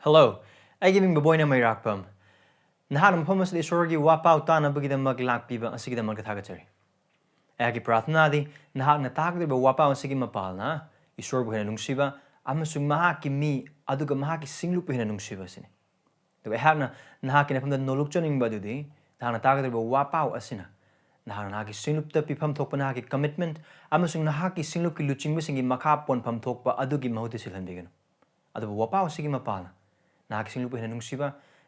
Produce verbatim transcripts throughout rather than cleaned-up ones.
Hello, ꯑꯩꯒꯤ ꯃꯤꯡ ꯕꯣꯕꯣꯏꯅ ꯃꯩꯔꯥꯛꯄꯝ꯫ ꯅꯍꯥꯛꯅ ꯃꯐꯝ ꯑꯁꯤꯗ ꯏꯁꯣꯔꯒꯤ ꯋꯥꯄꯥꯎ ꯇꯥꯅꯕꯒꯤꯗꯃꯛ ꯂꯥꯛꯄꯤꯕ ꯑꯁꯤꯒꯤꯗꯃꯛꯇ ꯊꯥꯒꯠꯆꯔꯤ꯫ ꯑꯩꯍꯥꯛꯀꯤ ꯄ꯭ꯔꯥꯔꯊꯅꯥꯗꯤ ꯅꯍꯥꯛꯅ ꯇꯥꯒꯗꯧꯔꯤꯕ ꯋꯥꯄꯥꯎ ꯑꯁꯤꯒꯤ ꯃꯄꯥꯜꯅ ꯏꯁꯣꯔꯕꯨ ꯍꯦꯟꯅ ꯅꯨꯡꯁꯤꯕ ꯑꯃꯁꯨꯡ ꯃꯍꯥꯛꯀꯤ ꯃꯤ ꯑꯗꯨꯒ ꯃꯍꯥꯛꯀꯤ ꯁꯤꯡꯂꯨꯞꯄꯨ ꯍꯦꯟꯅ ꯅꯨꯡꯁꯤꯕ ꯑꯁꯤꯅꯤ꯫ ꯑꯗꯨꯒ ꯑꯩꯍꯥꯛꯅ ꯅꯍꯥꯛꯀꯤ ꯅꯐꯝꯗ ꯅꯣꯂꯨꯛꯆꯅꯤꯡꯕ ꯑꯗꯨꯗꯤ ꯅꯍꯥꯛꯅ ꯇꯥꯒꯗꯧꯔꯤꯕ ꯋꯥꯄꯥꯎ ꯑꯁꯤꯅ ꯅꯍꯥꯛꯅ ꯅꯍꯥꯛꯀꯤ ꯁꯤꯡꯂꯨꯞꯇ ꯄꯤꯐꯝ ꯊꯣꯛꯄ ꯅꯍꯥꯛꯀꯤ commitment ꯑꯃꯁꯨꯡ ꯅꯍꯥꯛꯀꯤ ꯁꯤꯡꯂꯨꯞꯀꯤ ꯂꯨꯆꯤꯡꯕꯁꯤꯡꯒꯤ ꯃꯈꯥ ꯄꯣꯟꯐꯝ ꯊꯣꯛꯄ ꯑꯗꯨꯒꯤ ꯃꯍꯨꯠꯇ ꯁꯤꯜꯍꯟꯕꯤꯒꯅꯨ꯫ ꯑꯗꯨꯕꯨ ꯋꯥꯄꯥꯎ ꯑꯁꯤꯒꯤ ꯃꯄꯥꯜꯅ ꯅꯍꯥꯛꯀꯤ ꯁꯤꯡꯂꯨꯞꯄꯨ ꯍꯦꯟꯅ ꯅꯨꯡꯁꯤꯕ,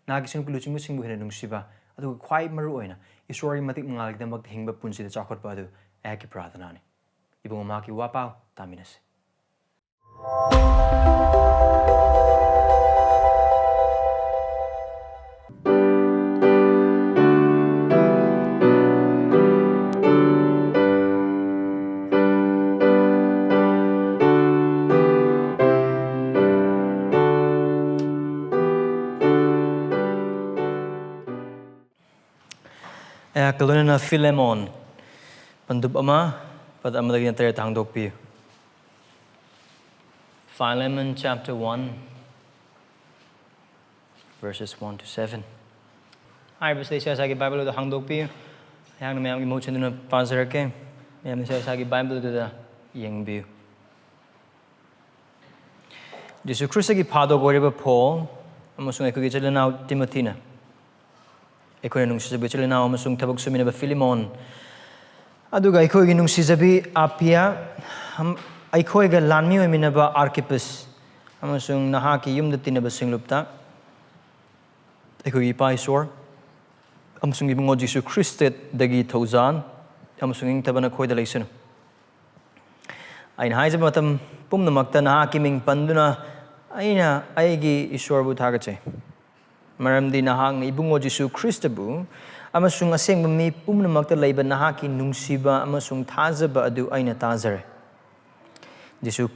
ꯅꯍꯥꯛꯀꯤ ꯁꯤꯡꯂꯨꯞꯀꯤ ꯂꯨꯆꯤꯡꯕꯁꯤꯡꯕꯨ ꯍꯦꯟꯅ ꯅꯨꯡꯁꯤꯕ, ꯑꯗꯨꯒ ꯈ꯭ꯋꯥꯏ ꯃꯔꯨ ꯑꯣꯏꯅ ꯏꯁꯣꯔꯒꯤ ꯃꯇꯤꯛ ꯃꯉꯥꯜꯒꯤꯗꯃꯛꯇ ꯍꯤꯡꯕ ꯄꯨꯟꯁꯤꯗ ꯆꯥꯎꯈꯠꯄ ꯑꯗꯨ ꯑꯩꯍꯥꯛꯀꯤ ꯄ꯭ꯔꯥꯔꯊꯅꯥꯅꯤ꯫ ꯏꯕꯨꯡꯉꯣ, ꯃꯍꯥꯛꯀꯤ ꯋꯥꯄꯥꯎ ꯇꯥꯃꯤꯟꯅꯁꯤ꯫ ꯑꯩꯍꯥꯛꯀ ꯂꯣꯏꯅꯅ ꯐꯤꯂꯦꯃꯣꯟ ꯄꯟꯗꯨꯞ ꯑꯃ, ꯄꯗ ꯑꯃꯗꯒꯤꯅ ꯇꯔꯦꯠꯇ ꯍꯥꯡꯗꯣꯛꯄꯤꯌꯨ꯫ Philemon chapter one, verses one to seven. ꯍꯥꯏꯔꯤꯕꯁꯤꯗ ꯏꯁꯥ ꯏꯁꯥꯒꯤ ꯕꯥꯏꯕꯜ ꯑꯗꯨ ꯍꯥꯡꯗꯣꯛꯄꯤꯌꯨ꯫ ꯑꯩꯍꯥꯛꯅ ꯃꯌꯥꯝꯒꯤ ꯃꯍꯨꯠ ꯁꯤꯟꯗꯨꯅ ꯄꯥꯖꯔꯛꯀꯦ꯫ ꯃꯌꯥꯝꯅ ꯏꯁꯥ ꯏꯁꯥꯒꯤ ꯕꯥꯏꯕꯜ ꯑꯗꯨꯗ ꯌꯦꯡꯕꯤꯌꯨ꯫ ꯖꯤꯁꯨ ꯈ꯭ꯔꯤꯁꯇꯒꯤ ꯐꯥꯗꯣꯛ ꯑꯣꯏꯔꯤꯕ ꯄꯣꯜ ꯑꯃꯁꯨꯡ ꯑꯩꯈꯣꯏꯒꯤ ꯏꯆꯤꯜ ꯏꯅꯥꯎ ꯇꯤꯃꯣꯊꯤꯅ, ꯑꯩꯈꯣꯏꯅ ꯅꯨꯡꯁꯤꯖꯕ ꯏꯆꯤꯜ ꯏꯅꯥꯎ ꯑꯃꯁꯨꯡ ꯊꯕꯛ ꯁꯨꯃꯤꯟꯅꯕ ꯐꯤꯂꯤꯃꯣꯟ, ꯑꯗꯨꯒ ꯑꯩꯈꯣꯏꯒꯤ ꯅꯨꯡꯁꯤꯖꯕꯤ ꯑꯄꯤꯌꯥ, ꯑꯝ-, ꯑꯩꯈꯣꯏꯒ ꯂꯥꯟꯃꯤ ꯑꯣꯏꯃꯤꯟꯅꯕ ꯑꯥꯔꯀꯤꯄꯁ, ꯑꯃꯁꯨꯡ ꯅꯍꯥꯛꯀꯤ ꯌꯨꯝꯗ ꯇꯤꯟꯅꯕ ꯁꯤꯡꯂꯨꯞꯇ, ꯑꯩꯈꯣꯏꯒꯤ ꯏꯄꯥ ꯏꯁꯣꯔ ꯑꯃꯁꯨꯡ ꯏꯕꯨꯡꯉꯣ ꯖꯤꯁꯨ ꯈ꯭ꯔꯤꯁꯇꯗꯒꯤ ꯊꯧꯖꯥꯜ ꯑꯃꯁꯨꯡ ꯏꯪꯊꯕ ꯅꯈꯣꯏꯗ ꯂꯩꯁꯅꯨ꯫ ꯑꯩꯅ ꯍꯥꯏꯖꯕ ꯃꯇꯝ ꯄꯨꯝꯅꯃꯛꯇ ꯅꯍꯥꯛꯀꯤ ꯃꯤꯡ ꯄꯟꯗꯨꯅ ꯑꯩꯅ ꯑꯩꯒꯤ ꯏꯁꯣꯔꯕꯨ ꯊꯥꯒꯠꯆꯩ, ꯃꯔꯝꯗꯤ ꯅꯍꯥꯛꯅ ꯏꯕꯨꯡꯉꯣ ꯖꯤꯁꯨ ꯈ꯭ꯔꯤꯁꯇꯕꯨ ꯑꯃꯁꯨꯡ ꯑꯁꯦꯡꯕ ꯃꯤ ꯄꯨꯝꯅꯃꯛꯇ ꯂꯩꯕ ꯅꯍꯥꯛꯀꯤ ꯅꯨꯡꯁꯤꯕ ꯑꯃꯁꯨꯡ ꯊꯥꯖꯕ ꯑꯗꯨ ꯑꯩꯅ ꯇꯥꯖꯔꯦ꯫ ꯖꯤꯁꯨ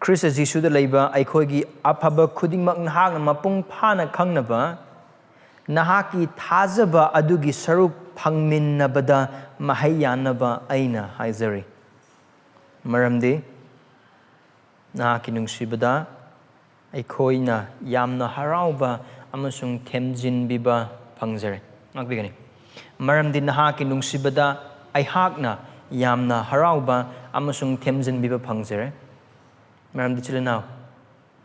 ꯈ꯭ꯔꯤꯁꯇ ꯖꯤꯁꯨꯗ ꯂꯩꯕ ꯑꯩꯈꯣꯏꯒꯤ ꯑꯐꯕ ꯈꯨꯗꯤꯡꯃꯛ ꯅꯍꯥꯛꯅ ꯃꯄꯨꯡ ꯐꯥꯅ ꯈꯪꯅꯕ, ꯅꯍꯥꯛꯀꯤ ꯊꯥꯖꯕ ꯑꯗꯨꯒꯤ ꯁꯔꯨꯛ ꯐꯪꯃꯤꯟꯅꯕꯗ ꯃꯍꯩ ꯌꯥꯟꯅꯕ ꯑꯩꯅ ꯍꯥꯏꯖꯔꯤ꯫ ꯃꯔꯝꯗꯤ ꯅꯍꯥꯛꯀꯤ ꯅꯨꯡꯁꯤꯕꯗ ꯑꯩꯈꯣꯏꯅ ꯌꯥꯝꯅ ꯍꯔꯥꯎꯕ ꯑꯃꯁꯨꯡ ꯊꯦꯝꯖꯤꯟꯕꯤꯕ ꯐꯪꯖꯔꯦ꯫ ꯉꯥꯛꯄꯤꯒꯅꯤ꯫ ꯃꯔꯝꯗꯤ ꯅꯍꯥꯛꯀꯤ ꯅꯨꯡꯁꯤꯕꯗ ꯑꯩꯍꯥꯛꯅ ꯌꯥꯝꯅ ꯍꯔꯥꯎꯕ ꯑꯃꯁꯨꯡ ꯊꯦꯝꯖꯤꯟꯕꯤꯕ ꯐꯪꯖꯔꯦ꯫ ꯃꯔꯝꯗꯤ ꯏꯆꯤꯜ ꯏꯅꯥꯎ,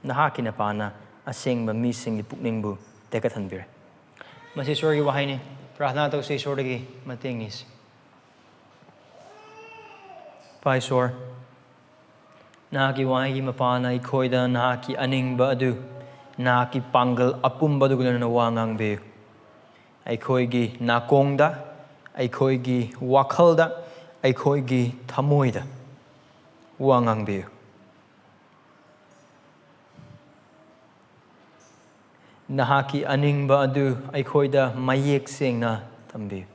ꯅꯍꯥꯛꯀꯤ ꯅꯄꯥꯅ ꯑꯁꯦꯡꯕ ꯃꯤꯁꯤꯡꯒꯤ ꯄꯨꯛꯅꯤꯡꯕꯨ ꯇꯦꯛꯀꯠꯍꯟꯕꯤꯔꯦ꯫ ꯃꯁꯤ ꯏꯁꯣꯔꯒꯤ ꯋꯥꯍꯩꯅꯤ꯫ ꯄ꯭ꯔꯥꯔꯊꯅꯥ ꯇꯧꯁꯤ, ꯏꯁꯣꯔꯗꯒꯤ ꯃꯇꯦꯡ ꯅꯤꯁꯤ꯫ ꯏꯄꯥ ꯏꯁꯣꯔ, ꯅꯍꯥꯛꯀꯤ ꯋꯥꯍꯩꯒꯤ ꯃꯄꯥꯟꯅ ꯑꯩꯈꯣꯏꯗ ꯅꯍꯥꯛꯀꯤ ꯑꯅꯤꯡꯕ ꯑꯗꯨ, ꯅꯍꯥꯛꯀꯤ ꯄꯥꯡꯒꯜ ꯑꯄꯨꯝꯕ ꯑꯗꯨꯒ ꯂꯣꯏꯅꯅ ꯋꯥ ꯉꯥꯡꯕꯤꯌꯨ꯫ ꯑꯩꯈꯣꯏꯒꯤ ꯅꯥꯀꯣꯡꯗ, ꯑꯩꯈꯣꯏꯒꯤ ꯋꯥꯈꯜꯗ, ꯑꯩꯈꯣꯏꯒꯤ ꯊꯃꯣꯏꯗ ꯋꯥ ꯉꯥꯡꯕꯤꯌꯨ꯫ ꯅꯍꯥꯛꯀꯤ ꯑꯅꯤꯡꯕ ꯑꯗꯨ ꯑꯩꯈꯣꯏꯗ ꯃꯌꯦꯛ ꯁꯦꯡꯅ ꯇꯝꯕꯤꯌꯨ꯫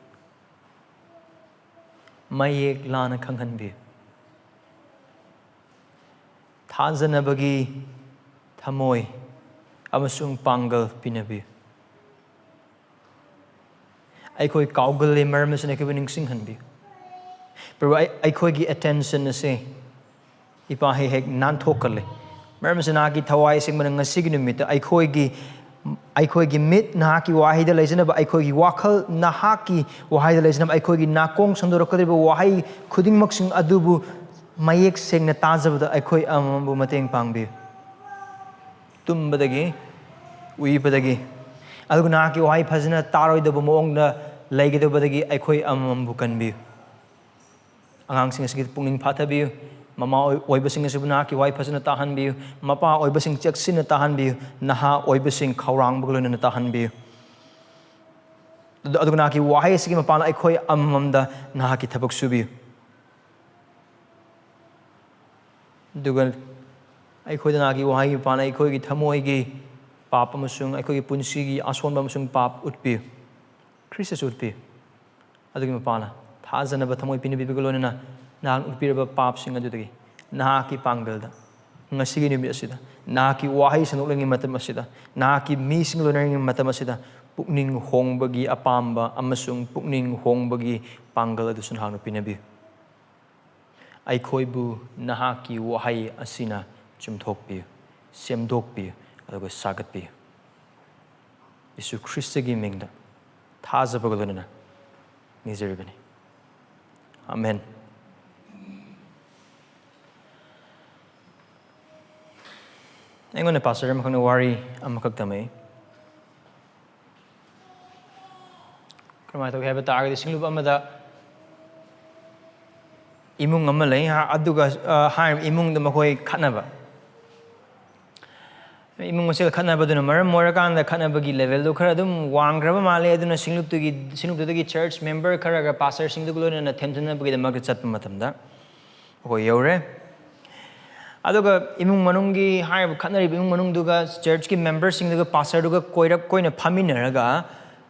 ꯃꯌꯦꯛ ꯂꯥꯅ ꯈꯪꯍꯟꯕꯤꯌꯨ꯫ ꯊꯥꯖꯅꯕꯒꯤ ꯊꯃꯣꯏ ꯑꯃꯁꯨꯡ ꯄꯥꯡꯒꯜ ꯄꯤꯅꯕꯤꯌꯨ꯫ ꯑꯩꯈꯣꯏ ꯀꯥꯎꯒꯜꯂꯤ, ꯃꯔꯝ ꯑꯁꯤꯅ ꯑꯩꯈꯣꯏꯕꯨ ꯅꯤꯡꯁꯤꯡꯍꯟꯕꯤꯌꯨ꯫ ꯄ꯭ꯔꯚꯨ, ꯑꯩ-, ꯑꯩꯈꯣꯏꯒꯤ attention ꯑꯁꯤ ꯏꯄꯥ ꯍꯦꯛ ꯍꯦꯛ ꯅꯥꯟꯊꯣꯛꯀꯜꯂꯤ꯫ ꯃꯔꯝ ꯑꯁꯤꯅ ꯅꯍꯥꯛꯀꯤ ꯊꯋꯥꯏ ꯑꯁꯦꯡꯕꯅ ꯉꯁꯤꯒꯤ ꯅꯨꯃꯤꯠꯇ ꯑꯩꯈꯣꯏꯒꯤ, ꯑꯩꯈꯣꯏꯒꯤ ꯃꯤꯠ ꯅꯍꯥꯛꯀꯤ ꯋꯥꯍꯩꯗ ꯂꯩꯖꯅꯕ, ꯑꯩꯈꯣꯏꯒꯤ ꯋꯥꯈꯜ ꯅꯍꯥꯛꯀꯤ ꯋꯥꯍꯩꯗ ꯂꯩꯖꯅꯕ, ꯑꯩꯈꯣꯏꯒꯤ ꯅꯥꯀꯣꯡ ꯁꯟꯗꯣꯔꯛꯀꯗꯧꯔꯤꯕ ꯋꯥꯍꯩ ꯈꯨꯗꯤꯡꯃꯛꯁꯤꯡ ꯑꯗꯨꯕꯨ ꯃꯌꯦꯛ ꯁꯦꯡꯅ ꯇꯥꯖꯕꯗ ꯑꯩꯈꯣꯏ ꯑꯃꯃꯝꯕꯨ ꯃꯇꯦꯡ ꯄꯥꯡꯕꯤꯌꯨ꯫ ꯇꯨꯝꯕꯗꯒꯤ, ꯎꯏꯕꯗꯒꯤ, ꯑꯗꯨꯒ ꯅꯍꯥꯛꯀꯤ ꯋꯥꯍꯩ ꯐꯖꯅ ꯇꯥꯔꯣꯏꯗꯕ ꯃꯑꯣꯡꯗ ꯂꯩꯒꯗꯕꯗꯒꯤ ꯑꯩꯈꯣꯏ ꯑꯃꯃꯝꯕꯨ ꯀꯟꯕꯤꯌꯨ꯫ ꯑꯉꯥꯡꯁꯤꯡ ꯑꯁꯤꯒꯤ ꯄꯨꯛꯅꯤꯡ ꯐꯥꯊꯕꯤꯌꯨ꯫ ꯃꯃꯥ ꯑꯣꯏ-, ꯑꯣꯏꯕꯁꯤꯡ ꯑꯁꯤꯕꯨ ꯅꯍꯥꯛꯀꯤ ꯋꯥꯍꯩ ꯐꯖꯅ ꯇꯥꯍꯟꯕꯤꯌꯨ꯫ ꯃꯄꯥ ꯑꯣꯏꯕꯁꯤꯡ ꯆꯦꯛꯁꯤꯟꯅ ꯇꯥꯍꯟꯕꯤꯌꯨ꯫ ꯅꯍꯥ ꯑꯣꯏꯕꯁꯤꯡ ꯈꯧꯔꯥꯡꯕꯒ ꯂꯣꯏꯅꯅ ꯇꯥꯍꯟꯕꯤꯌꯨ꯫ ꯑꯗꯨ-, ꯑꯗꯨꯒ ꯅꯍꯥꯛꯀꯤ ꯋꯥꯍꯩ ꯑꯁꯤꯒꯤ ꯃꯄꯥꯟꯅ ꯑꯩꯈꯣꯏ ꯑꯃꯃꯝꯗ ꯅꯍꯥꯛꯀꯤ ꯊꯕꯛ ꯁꯨꯕꯤꯌꯨ꯫ ꯑꯗꯨꯒ ꯑꯩꯈꯣꯏꯗ ꯅꯍꯥꯛꯀꯤ ꯋꯥꯍꯩꯒꯤ ꯃꯄꯥꯟꯅ ꯑꯩꯈꯣꯏꯒꯤ ꯊꯃꯣꯏꯒꯤ ꯄꯥꯞ ꯑꯃꯁꯨꯡ ꯑꯩꯈꯣꯏꯒꯤ ꯄꯨꯟꯁꯤꯒꯤ ꯑꯁꯣꯟꯕ ꯑꯃꯁꯨꯡ ꯄꯥꯞ ꯎꯠꯄꯤꯌꯨ꯫ ꯈ꯭ꯔꯤꯁꯇꯁꯨ ꯎꯠꯄꯤꯌꯨ꯫ ꯑꯗꯨꯒꯤ ꯃꯄꯥꯟꯅ ꯊꯥꯖꯅꯕ ꯊꯃꯣꯏ ꯄꯤꯅꯕꯤꯕꯒ ꯂꯣꯏꯅꯅ ꯅꯍꯥꯛꯅ ꯎꯠꯄꯤꯔꯕ ꯄꯥꯞꯁꯤꯡ ꯑꯗꯨꯗꯒꯤ ꯅꯍꯥꯛꯀꯤ ꯄꯥꯡꯒꯜꯗ ꯉꯁꯤꯒꯤ ꯅꯨꯃꯤꯠ ꯑꯁꯤꯗ, ꯅꯍꯥꯛꯀꯤ ꯋꯥꯍꯩ ꯁꯟꯗꯣꯛꯂꯤꯉꯩ ꯃꯇꯝ ꯑꯁꯤꯗ, ꯅꯍꯥꯛꯀꯤ ꯃꯤꯁꯤꯡ ꯂꯣꯏꯅꯔꯤꯉꯩ ꯃꯇꯝ ꯑꯁꯤꯗ ꯄꯨꯛꯅꯤꯡ ꯍꯣꯡꯕꯒꯤ ꯑꯄꯥꯝꯕ ꯑꯃꯁꯨꯡ ꯄꯨꯛꯅꯤꯡ ꯍꯣꯡꯕꯒꯤ ꯄꯥꯡꯒꯜ ꯑꯗꯨꯁꯨ ꯅꯍꯥꯛꯅ ꯄꯤꯅꯕꯤꯌꯨ꯫ ꯑꯩꯈꯣꯏꯕꯨ ꯅꯍꯥꯛꯀꯤ ꯋꯥꯍꯩ ꯑꯁꯤꯅ ꯆꯨꯝꯊꯣꯛꯄꯤꯌꯨ꯫ ꯁꯦꯝꯗꯣꯛꯄꯤꯌꯨ, ꯑꯗꯨꯒ ꯁꯥꯒꯠꯄꯤꯌꯨ꯫ ꯌꯤꯁꯨ ꯈ꯭ꯔꯤꯁꯇꯒꯤ ꯃꯤꯡꯗ ꯊꯥꯖꯕꯒ ꯂꯣꯏꯅꯅ ꯅꯤꯖꯔꯤꯕꯅꯤ꯫ ꯑꯥꯃꯦꯟ꯫ ꯑꯩꯉꯣꯟꯗ ꯄꯥꯁꯇꯔ ꯑꯃꯈꯛꯅ ꯋꯥꯔꯤ ꯑꯃꯈꯛ ꯇꯝꯃꯛꯏ꯫ ꯀꯃꯥꯏꯅ ꯇꯧꯒꯦ ꯍꯥꯏꯕ ꯇꯥꯔꯒꯗꯤ, ꯁꯤꯡꯂꯨꯞ ꯑꯃꯗ ꯏꯃꯨꯡ ꯑꯃ ꯂꯩ, ꯍꯥ-, ꯑꯗꯨꯒ, ꯑ, ꯍꯥꯏꯔꯤꯕ ꯏꯃꯨꯡꯗ ꯃꯈꯣꯏ ꯈꯠꯅꯕ꯫ ꯏꯃꯨꯡ ꯃꯁꯦꯜ ꯈꯠꯅꯕꯗꯨꯅ ꯃꯔꯝ ꯑꯣꯏꯔꯀꯥꯟꯗ ꯈꯠꯅꯕꯒꯤ ꯂꯦꯚꯦꯜꯗꯨ ꯈꯔ ꯑꯗꯨꯝ ꯋꯥꯡꯈ꯭ꯔꯕ ꯃꯥꯜꯂꯦ꯫ ꯑꯗꯨꯅ ꯁꯤꯡꯂꯨꯞꯇꯨꯒꯤ, ꯁꯤꯡꯂꯨꯞꯇꯨꯗꯒꯤ ꯆꯔꯆ ꯃꯦꯝꯕꯔ ꯈꯔꯒ ꯄꯥꯁꯇꯔꯁꯤꯡꯗꯨꯒ ꯂꯣꯏꯅꯅ ꯊꯦꯝꯖꯤꯟꯅꯕꯒꯤꯗꯃꯛꯇ ꯆꯠꯄ ꯃꯇꯝꯗ, ꯑꯩꯈꯣꯏ ꯌꯧꯔꯦ꯫ ꯑꯗꯨꯒ ꯏꯃꯨꯡ ꯃꯅꯨꯡꯒꯤ, ꯍꯥꯏꯔꯤꯕ ꯈꯠꯅꯔꯤꯕ ꯏꯃꯨꯡ ꯃꯅꯨꯡꯗꯨꯒ ꯆꯔꯆꯀꯤ ꯃꯦꯝꯕꯔꯁꯤꯡꯗꯨꯒ ꯄꯥꯁꯇꯔꯗꯨꯒ ꯀꯣꯏꯔꯛ, ꯀꯣꯏꯅ ꯐꯝꯃꯤꯟꯅꯔꯒ,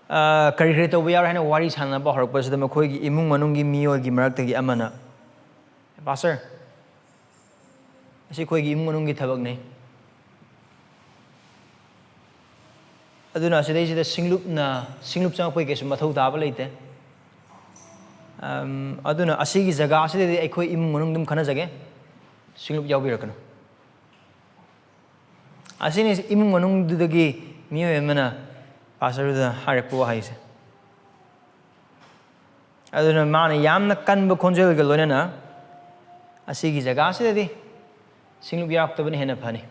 ꯑ, ꯀꯔꯤ ꯀꯔꯤ ꯇꯧꯕ ꯌꯥꯎꯔꯦ ꯍꯥꯏꯅ ꯋꯥꯔꯤ ꯁꯥꯟꯅꯕ ꯍꯧꯔꯛꯄꯁꯤꯗ, ꯃꯈꯣꯏꯒꯤ ꯏꯃꯨꯡ ꯃꯅꯨꯡꯒꯤ ꯃꯤꯑꯣꯏꯒꯤ ꯃꯔꯛꯇꯒꯤ ꯑꯃꯅ, "ꯄꯥꯁꯇꯔ, ꯑꯁꯤ ꯑꯩꯈꯣꯏꯒꯤ ꯏꯃꯨꯡ ꯃꯅꯨꯡꯒꯤ ꯊꯕꯛꯅꯤ꯫ ꯑꯗꯨꯅ ꯑꯁꯤꯗꯩꯁꯤꯗ ꯁꯤꯡꯂꯨꯞꯅ, ꯁꯤꯡꯂꯨꯞ ꯆꯪꯉꯛꯄꯒꯤ ꯀꯩꯁꯨ ꯃꯊꯧ ꯇꯥꯕ ꯂꯩꯇꯦ꯫ ꯑꯝ, ꯑꯗꯨꯅ ꯑꯁꯤꯒꯤ ꯖꯒꯥ ꯑꯁꯤꯗꯗꯤ ꯑꯩꯈꯣꯏ ꯏꯃꯨꯡ ꯃꯅꯨꯡ ꯑꯗꯨꯝ ꯈꯟꯅꯖꯒꯦ, ꯁꯤꯡꯂꯨꯞ ꯌꯥꯎꯕꯤꯔꯛꯀꯅꯨ"꯫ ꯑꯁꯤꯅꯤ ꯏꯃꯨꯡ ꯃꯅꯨꯡꯗꯨꯗꯒꯤ ꯃꯤꯑꯣꯏ ꯑꯃꯅ ꯄꯥꯁꯇꯔꯗꯨꯗ ꯍꯥꯏꯔꯛꯄ ꯋꯥꯍꯩꯁꯦ꯫ ꯑꯗꯨꯅ ꯃꯥꯅ ꯌꯥꯝꯅ ꯀꯟꯕ ꯈꯣꯟꯖꯦꯜꯒ ꯂꯣꯏꯅꯅ, "ꯑꯁꯤꯒꯤ ꯖꯒꯥꯁꯤꯗꯗꯤ ꯁꯤꯡꯂꯨꯞ ꯌꯥꯎꯔꯛꯇꯕꯅ ꯍꯦꯟꯅ ꯐꯅꯤ"꯫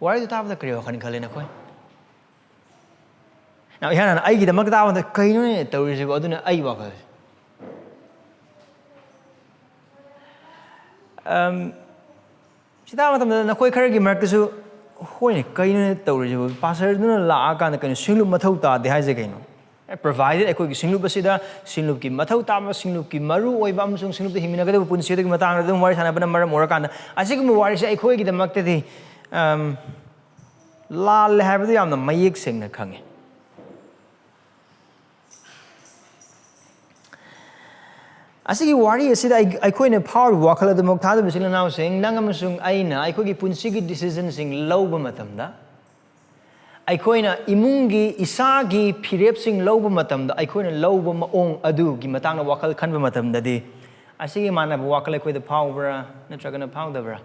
ꯋꯥꯔꯤꯗꯨ ꯇꯥꯕꯗ ꯀꯔꯤ ꯋꯥꯈꯜ ꯈꯜꯂꯤ ꯅꯈꯣꯏ? ꯅ ꯏꯍꯥꯟ ꯍꯥꯟꯅ ꯑꯩꯒꯤꯗꯃꯛꯇ ꯇꯥꯕꯗ, "ꯀꯩꯅꯣꯅꯦ ꯇꯧꯔꯤꯁꯤꯕꯣ?" ꯑꯗꯨꯅ ꯑꯩ ꯋꯥꯈꯜꯁꯦ꯫ ꯑꯝ, ꯁꯤ ꯇꯥꯕ ꯃꯇꯝꯗ ꯅꯈꯣꯏ ꯈꯔꯒꯤ ꯃꯔꯛꯇꯁꯨ, "ꯍꯣꯏꯅꯦ, ꯀꯩꯅꯣꯅꯦ ꯇꯧꯔꯤꯁꯤꯕꯣ? ꯄꯥꯁꯇꯔꯗꯨꯅ ꯂꯥꯛꯑꯀꯥꯟꯗ ꯀꯩꯅꯣ ꯁꯤꯡꯂꯨꯞ ꯃꯊꯧ ꯇꯥꯗꯦ ꯍꯥꯏꯁꯦ ꯀꯩꯅꯣ?" ꯑꯦ, provided ꯑꯩꯈꯣꯏꯒꯤ ꯁꯤꯡꯂꯨꯞ ꯑꯁꯤꯗ ꯁꯤꯡꯂꯨꯞꯀꯤ ꯃꯊꯧ ꯇꯥꯕ, ꯁꯤꯡꯂꯨꯞꯀꯤ ꯃꯔꯨ ꯑꯣꯏꯕ ꯑꯃꯁꯨꯡ ꯁꯤꯡꯂꯨꯞꯇ ꯍꯤꯡꯃꯤꯟꯅꯒꯗꯕ ꯄꯨꯟꯁꯤ ꯑꯗꯨꯒꯤ ꯃꯇꯥꯡꯗ ꯑꯗꯨꯝ ꯋꯥꯔꯤ ꯁꯥꯟꯅꯕꯅ ꯃꯔꯝ ꯑꯣꯏꯔꯀꯥꯟꯗ, ꯑꯁꯤꯒꯨꯝꯕ ꯋꯥꯔꯤꯁꯦ ꯑꯩꯈꯣꯏꯒꯤꯗꯃꯛꯇꯗꯤ, ꯑꯝ, ꯂꯥꯜꯂꯦ ꯍꯥꯏꯕꯗꯨ ꯌꯥꯝꯅ ꯃꯌꯦꯛ ꯁꯦꯡꯅ ꯈꯪꯉꯤ꯫ ꯑꯁꯤꯒꯤ ꯋꯥꯔꯤ ꯑꯁꯤꯗ ꯑꯩ-, ꯑꯩꯈꯣꯏꯅ ꯐꯥꯎꯔꯤꯕ ꯋꯥꯈꯜ ꯑꯗꯨꯃꯛ, ꯊꯥꯖꯕ ꯏꯆꯤꯜ ꯏꯅꯥꯎꯁꯤꯡ, ꯅꯪ ꯑꯃꯁꯨꯡ ꯑꯩꯅ ꯑꯩꯈꯣꯏꯒꯤ ꯄꯨꯟꯁꯤꯒꯤ decisionꯁꯤꯡ ꯂꯧꯕ ꯃꯇꯝꯗ, ꯑꯩꯈꯣꯏꯅ ꯏꯃꯨꯡꯒꯤ, ꯏꯁꯥꯒꯤ ꯐꯤꯔꯦꯞꯁꯤꯡ ꯂꯧꯕ ꯃꯇꯝꯗ, ꯑꯩꯈꯣꯏꯅ ꯂꯧꯕ ꯃꯑꯣꯡ ꯑꯗꯨꯒꯤ ꯃꯇꯥꯡꯗ ꯋꯥꯈꯜ ꯈꯟꯕ ꯃꯇꯝꯗꯗꯤ, ꯑꯁꯤꯒꯤ ꯃꯥꯟꯅꯕ ꯋꯥꯈꯜ ꯑꯩꯈꯣꯏꯗ ꯐꯥꯎꯕ꯭ꯔꯥ ꯅꯠꯇ꯭ꯔꯒꯅ ꯐꯥꯎꯗꯕ꯭ꯔꯥ?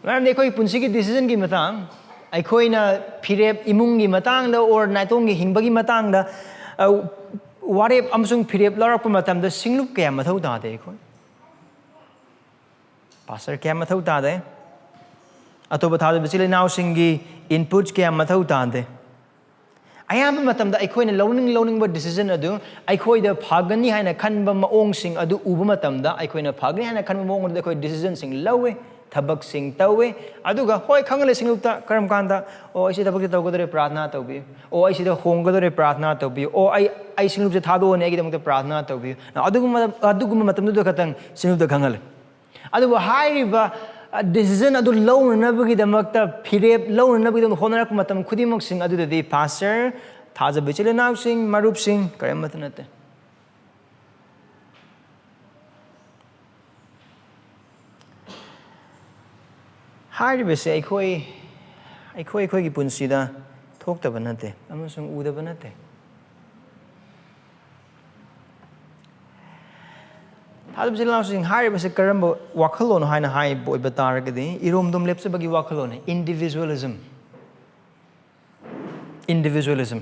ꯃꯔꯝꯗꯤ ꯑꯩꯈꯣꯏ ꯄꯨꯟꯁꯤꯒꯤ decisionꯒꯤ ꯃꯇꯥꯡ, ꯑꯩꯈꯣꯏꯅ ꯐꯤꯔꯦꯞ, ꯏꯃꯨꯡꯒꯤ ꯃꯇꯥꯡꯗ or ꯅꯥꯏꯇꯣꯝꯒꯤ ꯍꯤꯡꯕꯒꯤ ꯃꯇꯥꯡꯗ, ꯑ, ꯋꯥꯔꯦꯞ ꯑꯃꯁꯨꯡ ꯐꯤꯔꯦꯞ ꯂꯧꯔꯛꯄ ꯃꯇꯝꯗ ꯁꯤꯡꯂꯨꯞ ꯀꯌꯥ ꯃꯊꯧ ꯇꯥꯗꯦ ꯑꯩꯈꯣꯏ? ꯄꯥꯁꯇꯔ, ꯀꯌꯥ ꯃꯊꯧ ꯇꯥꯗꯦ꯫ ꯑꯇꯣꯞꯄ ꯊꯥꯖꯕ ꯏꯆꯤꯜ ꯏꯅꯥꯎꯁꯤꯡꯒꯤ inputs ꯀꯌꯥ ꯃꯊꯧ ꯇꯥꯗꯦ꯫ ꯑꯌꯥꯝꯕ ꯃꯇꯝꯗ ꯑꯩꯈꯣꯏꯅ ꯂꯧꯅꯤꯡ ꯂꯧꯅꯤꯡꯕ decision ꯑꯗꯨ, ꯑꯩꯈꯣꯏꯗ ꯐꯒꯅꯤ ꯍꯥꯏꯅ ꯈꯟꯕ ꯃꯑꯣꯡꯁꯤꯡ ꯑꯗꯨ ꯎꯕ ꯃꯇꯝꯗ, ꯑꯩꯈꯣꯏꯅ ꯐꯒꯅꯤ ꯍꯥꯏꯅ ꯈꯟꯕ ꯃꯑꯣꯡ ꯑꯗꯨꯗ ꯑꯩꯈꯣꯏ decisionꯁꯤꯡ ꯂꯧꯋꯦ, ꯊꯕꯛꯁꯤꯡ ꯇꯧꯋꯦ꯫ ꯑꯗꯨꯒ ꯍꯣꯏ, ꯈꯪꯍꯜꯂꯦ ꯁꯤꯡꯂꯨꯞꯇ꯫ ꯀꯔꯝ ꯀꯥꯟꯗ? "ꯑꯣ, ꯑꯩ ꯁꯤ ꯊꯕꯛꯁꯦ ꯇꯧꯒꯗꯧꯔꯦ, ꯄ꯭ꯔꯥꯔꯊꯅꯥ ꯇꯧꯕꯤꯌꯨ꯫ ꯑꯣ, ꯑꯩ ꯁꯤꯗ ꯍꯣꯡꯒꯗꯧꯔꯦ, ꯄ꯭ꯔꯥꯔꯊꯅꯥ ꯇꯧꯕꯤꯌꯨ꯫ ꯑꯣ, ꯑꯩ, ꯑꯩ ꯁꯤꯡꯂꯨꯞꯁꯦ ꯊꯥꯗꯣꯛꯑꯅꯤ, ꯑꯩꯒꯤꯗꯃꯛꯇ ꯄ꯭ꯔꯥꯔꯊꯅꯥ ꯇꯧꯕꯤꯌꯨ"꯫ ꯑꯗꯨꯒꯨꯝꯕ, ꯑꯗꯨꯒꯨꯝꯕ ꯃꯇꯝꯗꯨꯗ ꯈꯛꯇꯪ ꯁꯤꯡꯂꯨꯞꯇ ꯈꯪꯍꯜꯂꯦ꯫ ꯑꯗꯨꯕꯨ ꯍꯥꯏꯔꯤꯕ, ꯑ, decision ꯑꯗꯨ ꯂꯧꯅꯅꯕꯒꯤꯗꯃꯛꯇ, ꯐꯤꯔꯦꯞ ꯂꯧꯅꯅꯕꯒꯤꯗꯃꯛ ꯍꯣꯠꯅꯔꯛꯄ ꯃꯇꯝ ꯈꯨꯗꯤꯡꯃꯛꯁꯤꯡ ꯑꯗꯨꯗꯗꯤ ꯄꯥꯁꯇꯔ, ꯊꯥꯖꯕ ꯏꯆꯤꯜ ꯏꯅꯥꯎꯁꯤꯡ, ꯃꯔꯨꯞꯁꯤꯡ, ꯀꯔꯤꯃꯠꯇ ꯅꯠꯇꯦ꯫ ꯍꯥꯏꯔꯤꯕꯁꯦ ꯑꯩꯈꯣꯏ, ꯑꯩꯈꯣꯏ, ꯑꯩꯈꯣꯏꯒꯤ ꯄꯨꯟꯁꯤꯗ ꯊꯣꯛꯇꯕ ꯅꯠꯇꯦ ꯑꯃꯁꯨꯡ ꯎꯗꯕ ꯅꯠꯇꯦ꯫ ꯊꯥꯖꯕ ꯏꯆꯤꯜ ꯏꯅꯥꯎꯁꯤꯡ, ꯍꯥꯏꯔꯤꯕꯁꯦ ꯀꯔꯝꯕ ꯋꯥꯈꯜꯂꯣꯟ ꯍꯥꯏꯅ ꯍꯥꯏꯕ ꯑꯣꯏꯕ ꯇꯥꯔꯒꯗꯤ, ꯏꯔꯣꯝꯗꯣꯝ ꯂꯦꯞꯆꯕꯒꯤ ꯋꯥꯈꯜꯂꯣꯟꯅꯤ, individualism꯫ Individualism꯫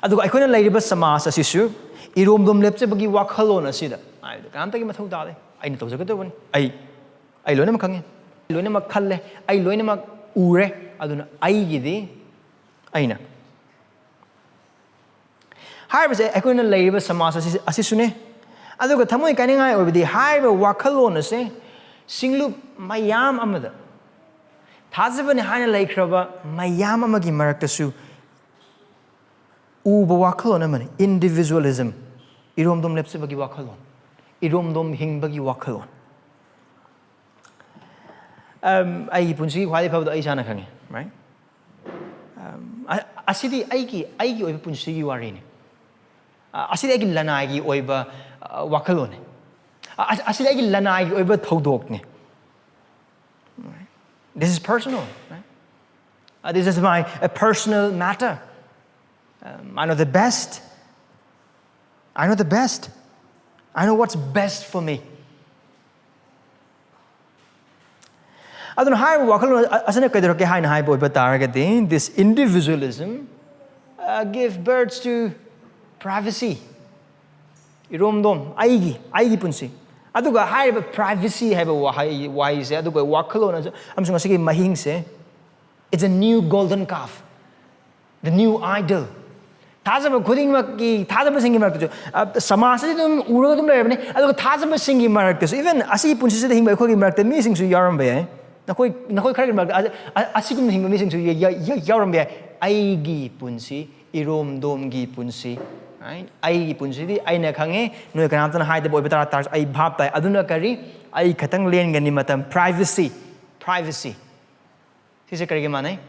ꯑꯗꯨꯒ ꯑꯩꯈꯣꯏꯅ ꯂꯩꯔꯤꯕ ꯁꯃꯥꯖ ꯑꯁꯤꯁꯨ ꯏꯔꯣꯝꯗꯣꯝ ꯂꯦꯞꯆꯕꯒꯤ ꯋꯥꯈꯜꯂꯣꯟ ꯑꯁꯤꯗ ꯍꯥꯏꯕꯗꯤ ꯀꯅꯥꯝꯇꯒꯤ ꯃꯊꯧ ꯇꯥꯗꯦ꯫ ꯑꯩꯅ ꯇꯧꯖꯒꯗꯕꯅꯤ꯫ ꯑꯩ, ꯑꯩ ꯂꯣꯏꯅꯃꯛ ꯈꯪꯉꯤ, ꯑꯩ ꯂꯣꯏꯅꯃꯛ ꯈꯜꯂꯦ, ꯑꯩ ꯂꯣꯏꯅꯃꯛ ꯎꯔꯦ, ꯑꯗꯨꯅ ꯑꯩꯒꯤꯗꯤ ꯑꯩꯅ꯫ ꯍꯥꯏꯔꯤꯕꯁꯦ ꯑꯩꯈꯣꯏꯅ ꯂꯩꯔꯤꯕ ꯁꯃꯥꯖ ꯑꯁꯤ, ꯑꯁꯤꯁꯨꯅꯦ꯫ ꯑꯗꯨꯒ ꯊꯃꯣꯏ ꯀꯥꯏꯅꯤꯡꯉꯥꯏ ꯑꯣꯏꯕꯗꯤ ꯍꯥꯏꯔꯤꯕ ꯋꯥꯈꯜꯂꯣꯟ ꯑꯁꯦ ꯁꯤꯡꯂꯨꯞ ꯃꯌꯥꯝ ꯑꯃꯗ, ꯊꯥꯖꯕꯅꯤ ꯍꯥꯏꯅ ꯂꯩꯈ꯭ꯔꯕ ꯃꯌꯥꯝ ꯑꯃꯒꯤ ꯃꯔꯛꯇꯁꯨ ꯎꯕ ꯋꯥꯈꯜꯂꯣꯟ ꯑꯃꯅꯤ, individualism꯫ ꯏꯔꯣꯝꯗꯣꯝ ꯂꯦꯞꯆꯕꯒꯤ ꯋꯥꯈꯜꯂꯣꯟ, ꯏꯔꯣꯝꯗꯣꯝ ꯍꯤꯡꯕꯒꯤ ꯋꯥꯈꯜꯂꯣꯟ꯫ ꯑꯝ, ꯑꯩꯒꯤ ꯄꯨꯟꯁꯤꯒꯤ ꯈ꯭ꯋꯥꯏꯗꯒꯤ ꯐꯕꯗꯣ ꯑꯩ ꯏꯁꯥꯅ ꯈꯪꯉꯤ, right? ꯑꯝ, ꯑ-, ꯑꯁꯤꯗꯤ ꯑꯩꯒꯤ, ꯑꯩꯒꯤ ꯑꯣꯏꯕ ꯄꯨꯟꯁꯤꯒꯤ ꯋꯥꯔꯤꯅꯤ꯫ ꯑ-, ꯑꯁꯤꯗꯤ ꯑꯩꯒꯤ ꯂꯅꯥꯏꯒꯤ ꯑꯣꯏꯕ, ꯑ, ꯋꯥꯈꯜꯂꯣꯟꯅꯤ꯫ ꯑ-, ꯑꯁ-, ꯑꯁꯤꯗꯤ ꯑꯩꯒꯤ ꯂꯅꯥꯏꯒꯤ ꯑꯣꯏꯕ ꯊꯧꯗꯣꯛꯅꯤ꯫ This is personal, right? Uh, this is my, a personal matter. Um, I know the best. I know the best. I know what's best for me. ꯑꯗꯨꯅ ꯍꯥꯏꯔꯤꯕ ꯋꯥꯈꯜꯂꯣꯟ ꯑ- ꯑꯁꯤꯅ ꯀꯩꯗꯧꯔꯛꯀꯦ ꯍꯥꯏꯅ ꯍꯥꯏꯕ ꯑꯣꯏꯕ ꯇꯥꯔꯒꯗꯤ, this individualism uh, give birth to privacy. ꯏꯔꯣꯝꯗꯣꯝ, ꯑꯩꯒꯤ ꯑꯩꯒꯤ ꯄꯨꯟꯁꯤ꯫ ꯑꯗꯨꯒ ꯍꯥꯏꯔꯤꯕ privacy ꯍꯥꯏꯕ ꯋꯥꯍꯩ ꯋꯥꯍꯩꯁꯦ, ꯑꯗꯨꯒ ꯋꯥꯈꯜꯂꯣꯟ ꯑꯁꯨ- ꯑꯃꯁꯨꯡ ꯑꯁꯤꯒꯤ ꯃꯍꯤꯡꯁꯦ, it's a new golden calf, the new idol. ꯊꯥꯖꯕ ꯈꯨꯗꯤꯡꯃꯛꯀꯤ, ꯊꯥꯖꯕꯁꯤꯡꯒꯤ ꯃꯔꯛꯇꯁꯨ ꯑ, ꯁꯃꯥꯖꯁꯤꯗꯤ ꯑꯗꯨꯝ ꯎꯔꯒ ꯑꯗꯨꯝ ꯂꯩꯔꯕꯅꯤ꯫ ꯑꯗꯨꯒ ꯊꯥꯖꯕꯁꯤꯡꯒꯤ ꯃꯔꯛꯇꯁꯨ, even ꯑꯁꯤꯒꯤ ꯄꯨꯟꯁꯤꯁꯤꯗ ꯍꯤꯡꯕ ꯑꯩꯈꯣꯏꯒꯤ ꯃꯔꯛꯇ ꯃꯤꯁꯤꯡꯁꯨ ꯌꯥꯎꯔꯝꯕ ꯌꯥꯏ꯫ ꯅꯈꯣꯏ ꯅꯈꯣꯏ ꯈꯔꯒꯤ ꯃꯔꯛꯇ ꯑ- ꯑ- ꯑꯁꯤꯒꯨꯝꯅ ꯍꯤꯡꯕ ꯃꯤꯁꯤꯡꯁꯨ ꯌꯥ- ꯌꯥ- ꯌꯥ- ꯌꯥꯎꯔꯝꯕ ꯌꯥꯏ꯫ ꯑꯩꯒꯤ ꯄꯨꯟꯁꯤ, ꯏꯔꯣꯝꯗꯣꯝꯒꯤ ꯄꯨꯟꯁꯤ, right? ꯑꯩꯒꯤ ꯄꯨꯟꯁꯤꯗꯤ ꯑꯩꯅ ꯈꯪꯉꯦ, ꯅꯣꯏ ꯀꯅꯥꯝꯇꯅ ꯍꯥꯏꯗꯕ ꯑꯣꯏꯕ ꯇꯥꯔ ꯇꯥꯔꯁꯨ ꯑꯩ ꯚꯥꯞ ꯇꯥꯏ꯫ ꯑꯗꯨꯅ ꯀꯔꯤ? ꯑꯩ ꯈꯛꯇꯪ ꯂꯦꯟꯒꯅꯤ ꯃꯇꯝ꯫ Privacy, privacy꯫ ꯁꯤꯁꯦ ꯀꯔꯤꯒ ꯃꯥꯟꯅꯩ?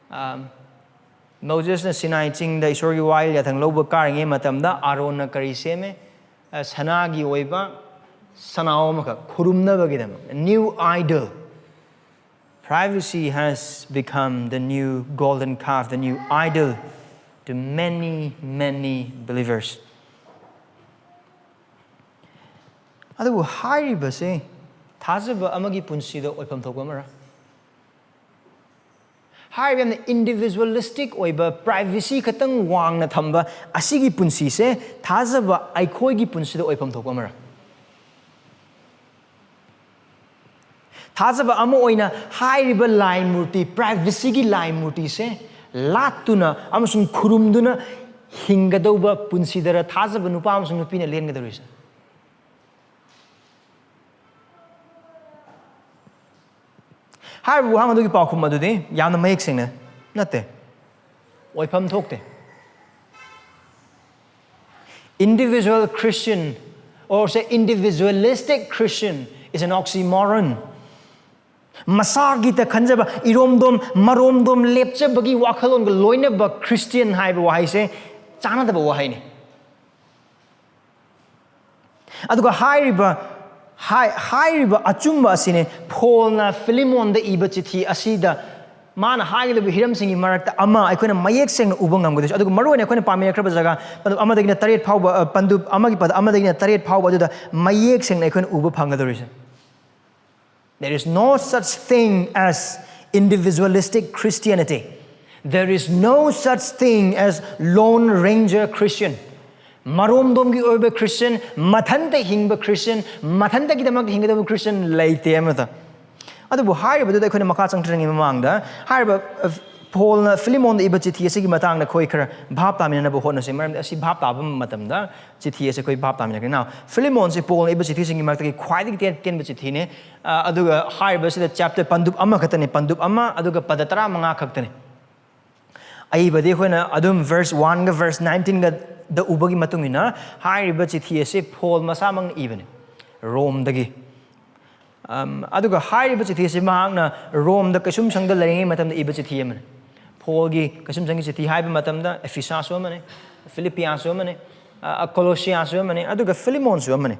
ꯑꯝ, ꯃꯣꯖꯦꯁꯅ ꯁꯤꯅꯥꯏ ꯆꯤꯡꯗ ꯏꯁꯣꯔꯒꯤ ꯋꯥꯌꯦꯜ ꯌꯥꯊꯪ ꯂꯧꯕ ꯀꯥꯔꯤꯉꯩ ꯃꯇꯝꯗ ꯑꯥꯔꯣꯟꯅ ꯀꯔꯤ ꯁꯦꯝꯃꯦ? ꯑ, ꯁꯅꯥꯒꯤ ꯑꯣꯏꯕ ꯁꯅꯥꯎ ꯑꯃꯈꯛ ꯈꯨꯔꯨꯝꯅꯕꯒꯤꯗꯃꯛ, new idol. Privacy has become the new golden calf, the new idol to many, many believers. ꯑꯗꯨꯕꯨ ꯍꯥꯏꯔꯤꯕꯁꯦ ꯊꯥꯖꯕ ꯑꯃꯒꯤ ꯄꯨꯟꯁꯤꯗ ꯑꯣꯏꯐꯝ ꯊꯣꯛꯄ ꯑꯃꯔ? ꯍꯥꯏꯔꯤꯕ ꯌꯥꯝꯅ individualistic ꯑꯣꯏꯕ, privacy ꯈꯛꯇꯪ ꯋꯥꯡꯅ ꯊꯝꯕ ꯑꯁꯤꯒꯤ ꯄꯨꯟꯁꯤꯁꯦ ꯊꯥꯖꯕ ꯑꯩꯈꯣꯏꯒꯤ ꯄꯨꯟꯁꯤꯗ ꯑꯣꯏꯐꯝ ꯊꯣꯛꯄ ꯑꯃꯔ? ꯊꯥꯖꯕ ꯑꯃ ꯑꯣꯏꯅ ꯍꯥꯏꯔꯤꯕ ꯂꯥꯏ ꯃꯨꯔꯇꯤ, privacyꯒꯤ ꯂꯥꯏ ꯃꯨꯔꯇꯤꯁꯦ ꯂꯥꯠꯇꯨꯅ ꯑꯃꯁꯨꯡ ꯈꯨꯔꯨꯝꯗꯨꯅ ꯍꯤꯡꯒꯗꯧꯕ ꯄꯨꯟꯁꯤꯗꯔ ꯊꯥꯖꯕ ꯅꯨꯄꯥ ꯑꯃꯁꯨꯡ ꯅꯨꯄꯤꯅ ꯂꯦꯟꯒꯗꯧꯔꯤꯁꯦ? ꯍꯥꯏꯔꯤꯕ ꯋꯥꯍꯪ ꯑꯗꯨꯒꯤ ꯄꯥꯎꯈꯨꯝ ꯑꯗꯨꯗꯤ ꯌꯥꯝꯅ ꯃꯌꯦꯛ ꯁꯦꯡꯅ ꯅꯠꯇꯦ, ꯑꯣꯏꯐꯝ ꯊꯣꯛꯇꯦ꯫ Individual Christian or say individualistic Christian is an oxymoron. ꯃꯁꯥꯒꯤꯇ ꯈꯟꯖꯕ, ꯏꯔꯣꯝꯗꯣꯝ ꯃꯔꯣꯝꯗꯣꯝ ꯂꯦꯞꯆꯕꯒꯤ ꯋꯥꯈꯜꯂꯣꯟꯒ ꯂꯣꯏꯅꯕ ꯈ꯭ꯔꯤꯁꯇꯤꯌꯟ ꯍꯥꯏꯕ ꯋꯥꯍꯩꯁꯦ ꯆꯥꯟꯅꯗꯕ ꯋꯥꯍꯩꯅꯤ꯫ ꯑꯗꯨꯒ ꯍꯥꯏꯔꯤꯕ ꯍꯥꯏ- ꯍꯥꯏꯔꯤꯕ ꯑꯆꯨꯝꯕ ꯑꯁꯤꯅꯤ ꯄꯣꯜꯅ ꯐꯤꯂꯤꯃꯣꯟꯗ ꯏꯕ ꯆꯤꯊꯤ ꯑꯁꯤꯗ ꯃꯥꯅ ꯍꯥꯏꯒꯗꯕ ꯍꯤꯔꯝꯁꯤꯡꯒꯤ ꯃꯔꯛꯇ ꯑꯃ ꯑꯩꯈꯣꯏꯅ ꯃꯌꯦꯛ ꯁꯦꯡꯅ ꯎꯕ ꯉꯝꯒꯗꯣꯏꯁꯦ꯫ ꯑꯗꯨꯒ ꯃꯔꯨꯑꯣꯏꯅ ꯑꯩꯈꯣꯏꯅ ꯄꯥꯃꯤꯟꯅꯈ꯭ꯔꯕ ꯖꯒꯥ, ꯄꯟꯗꯨꯞ ꯑꯃꯗꯒꯤꯅ ꯇꯔꯦꯠ ꯐꯥꯎꯕ, ꯑ, ꯄꯟꯗꯨꯞ ꯑꯃꯒꯤ ꯄꯗ ꯑꯃꯗꯒꯤꯅ ꯇꯔꯦꯠ ꯐꯥꯎꯕ ꯑꯗꯨꯗ ꯃꯌꯦꯛ ꯁꯦꯡꯅ ꯑꯩꯈꯣꯏꯅ ꯎꯕ ꯐꯪꯒꯗꯧꯔꯤꯁꯦ꯫ There is no such thing as individualistic Christianity. There is no such thing as Lone Ranger Christian. ꯃꯔꯣꯝꯗꯣꯝꯒꯤ ꯑꯣꯏꯕ Christian, ꯃꯊꯟꯇ ꯍꯤꯡꯕ Christian, ꯃꯊꯟꯇꯒꯤꯗꯃꯛꯇ ꯍꯤꯡꯒꯗꯕ Christian ꯂꯩꯇꯦ ꯑꯃꯇ꯫ ꯑꯗꯨꯕꯨ ꯍꯥꯏꯔꯤꯕꯗꯨꯗ ꯑꯩꯈꯣꯏꯅ ꯃꯈꯥ ꯆꯪꯊꯔꯤꯉꯩ ꯃꯃꯥꯡꯗ, ꯍꯥꯏꯔꯤꯕ, ꯑ, ꯄꯣꯜꯅ ꯐꯤꯂꯤꯃꯣꯟꯗ ꯏꯕ ꯆꯤꯊꯤ ꯑꯁꯤꯒꯤ ꯃꯇꯥꯡꯗ ꯑꯩꯈꯣꯏ ꯈꯔ ꯚꯥꯞ ꯇꯥꯃꯤꯟꯅꯅꯕ ꯍꯣꯠꯅꯁꯤ, ꯃꯔꯝꯗꯤ ꯑꯁꯤ ꯚꯥꯞ ꯇꯥꯕ ꯃꯇꯝꯗ ꯆꯤꯊꯤ ꯑꯁꯤ ꯑꯩꯈꯣꯏ ꯚꯥꯞ ꯇꯥꯃꯤꯟꯅꯒꯅꯤ꯫ Now, ꯐꯤꯂꯤꯃꯣꯟꯁꯤ ꯄꯣꯜꯅ ꯏꯕ ꯆꯤꯊꯤꯁꯤꯡꯒꯤ ꯃꯔꯛꯇꯒꯤ ꯈ꯭ꯋꯥꯏꯗꯒꯤ ꯇꯦꯟ-, ꯇꯦꯟꯕ ꯆꯤꯊꯤꯅꯤ꯫ ꯑ, ꯑꯗꯨꯒ ꯍꯥꯏꯔꯤꯕꯁꯤꯗ chapter ꯄꯟꯗꯨꯞ ꯑꯃꯈꯛꯇꯅꯤ, ꯄꯟꯗꯨꯞ ꯑꯃ, ꯑꯗꯨꯒ ꯄꯗ ꯇꯔꯥꯃꯉꯥ ꯈꯛꯇꯅꯤ꯫ ꯑꯏꯕꯗꯤ ꯑꯩꯈꯣꯏꯅ ꯑꯗꯨꯝ verse one ꯒ verse nineteen ꯒ ꯗ ꯎꯕꯒꯤ ꯃꯇꯨꯡ ꯏꯟꯅ ꯍꯥꯏꯔꯤꯕ ꯆꯤꯊꯤ ꯑꯁꯤ ꯄꯣꯜ ꯃꯁꯥꯃꯛꯅ ꯏꯕꯅꯤ, ꯔꯣꯝꯗꯒꯤ꯫ ꯑꯝ, ꯑꯗꯨꯒ ꯍꯥꯏꯔꯤꯕ ꯆꯤꯊꯤ ꯑꯁꯤ ꯃꯍꯥꯛꯅ ꯔꯣꯝꯗ ꯀꯩꯁꯨꯝꯁꯪꯗ ꯂꯩꯔꯤꯉꯩ ꯃꯇꯝꯗ ꯏꯕ ꯆꯤꯊꯤ ꯑꯃꯅꯤ꯫ ꯄꯣꯜꯒꯤ ꯀꯩꯁꯨꯝꯁꯪꯒꯤ ꯆꯤꯊꯤ ꯍꯥꯏꯕ ꯃꯇꯝꯗ ꯑꯦꯐꯤꯁꯥꯁꯨ ꯑꯃꯅꯤ, ꯐꯤꯂꯤꯄꯤꯌꯥꯁꯨ ꯑꯃꯅꯤ, ꯑ, ꯀꯣꯂꯣꯁꯤꯌꯥꯁꯨ ꯑꯃꯅꯤ, ꯑꯗꯨꯒ ꯐꯤꯂꯤꯃꯣꯟꯁꯨ ꯑꯃꯅꯤ꯫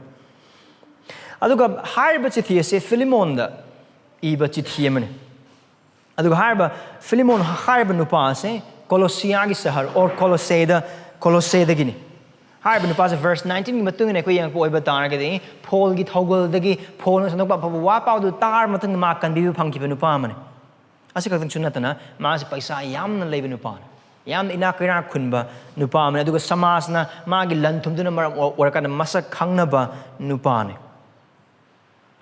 ꯑꯗꯨꯒ ꯍꯥꯏꯔꯤꯕ ꯆꯤꯊꯤ ꯑꯁꯤ ꯐꯤꯂꯤꯃꯣꯟꯗ ꯏꯕ ꯆꯤꯊꯤ ꯑꯃꯅꯤ꯫ ꯑꯗꯨꯒ ꯍꯥꯏꯔꯤꯕ ꯐꯤꯂꯤꯃꯣꯟ ꯍꯥꯏꯔꯤꯕ ꯅꯨꯄꯥ ꯑꯁꯦ ꯀꯣꯂꯣꯁꯤꯌꯥꯒꯤ ꯁꯍꯔ, or ꯀꯣꯂꯣꯁꯦꯗ, ꯀꯣꯂꯣꯁꯦꯗꯒꯤꯅꯤ꯫ ꯍꯥꯏꯔꯤꯕ ꯅꯨꯄꯥꯁꯦ verse nineteen ꯒꯤ ꯃꯇꯨꯡ ꯏꯟꯅ ꯑꯩꯈꯣꯏ ꯌꯦꯡꯉꯛꯄ ꯑꯣꯏꯕ ꯇꯥꯔꯒꯗꯤ, ꯄꯣꯜꯒꯤ ꯊꯧꯒꯜꯗꯒꯤ ꯄꯣꯜꯅ ꯁꯟꯗꯣꯛꯄ ꯑꯐꯕ ꯋꯥ ꯄꯥꯎꯗꯨ ꯇꯥꯔꯕ ꯃꯇꯨꯡꯗ ꯃꯥ ꯀꯟꯕꯤꯕ ꯐꯪꯈꯤꯕ ꯅꯨꯄꯥ ꯑꯃꯅꯤ꯫ ꯑꯁꯤ ꯈꯛꯇꯪꯁꯨ ꯅꯠꯇꯅ ꯃꯥꯁꯤ ꯄꯩꯁꯥ ꯌꯥꯝꯅ ꯂꯩꯕ ꯅꯨꯄꯥꯅꯤ, ꯌꯥꯝꯅ ꯏꯅꯥꯛ ꯀꯩꯔꯥꯛ ꯈꯨꯟꯕ ꯅꯨꯄꯥ ꯑꯃꯅꯤ, ꯑꯗꯨꯒ ꯁꯃꯥꯖꯅ ꯃꯥꯒꯤ ꯂꯟ ꯊꯨꯝꯗꯨꯅ ꯃꯔꯝ ꯑꯣꯏꯔꯀꯥꯟꯗ ꯃꯁꯛ ꯈꯪꯅꯕ ꯅꯨꯄꯥꯅꯤ꯫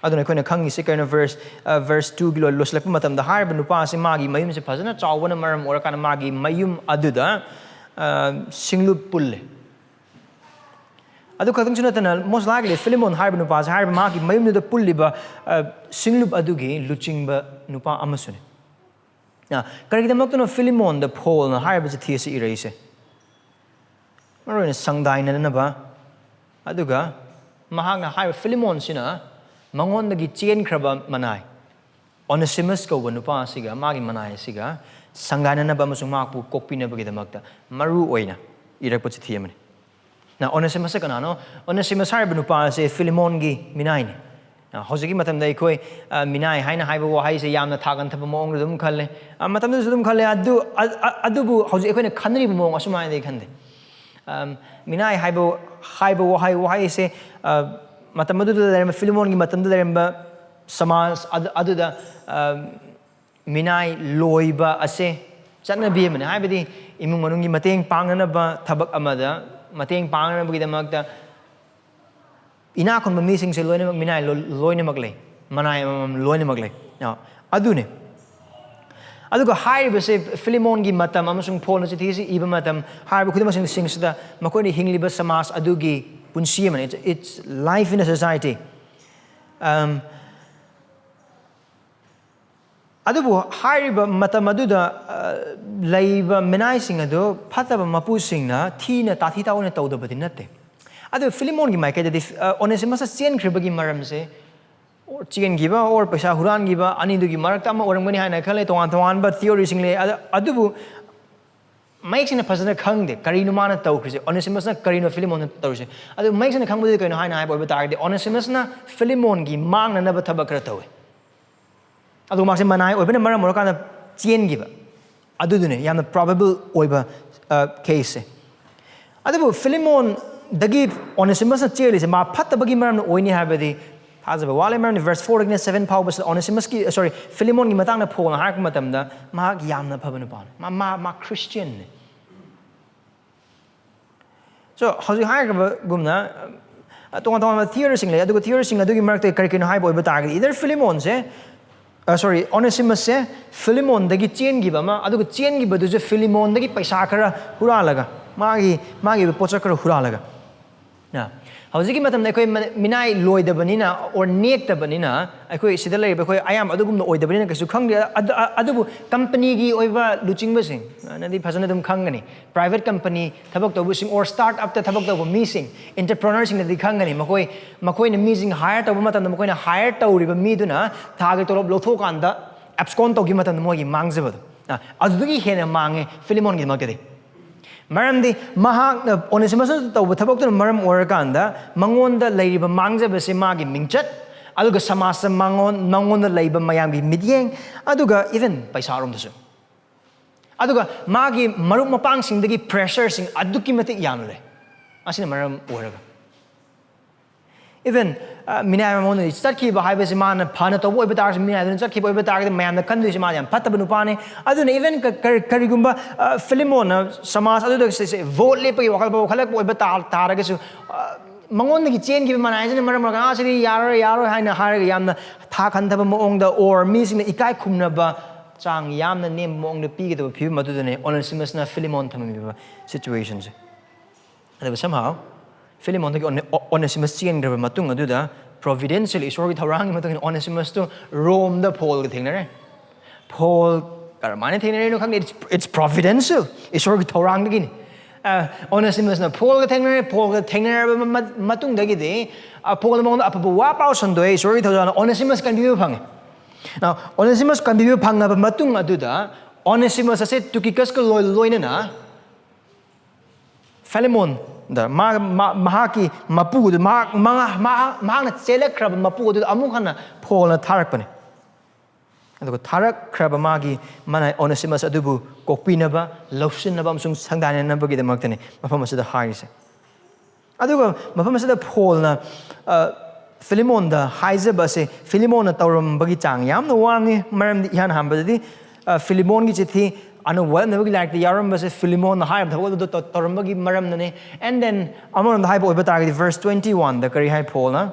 ꯑꯗꯨꯅ ꯑꯩꯈꯣꯏꯅ ꯈꯪꯉꯤꯁꯤ ꯀꯩꯅꯣ, verse, ꯑ, verse two ꯒꯤ ꯂꯣꯏ-, ꯂꯣꯏꯁꯤꯜꯂꯛꯄ ꯃꯇꯝꯗ ꯍꯥꯏꯔꯤꯕ ꯅꯨꯄꯥ ꯑꯁꯤ ꯃꯥꯒꯤ ꯃꯌꯨꯝꯁꯦ ꯐꯖꯅ ꯆꯥꯎꯕꯅ ꯃꯔꯝ ꯑꯣꯏꯔꯀꯥꯟꯗ ꯃꯥꯒꯤ ꯃꯌꯨꯝ ꯑꯗꯨꯗ, ꯑ, ꯁꯤꯡꯂꯨꯞ ꯄꯨꯜꯂꯤ꯫ ꯑꯗꯨ ꯈꯛꯇꯪꯁꯨ ꯅꯠꯇꯅ, most likely ꯐꯤꯂꯤꯃꯣꯟ ꯍꯥꯏꯔꯤꯕ ꯅꯨꯄꯥꯁꯦ ꯍꯥꯏꯔꯤꯕ ꯃꯥꯒꯤ ꯃꯌꯨꯝꯗꯨꯗ ꯄꯨꯜꯂꯤꯕ, ꯑ, ꯁꯤꯡꯂꯨꯞ ꯑꯗꯨꯒꯤ ꯂꯨꯆꯤꯡꯕ ꯅꯨꯄꯥ ꯑꯃꯁꯨꯅꯤ꯫ ꯑ, ꯀꯔꯤꯒꯤꯗꯃꯛꯇꯅꯣ ꯐꯤꯂꯤꯃꯣꯟꯗ ꯄꯣꯜꯅ ꯍꯥꯏꯔꯤꯕ ꯆꯤꯊꯤ ꯑꯁꯤ ꯏꯔꯛꯏꯁꯦ? ꯃꯔꯨꯑꯣꯏꯅ ꯁꯪꯗꯥꯏꯅꯅꯕ, ꯑꯗꯨꯒ ꯃꯍꯥꯛꯅ ꯍꯥꯏꯔꯤꯕ ꯐꯤꯂꯤꯃꯣꯟꯁꯤꯅ ꯃꯉꯣꯟꯗꯒꯤ ꯆꯦꯟꯈ꯭ꯔꯕ ꯃꯅꯥꯏ ꯑꯣꯅꯦꯁꯤꯃꯁ ꯀꯧꯕ ꯅꯨꯄꯥ ꯑꯁꯤꯒ ꯃꯥꯒꯤ ꯃꯅꯥꯏ ꯑꯁꯤꯒ ꯁꯪꯒꯥꯏꯅꯅꯕ ꯑꯃꯁꯨꯡ ꯃꯍꯥꯛꯄꯨ ꯀꯣꯛꯄꯤꯅꯕꯒꯤꯗꯃꯛꯇ ꯃꯔꯨ ꯑꯣꯏꯅ ꯏꯔꯛꯄ ꯆꯤꯊꯤ ꯑꯃꯅꯤ꯫ ꯅ, ꯑꯣꯅꯦꯁꯤꯃꯁꯁꯦ ꯀꯅꯥꯅꯣ? ꯑꯣꯅꯦꯁꯤꯃꯁ ꯍꯥꯏꯔꯤꯕ ꯅꯨꯄꯥ ꯑꯁꯦ ꯐꯤꯂꯤꯃꯣꯟꯒꯤ ꯃꯤꯅꯥꯏꯅꯤ꯫ ꯑ, ꯍꯧꯖꯤꯛꯀꯤ ꯃꯇꯝꯗ ꯑꯩꯈꯣꯏ, ꯑ, ꯃꯤꯅꯥꯏ ꯍꯥꯏꯅ ꯍꯥꯏꯕ ꯋꯥꯍꯩꯁꯦ ꯌꯥꯝꯅ ꯊꯥꯒꯟꯊꯕ ꯃꯑꯣꯡꯗ ꯑꯗꯨꯝ ꯈꯜꯂꯦ꯫ ꯑ, ꯃꯇꯝꯗꯨꯗꯁꯨ ꯑꯗꯨꯝ ꯈꯜꯂꯦ꯫ ꯑꯗꯨ, ꯑ, ꯑ, ꯑꯗꯨꯕꯨ ꯍꯧꯖꯤꯛ ꯑꯩꯈꯣꯏꯅ ꯈꯟꯅꯔꯤꯕ ꯃꯑꯣꯡ ꯑꯁꯨꯃꯥꯏꯅꯗꯤ ꯈꯟꯗꯦ꯫ ꯑꯝ, ꯃꯤꯅꯥꯏ ꯍꯥꯏꯕ, ꯍꯥꯏꯕ ꯋꯥꯍꯩ, ꯋꯥꯍꯩꯁꯦ, ꯑ, ꯃꯇꯝ ꯑꯗꯨꯗ ꯂꯩꯔꯝꯕ, ꯐꯤꯂꯤꯃꯣꯟꯒꯤ ꯃꯇꯝꯗ ꯂꯩꯔꯝꯕ ꯁꯃꯥꯖ ꯑꯗꯨ, ꯑꯗꯨꯗ, ꯑ, ꯃꯤꯅꯥꯏ ꯂꯣꯏꯕ ꯑꯁꯦ ꯆꯠꯅꯕꯤ ꯑꯃꯅꯤ꯫ ꯍꯥꯏꯕꯗꯤ ꯏꯃꯨꯡ ꯃꯅꯨꯡꯒꯤ ꯃꯇꯦꯡ ꯄꯥꯡꯅꯅꯕ, ꯊꯕꯛ ꯑꯃꯗ ꯃꯇꯦꯡ ꯄꯥꯡꯅꯅꯕꯒꯤꯗꯃꯛꯇ ꯏꯅꯥꯛ ꯈꯨꯟꯕ ꯃꯤꯁꯤꯡꯁꯦ ꯂꯣꯏꯅꯃꯛ ꯃꯤꯅꯥꯏ ꯂꯣ-, ꯂꯣꯏꯅꯃꯛ ꯂꯩ, ꯃꯅꯥꯏ ꯑꯃꯃꯝ ꯂꯣꯏꯅꯃꯛ ꯂꯩ꯫ ꯑ, ꯑꯗꯨꯅꯤ꯫ ꯑꯗꯨꯒ ꯍꯥꯏꯔꯤꯕꯁꯦ ꯐꯤꯂꯤꯃꯣꯟꯒꯤ ꯃꯇꯝ ꯑꯃꯁꯨꯡ ꯄꯣꯜꯅ ꯆꯤꯊꯤꯁꯤ ꯏꯕ ꯃꯇꯝ ꯍꯥꯏꯔꯤꯕ ꯈꯨꯗꯤꯡꯃꯛꯁꯤꯡꯁꯤꯗ ꯃꯈꯣꯏꯅ ꯍꯤꯡꯂꯤꯕ ꯁꯃꯥꯖ ꯑꯗꯨꯒꯤ ꯄꯨꯟꯁꯤ ꯑꯃꯅꯤ꯫ It's, it's life in a society. ꯑꯝ, ꯑꯗꯨꯕꯨ ꯍꯥꯏꯔꯤꯕ ꯃꯇꯝ ꯑꯗꯨꯗ, ꯑ, ꯂꯩꯕ ꯃꯤꯅꯥꯏꯁꯤꯡ ꯑꯗꯨ ꯐꯠꯇꯕ ꯃꯄꯨꯁꯤꯡꯅ ꯊꯤꯅ ꯇꯥꯊꯤ ꯇꯥꯑꯣꯏꯅ ꯇꯧꯗꯕꯗꯤ ꯅꯠꯇꯦ꯫ ꯑꯗꯨ ꯐꯤꯂꯤꯃꯣꯟꯒꯤ ꯃꯥꯏꯀꯩꯗꯗꯤ, ꯑ, ꯑꯣꯅꯦꯁꯤꯃꯁꯅ ꯆꯦꯟꯈ꯭ꯔꯤꯕꯒꯤ ꯃꯔꯝꯁꯦ, or ꯆꯦꯟꯈꯤꯕ or ꯄꯩꯁꯥ ꯍꯨꯔꯥꯟꯈꯤꯕ ꯑꯅꯤꯗꯨꯒꯤ ꯃꯔꯛꯇ ꯑꯃ ꯑꯣꯏꯔꯝꯒꯅꯤ ꯍꯥꯏꯅ ꯈꯜꯂꯦ꯫ ꯇꯣꯉꯥꯟ ꯇꯣꯉꯥꯟꯕ theoryꯁꯤꯡ ꯂꯩ꯫ ꯑꯗ-, ꯑꯗꯨꯕꯨ ꯃꯌꯦꯛ ꯁꯦꯡꯅ ꯐꯖꯅ ꯈꯪꯗꯦ ꯀꯔꯤꯅꯣ ꯃꯥꯅ ꯇꯧꯈ꯭ꯔꯤꯁꯦ, ꯑꯣꯅꯦꯁꯤꯃꯁꯅ ꯀꯔꯤꯅꯣ ꯐꯤꯂꯤꯃꯣꯟꯗ ꯇꯧꯔꯤꯁꯦ꯫ ꯑꯗꯨ ꯃꯌꯦꯛ ꯁꯦꯡꯅ ꯈꯪꯕꯗꯨꯗꯤ ꯀꯩꯅꯣ ꯍꯥꯏꯅ ꯍꯥꯏꯕ ꯑꯣꯏꯕ ꯇꯥꯔꯒꯗꯤ, ꯑꯣꯅꯦꯁꯤꯃꯁꯅ ꯐꯤꯂꯤꯃꯣꯟꯒꯤ ꯃꯥꯡꯅꯅꯕ ꯊꯕꯛ ꯈꯔ ꯇꯧꯋꯦ꯫ ꯑꯗꯨꯒ ꯃꯥꯁꯦ ꯃꯅꯥꯏ ꯑꯣꯏꯕꯅ ꯃꯔꯝ ꯑꯣꯏꯔꯀꯥꯟꯗ ꯆꯦꯟꯈꯤꯕ꯫ ꯑꯗꯨꯗꯨꯅꯦ ꯌꯥꯝꯅ probable ꯑꯣꯏꯕ, ꯑ, caseꯁꯦ꯫ ꯑꯗꯨꯕꯨ ꯐꯤꯂꯤꯃꯣꯟꯗꯒꯤ ꯑꯣꯅꯦꯁꯤꯃꯁꯅ ꯆꯦꯜꯂꯤꯁꯦ ꯃꯥ ꯐꯠꯇꯕꯒꯤ ꯃꯔꯝꯅ ꯑꯣꯏꯅꯤ ꯍꯥꯏꯕꯗꯤ ꯊꯥꯖꯕ ꯋꯥꯠꯂꯦ꯫ ꯃꯔꯝꯗꯤ verse fourꯗꯒꯤꯅ seven ꯐꯥꯎꯕꯁꯤꯗ ꯑꯣꯅꯦꯁꯤꯃꯁꯀꯤ, sorry, ꯐꯤꯂꯤꯃꯣꯟꯒꯤ ꯃꯇꯥꯡꯗ ꯐꯣꯡꯅ ꯍꯥꯏꯔꯛꯄ ꯃꯇꯝꯗ ꯃꯍꯥꯛ ꯌꯥꯝꯅ ꯐꯕ ꯅꯨꯄꯥꯅꯤ꯫ ꯃꯥ, ꯃꯥ, ꯃꯥ Christianꯅꯤ꯫ So, ꯍꯧꯖꯤꯛ ꯍꯥꯏꯈ꯭ꯔꯕꯒꯨꯝꯅ, ꯑ, ꯇꯣꯉꯥꯟ ꯇꯣꯉꯥꯟꯕ theoryꯁꯤꯡ ꯂꯩ꯫ ꯑꯗꯨꯒ theoryꯁꯤꯡ ꯑꯗꯨꯒꯤ ꯃꯔꯛꯇ ꯀꯔꯤ ꯀꯔꯤꯅꯣ ꯍꯥꯏꯕ ꯑꯣꯏꯕ ꯇꯥꯔꯒꯗꯤ, either ꯐꯤꯂꯤꯃꯣꯟꯁꯦ, ꯑ, sorry, ꯑꯣꯅꯦꯁꯤꯃꯁꯁꯦ ꯐꯤꯂꯤꯃꯣꯟꯗꯒꯤ ꯆꯦꯟꯈꯤꯕ ꯑꯃ, ꯑꯗꯨꯒ ꯆꯦꯟꯈꯤꯕꯗꯨꯁꯨ ꯐꯤꯂꯤꯃꯣꯟꯗꯒꯤ ꯄꯩꯁꯥ ꯈꯔ ꯍꯨꯔꯥꯜꯂꯒ, ꯃꯥꯒꯤ, ꯃꯥꯒꯤ ꯑꯣꯏꯕ ꯄꯣꯠꯁꯛ ꯈꯔ ꯍꯨꯔꯥꯜꯂꯒ꯫ ꯑ, ꯍꯧꯖꯤꯛꯀꯤ ꯃꯇꯝꯗ ꯑꯩꯈꯣꯏ ꯃ-, ꯃꯤꯅꯥꯏ ꯂꯣꯏꯗꯕꯅꯤꯅ, or ꯅꯦꯛꯇꯕꯅꯤꯅ, ꯑꯩꯈꯣꯏ ꯁꯤꯗ ꯂꯩꯔꯤꯕ ꯑꯩꯈꯣꯏ ꯑꯌꯥꯝꯕ ꯑꯗꯨꯒꯨꯝꯅ ꯑꯣꯏꯗꯕꯅꯤꯅ ꯀꯩꯁꯨ ꯈꯪꯗꯦ꯫ ꯑꯗꯨ, ꯑ-, ꯑꯗꯨꯕꯨ ꯀꯝꯄꯅꯤꯒꯤ ꯑꯣꯏꯕ ꯂꯨꯆꯤꯡꯕꯁꯤꯡ, ꯑ, ꯅꯗꯤ ꯐꯖꯅ ꯑꯗꯨꯝ ꯈꯪꯒꯅꯤ꯫ Private company ꯊꯕꯛ ꯇꯧꯕꯁꯤꯡ or startupꯇ ꯊꯕꯛ ꯇꯧꯕ ꯃꯤꯁꯤꯡ, entrepreneurꯁꯤꯡꯅꯗꯤ ꯈꯪꯒꯅꯤ꯫ ꯃꯈꯣꯏ, ꯃꯈꯣꯏꯅ ꯃꯤꯁꯤꯡ hire ꯇꯧꯕ ꯃꯇꯝꯗ ꯃꯈꯣꯏꯅ hire ꯇꯧꯔꯤꯕ ꯃꯤꯗꯨꯅ ꯊꯥꯒꯤ ꯇꯣꯂꯣꯞ ꯂꯧꯊꯣꯛꯑꯀꯥꯟꯗ abscond ꯇꯧꯈꯤꯕ ꯃꯇꯝꯗ ꯃꯣꯏꯒꯤ ꯃꯥꯡꯖꯕꯗꯣ, ꯑ, ꯑꯗꯨꯗꯒꯤ ꯍꯦꯟꯅ ꯃꯥꯡꯉꯦ ꯐꯤꯂꯤꯃꯣꯟꯒꯤꯗꯃꯛꯇꯗꯤ꯫ ꯃꯔꯝꯗꯤ ꯃꯍꯥꯛꯅ, ꯑꯣꯅꯦꯁꯤꯃꯁꯅ ꯇꯧꯕ ꯊꯕꯛꯇꯨꯅ ꯃꯔꯝ ꯑꯣꯏꯔꯀꯥꯟꯗ ꯃꯉꯣꯟꯗ ꯂꯩꯔꯤꯕ ꯃꯥꯡꯖꯕꯁꯦ ꯃꯥꯒꯤ ꯃꯤꯡꯆꯠ, ꯑꯗꯨꯒ ꯁꯃꯥꯖꯇ ꯃꯉꯣꯟ ꯃꯉꯣꯟꯗ ꯂꯩꯕ ꯃꯌꯥꯝꯒꯤ ꯃꯤꯠꯌꯦꯡ, ꯑꯗꯨꯒ even ꯄꯩꯁꯥꯔꯣꯝꯗꯁꯨ, ꯑꯗꯨꯒ ꯃꯥꯒꯤ ꯃꯔꯨꯞ ꯃꯄꯥꯡꯁꯤꯡꯗꯒꯤ pressureꯁꯤꯡ ꯑꯗꯨꯛꯀꯤ ꯃꯇꯤꯛ ꯌꯥꯝꯅ ꯂꯩ꯫ ꯑꯁꯤꯅ ꯃꯔꯝ ꯑꯣꯏꯔꯒ even ꯃꯤꯅꯥꯏ ꯃꯉꯣꯟꯗ ꯆꯠꯈꯤꯕ ꯍꯥꯏꯕꯁꯤ ꯃꯥꯅ ꯐꯅ ꯇꯧꯕ ꯑꯣꯏꯕ ꯇꯥꯔꯒꯁꯨ, ꯃꯤꯅꯥꯏꯗꯨꯅ ꯆꯠꯈꯤꯕ ꯑꯣꯏꯕ ꯇꯥꯔꯒꯗꯤ ꯃꯌꯥꯝꯅ ꯈꯟꯗꯣꯏꯁꯤ ꯃꯥ ꯌꯥꯝ ꯐꯠꯇꯕ ꯅꯨꯄꯥꯅꯤ꯫ ꯑꯗꯨꯅ even ꯀꯔꯤꯒꯨꯝꯕ ꯐꯤꯂꯤꯃꯣꯟꯅ ꯁꯃꯥꯖ ꯑꯗꯨꯗ ꯁꯤ- ꯁꯤ vote ꯂꯦꯞꯄꯒꯤ ꯋꯥꯈꯜ ꯋꯥꯈꯜꯂꯛꯄ ꯑꯣꯏꯕ ꯇꯥ- ꯇꯥꯔꯒꯁꯨ, ꯃꯉꯣꯟꯗꯒꯤ ꯆꯦꯟꯈꯤꯕ ꯃꯅꯥꯏꯁꯤꯅ ꯃꯔꯝ ꯑꯣꯏꯔꯒ "ꯑꯥ, ꯁꯤꯗꯤ ꯌꯥꯔꯣꯏ, ꯌꯥꯔꯣꯏ" ꯍꯥꯏꯅ ꯍꯥꯏꯔꯒ ꯌꯥꯝꯅ ꯊꯥꯛ ꯍꯟꯊꯕ ꯃꯑꯣꯡꯗ, or ꯃꯤꯁꯤꯡꯅ ꯏꯀꯥꯏ ꯈꯨꯝꯅꯕ ꯆꯥꯡ ꯌꯥꯝꯅ ꯅꯦꯝꯕ ꯃꯑꯣꯡꯗ ꯄꯤꯒꯗꯕ ꯐꯤꯕꯝ ꯑꯗꯨꯗꯅꯦ ꯑꯣꯅꯦꯁꯤꯃꯁꯅ ꯐꯤꯂꯤꯃꯣꯟ ꯊꯝꯃꯝꯃꯤꯕ situationꯁꯦ꯫ ꯑꯗꯨꯒ somehow ꯐꯤꯂꯤꯃꯣꯟꯗꯒꯤ ꯑꯣꯅꯦ- ꯑꯣ- ꯑꯣꯅꯦꯁꯤꯃꯁ ꯆꯦꯟꯈ꯭ꯔꯕ ꯃꯇꯨꯡ ꯑꯗꯨꯗ, providential, ꯏꯁꯣꯔꯒꯤ ꯊꯧꯔꯥꯡꯒꯤ ꯃꯇꯨꯡ ꯏꯟꯅ ꯑꯣꯅꯦꯁꯤꯃꯁꯇꯨ ꯔꯣꯝꯗ ꯄꯣꯜꯒ ꯊꯦꯡꯅꯔꯦ꯫ ꯄꯣꯜ ꯀꯔꯝꯍꯥꯏꯅ ꯊꯦꯡꯅꯔꯤꯅꯣ ꯈꯪꯗꯦ, it's, it's providential, ꯏꯁꯣꯔꯒꯤ ꯊꯧꯔꯥꯡꯗꯒꯤꯅꯤ꯫ ꯑ, ꯑꯣꯅꯦꯁꯤꯃꯁꯅ ꯄꯣꯜꯒ ꯊꯦꯡꯅꯔꯦ꯫ ꯄꯣꯜꯒ ꯊꯦꯡꯅꯔꯕ ꯃ- ꯃ- ꯃꯇꯨꯡꯗꯒꯤꯗꯤ, ꯑ, ꯄꯣꯜꯅ ꯃꯉꯣꯟꯗ ꯑꯐꯕ ꯋꯥ ꯄꯥꯎ ꯁꯟꯗꯣꯛꯑꯦ, ꯏꯁꯣꯔꯒꯤ ꯊꯧꯖꯥꯜꯅ ꯑꯣꯅꯦꯁꯤꯃꯁ ꯀꯟꯕꯤꯕ ꯐꯪꯉꯦ꯫ Now, ꯑꯣꯅꯦꯁꯤꯃꯁ ꯀꯟꯕꯤꯕ ꯐꯪꯉꯕ ꯃꯇꯨꯡ ꯑꯗꯨꯗ, ꯑꯣꯅꯦꯁꯤꯃꯁ ꯑꯁꯦ ꯇꯨꯀꯤꯀꯁꯀ ꯂꯣꯏ- ꯂꯣꯏꯅꯅ ꯐꯤꯂꯤꯃꯣꯟꯗ ꯃꯥ- ꯃꯥ- ꯃꯍꯥꯛꯀꯤ ꯃꯄꯨ ꯑꯗꯨ, ꯃꯍꯥꯛ- ꯃꯉꯥ- ꯃꯍꯥꯛ- ꯃꯍꯥꯛꯅ ꯆꯦꯜꯂꯛꯈ꯭ꯔꯕ ꯃꯄꯨ ꯑꯗꯨꯗ ꯑꯃꯨꯛ ꯍꯟꯅ ꯄꯣꯜꯅ ꯊꯥꯔꯛꯄꯅꯤ꯫ ꯑꯗꯨꯒ ꯊꯥꯔꯛꯈ꯭ꯔꯕ ꯃꯥꯒꯤ ꯃꯅꯥꯏ ꯑꯣꯅꯦꯁꯤꯃꯁ ꯑꯗꯨꯕꯨ ꯀꯣꯛꯄꯤꯅꯕ, ꯂꯧꯁꯤꯟꯅꯕ ꯑꯃꯁꯨꯡ ꯁꯪꯗꯥꯏꯅꯅꯕꯒꯤꯗꯃꯛꯇꯅꯤ ꯃꯐꯝ ꯑꯁꯤꯗ ꯍꯥꯏꯔꯤꯁꯦ꯫ ꯑꯗꯨꯒ ꯃꯐꯝ ꯑꯁꯤꯗ ꯄꯣꯜꯅ, ꯑ, ꯐꯤꯂꯤꯃꯣꯟꯗ ꯍꯥꯏꯖꯕ ꯑꯁꯦ ꯐꯤꯂꯤꯃꯣꯟꯅ ꯇꯧꯔꯝꯕꯒꯤ ꯆꯥꯡ ꯌꯥꯝꯅ ꯋꯥꯡꯉꯤ꯫ ꯃꯔꯝꯗꯤ ꯏꯍꯥꯟ ꯍꯥꯟꯕꯗꯗꯤ, ꯑ, ꯐꯤꯂꯤꯃꯣꯟꯒꯤ ꯆꯤꯊꯤ, ꯑꯅꯧꯕ ꯋꯥꯠꯅꯕꯒꯤ ꯂꯥꯏꯔꯤꯛꯇ ꯌꯥꯎꯔꯝꯕꯁꯦ ꯐꯤꯂꯤꯃꯣꯟꯅ ꯍꯥꯏꯔꯤꯕ ꯊꯕꯛ ꯑꯗꯨꯗ ꯇꯧ- ꯇꯧꯔꯝꯕꯒꯤ ꯃꯔꯝꯅꯅꯦ꯫ And then ꯑꯃꯔꯣꯝꯗ ꯍꯥꯏꯕ ꯑꯣꯏꯕ ꯇꯥꯔꯒꯗꯤ verse twenty oneꯗ ꯀꯔꯤ ꯍꯥꯏ ꯄꯣꯜꯅ?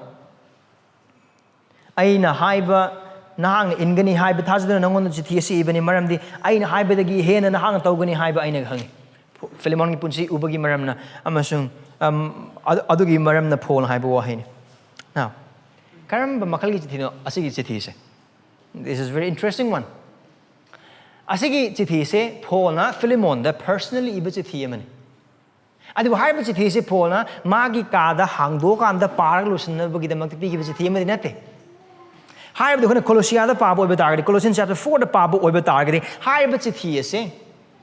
"ꯑꯩꯅ ꯍꯥꯏꯕ ꯅꯍꯥꯛꯅ ꯏꯟꯒꯅꯤ ꯍꯥꯏꯕ ꯊꯥꯖꯗꯨꯅ ꯅꯉꯣꯟꯗ ꯆꯤꯊꯤ ꯑꯁꯤ ꯏꯕꯅꯤ, ꯃꯔꯝꯗꯤ ꯑꯩꯅ ꯍꯥꯏꯕꯗꯒꯤ ꯍꯦꯟꯅ ꯅꯍꯥꯛꯅ ꯇꯧꯒꯅꯤ ꯍꯥꯏꯕ ꯑꯩꯅ ꯈꯪꯏ"꯫ ꯐꯤꯂꯤꯃꯣꯟꯒꯤ ꯄꯨꯟꯁꯤ ꯎꯕꯒꯤ ꯃꯔꯝꯅ ꯑꯃꯁꯨꯡ, ꯑꯝ, ꯑꯗꯨ- ꯑꯗꯨꯒꯤ ꯃꯔꯝꯅ ꯄꯣꯜꯅ ꯍꯥꯏꯕ ꯋꯥꯍꯩꯅꯤ꯫ Now, ꯀꯔꯝꯕ ꯃꯈꯜꯒꯤ ꯆꯤꯊꯤꯅꯣ ꯑꯁꯤꯒꯤ ꯆꯤꯊꯤꯁꯦ? This is very interesting one. ꯑꯁꯤꯒꯤ ꯆꯤꯊꯤꯁꯦ ꯄꯣꯜꯅ ꯐꯤꯂꯤꯃꯣꯟꯗ personally ꯏꯕ ꯆꯤꯊꯤ ꯑꯃꯅꯤ꯫ ꯑꯗꯨꯕꯨ ꯍꯥꯏꯔꯤꯕ ꯆꯤꯊꯤꯁꯦ ꯄꯣꯜꯅ ꯃꯥꯒꯤ ꯀꯥꯗ ꯍꯥꯡꯗꯣꯛꯑꯀꯥꯟꯗ ꯄꯥꯔꯒ ꯂꯣꯏꯁꯤꯟꯅꯕꯒꯤꯗꯃꯛꯇ ꯄꯤꯈꯤꯕ ꯆꯤꯊꯤ ꯑꯃꯗꯤ ꯅꯠꯇꯦ꯫ ꯍꯥꯏꯔꯤꯕꯗꯤ ꯑꯩꯈꯣꯏꯅ ꯀꯣꯂꯣꯁꯤꯌꯥꯗ ꯄꯥꯕ ꯑꯣꯏꯕ ꯇꯥꯔꯒꯗꯤ, Colossians chapter fourꯗ ꯄꯥꯕ ꯑꯣꯏꯕ ꯇꯥꯔꯒꯗꯤ, ꯍꯥꯏꯔꯤꯕ ꯆꯤꯊꯤ ꯑꯁꯦ,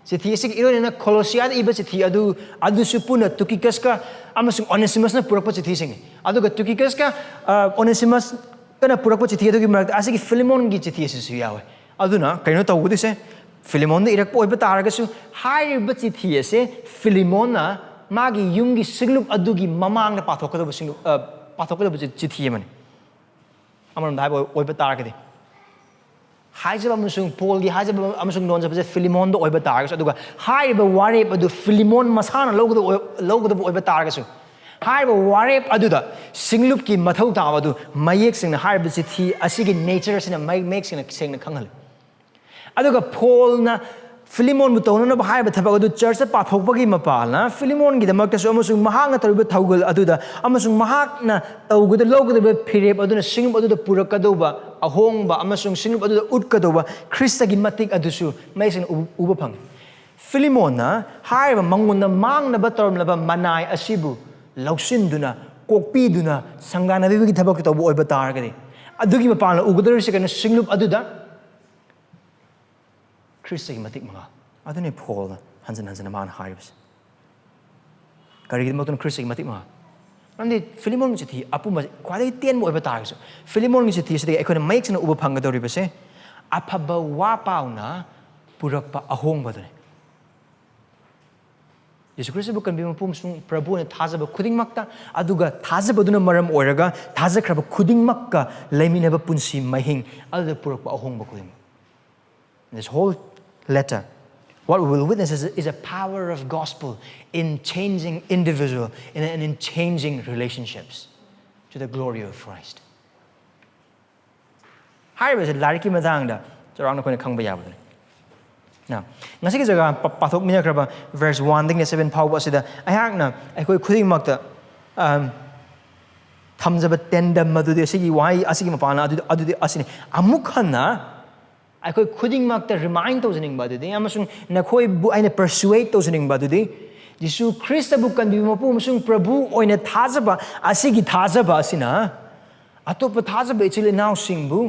ꯆꯤꯊꯤ ꯑꯁꯤꯒꯤ ꯏꯔꯣꯏꯅꯅ ꯀꯣꯂꯣꯁꯤꯌꯥꯗ ꯏꯕ ꯆꯤꯊꯤ ꯑꯗꯨ, ꯑꯗꯨꯁꯨ ꯄꯨꯟꯅ ꯇꯨꯀꯤꯀꯁꯀ ꯑꯃꯁꯨꯡ ꯑꯣꯅꯦꯁꯤꯃꯁꯅ ꯄꯨꯔꯛꯄ ꯆꯤꯊꯤꯁꯤꯡꯅꯤ꯫ ꯑꯗꯨꯒ ꯇꯨꯀꯤꯀꯁꯀ, ꯑ, ꯑꯣꯅꯦꯁꯤꯃꯁ ꯀꯅ ꯄꯨꯔꯛꯄ ꯆꯤꯊꯤ ꯑꯗꯨꯒꯤ ꯃꯔꯛꯇ ꯑꯁꯤꯒꯤ ꯐꯤꯂꯤꯃꯣꯟꯒꯤ ꯆꯤꯊꯤ ꯑꯁꯤꯁꯨ ꯌꯥꯎꯋꯦ꯫ ꯑꯗꯨꯅ ꯀꯩꯅꯣ ꯇꯧꯒꯗꯣꯏꯁꯦ, ꯐꯤꯂꯤꯃꯣꯟꯗ ꯏꯔꯛꯄ ꯑꯣꯏꯕ ꯇꯥꯔꯒꯁꯨ, ꯍꯥꯏꯔꯤꯕ ꯆꯤꯊꯤ ꯑꯁꯦ ꯐꯤꯂꯤꯃꯣꯟꯅ ꯃꯥꯒꯤ ꯌꯨꯝꯒꯤ ꯁꯤꯡꯂꯨꯞ ꯑꯗꯨꯒꯤ ꯃꯃꯥꯡꯗ ꯄꯥꯊꯣꯛꯀꯗꯕ ꯁꯤꯡꯂꯨꯞ, ꯑ, ꯄꯥꯊꯣꯛꯀꯗꯕ ꯆꯤ-, ꯆꯤꯊꯤ ꯑꯃꯅꯤ꯫ ꯑꯃꯔꯣꯝꯗ ꯍꯥꯏꯕ ꯑꯣꯏꯕ ꯇꯥꯔꯒꯗꯤ, ꯍꯥꯏꯖꯕ ꯑꯃꯁꯨꯡ ꯄꯣꯜꯒꯤ ꯍꯥꯏꯖꯕ ꯑꯃꯁꯨꯡ ꯅꯣꯟꯖꯕꯁꯦ ꯐꯤꯂꯤꯃꯣꯟꯗ ꯑꯣꯏꯕ ꯇꯥꯔꯒꯁꯨ, ꯑꯗꯨꯒ ꯍꯥꯏꯔꯤꯕ ꯋꯥꯔꯦꯞ ꯑꯗꯨ ꯐꯤꯂꯤꯃꯣꯟ ꯃꯁꯥꯅ ꯂꯧꯒꯗꯕ ꯑꯣꯏ-, ꯂꯧꯒꯗꯕ ꯑꯣꯏꯕ ꯇꯥꯔꯒꯁꯨ, ꯍꯥꯏꯔꯤꯕ ꯋꯥꯔꯦꯞ ꯑꯗꯨꯗ ꯁꯤꯡꯂꯨꯞꯀꯤ ꯃꯊꯧ ꯇꯥꯕ ꯑꯗꯨ ꯃꯌꯦꯛ ꯁꯦꯡꯅ ꯍꯥꯏꯔꯤꯕ ꯆꯤꯊꯤ ꯑꯁꯤꯒꯤ ꯅꯦꯆꯔ ꯑꯁꯤꯅ ꯃꯌꯦꯛ, ꯃꯌꯦꯛ ꯁꯦꯡꯅ, ꯁꯦꯡꯅ ꯈꯪꯍꯜꯂꯤ꯫ ꯑꯗꯨꯒ ꯄꯣꯜꯅ ꯐꯤꯂꯤꯃꯣꯟꯕꯨ ꯇꯧꯅꯅꯕ ꯍꯥꯏꯕ ꯊꯕꯛ ꯑꯗꯨ ꯆꯔꯆꯇ ꯄꯥꯊꯣꯛꯄꯒꯤ ꯃꯄꯥꯜꯅ ꯐꯤꯂꯤꯃꯣꯟꯒꯤꯗꯃꯛꯇꯁꯨ ꯑꯃꯁꯨꯡ ꯃꯍꯥꯛꯅ ꯇꯧꯔꯤꯕ ꯊꯧꯒꯜ ꯑꯗꯨꯗ ꯑꯃꯁꯨꯡ ꯃꯍꯥꯛꯅ ꯇꯧꯒꯗ-, ꯂꯧꯒꯗꯧꯔꯤꯕ ꯐꯤꯔꯦꯞ ꯑꯗꯨꯅ ꯁꯤꯡꯂꯨꯞ ꯑꯗꯨꯗ ꯄꯨꯔꯛꯀꯗꯧꯕ ꯑꯍꯣꯡꯕ ꯑꯃꯁꯨꯡ ꯁꯤꯡꯂꯨꯞ ꯑꯗꯨꯗ ꯎꯠꯀꯗꯧꯕ ꯈ꯭ꯔꯤꯁꯇꯒꯤ ꯃꯇꯤꯛ ꯑꯗꯨꯁꯨ ꯃꯌꯦꯛ ꯁꯦꯡꯅ ꯎ-, ꯎꯕ ꯐꯪꯉꯤ꯫ ꯐꯤꯂꯤꯃꯣꯟꯅ ꯍꯥꯏꯔꯤꯕ ꯃꯉꯣꯟꯗ ꯃꯥꯡꯅꯕ ꯇꯧꯔꯝꯂꯕ ꯃꯅꯥꯏ ꯑꯁꯤꯕꯨ ꯂꯧꯁꯤꯟꯗꯨꯅ, ꯀꯣꯛꯄꯤꯗꯨꯅ, ꯁꯪꯒꯥꯅꯕꯤꯕꯒꯤ ꯊꯕꯛ ꯇꯧꯕ ꯑꯣꯏꯕ ꯇꯥꯔꯒꯗꯤ, ꯑꯗꯨꯒꯤ ꯃꯄꯥꯟꯗ ꯎꯒꯗꯧꯔꯤꯁꯤ ꯀꯩꯅꯣ? ꯁꯤꯡꯂꯨꯞ ꯑꯗꯨꯗ ꯈ꯭ꯔꯤꯁꯇꯒꯤ ꯃꯇꯤꯛ ꯃꯉꯥꯜ꯫ ꯑꯗꯨꯅꯤ ꯄꯣꯜꯅ ꯍꯟꯖꯤꯟ ꯍꯟꯖꯤꯟꯅ ꯃꯥꯅ ꯍꯥꯏꯔꯤꯕꯁꯦ꯫ ꯀꯔꯤꯒꯤꯗꯃꯛꯇꯅ ꯈ꯭ꯔꯤꯁꯇꯒꯤ ꯃꯇꯤꯛ ꯃꯉꯥꯜ? ꯃꯔꯝꯗꯤ ꯐꯤꯂꯤꯃꯣꯟꯒꯤ ꯆꯤꯊꯤ ꯑꯄꯨꯝꯕ ꯈ꯭ꯋꯥꯏꯗꯒꯤ ꯇꯦꯟꯕ ꯑꯣꯏꯕ ꯇꯥꯔꯒꯁꯨ, ꯐꯤꯂꯤꯃꯣꯟꯒꯤ ꯆꯤꯊꯤ ꯑꯁꯤꯗꯒꯤ ꯑꯩꯈꯣꯏꯅ ꯃꯌꯦꯛ ꯁꯦꯡꯅ ꯎꯕ ꯐꯪꯒꯗꯧꯔꯤꯕꯁꯦ, ꯑꯐꯕ ꯋꯥ ꯄꯥꯎꯅ ꯄꯨꯔꯛꯄ ꯑꯍꯣꯡꯕꯗꯨꯅꯤ꯫ ꯌꯦꯁꯨ ꯈ꯭ꯔꯤꯁꯇꯕꯨ ꯀꯟꯕꯤꯕ ꯃꯄꯨ ꯑꯃꯁꯨꯡ ꯄ꯭ꯔꯚꯨ ꯑꯣꯏꯅ ꯊꯥꯖꯕ ꯈꯨꯗꯤꯡꯃꯛꯇ, ꯑꯗꯨꯒ ꯊꯥꯖꯕꯗꯨꯅ ꯃꯔꯝ ꯑꯣꯏꯔꯒ ꯊꯥꯖꯈ꯭ꯔꯕ ꯈꯨꯗꯤꯡꯃꯛꯀ ꯂꯩꯃꯤꯟꯅꯕ ꯄꯨꯟꯁꯤ ꯃꯍꯤꯡ ꯑꯗꯨꯗ ꯄꯨꯔꯛꯄ ꯑꯍꯣꯡꯕ ꯈꯨꯗꯤꯡꯃꯛ꯫ This whole letter, what we will witness is, is a power of gospel in changing individual and, and in changing relationships to the glory of Christ. ꯍꯥꯏꯔꯤꯕꯁꯦ ꯂꯥꯏꯔꯤꯛꯀꯤ ꯃꯇꯥꯡꯗ ꯆꯥꯎꯔꯥꯛꯅ ꯑꯩꯈꯣꯏꯅ ꯈꯪꯕ ꯌꯥꯕꯗꯨꯅꯤ꯫ Now, ꯉꯁꯤꯒꯤ ꯖꯒꯥ ꯄ-, ꯄꯥꯊꯣꯛꯃꯤꯟꯅꯈ꯭ꯔꯕ verse one ꯗꯒꯤꯅ seven ꯐꯥꯎꯕ ꯑꯁꯤꯗ ꯑꯩꯍꯥꯛꯅ ꯑꯩꯈꯣꯏ ꯈꯨꯗꯤꯡꯃꯛꯇ, ꯑꯝ, ꯊꯝꯖꯕ ꯇꯦꯟꯗꯝ ꯑꯗꯨꯗꯤ, ꯑꯁꯤꯒꯤ ꯋꯥꯍꯩ ꯑꯁꯤꯒꯤ ꯃꯄꯥꯟꯅ ꯑꯗꯨꯗꯤ, ꯑꯗꯨꯗꯤ ꯑꯁꯤꯅꯤ꯫ ꯑꯃꯨꯛ ꯍꯟꯅ ꯑꯩꯈꯣꯏ ꯈꯨꯗꯤꯡꯃꯛꯇ remind ꯇꯧꯖꯅꯤꯡꯕ ꯑꯗꯨꯗꯤ, ꯑꯃꯁꯨꯡ ꯅꯈꯣꯏꯕꯨ ꯑꯩꯅ persuade ꯇꯧꯖꯅꯤꯡꯕ ꯑꯗꯨꯗꯤ, ꯖꯤꯁꯨ ꯈ꯭ꯔꯤꯁꯇꯕꯨ ꯀꯟꯕꯤꯕ ꯃꯄꯨ ꯑꯃꯁꯨꯡ ꯄ꯭ꯔꯚꯨ ꯑꯣꯏꯅ ꯊꯥꯖꯕ ꯑꯁꯤꯒꯤ ꯊꯥꯖꯕ ꯑꯁꯤꯅ ꯑꯇꯣꯞꯄ ꯊꯥꯖꯕ ꯏꯆꯤꯜ ꯏꯅꯥꯎꯁꯤꯡꯕꯨ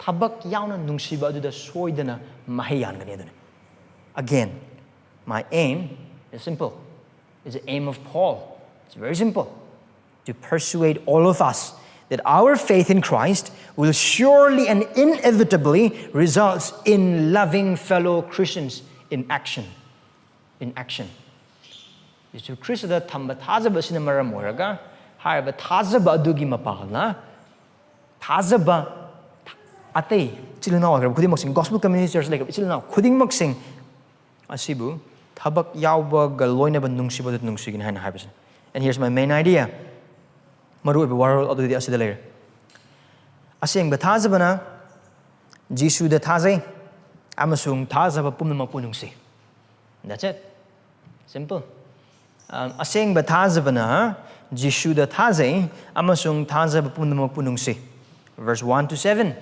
ꯊꯕꯛ ꯌꯥꯎꯅ ꯅꯨꯡꯁꯤꯕ ꯑꯗꯨꯗ ꯁꯣꯏꯗꯅ ꯃꯍꯩ ꯌꯥꯟꯒꯅꯤ꯫ ꯑꯗꯨꯅ, again, my aim is simple. It's the aim of Paul. It's very simple. To persuade all of us that our faith in Christ will surely and inevitably results in loving fellow Christians in action. In action. ꯌꯤꯁꯨ ꯈ꯭ꯔꯤꯁꯇꯗ ꯊꯝꯕ ꯊꯥꯖꯕ ꯑꯁꯤꯅ ꯃꯔꯝ ꯑꯣꯏꯔꯒ ꯍꯥꯏꯔꯤꯕ ꯊꯥꯖꯕ ꯑꯗꯨꯒꯤ ꯃꯄꯥꯜꯅ ꯊꯥꯖꯕ ꯑꯇꯩ ꯏꯆꯤꯜ ꯏꯅꯥꯎ ꯑꯣꯏꯈ꯭ꯔꯕ ꯈꯨꯗꯤꯡꯃꯛꯁꯤꯡ, gospel community church ꯂꯩꯈ꯭ꯔꯕ ꯏꯆꯤꯜ ꯏꯅꯥꯎ ꯈꯨꯗꯤꯡꯃꯛꯁꯤꯡ ꯑꯁꯤꯕꯨ ꯊꯕꯛ ꯌꯥꯎꯕꯒ ꯂꯣꯏꯅꯕ ꯅꯨꯡꯁꯤꯕꯗꯨ ꯅꯨꯡꯁꯤꯒꯅꯤ ꯍꯥꯏꯅ ꯍꯥꯏꯕꯁꯦ꯫ And here's my main idea. ꯃꯔꯨꯑꯣꯏꯕ ꯋꯥꯔꯣꯜ ꯑꯗꯨꯗꯤ ꯑꯁꯤꯗ ꯂꯩꯔꯦ꯫ ꯑꯁꯦꯡꯕ ꯊꯥꯖꯕꯅ ꯖꯤꯁꯨꯗ ꯊꯥꯖꯩ ꯑꯃꯁꯨꯡ ꯊꯥꯖꯕ ꯄꯨꯝꯅꯃꯛꯄꯨ ꯅꯨꯡꯁꯤ꯫ That's it. Simple. Um, ꯑꯁꯦꯡꯕ ꯊꯥꯖꯕꯅ ꯖꯤꯁꯨꯗ ꯊꯥꯖꯩ ꯑꯃꯁꯨꯡ ꯊꯥꯖꯕ ꯄꯨꯝꯅꯃꯛꯄꯨ ꯅꯨꯡꯁꯤ꯫ Verse one to seven.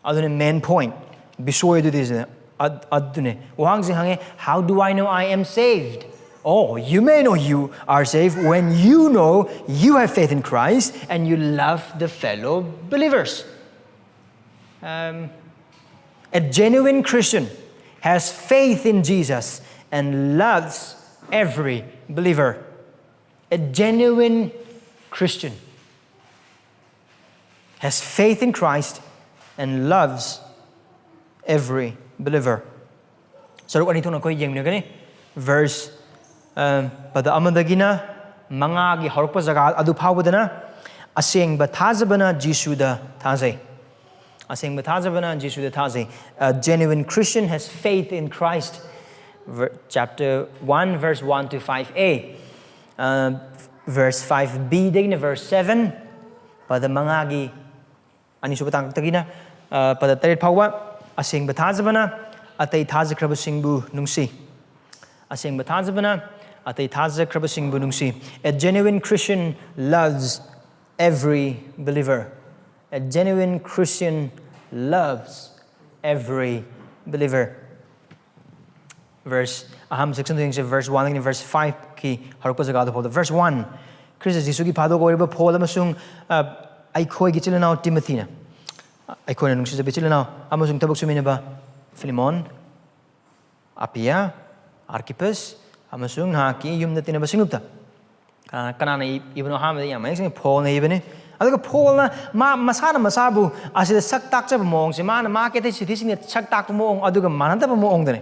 ꯑꯗꯨꯅ main point, ꯕꯤꯁꯣꯏ ꯑꯗꯨꯗꯤ ꯑꯗꯨꯅꯦ꯫ ꯋꯥꯍꯪꯁꯦ ꯍꯪꯉꯦ, "How do I know I am saved?" Oh, you may know you are saved when you know you have faith in Christ and you love the fellow believers. Um, a genuine Christian has faith in Jesus and loves every believer. A genuine Christian has faith in Christ and loves every believer. ꯁꯔꯨꯛ ꯑꯅꯤ ꯊꯣꯛꯅ ꯑꯩꯈꯣꯏ ꯌꯦꯡꯃꯤꯟꯅꯒꯅꯤ꯫ Verse, ꯑ, ꯄꯗ ꯑꯃꯗꯒꯤꯅ ꯃꯉꯥꯒꯤ ꯍꯧꯔꯛꯄ ꯖꯒꯥ ꯑꯗꯨ ꯐꯥꯎꯕꯗꯅ ꯑꯁꯦꯡꯕ ꯊꯥꯖꯕꯅ ꯖꯤꯁꯨꯗ ꯊꯥꯖꯩ꯫ ꯑꯁꯦꯡꯕ ꯊꯥꯖꯕꯅ ꯖꯤꯁꯨꯗ ꯊꯥꯖꯩ꯫ A genuine Christian has faith in Christ. Ver-, chapter one, verse one to five a. Uh, verse five b ꯗꯒꯤꯅ verse seven, ꯄꯗ ꯃꯉꯥꯒꯤ ꯑꯅꯤꯁꯨꯕ ꯇꯥꯡꯀꯛꯇꯒꯤꯅ, ꯑ, ꯄꯗ ꯇꯔꯦꯠ ꯐꯥꯎꯕ, ꯑꯁꯦꯡꯕ ꯊꯥꯖꯕꯅ ꯑꯇꯩ ꯊꯥꯖꯈ꯭ꯔꯕꯁꯤꯡꯕꯨ ꯅꯨꯡꯁꯤ꯫ ꯑꯁꯦꯡꯕ ꯊꯥꯖꯕꯅ ꯑꯇꯩ ꯊꯥꯖꯈ꯭ꯔꯕꯁꯤꯡꯕꯨ ꯅꯨꯡꯁꯤ꯫ A genuine Christian loves every believer. A genuine Christian loves every believer. Verse, ꯑꯍꯥꯟꯕ section ꯗꯣ ꯌꯦꯡꯁꯦ, verse one ꯗꯒꯤꯅ verse five ꯀꯤ ꯍꯧꯔꯛꯄ ꯖꯒꯥꯗꯨ ꯐꯥꯎꯗ꯫ Verse one, ꯈ꯭ꯔꯤꯁꯇ ꯖꯤꯁꯨꯒꯤ ꯐꯥꯗꯣꯛ ꯑꯣꯏꯔꯤꯕ ꯄꯣꯜ ꯑꯃꯁꯨꯡ, ꯑ, ꯑꯩꯈꯣꯏꯒꯤ ꯏꯆꯤꯜ ꯏꯅꯥꯎ ꯇꯤꯃꯣꯊꯤꯅ, ꯑꯩꯈꯣꯏꯅ ꯅꯨꯡꯁꯤꯖꯕ ꯏꯆꯤꯜ ꯏꯅꯥꯎ ꯑꯃꯁꯨꯡ ꯊꯕꯛ ꯁꯨꯃꯤꯟꯅꯕ ꯐꯤꯂꯤꯃꯣꯟ, ꯑꯄꯤꯌꯥ, ꯑꯥꯔꯀꯤꯄꯁ ꯑꯃꯁꯨꯡ ꯅꯍꯥꯛꯀꯤ ꯌꯨꯝꯗ ꯇꯤꯟꯅꯕꯁꯤꯡꯂꯨꯞꯇ꯫ ꯀꯅꯥ-, ꯀꯅꯥꯅ ꯏ-, ꯏꯕꯅꯣ? ꯑꯍꯥꯟꯕꯗ ꯌꯥꯝ ꯃꯌꯦꯛ ꯁꯦꯡꯅ ꯄꯣꯜꯅ ꯏꯕꯅꯤ꯫ ꯑꯗꯨꯒ ꯄꯣꯜꯅ ꯃꯥ ꯃꯁꯥꯅ ꯃꯁꯥꯕꯨ ꯑꯁꯤꯗ ꯁꯛ ꯇꯥꯛꯆꯕ ꯃꯑꯣꯡꯁꯦ, ꯃꯥꯅ ꯃꯍꯥꯛꯀꯤ ꯑꯇꯩ ꯆꯤꯊꯤꯁꯤꯡꯗ ꯁꯛ ꯇꯥꯛꯄ ꯃꯑꯣꯡ ꯑꯗꯨꯒ ꯃꯥꯟꯅꯗꯕ ꯃꯑꯣꯡꯗꯅꯤ꯫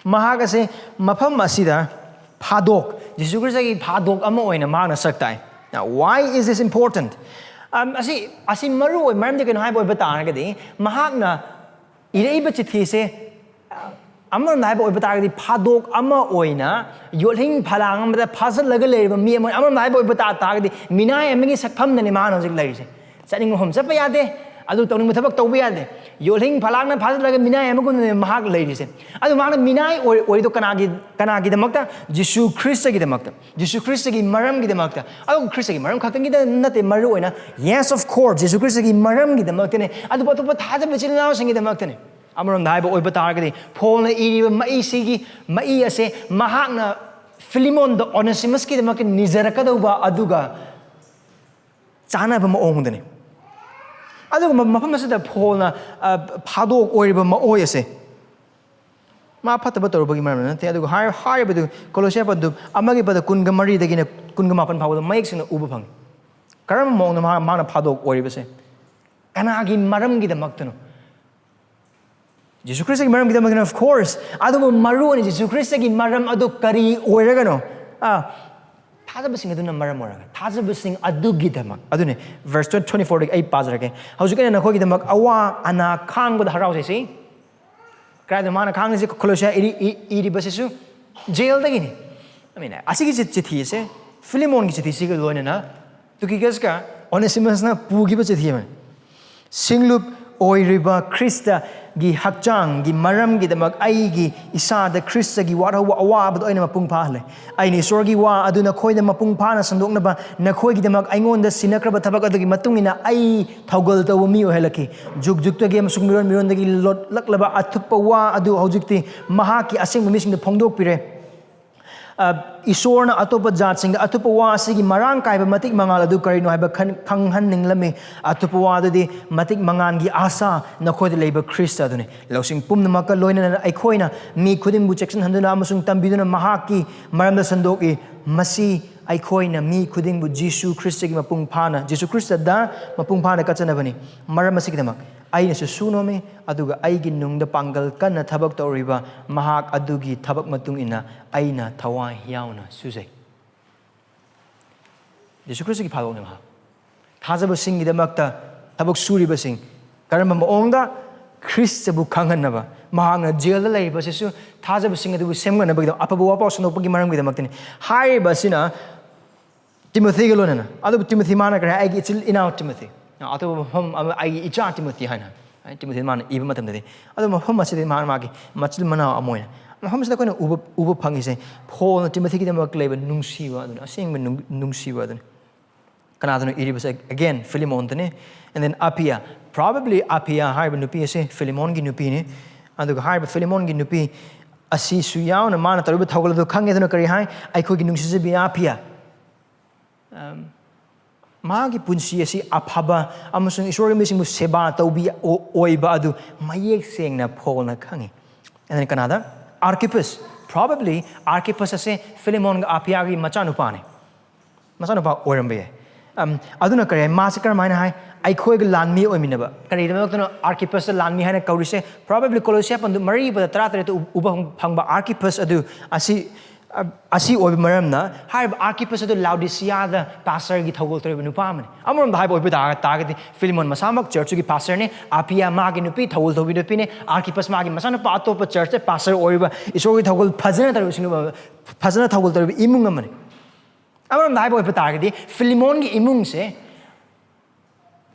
ꯃꯍꯥꯛ ꯑꯁꯦ ꯃꯐꯝ ꯑꯁꯤꯗ ꯐꯥꯗꯣꯛ, ꯖꯤꯁꯨ ꯈ꯭ꯔꯤꯁꯇꯒꯤ ꯐꯥꯗꯣꯛ ꯑꯃ ꯑꯣꯏꯅ ꯃꯍꯥꯛꯅ ꯁꯛ ꯇꯥꯛꯏ꯫ Now, why is this important? ꯑꯝ, ꯑꯁꯤ, ꯑꯁꯤ ꯃꯔꯨ ꯑꯣꯏ, ꯃꯔꯝꯗꯤ ꯀꯩꯅꯣ ꯍꯥꯏꯕ ꯑꯣꯏꯕ ꯇꯥꯔꯒꯗꯤ, ꯃꯍꯥꯛꯅ ꯏꯔꯛꯏꯕ ꯆꯤꯊꯤꯁꯦ, ꯑꯃꯔꯣꯝꯗ ꯍꯥꯏꯕ ꯑꯣꯏꯕ ꯇꯥꯔꯒꯗꯤ, ꯐꯥꯗꯣꯛ ꯑꯃ ꯑꯣꯏꯅ ꯌꯣꯠꯂꯤꯡ ꯐꯂꯥꯡ ꯑꯃꯗ ꯐꯥꯖꯤꯜꯂꯒ ꯂꯩꯔꯤꯕ ꯃꯤ ꯑꯃ, ꯑꯃꯔꯣꯝꯗ ꯍꯥꯏꯕ ꯑꯣꯏꯕ ꯇꯥ-, ꯇꯥꯔꯒꯗꯤ, ꯃꯤꯅꯥꯏ ꯑꯃꯒꯤ ꯁꯛꯐꯝꯗꯅꯤ ꯃꯥꯅ ꯍꯧꯖꯤꯛ ꯂꯩꯔꯤꯁꯦ꯫ ꯆꯠꯅꯤꯡꯕ ꯃꯐꯝ ꯆꯠꯄ ꯌꯥꯗꯦ, ꯑꯗꯨ ꯇꯧꯅꯤꯡꯕ ꯊꯕꯛ ꯇꯧꯕ ꯌꯥꯗꯦ꯫ ꯌꯣꯠꯂꯤꯡ ꯐꯂꯥꯡꯅ ꯐꯥꯖꯤꯜꯂꯒ ꯃꯤꯅꯥꯏ ꯑꯃꯒꯨꯝꯅꯅꯦ ꯃꯍꯥꯛ ꯂꯩꯔꯤꯁꯦ꯫ ꯑꯗꯨ ꯃꯍꯥꯛꯅ ꯃꯤꯅꯥꯏ ꯑꯣꯏ-, ꯑꯣꯏꯔꯤꯗꯣ ꯀꯅꯥꯒꯤ, ꯀꯅꯥꯒꯤꯗꯃꯛꯇ? ꯖꯤꯁꯨ ꯈ꯭ꯔꯤꯁꯇꯒꯤꯗꯃꯛꯇ꯫ ꯖꯤꯁꯨ ꯈ꯭ꯔꯤꯁꯇꯒꯤ ꯃꯔꯝꯒꯤꯗꯃꯛꯇ꯫ ꯑꯗꯨ ꯈ꯭ꯔꯤꯁꯇꯒꯤ ꯃꯔꯝ ꯈꯛꯇꯪꯒꯤꯗ ꯅꯠꯇꯦ, ꯃꯔꯨ ꯑꯣꯏꯅ, yes, of course, ꯖꯤꯁꯨ ꯈ꯭ꯔꯤꯁꯇꯒꯤ ꯃꯔꯝꯒꯤꯗꯃꯛꯇꯅꯦ꯫ ꯑꯗꯨꯕꯨ ꯑꯇꯣꯞꯄ ꯊꯥꯖꯕ ꯏꯆꯤꯜ ꯏꯅꯥꯎꯁꯤꯡꯒꯤꯗꯃꯛꯇꯅꯦ꯫ ꯑꯃꯔꯣꯝꯗ ꯍꯥꯏꯕ ꯑꯣꯏꯕ ꯇꯥꯔꯒꯗꯤ, ꯄꯣꯜꯅ ꯏꯔꯤꯕ ꯃꯩꯁꯤꯒꯤ, ꯃꯩ ꯑꯁꯦ ꯃꯍꯥꯛꯅ ꯐꯤꯂꯤꯃꯣꯟꯗ ꯑꯣꯅꯦꯁꯤꯃꯁꯀꯤꯗꯃꯛꯇ ꯅꯤꯖꯔꯛꯀꯗꯧꯕ ꯑꯗꯨꯒ ꯆꯥꯅꯕ ꯃꯑꯣꯡꯗꯅꯤ꯫ ꯑꯗꯨꯒꯨꯝꯕ ꯃꯐꯝ ꯑꯁꯤꯗ ꯄꯣꯜꯅ, ꯑ, ꯐꯥꯗꯣꯛ ꯑꯣꯏꯔꯤꯕ ꯃꯑꯣꯏ ꯑꯁꯦ ꯃꯥ ꯐꯠꯇꯕ ꯇꯧꯔꯨꯕꯒꯤ ꯃꯔꯝꯗ ꯅꯠꯇꯦ, ꯑꯗꯨꯒ ꯍꯥꯏ-, ꯍꯥꯏꯔꯤꯕꯗꯨ ꯀꯣꯂꯣꯁꯤꯌꯥ ꯄꯟꯗꯨꯞ ꯑꯃꯒꯤ ꯄꯗ ꯀꯨꯟꯒ ꯃꯔꯤꯗꯒꯤꯅ ꯀꯨꯟꯒ ꯃꯥꯄꯟ ꯐꯥꯎꯕꯗ ꯃꯌꯦꯛ ꯁꯦꯡꯅ ꯎꯕ ꯐꯪꯉꯤ꯫ ꯀꯔꯝꯕ ꯃꯑꯣꯡꯗ ꯃꯥ-, ꯃꯥꯅ ꯐꯥꯗꯣꯛ ꯑꯣꯏꯔꯤꯕꯁꯦ? ꯀꯅꯥꯒꯤ ꯃꯔꯝꯒꯤꯗꯃꯛꯇꯅꯣ? ꯖꯤꯁꯨ ꯈ꯭ꯔꯤꯁꯇꯒꯤ ꯃꯔꯝꯒꯤꯗꯃꯛꯇꯅ, of course, ꯑꯗꯨꯕꯨ ꯃꯔꯨ ꯑꯣꯏꯅ ꯖꯤꯁꯨ ꯈ꯭ꯔꯤꯁꯇꯒꯤ ꯃꯔꯝ ꯑꯗꯨ ꯀꯔꯤ ꯑꯣꯏꯔꯒꯅꯣ? ꯑꯥ, ꯊꯥꯖꯕꯁꯤꯡ ꯑꯗꯨꯅ ꯃꯔꯝ ꯑꯣꯏꯔꯒ, ꯊꯥꯖꯕꯁꯤꯡ ꯑꯗꯨꯒꯤꯗꯃꯛ꯫ ꯑꯗꯨꯅꯦ, verse twenty-fourꯗꯒꯤ ꯑꯩ ꯄꯥꯖꯔꯛꯀꯦ꯫ "ꯍꯧꯖꯤꯛ ꯑꯩꯅ ꯅꯈꯣꯏꯒꯤꯗꯃꯛ ꯑꯋꯥ ꯑꯅꯥ ꯈꯥꯡꯕꯗ ꯍꯔꯥꯎꯖꯩ", ꯁꯤ ꯀꯗꯥꯏꯗ ꯃꯥꯅ ꯈꯥꯡꯉꯤꯁꯦ? ꯀꯣꯂꯣꯁꯤꯌꯥ ꯏꯔꯤ-, ꯏ-, ꯏꯔꯤꯕꯁꯤꯁꯨ ꯖꯦꯜꯗꯒꯤꯅꯤ꯫ I mean, ꯑꯁꯤꯒꯤ ꯆꯤ-, ꯆꯤꯊꯤ ꯑꯁꯦ ꯐꯤꯂꯤꯃꯣꯟꯒꯤ ꯆꯤꯊꯤꯁꯤꯒ ꯂꯣꯏꯅꯅ ꯇꯨꯀꯤꯀꯁꯀ ꯑꯣꯅꯦꯁꯤꯃꯁꯅ ꯄꯨꯈꯤꯕ ꯆꯤꯊꯤ ꯑꯃꯅꯤ꯫ "ꯁꯤꯡꯂꯨꯞ ꯑꯣꯏꯔꯤꯕ ꯈ꯭ꯔꯤꯁꯇꯒꯤ ꯍꯛꯆꯥꯡꯒꯤ ꯃꯔꯝꯒꯤꯗꯃꯛ ꯑꯩꯒꯤ ꯏꯁꯥꯗ ꯈ꯭ꯔꯤꯁꯇꯒꯤ ꯋꯥꯠꯍꯧꯕ ꯑꯋꯥꯕꯗꯣ ꯑꯩꯅ ꯃꯄꯨꯡ ꯐꯥꯍꯜꯂꯦ꯫ ꯑꯩꯅ ꯏꯁꯣꯔꯒꯤ ꯋꯥ ꯑꯗꯨ ꯅꯈꯣꯏꯗ ꯃꯄꯨꯡ ꯐꯥꯅ ꯁꯟꯗꯣꯛꯅꯕ ꯅꯈꯣꯏꯒꯤꯗꯃꯛ ꯑꯩꯉꯣꯟꯗ ꯁꯤꯟꯅꯈ꯭ꯔꯕ ꯊꯕꯛ ꯑꯗꯨꯒꯤ ꯃꯇꯨꯡ ꯏꯟꯅ ꯑꯩ ꯊꯧꯒꯜ ꯇꯧꯕ ꯃꯤ ꯑꯣꯏꯍꯜꯂꯛꯈꯤ꯫ ꯖꯨꯛ ꯖꯨꯛꯇꯒꯤ ꯑꯃꯁꯨꯡ ꯃꯤꯔꯣꯟ ꯃꯤꯔꯣꯟꯗꯒꯤ ꯂꯣꯠꯂꯛꯂꯕ ꯑꯊꯨꯞꯄ ꯋꯥ ꯑꯗꯨ ꯍꯧꯖꯤꯛꯇꯤ ꯃꯍꯥꯛꯀꯤ ꯑꯁꯦꯡꯕ ꯃꯤꯁꯤꯡꯗ ꯐꯣꯡꯗꯣꯛꯄꯤꯔꯦ"꯫ ꯑ, ꯏꯁꯣꯔꯅ ꯑꯇꯣꯞꯄ ꯖꯥꯠꯁꯤꯡꯗ ꯑꯊꯨꯞꯄ ꯋꯥ ꯑꯁꯤꯒꯤ ꯃꯔꯥꯡ ꯀꯥꯏꯕ ꯃꯇꯤꯛ ꯃꯉꯥꯜ ꯑꯗꯨ ꯀꯔꯤꯅꯣ ꯍꯥꯏꯕ ꯈꯟ-, ꯈꯪꯍꯟꯅꯤꯡꯂꯝꯃꯤ꯫ ꯑꯊꯨꯞꯄ ꯋꯥ ꯑꯗꯨꯗꯤ ꯃꯇꯤꯛ ꯃꯉꯥꯜꯒꯤ ꯑꯥꯁꯥ, ꯅꯈꯣꯏꯗ ꯂꯩꯕ ꯈ꯭ꯔꯤꯁꯇ ꯑꯗꯨꯅꯤ꯫ ꯂꯧꯁꯤꯡ ꯄꯨꯝꯅꯃꯛꯀ ꯂꯣꯏꯅꯅ ꯑꯩꯈꯣꯏꯅ ꯃꯤ ꯈꯨꯗꯤꯡꯕꯨ ꯆꯦꯛꯁꯤꯟꯍꯟꯗꯨꯅ ꯑꯃꯁꯨꯡ ꯇꯝꯕꯤꯗꯨꯅ ꯃꯍꯥꯛꯀꯤ ꯃꯔꯝꯗ ꯁꯟꯗꯣꯛꯏ꯫ ꯃꯁꯤ ꯑꯩꯈꯣꯏꯅ ꯃꯤ ꯈꯨꯗꯤꯡꯕꯨ ꯖꯤꯁꯨ ꯈ꯭ꯔꯤꯁꯇꯒꯤ ꯃꯄꯨꯡ ꯐꯥꯅ, ꯖꯤꯁꯨ ꯈ꯭ꯔꯤꯁꯇꯗ ꯃꯄꯨꯡ ꯐꯥꯅ ꯀꯠꯆꯅꯕꯅꯤ꯫ ꯃꯔꯝ ꯑꯁꯤꯒꯤꯗꯃꯛ ꯑꯩꯅꯁꯨ ꯁꯨ ꯅꯣꯝꯃꯤ, ꯑꯗꯨꯒ ꯑꯩꯒꯤ ꯅꯨꯡꯗ ꯄꯥꯡꯒꯜ ꯀꯟꯅ ꯊꯕꯛ ꯇꯧꯔꯤꯕ ꯃꯍꯥꯛ ꯑꯗꯨꯒꯤ ꯊꯕꯛ ꯃꯇꯨꯡ ꯏꯟꯅ ꯑꯩꯅ ꯊꯋꯥꯏ ꯌꯥꯎꯅ ꯁꯨꯖꯩ꯫ ꯖꯤꯁꯨ ꯈ꯭ꯔꯤꯁꯇꯒꯤ ꯐꯥꯗꯣꯛꯅꯦ ꯃꯍꯥꯛ꯫ ꯊꯥꯖꯕꯁꯤꯡꯒꯤꯗꯃꯛꯇ ꯊꯕꯛ ꯁꯨꯔꯤꯕꯁꯤꯡ ꯀꯔꯝꯕ ꯃꯑꯣꯡꯗ? ꯈ꯭ꯔꯤꯁꯇꯕꯨ ꯈꯪꯍꯟꯅꯕ꯫ ꯃꯍꯥꯛꯅ ꯖꯦꯜꯗ ꯂꯩꯔꯤꯕꯁꯤꯁꯨ ꯊꯥꯖꯕꯁꯤꯡ ꯑꯗꯨꯕꯨ ꯁꯦꯝꯒꯠꯅꯕꯒꯤꯗꯃꯛ, ꯑꯐꯕ ꯋꯥꯄꯥꯎ ꯁꯟꯗꯣꯛꯄꯒꯤ ꯃꯔꯝꯒꯤꯗꯃꯛꯇꯅꯤ꯫ ꯍꯥꯏꯔꯤꯕ ꯑꯁꯤꯅ ꯇꯤꯃꯣꯊꯤꯒ ꯂꯣꯏꯅꯅ꯫ ꯑꯗꯨꯕꯨ ꯇꯤꯃꯣꯊꯤ ꯃꯥꯅ ꯀꯔꯤ ꯍꯥꯏ? "ꯑꯩꯒꯤ ꯏꯆꯤꯜ ꯏꯅꯥꯎ ꯇꯤꯃꯣꯊꯤ"꯫ ꯑꯇꯣꯞꯄ ꯃꯐꯝ ꯑꯃ, "ꯑꯩꯒꯤ ꯏꯆꯥ ꯇꯤꯃꯣꯊꯤ" ꯍꯥꯏꯅ ꯍꯥꯏ꯫ ꯇꯤꯃꯣꯊꯤ ꯃꯥꯅ ꯏꯕ ꯃꯇꯝꯗꯗꯤ꯫ ꯑꯗꯨ ꯃꯐꯝ ꯑꯁꯤꯗꯤ ꯃꯥ, ꯃꯥꯒꯤ ꯃꯆꯤꯜ ꯃꯅꯥꯎ ꯑꯃ ꯑꯣꯏꯅ꯫ ꯃꯐꯝꯁꯤꯗ ꯑꯩꯈꯣꯏꯅ ꯎꯕ, ꯎꯕ ꯐꯪꯉꯤꯁꯦ, ꯄꯣꯜꯅ ꯇꯤꯃꯣꯊꯤꯒꯤꯗꯃꯛ ꯂꯩꯕ ꯅꯨꯡꯁꯤꯕ ꯑꯗꯨꯅꯤ, ꯑꯁꯦꯡꯕ ꯅꯨꯡ-, ꯅꯨꯡꯁꯤꯕ ꯑꯗꯨꯅꯤ꯫ ꯀꯅꯥꯗꯅꯣ ꯏꯔꯤꯕꯁꯦ? Again, ꯐꯤꯂꯤꯃꯣꯟꯗꯅꯤ꯫ And then ꯑꯄꯤꯌꯥ, probably ꯑꯄꯤꯌꯥ ꯍꯥꯏꯔꯤꯕ ꯅꯨꯄꯤ ꯑꯁꯤ ꯐꯤꯂꯤꯃꯣꯟꯒꯤ ꯅꯨꯄꯤꯅꯤ꯫ ꯑꯗꯨꯒ ꯍꯥꯏꯔꯤꯕ ꯐꯤꯂꯤꯃꯣꯟꯒꯤ ꯅꯨꯄꯤ ꯑꯁꯤꯁꯨ ꯌꯥꯎꯅ ꯃꯥꯅ ꯇꯧꯔꯤꯕ ꯊꯧꯒꯜ ꯑꯗꯨ ꯈꯪꯉꯦ꯫ ꯑꯗꯨꯅ ꯀꯔꯤ ꯍꯥꯏ? "ꯑꯩꯈꯣꯏꯒꯤ ꯅꯨꯡꯁꯤꯖꯕꯤ ꯑꯄꯤꯌꯥ, ꯑꯝ, ꯃꯥꯒꯤ ꯄꯨꯟꯁꯤ ꯑꯁꯤ ꯑꯐꯕ ꯑꯃꯁꯨꯡ ꯏꯁꯣꯔꯒꯤ ꯃꯤꯁꯤꯡꯕꯨ ꯁꯦꯕꯥ ꯇꯧꯕꯤ ꯑꯣ-, ꯑꯣꯏꯕ ꯑꯗꯨ ꯃꯌꯦꯛ ꯁꯦꯡꯅ ꯄꯣꯜꯅ ꯈꯪꯉꯤ"꯫ And then ꯀꯅꯥꯗ? ꯑꯥꯔꯀꯤꯄꯁ꯫ Probably ꯑꯥꯔꯀꯤꯄꯁ ꯑꯁꯦ ꯐꯤꯂꯤꯃꯣꯟꯒ ꯑꯄꯤꯌꯥꯒꯤ ꯃꯆꯥꯅꯨꯄꯥꯅꯤ꯫ ꯃꯆꯥꯅꯨꯄꯥ ꯑꯣꯏꯔꯝꯕ ꯌꯥꯏ꯫ ꯑꯝ, ꯑꯗꯨꯅ ꯀꯔꯤ ꯍꯥꯏ? ꯃꯥꯁꯦ ꯀꯔꯝꯍꯥꯏꯅ ꯍꯥꯏ? "ꯑꯩꯈꯣꯏꯒ ꯂꯥꯟꯃꯤ ꯑꯣꯏꯃꯤꯟꯅꯕ"꯫ ꯀꯔꯤꯒꯤꯗꯃꯛꯇꯅꯣ ꯑꯥꯔꯀꯤꯄꯁꯇ ꯂꯥꯟꯃꯤ ꯍꯥꯏꯅ ꯀꯧꯔꯤꯁꯦ? Probably ꯀꯣꯂꯣꯁꯤꯌꯥ ꯄꯟꯗꯨ ꯃꯔꯤ ꯄꯗ ꯇꯔꯥꯇꯔꯦꯠꯇ ꯎ-, ꯎꯕ ꯐꯪ-, ꯐꯪꯕ ꯑꯥꯔꯀꯤꯄꯁ ꯑꯗꯨ ꯑꯁꯤ, ꯑ, ꯑꯁꯤ ꯑꯣꯏꯕ ꯃꯔꯝꯅ ꯍꯥꯏꯔꯤꯕ ꯑꯥꯔꯀꯤꯄꯁ ꯑꯗꯨ ꯂꯥꯎꯗꯤꯁꯤꯌꯥꯗ ꯄꯥꯁꯇꯔꯒꯤ ꯊꯧꯒꯜ ꯇꯧꯔꯤꯕ ꯅꯨꯄꯥ ꯑꯃꯅꯤ꯫ ꯑꯃꯔꯣꯝꯗ ꯍꯥꯏꯕ ꯑꯣꯏꯕ ꯇꯥꯔ-, ꯇꯥꯔꯒꯗꯤ ꯐꯤꯂꯤꯃꯣꯟ ꯃꯁꯥꯃꯛ ꯆꯔꯆꯀꯤ ꯄꯥꯁꯇꯔꯅꯤ, ꯑꯄꯤꯌꯥ ꯃꯥꯒꯤ ꯅꯨꯄꯤ ꯊꯧꯒꯜ ꯇꯧꯕꯤ ꯅꯨꯄꯤꯅꯤ, ꯑꯥꯔꯀꯤꯄꯁ ꯃꯥꯒꯤ ꯃꯆꯥꯅꯨꯄꯥ ꯑꯇꯣꯞꯄ ꯆꯔꯆꯇ ꯄꯥꯁꯇꯔ ꯑꯣꯏꯔꯤꯕ, ꯏꯁꯣꯔꯒꯤ ꯊꯧꯒꯜ ꯐꯖꯅ ꯇꯧꯔꯤꯕꯁꯤꯡ, ꯐꯖꯅ ꯊꯧꯒꯜ ꯇꯧꯔꯤꯕ ꯏꯃꯨꯡ ꯑꯃꯅꯤ꯫ ꯑꯃꯔꯣꯝꯗ ꯍꯥꯏꯕ ꯑꯣꯏꯕ ꯇꯥꯔꯒꯗꯤ ꯐꯤꯂꯤꯃꯣꯟꯒꯤ ꯏꯃꯨꯡꯁꯦ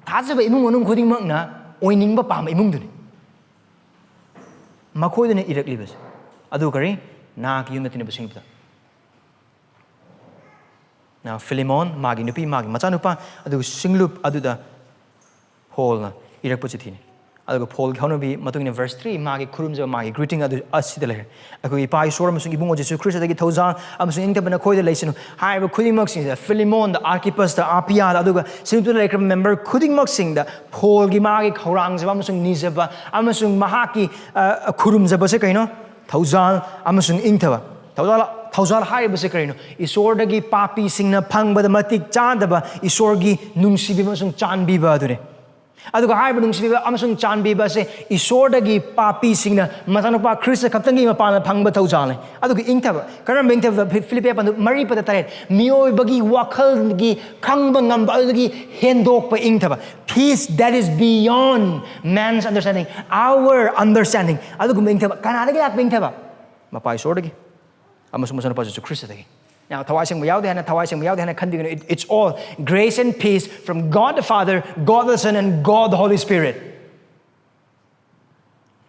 ꯊꯥꯖꯕ ꯏꯃꯨꯡ ꯃꯅꯨꯡ ꯈꯨꯗꯤꯡꯃꯛꯅ ꯑꯣꯏꯅꯤꯡꯕ ꯄꯥꯝꯕ ꯏꯃꯨꯡꯗꯨꯅꯤ꯫ ꯃꯈꯣꯏꯗꯨꯅ ꯏꯔꯛꯂꯤꯕꯁꯦ꯫ ꯑꯗꯨ ꯀꯔꯤ? ꯅꯥꯒꯤ ꯌꯨꯝꯗ ꯇꯤꯟꯅꯕꯁꯤꯡꯗꯨꯗ꯫ Now, ꯐꯤꯂꯤꯃꯣꯟ, ꯃꯥꯒꯤ ꯅꯨꯄꯤ, ꯃꯥꯒꯤ ꯃꯆꯥꯅꯨꯄꯥ, ꯑꯗꯨꯒ ꯁꯤꯡꯂꯨꯞ ꯑꯗꯨꯗ ꯄꯣꯜꯅ ꯏꯔꯛꯄ ꯆꯤꯊꯤꯅꯤ꯫ ꯑꯗꯨꯒ ꯄꯣꯜꯒꯤ ꯍꯧꯅꯕꯤ ꯃꯇꯨꯡ ꯏꯟꯅ verse three, ꯃꯥꯒꯤ ꯈꯨꯔꯨꯝꯖꯕ, ꯃꯥꯒꯤ greeting ꯑꯗꯨ ꯑꯁꯤꯗ ꯂꯩꯔꯦ꯫ "ꯑꯩꯈꯣꯏꯒꯤ ꯏꯄꯥ ꯏꯁꯣꯔ ꯑꯃꯁꯨꯡ ꯏꯕꯨꯡꯉꯣ ꯖꯤꯁꯨ ꯈ꯭ꯔꯤꯁꯇꯒꯤ ꯊꯧꯖꯥꯜ ꯑꯃꯁꯨꯡ ꯏꯪꯊꯕ ꯅꯈꯣꯏꯗ ꯂꯩꯁꯅꯨ" ꯍꯥꯏꯔꯤꯕ ꯈꯨꯗꯤꯡꯃꯛꯁꯤꯡꯁꯤꯗ, ꯐꯤꯂꯤꯃꯣꯟꯗ, ꯑꯥꯔꯀꯤꯄꯁꯇ, ꯑꯄꯤꯌꯥꯗ, ꯑꯗꯨꯒ ꯁꯤꯡꯂꯨꯞꯇ ꯂꯩꯈ꯭ꯔꯕ member ꯈꯨꯗꯤꯡꯃꯛꯁꯤꯡꯗ ꯄꯣꯜꯒꯤ ꯃꯥꯒꯤ ꯈꯧꯔꯥꯡꯖꯕ ꯑꯃꯁꯨꯡ ꯅꯤꯖꯕ ꯑꯃꯁꯨꯡ ꯃꯍꯥꯛꯀꯤ, ꯑ, ꯈꯨꯔꯨꯝꯖꯕꯁꯦ ꯀꯩꯅꯣ? ꯊꯧꯖꯥꯜ ꯑꯃꯁꯨꯡ ꯏꯪꯊꯕ꯫ ꯊꯧꯖꯥꯜ ꯊꯧꯖꯥꯜ ꯍꯥꯏꯔꯤꯕꯁꯦ ꯀꯔꯤꯅꯣ? ꯏꯁꯣꯔꯗꯒꯤ ꯄꯥꯄꯤꯁꯤꯡꯅ ꯐꯪꯕꯗ ꯃꯇꯤꯛ ꯆꯥꯗꯕ ꯏꯁꯣꯔꯒꯤ ꯅꯨꯡꯁꯤꯕꯤꯕ ꯑꯃꯁꯨꯡ ꯆꯥꯟꯕꯤꯕ ꯑꯗꯨꯅꯤ꯫ ꯑꯗꯨꯒ ꯍꯥꯏꯔꯤꯕ ꯅꯨꯡꯁꯤꯕꯤꯕ ꯑꯃꯁꯨꯡ ꯆꯥꯟꯕꯤꯕ ꯑꯁꯦ ꯏꯁꯣꯔꯗꯒꯤ ꯄꯥꯄꯤꯁꯤꯡꯅ ꯃꯆꯥꯅꯨꯄꯥ ꯈ꯭ꯔꯤꯁꯇ ꯈꯛꯇꯪꯒꯤ ꯃꯄꯥꯟꯅ ꯐꯪꯕ ꯊꯧꯖꯥꯜꯅꯤ꯫ ꯑꯗꯨꯒ ꯏꯪꯊꯕ, ꯀꯔꯝꯕ ꯏꯪꯊꯕ? ꯐꯤ-, ꯐꯤꯂꯤꯞꯄꯤ ꯄꯟꯗꯨ ꯃꯔꯤ ꯄꯗ ꯇꯔꯦꯠ, ꯃꯤꯑꯣꯏꯕꯒꯤ ꯋꯥꯈꯜꯒꯤ ꯈꯪꯕ ꯉꯝꯕ ꯑꯗꯨꯗꯒꯤ ꯍꯦꯟꯗꯣꯛꯄ ꯏꯪꯊꯕ, peace that is beyond man's understanding, our understanding, ꯑꯗꯨꯒꯨꯝꯕ ꯏꯪꯊꯕ꯫ ꯀꯅꯥꯗꯒꯤ ꯂꯥꯛꯄ ꯏꯪꯊꯕ? ꯃꯄꯥ ꯏꯁꯣꯔꯗꯒꯤ ꯑꯃꯁꯨꯡ ꯃꯆꯥꯅꯨꯄꯥ ꯖꯤꯁꯨ ꯈ꯭ꯔꯤꯁꯇꯗꯒꯤ꯫ Now, ꯊꯋꯥꯏ ꯁꯦꯡꯕ ꯌꯥꯎꯗꯦ ꯍꯥꯏꯅ, ꯊꯋꯥꯏ ꯁꯦꯡꯕ ꯌꯥꯎꯗꯦ ꯍꯥꯏꯅ ꯈꯟꯕꯤꯒꯅꯨ꯫ It, it's all grace and peace from God the Father, God the Son, and God the Holy Spirit.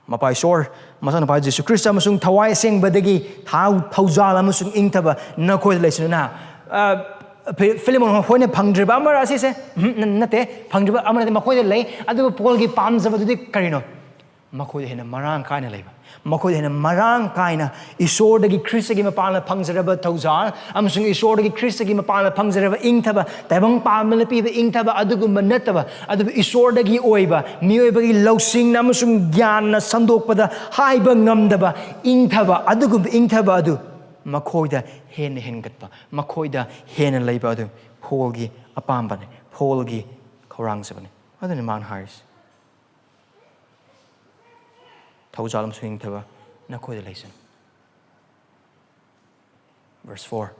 ꯃꯄꯥ ꯏꯁꯣꯔ, ꯃꯆꯥꯅꯨꯄꯥ ꯖꯤꯁꯨ ꯈ꯭ꯔꯤꯁꯇ ꯑꯃꯁꯨꯡ ꯊꯋꯥꯏ ꯑꯁꯦꯡꯕꯗꯒꯤ ꯊꯥꯎ, ꯊꯧꯖꯥꯜ ꯑꯃꯁꯨꯡ ꯏꯪꯊꯕ ꯅꯈꯣꯏꯗ ꯂꯩꯁꯅꯨꯅ꯫ ꯑ, ꯐꯤ-, ꯐꯤꯂꯤꯃꯣꯟ ꯍꯣꯏꯅ ꯐꯪꯗ꯭ꯔꯤꯕ ꯑꯃꯔ ꯑꯁꯤꯁꯦ? ꯎꯝ, ꯅ-, ꯅꯠꯇꯦ, ꯐꯪꯗ꯭ꯔꯤꯕ ꯑꯃꯔꯗꯤ ꯃꯈꯣꯏꯗ ꯂꯩ꯫ ꯑꯗꯨꯕꯨ ꯄꯣꯜꯒꯤ ꯄꯥꯝꯖꯕꯗꯨꯗꯤ ꯀꯔꯤꯅꯣ? ꯃꯈꯣꯏꯗ ꯍꯦꯟꯅ ꯃꯔꯥꯡ ꯀꯥꯏꯅ ꯂꯩꯕ, ꯃꯈꯣꯏꯗ ꯍꯦꯟꯅ ꯃꯔꯥꯡ ꯀꯥꯏꯅ ꯏꯁꯣꯔꯗꯒꯤ, ꯈ꯭ꯔꯤꯁꯇꯒꯤ ꯃꯄꯥꯟꯅ ꯐꯪꯖꯔꯕ ꯊꯧꯖꯥꯜ ꯑꯃꯁꯨꯡ ꯏꯁꯣꯔꯗꯒꯤ, ꯈ꯭ꯔꯤꯁꯇꯒꯤ ꯃꯄꯥꯟꯅ ꯐꯪꯖꯔꯕ ꯏꯪꯊꯕ, ꯇꯥꯏꯕꯪ ꯄꯥꯟꯕꯅ ꯄꯤꯕ ꯏꯪꯊꯕ ꯑꯗꯨꯒꯨꯝꯕ ꯅꯠꯇꯕ, ꯑꯗꯨꯕꯨ ꯏꯁꯣꯔꯗꯒꯤ ꯑꯣꯏꯕ, ꯃꯤꯑꯣꯏꯕꯒꯤ ꯂꯧꯁꯤꯡꯅ ꯑꯃꯁꯨꯡ ꯒ꯭ꯌꯥꯟꯅ ꯁꯟꯗꯣꯛꯄꯗ ꯍꯥꯏꯕ ꯉꯝꯗꯕ ꯏꯪꯊꯕ, ꯑꯗꯨꯒꯨꯝꯕ ꯏꯪꯊꯕ ꯑꯗꯨ ꯃꯈꯣꯏꯗ ꯍꯦꯟꯅ ꯍꯦꯟꯒꯠꯄ, ꯃꯈꯣꯏꯗ ꯍꯦꯟꯅ ꯂꯩꯕ ꯑꯗꯨ ꯄꯣꯜꯒꯤ ꯑꯄꯥꯝꯕꯅꯤ, ꯄꯣꯜꯒꯤ ꯈꯧꯔꯥꯡꯖꯕꯅꯤ꯫ ꯑꯗꯨꯅꯤ ꯃꯥꯅ ꯍꯥꯏꯔꯤꯁꯤ꯫ ꯊꯧꯖꯥꯜ ꯑꯃꯁꯨꯡ ꯏꯪꯊꯕ ꯅꯈꯣꯏꯗ ꯂꯩꯁꯅꯨ꯫ Verse four,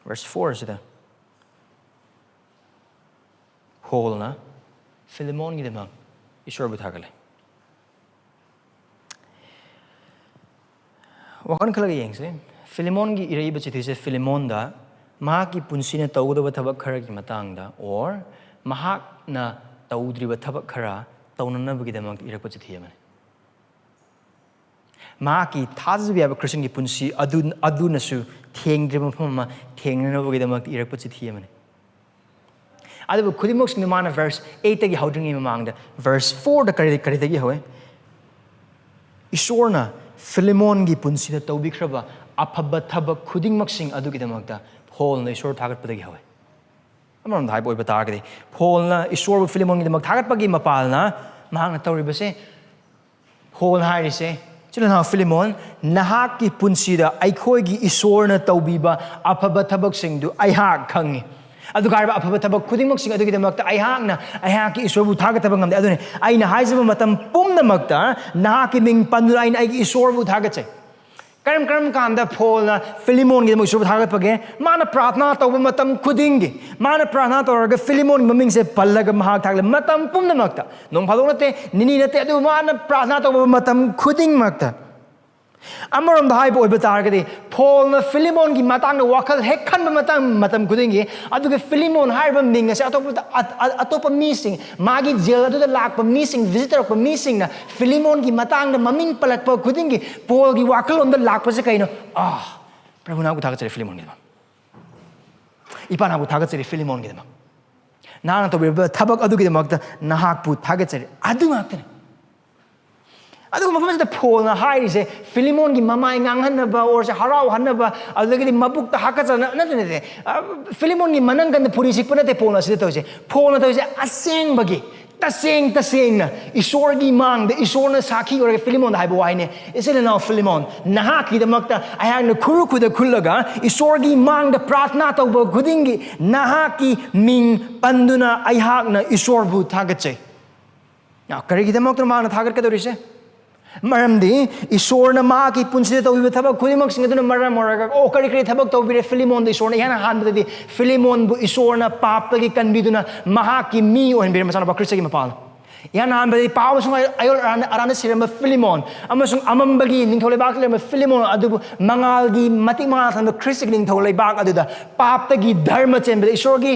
verse four ꯁꯤꯗ ꯄꯣꯜꯅ ꯐꯤꯂꯤꯃꯣꯟꯒꯤꯗꯃꯛ ꯏꯁꯣꯔꯕꯨ ꯊꯥꯒꯠꯂꯦ꯫ ꯋꯥꯈꯜ ꯈꯜꯂꯒ ꯌꯦꯡꯁꯦ꯫ ꯐꯤꯂꯤꯃꯣꯟꯒꯤ ꯏꯔꯛꯏꯕ ꯆꯤꯊꯤꯁꯦ ꯐꯤꯂꯤꯃꯣꯟꯗ ꯃꯍꯥꯛꯀꯤ ꯄꯨꯟꯁꯤꯅ ꯇꯧꯒꯗꯕ ꯊꯕꯛ ꯈꯔꯒꯤ ꯃꯇꯥꯡꯗ, or ꯃꯍꯥꯛꯅ ꯇꯧꯗ꯭ꯔꯤꯕ ꯊꯕꯛ ꯈꯔ ꯇꯧꯅꯅꯕꯒꯤꯗꯃꯛ ꯏꯔꯛꯄ ꯆꯤꯊꯤ ꯑꯃꯅꯤ꯫ ꯃꯍꯥꯛꯀꯤ ꯊꯥꯖꯕ ꯌꯥꯕ ꯈ꯭ꯔꯤꯁꯇꯤꯌꯟꯒꯤ ꯄꯨꯟꯁꯤ ꯑꯗꯨ, ꯑꯗꯨꯅꯁꯨ ꯊꯦꯡꯗ꯭ꯔꯤꯕ ꯃꯐꯝ ꯑꯃ ꯊꯦꯡꯅꯅꯕꯒꯤꯗꯃꯛꯇ ꯏꯔꯛꯄ ꯆꯤꯊꯤ ꯑꯃꯅꯤ꯫ ꯑꯗꯨꯕꯨ ꯈꯨꯗꯤꯡꯃꯛꯁꯤꯡꯗꯨ ꯃꯥꯅ verse eight ꯇꯒꯤ ꯍꯧꯗ꯭ꯔꯤꯉꯩ ꯃꯃꯥꯡꯗ verse four ꯗ ꯀꯔꯤ, ꯀꯔꯤꯗꯒꯤ ꯍꯧꯋꯦ? ꯏꯁꯣꯔꯅ ꯐꯤꯂꯤꯃꯣꯟꯒꯤ ꯄꯨꯟꯁꯤꯗ ꯇꯧꯕꯤꯈ꯭ꯔꯕ ꯑꯐꯕ ꯊꯕꯛ ꯈꯨꯗꯤꯡꯃꯛꯁꯤꯡ ꯑꯗꯨꯒꯤꯗꯃꯛꯇ ꯄꯣꯜꯅ ꯏꯁꯣꯔ ꯊꯥꯒꯠꯄꯗꯒꯤ ꯍꯧꯋꯦ꯫ ꯑꯃꯔꯣꯝꯗ ꯍꯥꯏꯕ ꯑꯣꯏꯕ ꯇꯥꯔꯒꯗꯤ, ꯄꯣꯜꯅ ꯏꯁꯣꯔꯕꯨ ꯐꯤꯂꯤꯃꯣꯟꯒꯤꯗꯃꯛ ꯊꯥꯒꯠꯄꯒꯤ ꯃꯄꯥꯜꯅ ꯃꯍꯥꯛꯅ ꯇꯧꯔꯤꯕꯁꯦ, ꯄꯣꯜ ꯍꯥꯏꯔꯤꯁꯦ ꯏꯆꯤꯜ ꯏꯅꯥꯎ ꯐꯤꯂꯤꯃꯣꯟ, ꯅꯍꯥꯛꯀꯤ ꯄꯨꯟꯁꯤꯗ ꯑꯩꯈꯣꯏꯒꯤ ꯏꯁꯣꯔꯅ ꯇꯧꯕꯤꯕ ꯑꯐꯕ ꯊꯕꯛꯁꯤꯡꯗꯨ ꯑꯩꯍꯥꯛ ꯈꯪꯉꯤ꯫ ꯑꯗꯨꯒ ꯍꯥꯏꯔꯤꯕ ꯑꯐꯕ ꯊꯕꯛ ꯈꯨꯗꯤꯡꯃꯛꯁꯤꯡ ꯑꯗꯨꯒꯤꯗꯃꯛꯇ ꯑꯩꯍꯥꯛꯅ ꯑꯩꯍꯥꯛꯀꯤ ꯏꯁꯣꯔꯕꯨ ꯊꯥꯒꯠꯇꯕ ꯉꯝꯗꯦ꯫ ꯑꯗꯨꯅꯤ ꯑꯩꯅ ꯍꯥꯏꯖꯕ ꯃꯇꯝ ꯄꯨꯝꯅꯃꯛꯇ ꯅꯍꯥꯛꯀꯤ ꯃꯤꯡ ꯄꯟꯗꯨꯅ ꯑꯩꯅ ꯑꯩꯒꯤ ꯏꯁꯣꯔꯕꯨ ꯊꯥꯒꯠꯆꯩ꯫ ꯀꯔꯝ ꯀꯔꯝ ꯀꯥꯟꯗ ꯄꯣꯜꯅ ꯐꯤꯂꯤꯃꯣꯟꯒꯤꯗꯃꯛ ꯏꯁꯣꯔꯕꯨ ꯊꯥꯒꯠꯄꯒꯦ? ꯃꯥꯅ ꯄ꯭ꯔꯥꯊꯅꯥ ꯇꯧꯕ ꯃꯇꯝ ꯈꯨꯗꯤꯡꯒꯤ, ꯃꯥꯅ ꯄ꯭ꯔꯥꯊꯅꯥ ꯇꯧꯔꯒ ꯐꯤꯂꯤꯃꯣꯟꯒꯤ ꯃꯃꯤꯡꯁꯦ ꯄꯜꯂꯒ ꯃꯍꯥꯛ ꯊꯥꯒꯠꯂꯦ꯫ ꯃꯇꯝ ꯄꯨꯝꯅꯃꯛꯇ, ꯅꯣꯡ ꯐꯥꯗꯣꯛ ꯅꯠꯇꯦ, ꯅꯤꯅꯤ ꯅꯠꯇꯦ, ꯑꯗꯨꯕꯨ ꯃꯥꯅ ꯄ꯭ꯔꯥꯊꯅꯥ ꯇꯧꯕ ꯃꯇꯝ ꯈꯨꯗꯤꯡꯃꯛꯇ꯫ ꯑꯃꯔꯣꯝꯗ ꯍꯥꯏꯕ ꯑꯣꯏꯕ ꯇꯥꯔꯒꯗꯤ, ꯄꯣꯜꯅ ꯐꯤꯂꯤꯃꯣꯟꯒꯤ ꯃꯇꯥꯡꯗ ꯋꯥꯈꯜ ꯍꯦꯛ ꯈꯟꯕ ꯃꯇꯝ, ꯃꯇꯝ ꯈꯨꯗꯤꯡꯒꯤ, ꯑꯗꯨꯒ ꯐꯤꯂꯤꯃꯣꯟ ꯍꯥꯏꯔꯤꯕ ꯃꯤꯡ ꯑꯁꯦ ꯑꯇꯣꯞꯄꯗ, ꯑ-, ꯑ-, ꯑꯇꯣꯞꯄ ꯃꯤꯁꯤꯡ, ꯃꯥꯒꯤ ꯖꯦꯜ ꯑꯗꯨꯗ ꯂꯥꯛꯄ ꯃꯤꯁꯤꯡ, ꯚꯤꯖꯤꯠ ꯇꯧꯔꯛꯄ ꯃꯤꯁꯤꯡꯅ ꯐꯤꯂꯤꯃꯣꯟꯒꯤ ꯃꯇꯥꯡꯗ ꯃꯃꯤꯡ ꯄꯜꯂꯛꯄ ꯈꯨꯗꯤꯡꯒꯤ ꯄꯣꯜꯒꯤ ꯋꯥꯈꯜꯂꯣꯝꯗ ꯂꯥꯛꯄꯁꯦ ꯀꯩꯅꯣ? ꯑꯥ, ꯄ꯭ꯔꯚꯨ, ꯅꯍꯥꯛꯄꯨ ꯊꯥꯒꯠꯆꯔꯤ ꯐꯤꯂꯤꯃꯣꯟꯒꯤꯗꯃꯛ꯫ ꯏꯄꯥ, ꯅꯍꯥꯛꯄꯨ ꯊꯥꯒꯠꯆꯔꯤ ꯐꯤꯂꯤꯃꯣꯟꯒꯤꯗꯃꯛ꯫ ꯅꯍꯥꯛꯅ ꯇꯧꯕꯤꯔꯤꯕ ꯊꯕꯛ ꯑꯗꯨꯒꯤꯗꯃꯛꯇ ꯅꯍꯥꯛꯄꯨ ꯊꯥꯒꯠꯆꯔꯤ꯫ ꯑꯗꯨ ꯉꯥꯛꯇꯅꯤ꯫ ꯑꯗꯨꯒ ꯃꯐꯝ ꯑꯁꯤꯗ ꯄꯣꯜꯅ ꯍꯥꯏꯔꯤꯁꯦ ꯐꯤꯂꯤꯃꯣꯟꯒꯤ ꯃꯃꯥꯏ ꯉꯥꯡꯍꯟꯅꯕ, ꯑꯣꯔꯁꯦ ꯍꯔꯥꯎꯍꯟꯅꯕ, ꯑꯗꯨꯗꯒꯤꯗꯤ ꯃꯕꯨꯛꯇ ꯍꯥꯀꯠꯆꯅ, ꯅꯠꯇꯦ, ꯅꯠꯇꯦ꯫ ꯑ, ꯐꯤꯂꯤꯃꯣꯟꯒꯤ ꯃꯅꯪꯒꯟꯗ ꯐꯨꯔꯤ ꯁꯤꯛꯄ ꯅꯠꯇꯦ ꯄꯣꯜꯅ ꯑꯁꯤꯗ ꯇꯧꯔꯤꯁꯦ꯫ ꯄꯣꯜꯅ ꯇꯧꯔꯤꯁꯦ ꯑꯁꯦꯡꯕꯒꯤ, ꯇꯁꯦꯡ ꯇꯁꯦꯡꯅ ꯏꯁꯣꯔꯒꯤ ꯃꯥꯡꯗ ꯏꯁꯣꯔꯅ ꯁꯥꯈꯤ ꯑꯣꯏꯔꯒ ꯐꯤꯂꯤꯃꯣꯟꯗ ꯍꯥꯏꯕ ꯋꯥꯍꯩꯅꯦ, "ꯏꯆꯤꯜ ꯏꯅꯥꯎ ꯐꯤꯂꯤꯃꯣꯟ, ꯅꯍꯥꯛꯀꯤꯗꯃꯛꯇ ꯑꯩꯍꯥꯛꯅ ꯈꯨꯔꯨ ꯈꯨꯗ ꯈꯨꯜꯂꯒ ꯏꯁꯣꯔꯒꯤ ꯃꯥꯡꯗ ꯄ꯭ꯔꯥꯊꯅꯥ ꯇꯧꯕ ꯈꯨꯗꯤꯡꯒꯤ ꯅꯍꯥꯛꯀꯤ ꯃꯤꯡ ꯄꯟꯗꯨꯅ ꯑꯩꯍꯥꯛꯅ ꯏꯁꯣꯔꯕꯨ ꯊꯥꯒꯠꯆꯩ"꯫ ꯅꯥꯎ, ꯀꯔꯤꯒꯤꯗꯃꯛꯇꯅꯣ ꯃꯍꯥꯛꯅ ꯊꯥꯒꯠꯀꯗꯧꯔꯤꯁꯦ? ꯃꯔꯝꯗꯤ ꯏꯁꯣꯔꯅ ꯃꯍꯥꯛꯀꯤ ꯄꯨꯟꯁꯤꯗ ꯇꯧꯕꯤꯕ ꯊꯕꯛ ꯈꯨꯗꯤꯡꯃꯛꯁꯤꯡ ꯑꯗꯨꯅ ꯃꯔꯝ ꯑꯣꯏꯔꯒ, ꯑꯣ, ꯀꯔꯤ ꯀꯔꯤ ꯊꯕꯛ ꯇꯧꯕꯤꯔꯦ ꯐꯤꯂꯤꯃꯣꯟꯗ ꯏꯁꯣꯔꯅ? ꯏꯍꯥꯟ ꯍꯥꯟꯕꯗꯗꯤ ꯐꯤꯂꯤꯃꯣꯟꯕꯨ ꯏꯁꯣꯔꯅ ꯄꯥꯞꯇꯒꯤ ꯀꯟꯕꯤꯗꯨꯅ ꯃꯍꯥꯛꯀꯤ ꯃꯤ ꯑꯣꯏꯍꯟꯕꯤꯔꯦ, ꯃꯆꯥꯅꯨꯄꯥ ꯈ꯭ꯔꯤꯁꯇꯒꯤ ꯃꯄꯥꯜ꯫ ꯏꯍꯥꯟ ꯍꯥꯟꯕꯗꯗꯤ ꯄꯥꯞ ꯑꯃꯁꯨꯡ ꯑꯌꯣꯜ ꯑꯔꯥꯟ-, ꯑꯔꯥꯟꯗ ꯁꯤꯔꯝꯕ ꯐꯤꯂꯤꯃꯣꯟ ꯑꯃꯁꯨꯡ ꯑꯃꯝꯕꯒꯤ ꯅꯤꯡꯊꯧ ꯂꯩꯕꯥꯛꯇ ꯂꯩꯔꯝꯕ ꯐꯤꯂꯤꯃꯣꯟ ꯑꯗꯨꯕꯨ ꯃꯉꯥꯜꯒꯤ ꯃꯇꯤꯛ ꯃꯉꯥꯜ ꯊꯟꯕ ꯈ꯭ꯔꯤꯁꯇꯒꯤ ꯅꯤꯡꯊꯧ ꯂꯩꯕꯥꯛ ꯑꯗꯨꯗ ꯄꯥꯞꯇꯒꯤ ꯙꯔꯃ ꯆꯦꯟꯕꯗ ꯏꯁꯣꯔꯒꯤ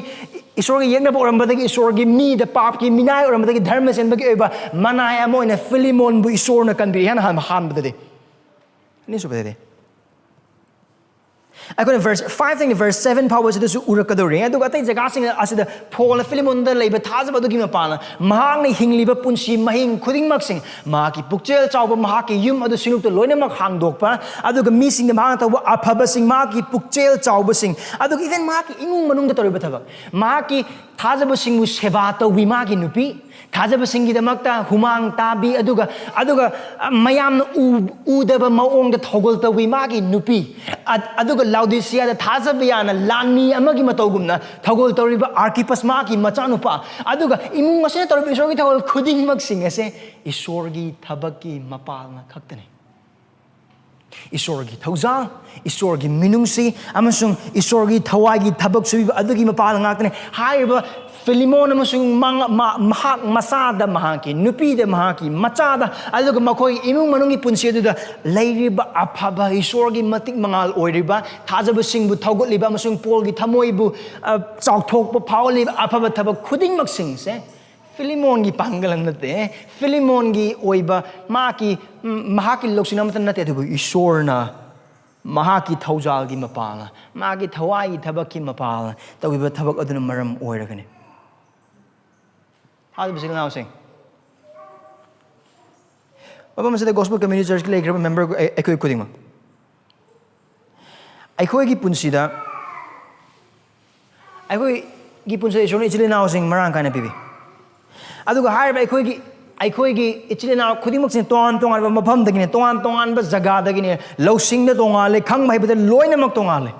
ꯏꯁꯣꯔꯒꯤ ꯌꯦꯛꯅꯕ ꯑꯣꯏꯔꯝꯕꯗꯒꯤ, ꯏꯁꯣꯔꯒꯤ ꯃꯤꯗ, ꯄꯥꯞꯀꯤ ꯃꯤꯅꯥꯏ ꯑꯣꯏꯔꯝꯕꯗꯒꯤ ꯙꯔꯃ ꯆꯦꯟꯕꯒꯤ ꯑꯣꯏꯕ ꯃꯅꯥꯏ ꯑꯃ ꯑꯣꯏꯅ ꯐꯤꯂꯤꯃꯣꯟꯕꯨ ꯏꯁꯣꯔꯅ ꯀꯟꯕꯤꯔꯤ ꯍꯥꯏꯅ ꯍꯥꯟꯕ, ꯍꯥꯟꯕꯗꯗꯤ꯫ ꯑꯅꯤꯁꯨꯕꯗꯗꯤ ꯑꯩꯈꯣꯏꯅ verse five ꯇꯒꯤ verse seven ꯐꯥꯎꯕꯁꯤꯗꯁꯨ ꯎꯔꯛꯀꯗꯧꯔꯤ꯫ ꯑꯗꯨꯒ ꯑꯇꯩ ꯖꯒꯥꯁꯤꯡ ꯑꯁꯤꯗ ꯄꯣꯜꯅ ꯐꯤꯂꯤꯃꯣꯟꯗ ꯂꯩꯕ ꯊꯥꯖꯕ ꯑꯗꯨꯒꯤ ꯃꯄꯥꯟꯅ ꯃꯍꯥꯛꯅ ꯍꯤꯡꯂꯤꯕ ꯄꯨꯟꯁꯤ ꯃꯍꯤꯡ ꯈꯨꯗꯤꯡꯃꯛꯁꯤꯡ, ꯃꯍꯥꯛꯀꯤ ꯄꯨꯛꯆꯦꯜ ꯆꯥꯎꯕ, ꯃꯍꯥꯛꯀꯤ ꯌꯨꯝ ꯑꯗꯨ ꯁꯤꯡꯂꯨꯞꯇ ꯂꯣꯏꯅꯃꯛ ꯍꯥꯡꯗꯣꯛꯄ, ꯑꯗꯨꯒ ꯃꯤꯁꯤꯡꯗ ꯃꯍꯥꯛꯅ ꯇꯧꯕ ꯑꯐꯕꯁꯤꯡ, ꯃꯍꯥꯛꯀꯤ ꯄꯨꯛꯆꯦꯜ ꯆꯥꯎꯕꯁꯤꯡ, ꯑꯗꯨꯒ even ꯃꯍꯥꯛꯀꯤ ꯏꯃꯨꯡ ꯃꯅꯨꯡꯗ ꯇꯧꯔꯤꯕ ꯊꯕꯛ, ꯃꯍꯥꯛꯀꯤ ꯊꯥꯖꯕꯁꯤꯡꯕꯨ ꯁꯦꯕꯥ ꯇꯧꯕꯤ ꯃꯥꯒꯤ ꯅꯨꯄꯤ, ꯊꯥꯖꯕꯁꯤꯡꯒꯤꯗꯃꯛꯇ ꯍꯨꯃꯥꯡ ꯇꯥꯕꯤ, ꯑꯗꯨꯒ, ꯑꯗꯨꯒ, ꯑ, ꯃꯌꯥꯝꯅ ꯎ-, ꯎꯗꯕ ꯃꯑꯣꯡꯗ ꯊꯧꯒꯜ ꯇꯧꯕꯤ ꯃꯥꯒꯤ ꯅꯨꯄꯤ, ꯑ-, ꯑꯗꯨꯒ ꯂꯥꯎꯗꯤꯁꯤꯌꯥꯗ ꯊꯥꯖꯕ ꯌꯥꯅ ꯂꯥꯟꯃꯤ ꯑꯃꯒꯤ ꯃꯇꯧꯒꯨꯝꯅ ꯊꯧꯒꯜ ꯇꯧꯔꯤꯕ ꯑꯥꯔꯀꯤꯄꯁ ꯃꯥꯒꯤ ꯃꯆꯥꯅꯨꯄꯥ, ꯑꯗꯨꯒ ꯏꯃꯨꯡ ꯑꯁꯤꯅ ꯇꯧꯔꯤꯕ ꯏꯁꯣꯔꯒꯤ ꯊꯧꯒꯜ ꯈꯨꯗꯤꯡꯃꯛꯁꯤꯡ ꯑꯁꯦ ꯏꯁꯣꯔꯒꯤ ꯊꯕꯛꯀꯤ ꯃꯄꯥꯜꯅ ꯈꯛꯇꯅꯤ꯫ ꯏꯁꯣꯔꯒꯤ ꯊꯧꯖꯥꯜ, ꯏꯁꯣꯔꯒꯤ ꯃꯤꯅꯨꯡꯁꯤ ꯑꯃꯁꯨꯡ ꯏꯁꯣꯔꯒꯤ ꯊꯋꯥꯏꯒꯤ ꯊꯕꯛ ꯁꯨꯕꯤꯕ ꯑꯗꯨꯒꯤ ꯃꯄꯥꯜ ꯉꯥꯛꯇꯅꯤ꯫ ꯍꯥꯏꯔꯤꯕ ꯐꯤꯂꯤꯃꯣꯟ ꯑꯃꯁꯨꯡ ꯃꯉ-, ꯃ-, ꯃꯍꯥꯛ ꯃꯆꯥꯗ, ꯃꯍꯥꯛꯀꯤ ꯅꯨꯄꯤꯗ, ꯃꯍꯥꯛꯀꯤ ꯃꯆꯥꯗ, ꯑꯗꯨꯒ ꯃꯈꯣꯏꯒꯤ ꯏꯃꯨꯡ ꯃꯅꯨꯡꯒꯤ ꯄꯨꯟꯁꯤ ꯑꯗꯨꯗ ꯂꯩꯔꯤꯕ ꯑꯐꯕ ꯏꯁꯣꯔꯒꯤ ꯃꯇꯤꯛ ꯃꯉꯥꯜ ꯑꯣꯏꯔꯤꯕ, ꯊꯥꯖꯕꯁꯤꯡꯕꯨ ꯊꯧꯒꯠꯂꯤꯕ ꯑꯃꯁꯨꯡ ꯄꯣꯜꯒꯤ ꯊꯃꯣꯏꯕꯨ, ꯑ, ꯆꯥꯎꯊꯣꯛꯄ ꯐꯥꯎꯍꯜꯂꯤꯕ ꯑꯐꯕ ꯊꯕꯛ ꯈꯨꯗꯤꯡꯃꯛꯁꯤꯡꯁꯦ ꯐꯤꯂꯤꯃꯣꯟꯒꯤ ꯄꯥꯡꯒꯜ ꯅꯠꯇꯦ, ꯐꯤꯂꯤꯃꯣꯟꯒꯤ ꯑꯣꯏꯕ ꯃꯍꯥꯛꯀꯤ, ꯎꯝ, ꯃꯍꯥꯛꯀꯤ ꯂꯧꯁꯤꯡ ꯑꯃꯠꯇ ꯅꯠꯇꯦ, ꯑꯗꯨꯕꯨ ꯏꯁꯣꯔꯅ ꯃꯍꯥꯛꯀꯤ ꯊꯧꯖꯥꯜꯒꯤ ꯃꯄꯥꯜꯅ, ꯃꯥꯒꯤ ꯊꯋꯥꯏꯒꯤ ꯊꯕꯛꯀꯤ ꯃꯄꯥꯜꯅ ꯇꯧꯈꯤꯕ ꯊꯕꯛ ꯑꯗꯨꯅ ꯃꯔꯝ ꯑꯣꯏꯔꯒꯅꯤ꯫ ꯊꯥꯖꯕ ꯏꯆꯤꯜ ꯏꯅꯥꯎꯁꯤꯡ, ꯃꯐꯝ ꯑꯁꯤꯗ Gospel Community Churchꯀꯤ ꯂꯩꯈ꯭ꯔꯕ member ꯑꯩ-, ꯑꯩꯈꯣꯏ ꯈꯨꯗꯤꯡꯃꯛ, ꯑꯩꯈꯣꯏꯒꯤ ꯄꯨꯟꯁꯤꯗ, ꯑꯩꯈꯣꯏꯒꯤ ꯄꯨꯟꯁꯤꯗ ꯏꯁꯣꯔꯅ ꯏꯆꯤꯜ ꯏꯅꯥꯎꯁꯤꯡ ꯃꯔꯥꯡ ꯀꯥꯏꯅ ꯄꯤꯕꯤ꯫ ꯑꯗꯨꯒ ꯍꯥꯏꯔꯤꯕ ꯑꯩꯈꯣꯏꯒꯤ, ꯑꯩꯈꯣꯏꯒꯤ ꯏꯆꯤꯜ ꯏꯅꯥꯎ ꯈꯨꯗꯤꯡꯃꯛꯁꯤꯅ ꯇꯣꯉꯥꯟ ꯇꯣꯉꯥꯟꯕ ꯃꯐꯝꯗꯒꯤꯅꯦ, ꯇꯣꯉꯥꯟ ꯇꯣꯉꯥꯟꯕ ꯖꯒꯥꯗꯒꯤꯅꯦ, ꯂꯧꯁꯤꯡꯗ ꯇꯣꯉꯥꯜꯂꯦ, ꯈꯪꯕ ꯍꯩꯕꯗ ꯂꯣꯏꯅꯃꯛ ꯇꯣꯉꯥꯜꯂꯦ꯫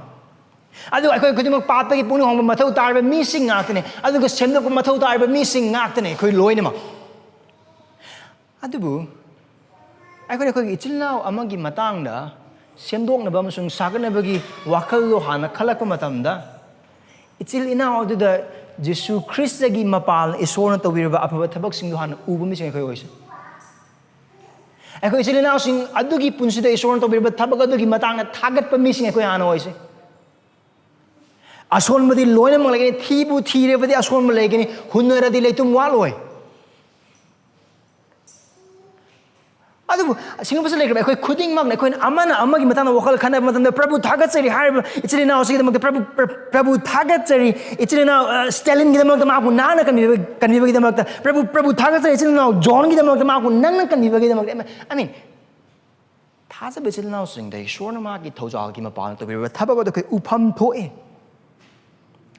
ꯑꯗꯨꯒ ꯑꯩꯈꯣꯏ ꯈꯨꯗꯤꯡꯃꯛ ꯄꯥꯞꯇꯒꯤ ꯄꯨꯛꯅꯤꯡ ꯍꯣꯡꯕ ꯃꯊꯧ ꯇꯥꯔꯤꯕ ꯃꯤꯁꯤꯡ ꯉꯥꯛꯇꯅꯦ, ꯑꯗꯨꯒ ꯁꯦꯝꯗꯣꯛꯄ ꯃꯊꯧ ꯇꯥꯔꯤꯕ ꯃꯤꯁꯤꯡ ꯉꯥꯛꯇꯅꯦ ꯑꯩꯈꯣꯏ ꯂꯣꯏꯅꯃꯛ꯫ ꯑꯗꯨꯕꯨ ꯑꯩꯈꯣꯏꯅ ꯑꯩꯈꯣꯏꯒꯤ ꯏꯆꯤꯜ ꯏꯅꯥꯎ ꯑꯃꯒꯤ ꯃꯇꯥꯡꯗ ꯁꯦꯝꯗꯣꯛꯅꯕ ꯑꯃꯁꯨꯡ ꯁꯥꯒꯠꯅꯕꯒꯤ ꯋꯥꯈꯜꯗꯣ ꯍꯥꯟꯅ ꯈꯜꯂꯛꯄ ꯃꯇꯝꯗ, ꯏꯆꯤꯜ ꯏꯅꯥꯎ ꯑꯗꯨꯗ ꯖꯤꯁꯨ ꯈ꯭ꯔꯤꯁꯇꯒꯤ ꯃꯄꯥꯜ ꯏꯁꯣꯔꯅ ꯇꯧꯕꯤꯔꯕ ꯑꯐꯕ ꯊꯕꯛꯁꯤꯡꯗꯣ ꯍꯥꯟꯅ ꯎꯕ ꯃꯤꯁꯤꯡ ꯑꯩꯈꯣꯏ ꯑꯣꯏꯁꯦ꯫ ꯑꯩꯈꯣꯏ ꯏꯆꯤꯜ ꯏꯅꯥꯎꯁꯤꯡ ꯑꯗꯨꯒꯤ ꯄꯨꯟꯁꯤꯗ ꯏꯁꯣꯔꯅ ꯇꯧꯕꯤꯔꯕ ꯊꯕꯛ ꯑꯗꯨꯒꯤ ꯃꯇꯥꯡꯗ ꯊꯥꯒꯠꯄ ꯃꯤꯁꯤꯡ ꯑꯩꯈꯣꯏ ꯍꯥꯟꯅ ꯑꯣꯏꯁꯦ꯫ ꯑꯁꯣꯟꯕꯗꯤ ꯂꯣꯏꯅꯃꯛ ꯂꯩꯒꯅꯤ, ꯊꯤꯕꯨ ꯊꯤꯔꯕꯗꯤ ꯑꯁꯣꯟꯕ ꯂꯩꯒꯅꯤ, ꯍꯨꯟꯅꯔꯗꯤ ꯂꯩꯇꯨꯝ ꯋꯥꯠꯂꯣꯏ꯫ ꯑꯗꯨꯕꯨ ꯑꯁꯤꯒꯨꯝꯕꯁꯤ ꯂꯩꯈ꯭ꯔꯕ ꯑꯩꯈꯣꯏ ꯈꯨꯗꯤꯡꯃꯛꯅ, ꯑꯩꯈꯣꯏꯅ ꯑꯃꯅ ꯑꯃꯒꯤ ꯃꯇꯥꯡꯗ ꯋꯥꯈꯜ ꯈꯟꯅꯕ ꯃꯇꯝꯗ, "ꯄ꯭ꯔꯚꯨ ꯊꯥꯒꯠꯆꯔꯤ" ꯍꯥꯏꯔꯤꯕ ꯏꯆꯤꯜ ꯏꯅꯥꯎꯁꯤꯒꯤꯗꯃꯛꯇ, "ꯄ꯭ꯔꯚꯨ, ꯄ꯭ꯔ-, ꯄ꯭ꯔꯚꯨ ꯊꯥꯒꯠꯆꯔꯤ, ꯏꯆꯤꯜ ꯏꯅꯥꯎ, ꯑ, ꯁ꯭ꯇꯦꯂꯤꯟꯒꯤꯗꯃꯛꯇ ꯃꯍꯥꯛꯄꯨ ꯅꯍꯥꯛꯅ ꯀꯟꯕꯤꯕ-, ꯀꯟꯕꯤꯕꯒꯤꯗꯃꯛꯇ, ꯄ꯭ꯔꯚꯨ, ꯄ꯭ꯔꯚꯨ ꯊꯥꯒꯠꯆꯔꯤ, ꯏꯆꯤꯜ ꯏꯅꯥꯎ ꯖꯣꯟꯒꯤꯗꯃꯛꯇ ꯃꯍꯥꯛꯄꯨ ꯅꯪꯅ ꯀꯟꯕꯤꯕꯒꯤꯗꯃꯛꯇ"꯫ I mean, ꯊꯥꯖꯕ ꯏꯆꯤꯜ ꯏꯅꯥꯎꯁꯤꯡꯗ ꯏꯁꯣꯔꯅ ꯃꯥꯒꯤ ꯊꯧꯖꯥꯜꯒꯤ ꯃꯄꯥꯟꯗ ꯇꯧꯕꯤꯔꯕ ꯊꯕꯛ ꯑꯗꯨ ꯑꯩꯈꯣꯏ ꯎꯐꯝ ꯊꯣꯛꯑꯦ꯫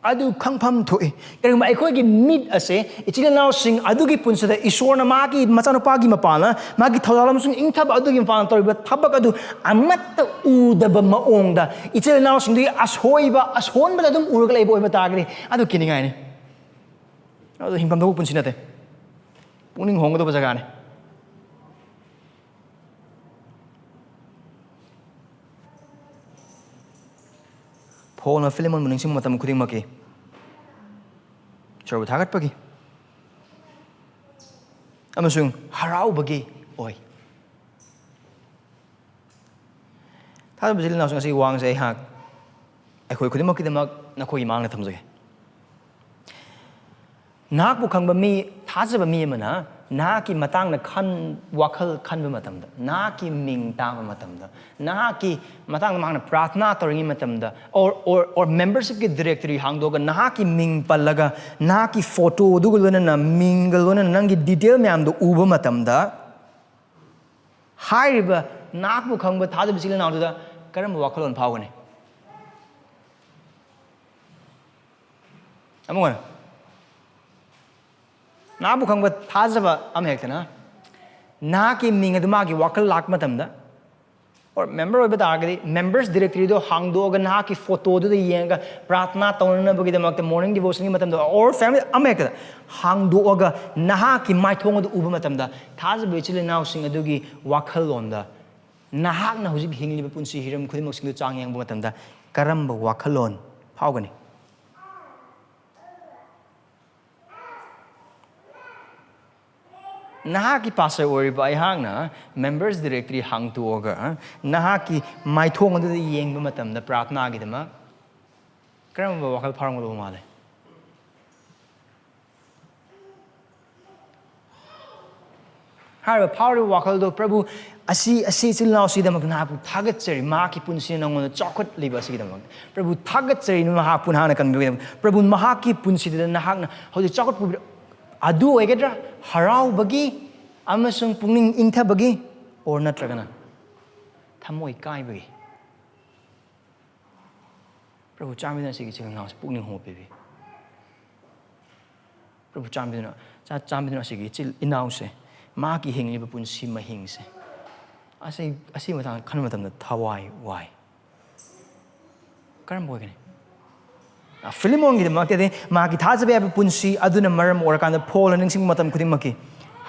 ꯑꯗꯨ ꯈꯪꯐꯝ ꯊꯣꯛꯏ꯫ ꯀꯔꯤꯒꯨꯝꯕ ꯑꯩꯈꯣꯏꯒꯤ ꯃꯤꯠ ꯑꯁꯦ ꯏꯆꯤꯜ ꯏꯅꯥꯎꯁꯤꯡ ꯑꯗꯨꯒꯤ ꯄꯨꯟꯁꯤꯗ ꯏꯁꯣꯔꯅ ꯃꯥꯒꯤ ꯃꯆꯥꯅꯨꯄꯥꯒꯤ ꯃꯄꯥꯅ ꯃꯥꯒꯤ ꯊꯧꯖꯥꯜ ꯑꯃꯁꯨꯡ ꯏꯪꯊꯕ ꯑꯗꯨꯒꯤ ꯃꯄꯥꯅ ꯇꯧꯔꯤꯕ ꯊꯕꯛ ꯑꯗꯨ ꯑꯃꯠꯇ ꯎꯗꯕ ꯃꯑꯣꯡꯗ ꯏꯆꯤꯜ ꯏꯅꯥꯎꯁꯤꯡꯗꯨꯒꯤ ꯑꯁꯣꯏꯕ, ꯑꯁꯣꯟꯕꯗ ꯑꯗꯨꯝ ꯎꯔꯒ ꯂꯩꯕ ꯑꯣꯏꯕ ꯇꯥꯔꯒꯗꯤ, ꯑꯗꯨ ꯀꯤꯅꯤꯡꯉꯥꯏꯅꯤ꯫ ꯑꯗꯨ ꯍꯤꯡꯐꯝ ꯊꯣꯛꯄ ꯄꯨꯟꯁꯤ ꯅꯠꯇꯦ꯫ ꯄꯨꯛꯅꯤꯡ ꯍꯣꯡꯒꯗꯧꯕ ꯖꯒꯥꯅꯤ꯫ ꯄꯣꯜꯅ ꯐꯤꯂꯦꯃꯣꯟꯕꯨ ꯅꯤꯡꯁꯤꯡꯕ ꯃꯇꯝ ꯈꯨꯗꯤꯡꯃꯛꯀꯤ ꯏꯁꯣꯔꯕꯨ ꯊꯥꯒꯠꯄꯒꯤ ꯑꯃꯁꯨꯡ ꯍꯔꯥꯎꯕꯒꯤ ꯑꯣꯏ꯫ ꯊꯥꯖꯕ ꯏꯆꯤꯜ ꯏꯅꯥꯎꯁꯤꯡ, ꯑꯁꯤꯒꯤ ꯋꯥꯍꯪꯁꯦ ꯑꯩꯍꯥꯛ ꯑꯩꯈꯣꯏ ꯈꯨꯗꯤꯡꯃꯛꯀꯤꯗꯃꯛ ꯅꯈꯣꯏꯒꯤ ꯃꯥꯡꯗ ꯊꯝꯖꯒꯦ꯫ ꯅꯍꯥꯛꯄꯨ ꯈꯪꯕ ꯃꯤ, ꯊꯥꯖꯕ ꯃꯤ ꯑꯃꯅ ꯅꯍꯥꯛꯀꯤ ꯃꯇꯥꯡꯗ ꯈꯟ, ꯋꯥꯈꯜ ꯈꯟꯕ ꯃꯇꯝꯗ, ꯅꯍꯥꯛꯀꯤ ꯃꯤꯡ ꯇꯥꯕ ꯃꯇꯝꯗ, ꯅꯍꯥꯛꯀꯤ ꯃꯇꯥꯡꯗ ꯃꯍꯥꯛꯅ ꯄ꯭ꯔꯥꯊꯅꯥ ꯇꯧꯔꯤꯉꯩ ꯃꯇꯝꯗ, or, or, or membership ꯀꯤ directory ꯍꯥꯡꯗꯣꯛꯑꯒ ꯅꯍꯥꯛꯀꯤ ꯃꯤꯡ ꯄꯜꯂꯒ, ꯅꯍꯥꯛꯀꯤ photo ꯑꯗꯨꯒ ꯂꯣꯏꯅꯅ, ꯃꯤꯡꯒ ꯂꯣꯏꯅꯅ ꯅꯪꯒꯤ detail ꯃꯌꯥꯝꯗꯣ ꯎꯕ ꯃꯇꯝꯗ, ꯍꯥꯏꯔꯤꯕ ꯅꯍꯥꯛꯄꯨ ꯈꯪꯕ ꯊꯥꯖꯕ ꯏꯆꯤꯜ ꯏꯅꯥꯎꯗꯨꯗ ꯀꯔꯝꯕ ꯋꯥꯈꯜꯂꯣꯟ ꯐꯥꯎꯒꯅꯤ? ꯑꯃꯨꯛ ꯍꯟꯅ, ꯅꯍꯥꯛꯄꯨ ꯈꯪꯕ ꯊꯥꯖꯕ ꯑꯃ ꯍꯦꯛꯇꯅ ꯅꯍꯥꯛꯀꯤ ꯃꯤꯡ ꯑꯗꯨ ꯃꯥꯒꯤ ꯋꯥꯈꯜ ꯂꯥꯛꯄ ꯃꯇꯝꯗ, or member ꯑꯣꯏꯕ ꯇꯥꯔꯒꯗꯤ members directory ꯗꯣ ꯍꯥꯡꯗꯣꯛꯑꯒ ꯅꯍꯥꯛꯀꯤ photo ꯗꯨꯗ ꯌꯦꯡꯉꯒ ꯄ꯭ꯔꯥꯊꯅꯥ ꯇꯧꯅꯅꯕꯒꯤꯗꯃꯛꯇ morning devotion ꯒꯤ ꯃꯇꯝꯗ, or family ꯑꯃ ꯍꯦꯛꯇꯗ ꯍꯥꯡꯗꯣꯛꯑꯒ ꯅꯍꯥꯛꯀꯤ ꯃꯥꯏꯊꯣꯡ ꯑꯗꯨ ꯎꯕ ꯃꯇꯝꯗ, ꯊꯥꯖꯕ ꯏꯆꯤꯜ ꯏꯅꯥꯎꯁꯤꯡ ꯑꯗꯨꯒꯤ ꯋꯥꯈꯜꯂꯣꯟꯗ ꯅꯍꯥꯛꯅ ꯍꯧꯖꯤꯛ ꯍꯤꯡꯂꯤꯕ ꯄꯨꯟꯁꯤ ꯍꯤꯔꯝ ꯈꯨꯗꯤꯡꯃꯛꯁꯤꯡꯗꯨ ꯆꯥꯡ ꯌꯦꯡꯕ ꯃꯇꯝꯗ ꯀꯔꯝꯕ ꯋꯥꯈꯜꯂꯣꯟ ꯐꯥꯎꯒꯅꯤ? ꯅꯍꯥꯛꯀꯤ pastor ꯑꯣꯏꯔꯤꯕ ꯑꯩꯍꯥꯛꯅ members directory ꯍꯥꯡꯇꯣꯛꯑꯒ ꯅꯍꯥꯛꯀꯤ ꯃꯥꯏꯊꯣꯡ ꯑꯗꯨꯗ ꯌꯦꯡꯕ ꯃꯇꯝꯗ ꯄ꯭ꯔꯥꯊꯅꯥꯒꯤꯗꯃꯛ ꯀꯔꯝꯕ ꯋꯥꯈꯜ ꯐꯥꯎꯔꯝꯒꯗꯧꯕ ꯃꯥꯜꯂꯦ? ꯍꯥꯏꯔꯤꯕ ꯐꯥꯎꯔꯤꯕ ꯋꯥꯈꯜꯗꯣ, "ꯄ꯭ꯔꯚꯨ, ꯑꯁꯤ, ꯑꯁꯤ ꯏꯆꯤꯜ ꯏꯅꯥꯎꯁꯤꯒꯤꯗꯃꯛ ꯅꯍꯥꯛꯄꯨ ꯊꯥꯒꯠꯆꯔꯤ, ꯃꯍꯥꯛꯀꯤ ꯄꯨꯟꯁꯤꯅ ꯅꯉꯣꯟꯗ ꯆꯥꯎꯈꯠꯂꯤꯕ ꯑꯁꯤꯒꯤꯗꯃꯛ꯫ ꯄ꯭ꯔꯚꯨ, ꯊꯥꯒꯠꯆꯔꯤ, ꯅꯍꯥꯛꯄꯨ ꯅꯍꯥꯛꯅ ꯀꯟꯕꯤꯕꯒꯤꯗꯃꯛ꯫ ꯄ꯭ꯔꯚꯨ, ꯃꯍꯥꯛꯀꯤ ꯄꯨꯟꯁꯤꯗꯨꯗ ꯅꯍꯥꯛꯅ ꯍꯧꯖꯤꯛ ꯆꯥꯎꯈꯠ ꯄꯨꯕꯤꯔ-," ꯑꯗꯨ ꯑꯣꯏꯒꯗ꯭ꯔꯥ? ꯍꯔꯥꯎꯕꯒꯤ ꯑꯃꯁꯨꯡ ꯄꯨꯛꯅꯤꯡ ꯏꯪꯊꯕꯒꯤ, or ꯅꯠꯇ꯭ꯔꯒꯅ ꯊꯃꯣꯏ ꯀꯥꯏꯕꯒꯤ? ꯄ꯭ꯔꯚꯨ, ꯆꯥꯟꯕꯤꯗꯨꯅ ꯑꯁꯤꯒꯤ ꯏꯆꯤꯜ ꯏꯅꯥꯎꯁꯦ ꯄꯨꯛꯅꯤꯡ ꯍꯣꯡꯕꯤꯕꯤ꯫ ꯄ꯭ꯔꯚꯨ, ꯆꯥꯟꯕꯤꯗꯨꯅ, ꯆꯥ-, ꯆꯥꯟꯕꯤꯗꯨꯅ ꯑꯁꯤꯒꯤ ꯏꯆꯤꯜ ꯏꯅꯥꯎꯁꯦ, ꯃꯍꯥꯛꯀꯤ ꯍꯤꯡꯂꯤꯕ ꯄꯨꯟꯁꯤ ꯃꯍꯤꯡꯁꯦ, ꯑꯁꯤ, ꯑꯁꯤꯒꯤ ꯃꯇꯥꯡꯗ ꯈꯟꯕ ꯃꯇꯝꯗ ꯊꯋꯥꯏ ꯋꯥꯏ꯫ ꯀꯔꯝꯕ ꯑꯣꯏꯒꯅꯤ? ꯑ, ꯐꯤꯂꯤꯃꯣꯟꯒꯤꯗꯃꯛꯇꯗꯤ ꯃꯍꯥꯛꯀꯤ ꯊꯥꯖꯕ ꯌꯥꯕ ꯄꯨꯟꯁꯤ ꯑꯗꯨꯅ ꯃꯔꯝ ꯑꯣꯏꯔꯀꯥꯟꯗ ꯄꯣꯜꯅ ꯅꯤꯡꯁꯤꯡꯕ ꯃꯇꯝ ꯈꯨꯗꯤꯡꯃꯛꯀꯤ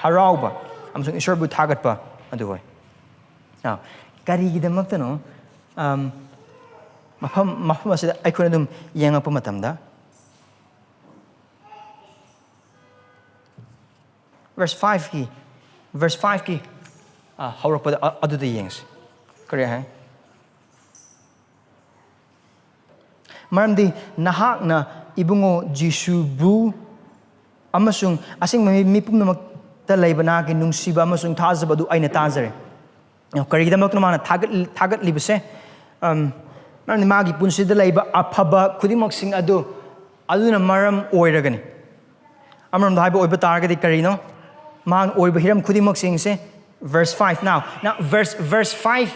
ꯍꯔꯥꯎꯕ ꯑꯃꯁꯨꯡ ꯏꯁꯣꯔꯕꯨ ꯊꯥꯒꯠꯄ ꯑꯗꯨ ꯑꯣꯏ꯫ ꯑ, ꯀꯔꯤꯒꯤꯗꯃꯛꯇꯅꯣ? ꯑꯝ, ꯃꯐꯝ, ꯃꯐꯝ ꯑꯁꯤꯗ ꯑꯩꯈꯣꯏꯅ ꯑꯗꯨꯝ ꯌꯦꯡꯉꯛꯄ ꯃꯇꯝꯗ, verse five ꯀꯤ, verse five ꯀꯤ, ꯑ, ꯍꯧꯔꯛꯄꯗ, ꯑ, ꯑꯗꯨꯗ ꯌꯦꯡꯁꯤ꯫ ꯀꯔꯤ ꯍꯥꯏ? "ꯃꯔꯝꯗꯤ ꯅꯍꯥꯛꯅ ꯏꯕꯨꯡꯉꯣ ꯖꯤꯁꯨꯕꯨ ꯑꯃꯁꯨꯡ ꯑꯁꯦꯡꯕ ꯃꯤ, ꯃꯤ ꯄꯨꯝꯅꯃꯛꯇ ꯂꯩꯕ ꯅꯍꯥꯛꯀꯤ ꯅꯨꯡꯁꯤꯕ ꯑꯃꯁꯨꯡ ꯊꯥꯖꯕ ꯑꯗꯨ ꯑꯩꯅ ꯇꯥꯖꯔꯦ꯫" ꯀꯔꯤꯒꯤꯗꯃꯛꯇꯅꯣ ꯃꯥꯅ ꯊꯥꯒꯠ-, ꯊꯥꯒꯠꯂꯤꯕꯁꯦ? ꯑꯝ, ꯃꯔꯝꯗꯤ ꯃꯥꯒꯤ ꯄꯨꯟꯁꯤꯗ ꯂꯩꯕ ꯑꯐꯕ ꯈꯨꯗꯤꯡꯃꯛꯁꯤꯡ ꯑꯗꯨ, ꯑꯗꯨꯅ ꯃꯔꯝ ꯑꯣꯏꯔꯒꯅꯤ꯫ ꯑꯃꯔꯣꯝꯗ ꯍꯥꯏꯕ ꯑꯣꯏꯕ ꯇꯥꯔꯒꯗꯤ ꯀꯔꯤꯅꯣ? ꯃꯥꯅ ꯑꯣꯏꯕ ꯍꯤꯔꯝ ꯈꯨꯗꯤꯡꯃꯛꯁꯤꯡꯁꯦ, verse five꯫ Now, now verse, verse five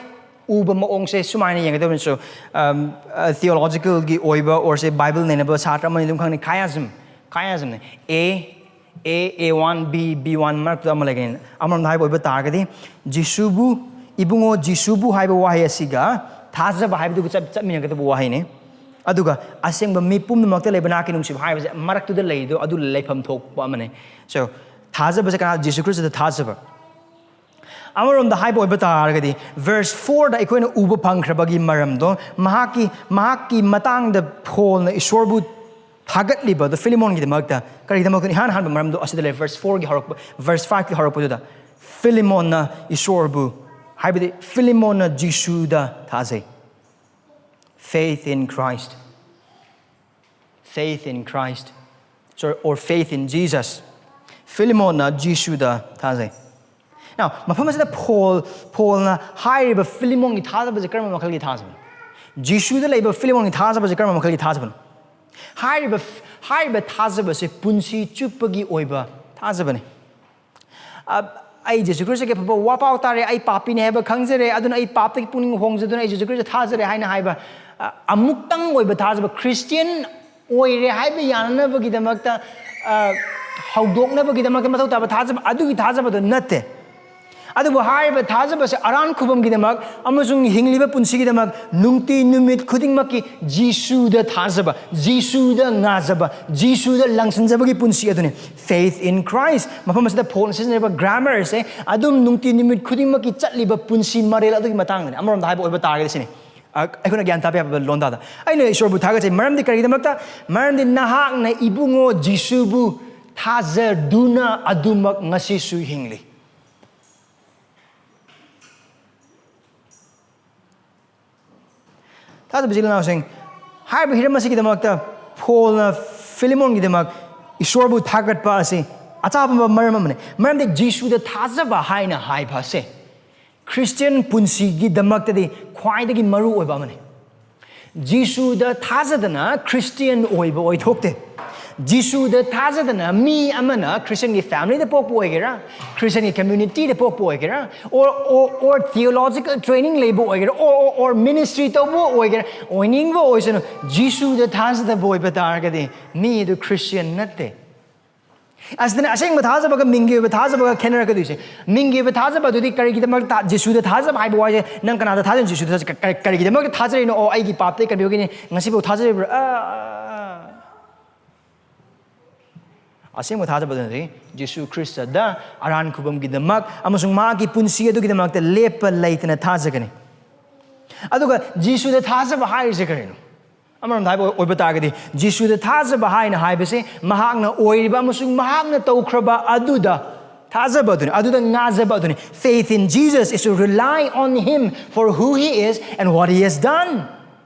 ꯎꯕ ꯃꯑꯣꯡꯁꯦ ꯁꯨꯃꯥꯏꯅ ꯌꯦꯡꯒꯗꯕꯅꯤ꯫ So, um, uh, theologicalꯒꯤ ꯑꯣꯏꯕ, or ꯁꯦ Bible ꯅꯩꯅꯕ ꯁꯥꯇ꯭ꯔ ꯑꯃꯅꯤ ꯑꯗꯨꯝ ꯈꯪꯅꯤ, chiasm, chiasmꯅꯦ꯫ A, A, A one, B, B one ꯃꯔꯛꯇ ꯑꯃ ꯂꯩꯒꯅꯤ꯫ ꯑꯃꯔꯣꯝꯗ ꯍꯥꯏꯕ ꯑꯣꯏꯕ ꯇꯥꯔꯒꯗꯤ, ꯖꯤꯁꯨꯕꯨ, ꯏꯕꯨꯡꯉꯣ ꯖꯤꯁꯨꯕꯨ ꯍꯥꯏꯕ ꯋꯥꯍꯩ ꯑꯁꯤꯒ ꯊꯥꯖꯕ ꯍꯥꯏꯕꯗꯨꯒ ꯆꯠ-, ꯆꯠꯃꯤꯟꯅꯒꯗꯕ ꯋꯥꯍꯩꯅꯤ꯫ ꯑꯗꯨꯒ ꯑꯁꯦꯡꯕ ꯃꯤ ꯄꯨꯝꯅꯃꯛꯇ ꯂꯩꯕ ꯅꯍꯥꯛꯀꯤ ꯅꯨꯡꯁꯤꯕ ꯍꯥꯏꯕꯁꯦ ꯃꯔꯛꯇꯨꯗ ꯂꯩꯗꯣ, ꯑꯗꯨ ꯂꯩꯐꯝ ꯊꯣꯛꯄ ꯑꯃꯅꯤ꯫ So, ꯊꯥꯖꯕꯁꯦ ꯀꯅꯥ? ꯖꯤꯁꯨ ꯈ꯭ꯔꯤꯁꯇꯗ ꯊꯥꯖꯕ꯫ ꯑꯃꯔꯣꯝꯗ ꯍꯥꯏꯕ ꯑꯣꯏꯕ ꯇꯥꯔꯒꯗꯤ, verse fourꯗ ꯑꯩꯈꯣꯏꯅ ꯎꯕ ꯐꯪꯈ꯭ꯔꯕꯒꯤ ꯃꯔꯝꯗꯣ, ꯃꯍꯥꯛꯀꯤ, ꯃꯍꯥꯛꯀꯤ ꯃꯇꯥꯡꯗ ꯄꯣꯜꯅ ꯏꯁꯣꯔꯕꯨ ꯊꯥꯒꯠꯂꯤꯕꯗꯣ ꯐꯤꯂꯤꯃꯣꯟꯒꯤꯗꯃꯛꯇ, ꯀꯔꯤꯒꯤꯗꯃꯛꯇꯅꯣ? ꯏꯍꯥꯟ ꯍꯥꯟꯕ ꯃꯔꯝꯗꯣ ꯑꯁꯤꯗ ꯂꯩ, verse fourꯒꯤ ꯍꯧꯔꯛꯄ, verse fiveꯀꯤ ꯍꯧꯔꯛꯄꯗꯨꯗ, ꯐꯤꯂꯤꯃꯣꯟꯅ ꯏꯁꯣꯔꯕꯨ, ꯍꯥꯏꯕꯗꯤ ꯐꯤꯂꯤꯃꯣꯟꯅ ꯖꯤꯁꯨꯗ ꯊꯥꯖꯩ꯫ Faith in Christ. Faith in Christ. Sorry, or faith in Jesus. ꯐꯤꯂꯤꯃꯣꯟꯅ ꯖꯤꯁꯨꯗ ꯊꯥꯖꯩ꯫ Now, ꯃꯐꯝ ꯑꯁꯤꯗ ꯄꯣꯜ, ꯄꯣꯜꯅ ꯍꯥꯏꯔꯤꯕ ꯐꯤꯂꯤꯃꯣꯟꯒꯤ ꯊꯥꯖꯕꯁꯦ ꯀꯔꯝꯕ ꯃꯈꯜꯒꯤ ꯊꯥꯖꯕꯅꯣ? ꯖꯤꯁꯨꯗ ꯂꯩꯕ ꯐꯤꯂꯤꯃꯣꯟꯒꯤ ꯊꯥꯖꯕꯁꯦ ꯀꯔꯝꯕ ꯃꯈꯜꯒꯤ ꯊꯥꯖꯕꯅꯣ? ꯍꯥꯏꯔꯤꯕ, ꯍꯥꯏꯔꯤꯕ ꯊꯥꯖꯕꯁꯦ ꯄꯨꯟꯁꯤ ꯆꯨꯞꯄꯒꯤ ꯑꯣꯏꯕ ꯊꯥꯖꯕꯅꯤ꯫ ꯑ, ꯑꯩ ꯖꯤꯁꯨ ꯈ꯭ꯔꯤꯁꯇꯒꯤ ꯑꯐꯕ ꯋꯥ ꯄꯥꯎ ꯇꯥꯔꯦ, ꯑꯩ ꯄꯥꯄꯤꯅꯤ ꯍꯥꯏꯕ ꯈꯪꯖꯔꯦ, ꯑꯗꯨꯅ ꯑꯩ ꯄꯥꯞꯇꯒꯤ ꯄꯨꯛꯅꯤꯡ ꯍꯣꯡꯖꯗꯨꯅ ꯑꯩ ꯖꯤꯁꯨ ꯈ꯭ꯔꯤꯁꯇ ꯊꯥꯖꯔꯦ ꯍꯥꯏꯅ ꯍꯥꯏꯕ, ꯑ, ꯑꯃꯨꯛꯇꯪ ꯑꯣꯏꯕ ꯊꯥꯖꯕ, ꯈ꯭ꯔꯤꯁꯇꯤꯌꯟ ꯑꯣꯏꯔꯦ ꯍꯥꯏꯕ ꯌꯥꯅꯅꯕꯒꯤꯗꯃꯛꯇ, ꯑ, ꯍꯧꯗꯣꯛꯅꯕꯒꯤꯗꯃꯛꯇ ꯃꯊꯧ ꯇꯥꯕ ꯊꯥꯖꯕ, ꯑꯗꯨꯒꯤ ꯊꯥꯖꯕꯗꯣ ꯅꯠꯇꯦ꯫ ꯑꯗꯨꯕꯨ ꯍꯥꯏꯔꯤꯕ ꯊꯥꯖꯕꯁꯦ ꯑꯔꯥꯟ ꯈꯨꯕꯝꯒꯤꯗꯃꯛ ꯑꯃꯁꯨꯡ ꯍꯤꯡꯂꯤꯕ ꯄꯨꯟꯁꯤꯒꯤꯗꯃꯛ ꯅꯨꯡꯇꯤ ꯅꯨꯃꯤꯠ ꯈꯨꯗꯤꯡꯃꯛꯀꯤ ꯖꯤꯁꯨꯗ ꯊꯥꯖꯕ, ꯖꯤꯁꯨꯗ ꯉꯥꯖꯕ, ꯖꯤꯁꯨꯗ ꯂꯪꯁꯤꯟꯖꯕꯒꯤ ꯄꯨꯟꯁꯤ ꯑꯗꯨꯅꯤ꯫ Faith in Christ꯫ ꯃꯐꯝ ꯑꯁꯤꯗ ꯄꯣꯜꯅ ꯁꯤꯖꯤꯟꯅꯔꯤꯕ ꯒ꯭ꯔꯥꯃꯔꯁꯦ ꯑꯗꯨꯝ ꯅꯨꯡꯇꯤ ꯅꯨꯃꯤꯠ ꯈꯨꯗꯤꯡꯃꯛꯀꯤ ꯆꯠꯂꯤꯕ ꯄꯨꯟꯁꯤ ꯃꯔꯦꯜ ꯑꯗꯨꯒꯤ ꯃꯇꯥꯡꯗꯅꯤ꯫ ꯑꯃꯔꯣꯝꯗ ꯍꯥꯏꯕ ꯑꯣꯏꯕ ꯇꯥꯔꯒꯗꯤ ꯁꯤꯅꯤ꯫ ꯑ, ꯑꯩꯈꯣꯏꯅ ꯒ꯭ꯌꯥꯟ ꯇꯥꯕ ꯌꯥꯕ ꯂꯣꯟꯗꯥꯗ꯫ "ꯑꯩꯅ ꯏꯁꯣꯔꯕꯨ ꯊꯥꯒꯠꯆꯩ, ꯃꯔꯝꯗꯤ ꯀꯔꯤꯒꯤꯗꯃꯛꯇ? ꯃꯔꯝꯗꯤ ꯅꯍꯥꯛꯅ ꯏꯕꯨꯡꯉꯣ ꯖꯤꯁꯨꯕꯨ ꯊꯥꯖꯗꯨꯅ ꯑꯗꯨꯃꯛ ꯉꯁꯤꯁꯨ ꯍꯤꯡꯂꯤ꯫" ꯊꯥꯖꯕ ꯏꯆꯤꯜ ꯏꯅꯥꯎꯁꯤꯡ, ꯍꯥꯏꯔꯤꯕ ꯍꯤꯔꯝ ꯑꯁꯤꯒꯤꯗꯃꯛꯇ ꯄꯣꯜꯅ ꯐꯤꯂꯤꯃꯣꯟꯒꯤꯗꯃꯛ ꯏꯁꯣꯔꯕꯨ ꯊꯥꯒꯠꯄ ꯑꯁꯤ ꯑꯆꯥꯄꯝꯕ ꯃꯔꯝ ꯑꯃꯅꯤ꯫ ꯃꯔꯝꯗꯤ ꯖꯤꯁꯨꯗ ꯊꯥꯖꯕ ꯍꯥꯏꯅ ꯍꯥꯏꯕ ꯑꯁꯦ ꯈ꯭ꯔꯤꯁꯇꯤꯌꯟ ꯄꯨꯟꯁꯤꯒꯤꯗꯃꯛꯇꯗꯤ ꯈ꯭ꯋꯥꯏꯗꯒꯤ ꯃꯔꯨ ꯑꯣꯏꯕ ꯑꯃꯅꯤ꯫ ꯖꯤꯁꯨꯗ ꯊꯥꯖꯗꯅ ꯈ꯭ꯔꯤꯁꯇꯤꯌꯟ ꯑꯣꯏꯕ ꯑꯣꯏꯊꯣꯛꯇꯦ꯫ ꯖꯤꯁꯨꯗ ꯊꯥꯖꯗꯅ ꯃꯤ ꯑꯃꯅ ꯈ꯭ꯔꯤꯁꯇꯤꯌꯟꯒꯤ ꯐꯦꯃꯤꯂꯤꯗ ꯄꯣꯛꯄ ꯑꯣꯏꯒꯦꯔꯥ, ꯈ꯭ꯔꯤꯁꯇꯤꯌꯟꯒꯤ ꯀꯝꯃ꯭ꯌꯨꯅꯤꯇꯤꯗ ꯄꯣꯛꯄ ꯑꯣꯏꯒꯦꯔꯥ, or, or, or theological training ꯂꯩꯕ ꯑꯣꯏꯒꯦꯔꯥ, or, or, or ministry ꯇꯧꯕ ꯑꯣꯏꯒꯦꯔꯥ, ꯑꯣꯏꯅꯤꯡꯕ ꯑꯣꯏꯁꯅꯨ, ꯖꯤꯁꯨꯗ ꯊꯥꯖꯗꯕ ꯑꯣꯏꯕ ꯇꯥꯔꯒꯗꯤ ꯃꯤ ꯑꯗꯨ ꯈ꯭ꯔꯤꯁꯇꯤꯌꯟ ꯅꯠꯇꯦ꯫ ꯑꯁꯤꯗꯅ ꯑꯁꯦꯡꯕ ꯊꯥꯖꯕꯒ ꯃꯤꯡꯒꯤ ꯑꯣꯏꯕ ꯊꯥꯖꯕꯒ ꯈꯦꯠꯅꯔꯛꯀꯗꯣꯏꯁꯦ꯫ ꯃꯤꯡꯒꯤ ꯑꯣꯏꯕ ꯊꯥꯖꯕ ꯑꯗꯨꯗꯤ ꯀꯔꯤꯒꯤꯗꯃꯛꯇ ꯖꯤꯁꯨꯗ ꯊꯥꯖꯕ ꯍꯥꯏꯕ ꯋꯥꯁꯦ, ꯅꯪ ꯀꯅꯥꯗ ꯊꯥꯖꯩꯅꯣ? ꯖꯤꯁꯨꯗ ꯊꯥꯖ-, ꯀ-, ꯀ-, ꯀꯔꯤꯒꯤꯗꯃꯛꯇ ꯊꯥꯖꯔꯤꯅꯣ? "ꯑꯣ, ꯑꯩꯒꯤ ꯄꯥꯞꯇꯒꯤ ꯀꯟꯕꯤꯕꯒꯤꯅꯤ, ꯉꯁꯤꯐꯥꯎ ꯊꯥꯖꯔꯤꯕ꯭ꯔꯥ?" ꯑ, ꯑ, ꯑ, ꯑ꯫ ꯑꯁꯦꯡꯕ ꯊꯥꯖꯕ ꯑꯗꯨꯅꯗꯤ ꯖꯤꯁꯨ ꯈ꯭ꯔꯤꯁꯇꯗ ꯑꯔꯥꯟ ꯈꯨꯕꯝꯒꯤꯗꯃꯛ ꯑꯃꯁꯨꯡ ꯃꯥꯒꯤ ꯄꯨꯟꯁꯤ ꯑꯗꯨꯒꯤꯗꯃꯛꯇ ꯂꯦꯞꯄ ꯂꯩꯇꯅ ꯊꯥꯖꯒꯅꯤ꯫ ꯑꯗꯨꯒ ꯖꯤꯁꯨꯗ ꯊꯥꯖꯕ ꯍꯥꯏꯔꯤꯁꯦ ꯀꯔꯤꯅꯣ? ꯑꯃꯔꯣꯝꯗ ꯍꯥꯏꯕ ꯑꯣꯏꯕ ꯇꯥꯔꯒꯗꯤ, ꯖꯤꯁꯨꯗ ꯊꯥꯖꯕ ꯍꯥꯏꯅ ꯍꯥꯏꯕꯁꯦ ꯃꯍꯥꯛꯅ ꯑꯣꯏꯔꯤꯕ ꯑꯃꯁꯨꯡ ꯃꯍꯥꯛꯅ ꯇꯧꯈ꯭ꯔꯕ ꯑꯗꯨꯗ ꯊꯥꯖꯕ ꯑꯗꯨꯅꯤ, ꯑꯗꯨꯗ ꯉꯥꯖꯕ ꯑꯗꯨꯅꯤ꯫ Faith in Jesus is to rely on him for who he is and what he has done.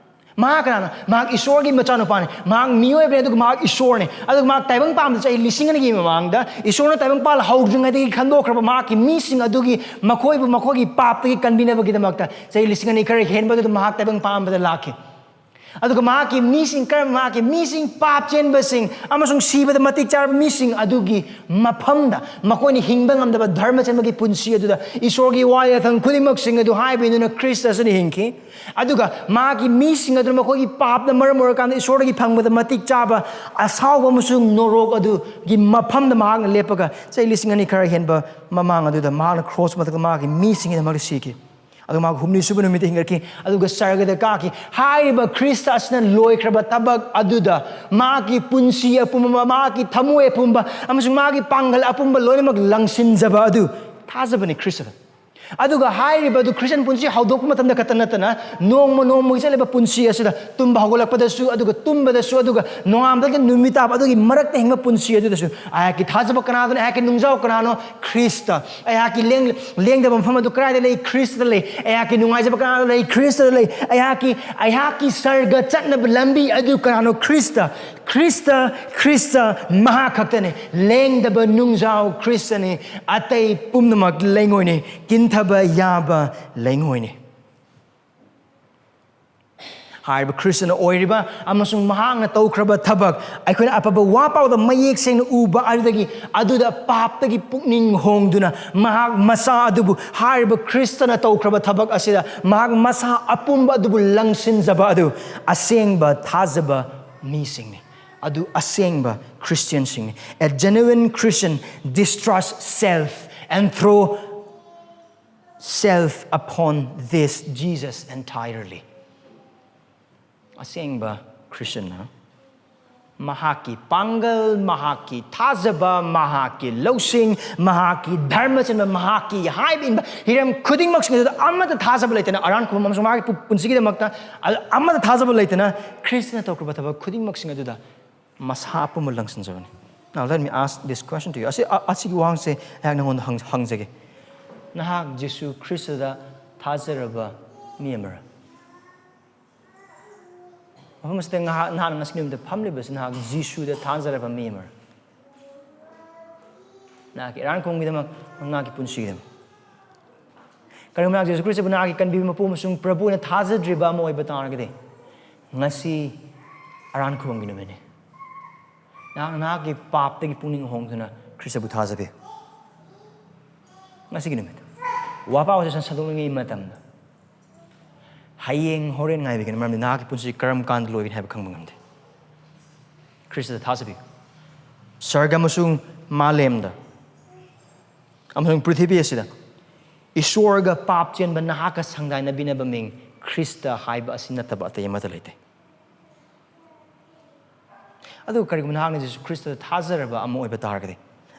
ꯃꯍꯥꯛ ꯀꯅꯥꯅꯣ? ꯃꯍꯥꯛ ꯏꯁꯣꯔꯒꯤ ꯃꯆꯥꯅꯨꯄꯥꯅꯤ꯫ ꯃꯍꯥꯛ ꯃꯤꯑꯣꯏꯕꯅꯤ, ꯑꯗꯨꯒ ꯃꯍꯥꯛ ꯏꯁꯣꯔꯅꯤ꯫ ꯑꯗꯨꯒ ꯃꯍꯥꯛ ꯇꯥꯏꯕꯪ ꯄꯥꯟꯕꯗ ꯆꯍꯤ ꯂꯤꯁꯤꯡ ꯑꯅꯤꯒꯤ ꯃꯃꯥꯡꯗ ꯏꯁꯣꯔꯅ ꯇꯥꯏꯕꯪ ꯄꯥꯟ ꯍꯧꯗ꯭ꯔꯤꯉꯩꯗꯒꯤ ꯈꯟꯗꯣꯛꯈ꯭ꯔꯕ ꯃꯍꯥꯛꯀꯤ ꯃꯤꯁꯤꯡ ꯑꯗꯨꯒꯤ ꯃꯈꯣꯏꯕꯨ ꯃꯈꯣꯏꯒꯤ ꯄꯥꯞꯇꯒꯤ ꯀꯟꯕꯤꯅꯕꯒꯤꯗꯃꯛꯇ ꯆꯍꯤ ꯂꯤꯁꯤꯡ ꯑꯅꯤ ꯈꯔ ꯍꯦꯟꯕ ꯑꯗꯨꯗ ꯃꯍꯥꯛ ꯇꯥꯏꯕꯪ ꯄꯥꯟꯕꯗ ꯂꯥꯛꯈꯤ꯫ ꯑꯗꯨꯒ ꯃꯍꯥꯛꯀꯤ ꯃꯤꯁꯤꯡ, ꯀꯔꯝꯕ ꯃꯍꯥꯛꯀꯤ ꯃꯤꯁꯤꯡ? ꯄꯥꯞ ꯆꯦꯟꯕꯁꯤꯡ ꯑꯃꯁꯨꯡ ꯁꯤꯕꯗ ꯃꯇꯤꯛ ꯆꯥꯔꯕ ꯃꯤꯁꯤꯡ ꯑꯗꯨꯒꯤ ꯃꯐꯝꯗ, ꯃꯈꯣꯏꯅ ꯍꯤꯡꯕ ꯉꯝꯗꯕ ꯙꯔꯃ ꯆꯦꯟꯕꯒꯤ ꯄꯨꯟꯁꯤ ꯑꯗꯨꯗ, ꯏꯁꯣꯔꯒꯤ ꯋꯥ ꯌꯥꯊꯪ ꯈꯨꯗꯤꯡꯃꯛꯁꯤꯡ ꯑꯗꯨ ꯍꯥꯏꯕ ꯏꯟꯗꯨꯅ ꯈ꯭ꯔꯤꯁꯇ ꯑꯁꯤꯅ ꯍꯤꯡꯈꯤ꯫ ꯑꯗꯨꯒ ꯃꯍꯥꯛꯀꯤ ꯃꯤꯁꯤꯡ ꯑꯗꯨꯅ ꯃꯈꯣꯏꯒꯤ ꯄꯥꯞꯅ ꯃꯔꯝ ꯑꯣꯏꯔꯀꯥꯟꯗ ꯏꯁꯣꯔꯗꯒꯤ ꯐꯪꯕꯗ ꯃꯇꯤꯛ ꯆꯥꯕ ꯑꯁꯥꯎꯕ ꯑꯃꯁꯨꯡ ꯅꯣꯔꯣꯛ ꯑꯗꯨꯒꯤ ꯃꯐꯝꯗ ꯃꯍꯥꯛꯅ ꯂꯦꯞꯄꯒ ꯆꯍꯤ ꯂꯤꯁꯤꯡ ꯑꯅꯤ ꯈꯔ ꯍꯦꯟꯕ ꯃꯃꯥꯡ ꯑꯗꯨꯗ ꯃꯍꯥꯛꯅ ꯀ꯭ꯔꯣꯁ ꯃꯊꯛꯇ ꯃꯍꯥꯛꯀꯤ ꯃꯤꯁꯤꯡꯒꯤꯗꯃꯛꯇ ꯁꯤꯈꯤ꯫ ꯑꯗꯨꯒ ꯃꯍꯥꯛ ꯍꯨꯝꯅꯤ ꯁꯨꯕ ꯅꯨꯃꯤꯠꯇ ꯍꯤꯡꯒꯠꯈꯤ, ꯑꯗꯨꯒ ꯁꯔꯒꯗ ꯀꯥꯈꯤ꯫ ꯍꯥꯏꯔꯤꯕ ꯈ꯭ꯔꯤꯁꯇ ꯑꯁꯤꯅ ꯂꯣꯏꯈ꯭ꯔꯕ ꯊꯕꯛ ꯑꯗꯨꯗ ꯃꯍꯥꯛꯀꯤ ꯄꯨꯟꯁꯤ ꯑꯄꯨꯝꯕ, ꯃꯍꯥꯛꯀꯤ ꯊꯃꯣꯏ ꯑꯄꯨꯝꯕ ꯑꯃꯁꯨꯡ ꯃꯍꯥꯛꯀꯤ ꯄꯥꯡꯒꯜ ꯑꯄꯨꯝꯕ ꯂꯣꯏꯅꯃꯛ ꯂꯪꯁꯤꯟꯖꯕ ꯑꯗꯨ ꯊꯥꯖꯕꯅꯤ ꯈ꯭ꯔꯤꯁꯇꯗ꯫ ꯑꯗꯨꯒ ꯍꯥꯏꯔꯤꯕ ꯑꯗꯨ ꯈ꯭ꯔꯤꯁꯇꯤꯌꯟ ꯄꯨꯟꯁꯤ ꯍꯧꯗꯣꯛꯄ ꯃꯇꯝꯗ ꯈꯛꯇ ꯅꯠꯇꯅ, ꯅꯣꯡꯃ ꯅꯣꯡꯃꯒꯤ ꯆꯠꯂꯤꯕ ꯄꯨꯟꯁꯤ ꯑꯁꯤꯗ, ꯇꯨꯝꯕ ꯍꯧꯒꯠꯂꯛꯄꯗꯁꯨ, ꯑꯗꯨꯒ ꯇꯨꯝꯕꯗꯁꯨ, ꯑꯗꯨꯒ ꯅꯣꯡꯉꯥꯟꯕꯗꯒꯤ ꯅꯨꯃꯤꯠ ꯇꯥꯕ ꯑꯗꯨꯒꯤ ꯃꯔꯛꯇ ꯍꯤꯡꯕ ꯄꯨꯟꯁꯤ ꯑꯗꯨꯗꯁꯨ, ꯑꯩꯍꯥꯛꯀꯤ ꯊꯥꯖꯕ ꯀꯅꯥꯗꯅꯣ? ꯑꯩꯍꯥꯛꯀꯤ ꯅꯨꯡꯖꯥꯎ ꯀꯅꯥꯅꯣ? ꯈ꯭ꯔꯤꯁꯇ꯫ ꯑꯩꯍꯥꯛꯀꯤ ꯂꯦꯡ-, ꯂꯦꯡꯗꯕ ꯃꯐꯝ ꯑꯗꯨ ꯀꯗꯥꯏꯗ ꯂꯩ? ꯈ꯭ꯔꯤꯁꯇꯗ ꯂꯩ꯫ ꯑꯩꯍꯥꯛꯀꯤ ꯅꯨꯡꯉꯥꯏꯖꯕ ꯀꯅꯥꯗ ꯂꯩ? ꯈ꯭ꯔꯤꯁꯇꯗ ꯂꯩ꯫ ꯑꯩꯍꯥꯛꯀꯤ, ꯑꯩꯍꯥꯛꯀꯤ ꯁꯔꯒ ꯆꯠꯅꯕ ꯂꯝꯕꯤ ꯑꯗꯨ ꯀꯅꯥꯅꯣ? ꯈ꯭ꯔꯤꯁꯇ꯫ ꯈ꯭ꯔꯤꯁꯇ, ꯈ꯭ꯔꯤꯁꯇ ꯃꯍꯥꯛ ꯈꯛꯇꯅꯤ꯫ ꯂꯦꯡꯗꯕ ꯅꯨꯡꯖꯥꯎ ꯈ꯭ꯔꯤꯁꯇꯅꯤ꯫ ꯑꯇꯩ ꯄꯨꯝꯅꯃꯛ ꯂꯩꯉꯣꯏꯅꯤ, ꯀꯤꯟꯊꯕ ꯌꯥꯕ ꯂꯩꯉꯣꯏꯅꯤ꯫ ꯍꯥꯏꯔꯤꯕ ꯈ꯭ꯔꯤꯁꯇꯅ ꯑꯣꯏꯔꯤꯕ ꯑꯃꯁꯨꯡ ꯃꯍꯥꯛꯅ ꯇꯧꯈ꯭ꯔꯕ ꯊꯕꯛ, ꯑꯩꯈꯣꯏꯅ ꯑꯐꯕ ꯋꯥ ꯄꯥꯎꯗ ꯃꯌꯦꯛ ꯁꯦꯡꯅ ꯎꯕ ꯑꯗꯨꯗꯒꯤ, ꯑꯗꯨꯗ ꯄꯥꯞꯇꯒꯤ ꯄꯨꯛꯅꯤꯡ ꯍꯣꯡꯗꯨꯅ ꯃꯍꯥꯛ ꯃꯁꯥ ꯑꯗꯨꯕꯨ, ꯍꯥꯏꯔꯤꯕ ꯈ꯭ꯔꯤꯁꯇꯅ ꯇꯧꯈ꯭ꯔꯕ ꯊꯕꯛ ꯑꯁꯤꯗ ꯃꯍꯥꯛ ꯃꯁꯥ ꯑꯄꯨꯝꯕ ꯑꯗꯨꯕꯨ ꯂꯪꯁꯤꯟꯖꯕ ꯑꯗꯨ ꯑꯁꯦꯡꯕ ꯊꯥꯖꯕ ꯃꯤꯁꯤꯡꯅꯤ꯫ ꯑꯗꯨ ꯑꯁꯦꯡꯕ ꯈ꯭ꯔꯤꯁꯇꯤꯌꯟꯁꯤꯡꯅꯤ꯫ A genuine Christian distrusts self and throw self upon this Jesus entirely. ꯑꯁꯦꯡꯕ ꯈ꯭ꯔꯤꯁꯇꯤꯌꯟꯅ ꯃꯍꯥꯛꯀꯤ ꯄꯥꯡꯒꯜ, ꯃꯍꯥꯛꯀꯤ ꯊꯥꯖꯕ, ꯃꯍꯥꯛꯀꯤ ꯂꯧꯁꯤꯡ, ꯃꯍꯥꯛꯀꯤ ꯙꯔꯃ ꯆꯦꯟꯕ, ꯃꯍꯥꯛꯀꯤ ꯍꯥꯏꯕ ꯏꯟꯕ ꯍꯤꯔꯝ ꯈꯨꯗꯤꯡꯃꯛꯁꯤꯡ ꯑꯗꯨꯗ ꯑꯃꯠꯇ ꯊꯥꯖꯕ ꯂꯩꯇꯅ, ꯑꯔꯥꯟ ꯈꯨꯕꯝ ꯑꯃꯁꯨꯡ ꯃꯍꯥꯛꯀꯤ ꯄꯨ-, ꯄꯨꯟꯁꯤꯒꯤꯗꯃꯛꯇ ꯑꯃꯠꯇ ꯊꯥꯖꯕ ꯂꯩꯇꯅ ꯈ꯭ꯔꯤꯁꯇꯅ ꯇꯧꯈ꯭ꯔꯕ ꯊꯕꯛ ꯈꯨꯗꯤꯡꯃꯛꯁꯤꯡ ꯑꯗꯨꯗ ꯃꯁꯥ ꯑꯄꯨꯝꯕ ꯂꯪꯁꯤꯟꯖꯕꯅꯤ꯫ Now let me ask this question to you. ꯑꯁꯤ, ꯑ-, ꯑꯁꯤꯒꯤ ꯋꯥꯍꯪꯁꯦ ꯑꯩꯍꯥꯛ ꯅꯉꯣꯟꯗ ꯍꯪ-, ꯍꯪꯖꯒꯦ꯫ ꯅꯍꯥꯛ ꯖꯤꯁꯨ ꯈ꯭ꯔꯤꯁꯇꯗ ꯊꯥꯖꯔꯕ ꯃꯤ ꯑꯃꯔ? ꯃꯐꯝ ꯑꯁꯤꯗ ꯉꯥꯏꯍꯥꯛ, ꯅꯍꯥꯛꯅ ꯉꯁꯤ ꯅꯨꯃꯤꯠꯇ ꯐꯝꯂꯤꯕꯁꯤ ꯅꯍꯥꯛ ꯖꯤꯁꯨꯗ ꯊꯥꯖꯔꯕ ꯃꯤ ꯑꯃꯔ? ꯅꯍꯥꯛꯀꯤ ꯑꯔꯥꯟ ꯈꯨꯕꯝꯒꯤꯗꯃꯛ, ꯅꯍꯥꯛꯀꯤ ꯄꯨꯟꯁꯤꯒꯤꯗꯃꯛ꯫ ꯀꯔꯤꯒꯨꯝꯕ ꯅꯍꯥꯛ ꯖꯤꯁꯨ ꯈ꯭ꯔꯤꯁꯇꯕꯨ ꯅꯍꯥꯛꯀꯤ ꯀꯟꯕꯤꯕ ꯃꯄꯨ ꯑꯃꯁꯨꯡ ꯄ꯭ꯔꯚꯨꯅ ꯊꯥꯖꯗ꯭ꯔꯤꯕ ꯑꯃ ꯑꯣꯏꯕ ꯇꯥꯔꯒꯗꯤ, ꯉꯁꯤ ꯑꯔꯥꯟ ꯈꯨꯕꯝꯒꯤ ꯅꯨꯃꯤꯠꯅꯤ꯫ ꯅꯍꯥꯛ ꯅꯍꯥꯛꯀꯤ ꯄꯥꯞꯇꯒꯤ ꯄꯨꯛꯅꯤꯡ ꯍꯣꯡꯗꯨꯅ ꯈ꯭ꯔꯤꯁꯇꯕꯨ ꯊꯥꯖꯕꯤꯌꯨ꯫ ꯉꯁꯤꯒꯤ ꯅꯨꯃꯤꯠ꯫ ꯋꯥꯄꯥ ꯋꯥꯁꯦ ꯁꯟꯗꯣꯛꯂꯤꯉꯩ ꯃꯇꯝꯗ ꯍꯌꯦꯡ ꯍꯣꯔꯦꯟ ꯉꯥꯏꯕꯤꯒꯅꯨ, ꯃꯔꯝꯗꯤ ꯅꯍꯥꯛꯀꯤ ꯄꯨꯟꯁꯤ ꯀꯔꯝ ꯀꯥꯟꯗ ꯂꯣꯏꯒꯅꯤ ꯍꯥꯏꯕ ꯈꯪꯕ ꯉꯝꯗꯦ꯫ ꯈ꯭ꯔꯤꯁꯇꯗ ꯊꯥꯖꯕꯤꯌꯨ꯫ ꯁꯔꯒ ꯑꯃꯁꯨꯡ ꯃꯥꯂꯦꯝꯗ ꯑꯃꯁꯨꯡ ꯄ꯭ꯔꯤꯊꯤꯕꯤ ꯑꯁꯤꯗ ꯏꯁꯣꯔꯒ ꯄꯥꯞ ꯆꯦꯟꯕ ꯅꯍꯥꯛꯀ ꯁꯪꯗꯥꯏꯅꯕꯤꯅꯕ ꯃꯤꯡ ꯈ꯭ꯔꯤꯁꯇ ꯍꯥꯏꯕ ꯑꯁꯤ ꯅꯠꯇꯕ ꯑꯇꯩ ꯑꯃꯠꯇ ꯂꯩꯇꯦ꯫ ꯑꯗꯨꯒ ꯀꯔꯤꯒꯨꯝꯕ ꯅꯍꯥꯛꯅ ꯖꯤꯁꯨ ꯈ꯭ꯔꯤꯁꯇꯗ ꯊꯥꯖꯔꯕ ꯑꯃ ꯑꯣꯏꯕ ꯇꯥꯔꯒꯗꯤ,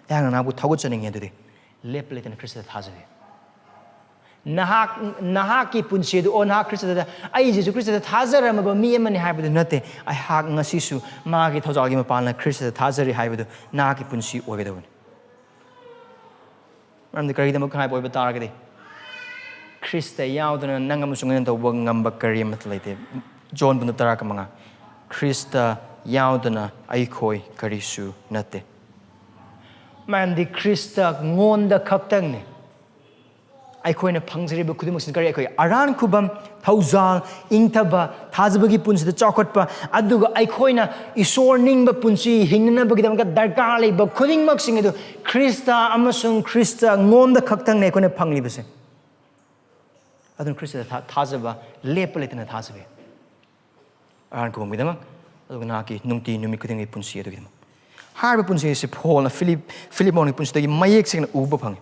ꯑꯩꯍꯥꯛꯅ ꯅꯍꯥꯛꯄꯨ ꯊꯧꯒꯠꯆꯅꯤꯡꯉꯤ꯫ ꯑꯗꯨꯗꯤ ꯂꯦꯞꯄ ꯂꯩꯇꯅ ꯈ꯭ꯔꯤꯁꯇꯗ ꯊꯥꯖꯕꯤꯌꯨ꯫ ꯅꯍꯥꯛ, ꯅꯍꯥꯛꯀꯤ ꯄꯨꯟꯁꯤ ꯑꯗꯨ, "ꯑꯣ, ꯅꯍꯥꯛ ꯈ꯭ꯔꯤꯁꯇꯗ, ꯑꯩ ꯖꯤꯁꯨ ꯈ꯭ꯔꯤꯁꯇꯗ ꯊꯥꯖꯔꯝꯃꯕ ꯃꯤ ꯑꯃꯅꯤ" ꯍꯥꯏꯕꯗꯨ ꯅꯠꯇꯦ꯫ ꯑꯩꯍꯥꯛ ꯉꯁꯤꯁꯨ ꯃꯥꯒꯤ ꯊꯧꯖꯥꯜꯒꯤ ꯃꯄꯥꯟꯅ ꯈ꯭ꯔꯤꯁꯇꯗ ꯊꯥꯖꯔꯤ ꯍꯥꯏꯕꯗꯨ ꯅꯍꯥꯛꯀꯤ ꯄꯨꯟꯁꯤ ꯑꯣꯏꯒꯗꯕꯅꯤ꯫ ꯃꯔꯝꯗꯤ ꯀꯔꯤꯒꯤꯗꯃꯛ ꯍꯥꯏꯕ ꯑꯣꯏꯕ ꯇꯥꯔꯒꯗꯤ, ꯈ꯭ꯔꯤꯁꯇ ꯌꯥꯎꯗꯅ ꯅꯪ ꯑꯃꯁꯨꯡ ꯑꯩꯅ ꯇꯧꯕ ꯉꯝꯕ ꯀꯔꯤ ꯑꯃꯠꯇ ꯂꯩꯇꯦ꯫ ꯖꯣꯟ ꯄꯨꯟꯗꯨꯞ ꯇꯔꯥꯒ ꯃꯉꯥ, "ꯈ꯭ꯔꯤꯁꯇ ꯌꯥꯎꯗꯅ ꯑꯩꯈꯣꯏ ꯀꯔꯤꯁꯨ ꯅꯠꯇꯦ"꯫ ꯃꯔꯝꯗꯤ ꯈ꯭ꯔꯤꯁꯇ ꯉꯣꯟꯗ ꯈꯛꯇꯪꯅꯤ ꯑꯩꯈꯣꯏꯅ ꯐꯪꯖꯔꯤꯕ ꯈꯨꯗꯤꯡꯃꯛꯁꯤꯅ꯫ ꯀꯔꯤ? ꯑꯩꯈꯣꯏ ꯑꯔꯥꯟ ꯈꯨꯕꯝ, ꯊꯧꯖꯥꯜ, ꯏꯪꯊꯕ, ꯊꯥꯖꯕꯒꯤ ꯄꯨꯟꯁꯤꯗ ꯆꯥꯎꯈꯠꯄ, ꯑꯗꯨꯒ ꯑꯩꯈꯣꯏꯅ ꯏꯁꯣꯔ ꯅꯤꯡꯕ ꯄꯨꯟꯁꯤ ꯍꯤꯡꯅꯅꯕꯒꯤꯗꯃꯛꯇ ꯗꯔꯀꯥꯔ ꯂꯩꯕ ꯈꯨꯗꯤꯡꯃꯛꯁꯤꯡ ꯑꯗꯨ ꯈ꯭ꯔꯤꯁꯇ ꯑꯃꯁꯨꯡ ꯈ꯭ꯔꯤꯁꯇ ꯉꯣꯟꯗ ꯈꯛꯇꯪꯅꯤ ꯑꯩꯈꯣꯏꯅ ꯐꯪꯂꯤꯕꯁꯦ꯫ ꯑꯗꯨꯅ ꯈ꯭ꯔꯤꯁꯇꯗ ꯊꯥ-, ꯊꯥꯖꯕ ꯂꯦꯞꯄ ꯂꯩꯇꯅ ꯊꯥꯖꯕꯤꯌꯨ꯫ ꯑꯔꯥꯟ ꯈꯨꯕꯝꯒꯤꯗꯃꯛ, ꯑꯗꯨꯒ ꯅꯍꯥꯛꯀꯤ ꯅꯨꯡꯇꯤ ꯅꯨꯃꯤꯠ ꯈꯨꯗꯤꯡꯒꯤ ꯄꯨꯟꯁꯤ ꯑꯗꯨꯒꯤꯗꯃꯛ꯫ ꯍꯥꯏꯔꯤꯕ ꯄꯨꯟꯁꯤ ꯑꯁꯤ ꯄꯣꯜꯅ ꯐꯤꯂꯤꯞ-, ꯐꯤꯂꯤꯃꯣꯟꯒꯤ ꯄꯨꯟꯁꯤꯗꯒꯤ ꯃꯌꯦꯛ ꯁꯦꯡꯅ ꯎꯕ ꯐꯪꯉꯤ꯫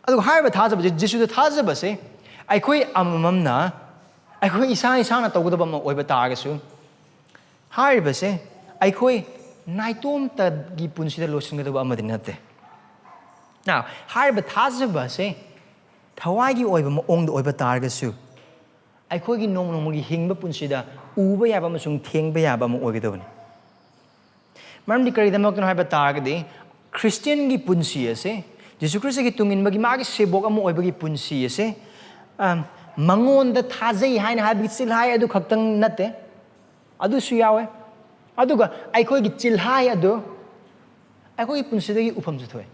ꯑꯗꯨꯒ ꯍꯥꯏꯔꯤꯕ ꯊꯥꯖꯕꯁꯦ, ꯖꯤꯁꯨꯗ ꯊꯥꯖꯕꯁꯦ ꯑꯩꯈꯣꯏ ꯑꯃꯃꯝꯅ, ꯑꯩꯈꯣꯏ ꯏꯁꯥ ꯏꯁꯥꯅ ꯇꯧꯒꯗꯕ ꯑꯃ ꯑꯣꯏꯕ ꯇꯥꯔꯒꯁꯨ, ꯍꯥꯏꯔꯤꯕꯁꯦ ꯑꯩꯈꯣꯏ ꯅꯥꯏꯇꯣꯝꯇꯒꯤ ꯄꯨꯟꯁꯤꯗ ꯂꯣꯏꯁꯤꯟꯒꯗꯕ ꯑꯃꯗꯤ ꯅꯠꯇꯦ꯫ Now, ꯍꯥꯏꯔꯤꯕ ꯊꯥꯖꯕ ꯑꯁꯦ ꯊꯋꯥꯏꯒꯤ ꯑꯣꯏꯕ ꯃꯑꯣꯡꯗ ꯑꯣꯏꯕ ꯇꯥꯔꯒꯁꯨ, ꯑꯩꯈꯣꯏꯒꯤ ꯅꯣꯡꯃ ꯅꯣꯡꯃꯒꯤ ꯍꯤꯡꯕ ꯄꯨꯟꯁꯤꯗ ꯎꯕ ꯌꯥꯕ ꯑꯃꯁꯨꯡ ꯊꯦꯡꯕ ꯌꯥꯕ ꯑꯃ ꯑꯣꯏꯒꯗꯕꯅꯤ꯫ ꯃꯔꯝꯗꯤ ꯀꯔꯤꯒꯤꯗꯃꯛꯇꯅꯣ ꯍꯥꯏꯕ ꯇꯥꯔꯒꯗꯤ, ꯈ꯭ꯔꯤꯁꯇꯤꯌꯟꯒꯤ ꯄꯨꯟꯁꯤ ꯑꯁꯦ, ꯖꯤꯁꯨ ꯈ꯭ꯔꯤꯁꯇꯒꯤ ꯇꯨꯡ ꯏꯟꯕꯒꯤ ꯃꯥꯒꯤ ꯁꯦꯕꯣꯛ ꯑꯃ ꯑꯣꯏꯕꯒꯤ ꯄꯨꯟꯁꯤ ꯑꯁꯦ, ꯑꯝ, ꯃꯉꯣꯟꯗ ꯊꯥꯖꯩ ꯍꯥꯏꯅ ꯍꯥꯏꯕꯒꯤ ꯆꯤꯜꯍꯥꯏ ꯑꯗꯨ ꯈꯛꯇꯪ ꯅꯠꯇꯦ, ꯑꯗꯨꯁꯨ ꯌꯥꯎꯋꯦ꯫ ꯑꯗꯨꯒ ꯑꯩꯈꯣꯏꯒꯤ ꯆꯤꯜꯍꯥꯏ ꯑꯗꯨ ꯑꯩꯈꯣꯏꯒꯤ ꯄꯨꯟꯁꯤꯗꯒꯤ ꯎꯐꯝꯁꯨ ꯊꯣꯛꯑꯦ꯫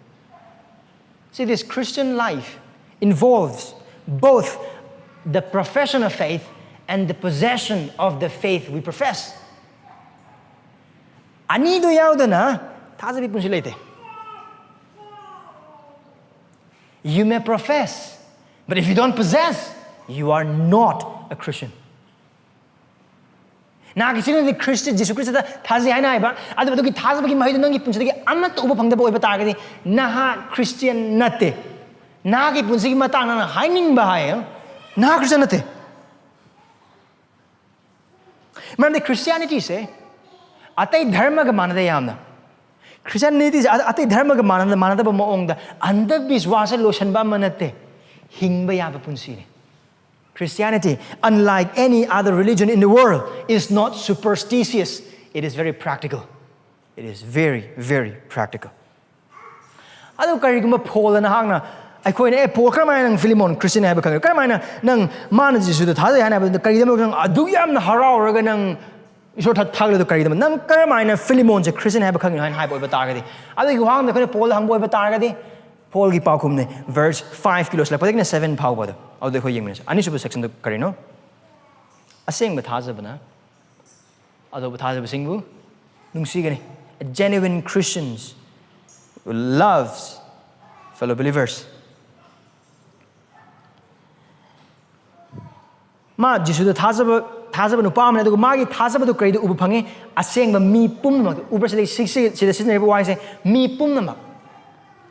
See, this Christian life involves both the profession of faith and the possession of the faith we profess. ꯑꯅꯤꯗꯣ ꯌꯥꯎꯗꯅ ꯊꯥꯖꯕꯒꯤ ꯄꯨꯟꯁꯤ ꯂꯩꯇꯦ. You may profess, but if you don't possess, you are not a Christian. ꯅꯍꯥꯛꯀꯤ ꯆꯤꯟꯅꯗꯤ Christ, ꯖꯤꯁꯨ ꯈ꯭ꯔꯤꯁꯇꯗ ꯊꯥꯖꯩ ꯍꯥꯏꯅ ꯍꯥꯏꯕ, ꯑꯗꯨꯕꯨ ꯑꯗꯨꯒꯤ ꯊꯥꯖꯕꯒꯤ ꯃꯍꯩꯗꯨ ꯅꯪꯒꯤ ꯄꯨꯟꯁꯤꯗꯒꯤ ꯑꯃꯠꯇ ꯎꯕ ꯐꯪꯗꯕ ꯑꯣꯏꯕ ꯇꯥꯔꯒꯗꯤ ꯅꯍꯥꯛ ꯈ꯭ꯔꯤꯁꯇꯤꯌꯥꯟ ꯅꯠꯇꯦ. ꯅꯍꯥꯛꯀꯤ ꯄꯨꯟꯁꯤꯒꯤ ꯃꯇꯥꯡ ꯅꯪꯅ ꯍꯥꯏꯅꯤꯡꯕ ꯍꯥꯏ, ꯅꯍꯥꯛ ꯈ꯭ꯔꯤꯁꯇꯤꯌꯥꯟ ꯅꯠꯇꯦ. ꯃꯔꯝꯗꯤ ꯈ꯭ꯔꯤꯁꯇꯤꯌꯥꯅꯤꯇꯤꯁꯦ ꯑꯇꯩ ꯙꯔꯃꯒ ꯃꯥꯟꯅꯗꯦ ꯌꯥꯝꯅ. ꯈ꯭ꯔꯤꯁꯇꯤꯌꯥꯅꯤꯇꯤꯁꯦ ꯑ-, ꯑꯇꯩ ꯙꯔꯃꯒ ꯃꯥꯟꯅꯗ-, ꯃꯥꯟꯅꯗꯕ ꯃꯑꯣꯡꯗ ꯑꯟꯙꯕꯤꯁ꯭ꯋꯥꯁ ꯂꯣꯏꯁꯟꯕ ꯑꯃ ꯅꯠꯇꯦ, ꯍꯤꯡꯕ ꯌꯥꯕ ꯄꯨꯟꯁꯤꯅꯤ. Christianity, unlike any other religion in the world, is not superstitious. It is very practical. It is very, very practical. ꯑꯗꯨ ꯀꯔꯤꯒꯨꯝꯕ ꯄꯣꯜꯗ ꯅꯍꯥꯛꯅ, ꯑꯩꯈꯣꯏꯅ, "ꯑꯦ, ꯄꯣꯜ, ꯀꯔꯝꯍꯥꯏꯅ ꯅꯪ ꯐꯤꯂꯤꯃꯣꯟ ꯈ꯭ꯔꯤꯁꯇꯤꯌꯟ ꯍꯥꯏꯕ ꯈꯪꯉꯤ? ꯀꯔꯝꯍꯥꯏꯅ ꯅꯪ, ꯃꯥꯅ ꯖꯤꯁꯨꯗ ꯊꯥꯖꯩ ꯍꯥꯏꯅ ꯍꯥꯏꯕꯗ ꯀꯔꯤꯒꯤꯗꯃꯛ ꯅꯪ ꯑꯗꯨꯛ ꯌꯥꯝꯅ ꯍꯔꯥꯎꯔꯒ ꯅꯪ ꯏꯁꯣꯔ ꯊꯥ-, ꯊꯥꯒꯠꯂꯤꯗꯣ ꯀꯔꯤꯒꯤꯗꯃꯛ? ꯅꯪ ꯀꯔꯝꯍꯥꯏꯅ ꯐꯤꯂꯤꯃꯣꯟꯁꯦ ꯈ꯭ꯔꯤꯁꯇꯤꯌꯟ ꯍꯥꯏꯕ ꯈꯪꯉꯤꯅꯣ?" ꯍꯥꯏꯅ ꯍꯥꯏꯕ ꯑꯣꯏꯕ ꯇꯥꯔꯒꯗꯤ, ꯑꯗꯨꯒꯤ ꯋꯥꯍꯪꯗꯣ ꯑꯩꯈꯣꯏꯅ ꯄꯣꯜꯗ ꯍꯪꯕ ꯑꯣꯏꯕ ꯇꯥꯔꯒꯗꯤ, ꯄꯣꯜꯒꯤ ꯄꯥꯎꯈꯨꯝꯅꯤ, verse five ꯀꯤ ꯂꯣꯏꯁꯤꯜꯂꯛꯄꯗꯒꯤꯅ seven ꯐꯥꯎꯕꯗꯣ, ꯑꯗꯨꯗ ꯑꯩꯈꯣꯏ ꯌꯦꯡꯃꯤꯟꯅꯁꯦ. ꯑꯅꯤꯁꯨꯕ sectionꯗꯣ ꯀꯔꯤꯅꯣ? ꯑꯁꯦꯡꯕ ꯊꯥꯖꯕꯅ ꯑꯇꯣꯞꯄ ꯊꯥꯖꯕꯁꯤꯡꯕꯨ ꯅꯨꯡꯁꯤꯒꯅꯤ. A genuine Christian loves fellow believers. ꯃꯥ ꯖꯤꯁꯨꯗ ꯊꯥꯖꯕ, ꯊꯥꯖꯕ ꯅꯨꯄꯥ ꯑꯃꯅꯤ, ꯑꯗꯨꯒ ꯃꯥꯒꯤ ꯊꯥꯖꯕꯗꯨ ꯀꯔꯤꯗ ꯎꯕ ꯐꯪꯉꯤ? ꯑꯁꯦꯡꯕ ꯃꯤ ꯄꯨꯝꯅꯃꯛ꯫ ꯎꯕ꯭ꯔꯥ ꯁꯤꯗ, ꯁꯤ-, ꯁꯤ-, ꯁꯤꯗ ꯁꯤꯖꯤꯟꯅꯔꯤꯕ ꯋꯥꯍꯩꯁꯦ? ꯃꯤ ꯄꯨꯝꯅꯃꯛ꯫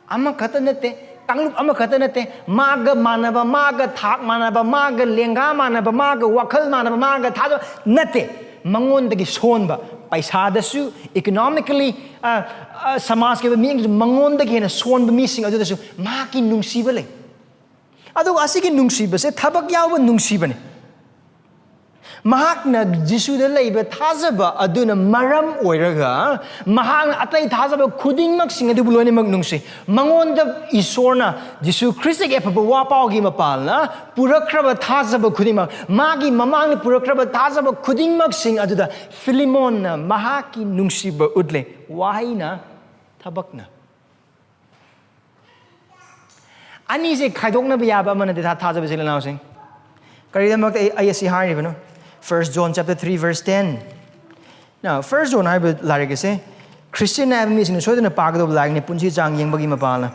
ꯑꯃꯈꯛꯇ ꯅꯠꯇꯦ, ꯀꯥꯡꯂꯨꯞ ꯑꯃꯈꯛꯇ ꯅꯠꯇꯦ, ꯃꯥꯒ ꯃꯥꯟꯅꯕ, ꯃꯥꯒ ꯊꯥꯛ ꯃꯥꯟꯅꯕ, ꯃꯥꯒ ꯂꯦꯡꯒꯥ ꯃꯥꯟꯅꯕ, ꯃꯥꯒ ꯋꯥꯈꯜ ꯃꯥꯟꯅꯕ, ꯃꯥꯒ ꯊꯥꯖꯕ ꯅꯠꯇꯦ꯫ ꯃꯉꯣꯟꯗꯒꯤ ꯁꯣꯟꯕ, ꯄꯩꯁꯥꯗꯁꯨ, economically, ꯑ, ꯑ, ꯁꯃꯥꯖꯀꯤ ꯑꯣꯏꯕ ꯃꯤꯠꯌꯦꯡꯗꯁꯨ ꯃꯉꯣꯟꯗꯒꯤ ꯍꯦꯟꯅ ꯁꯣꯟꯕ ꯃꯤꯁꯤꯡ ꯑꯗꯨꯗꯁꯨ ꯃꯍꯥꯛꯀꯤ ꯅꯨꯡꯁꯤꯕ ꯂꯩ꯫ ꯑꯗꯨꯒ ꯑꯁꯤꯒꯤ ꯅꯨꯡꯁꯤꯕꯁꯦ ꯊꯕꯛ ꯌꯥꯎꯕ ꯅꯨꯡꯁꯤꯕꯅꯤ꯫ ꯃꯍꯥꯛꯅ ꯖꯤꯁꯨꯗ ꯂꯩꯕ ꯊꯥꯖꯕ ꯑꯗꯨꯅ ꯃꯔꯝ ꯑꯣꯏꯔꯒ ꯃꯍꯥꯛꯅ ꯑꯇꯩ ꯊꯥꯖꯕ ꯈꯨꯗꯤꯡꯃꯛꯁꯤꯡ ꯑꯗꯨꯕꯨ ꯂꯣꯏꯅꯃꯛ ꯅꯨꯡꯁꯤ꯫ ꯃꯉꯣꯟꯗ ꯏꯁꯣꯔꯅ ꯖꯤꯁꯨ ꯈ꯭ꯔꯤꯁꯇꯒꯤ ꯑꯐꯕ ꯋꯥ ꯄꯥꯎꯒꯤ ꯃꯄꯥꯜꯅ ꯄꯨꯔꯛꯈ꯭ꯔꯕ ꯊꯥꯖꯕ ꯈꯨꯗꯤꯡꯃꯛ, ꯃꯥꯒꯤ ꯃꯃꯥꯡꯗ ꯄꯨꯔꯛꯈ꯭ꯔꯕ ꯊꯥꯖꯕ ꯈꯨꯗꯤꯡꯃꯛꯁꯤꯡ ꯑꯗꯨꯗ ꯐꯤꯂꯤꯃꯣꯟꯅ ꯃꯍꯥꯛꯀꯤ ꯅꯨꯡꯁꯤꯕ ꯎꯠꯂꯦ꯫ ꯋꯥꯍꯩꯅ, ꯊꯕꯛꯅ꯫ ꯑꯅꯤꯁꯦ ꯈꯥꯏꯗꯣꯛꯅꯕ ꯌꯥꯕ ꯑꯃ ꯅꯠꯇꯦ, ꯊꯥ-, ꯊꯥꯖꯕꯁꯦ, ꯏꯆꯤꯜ ꯏꯅꯥꯎꯁꯤꯡ꯫ ꯀꯔꯤꯒꯤꯗꯃꯛꯇ ꯑꯩ ꯑꯩ ꯑꯁꯤ ꯍꯥꯏꯔꯤꯕꯅꯣ? First John chapter three verse ten. Now, First John ꯍꯥꯏꯕ ꯂꯥꯏꯔꯤꯛ ꯑꯁꯦ ꯈ꯭ꯔꯤꯁꯇꯤꯌꯟ ꯍꯥꯏꯕ ꯃꯤꯁꯤꯡꯅ ꯁꯣꯏꯗꯅ ꯄꯥꯒꯗꯧꯕ ꯂꯥꯏꯔꯤꯛꯅꯤ, ꯄꯨꯟꯁꯤ ꯆꯥꯡ ꯌꯦꯡꯕꯒꯤ ꯃꯄꯥꯅ꯫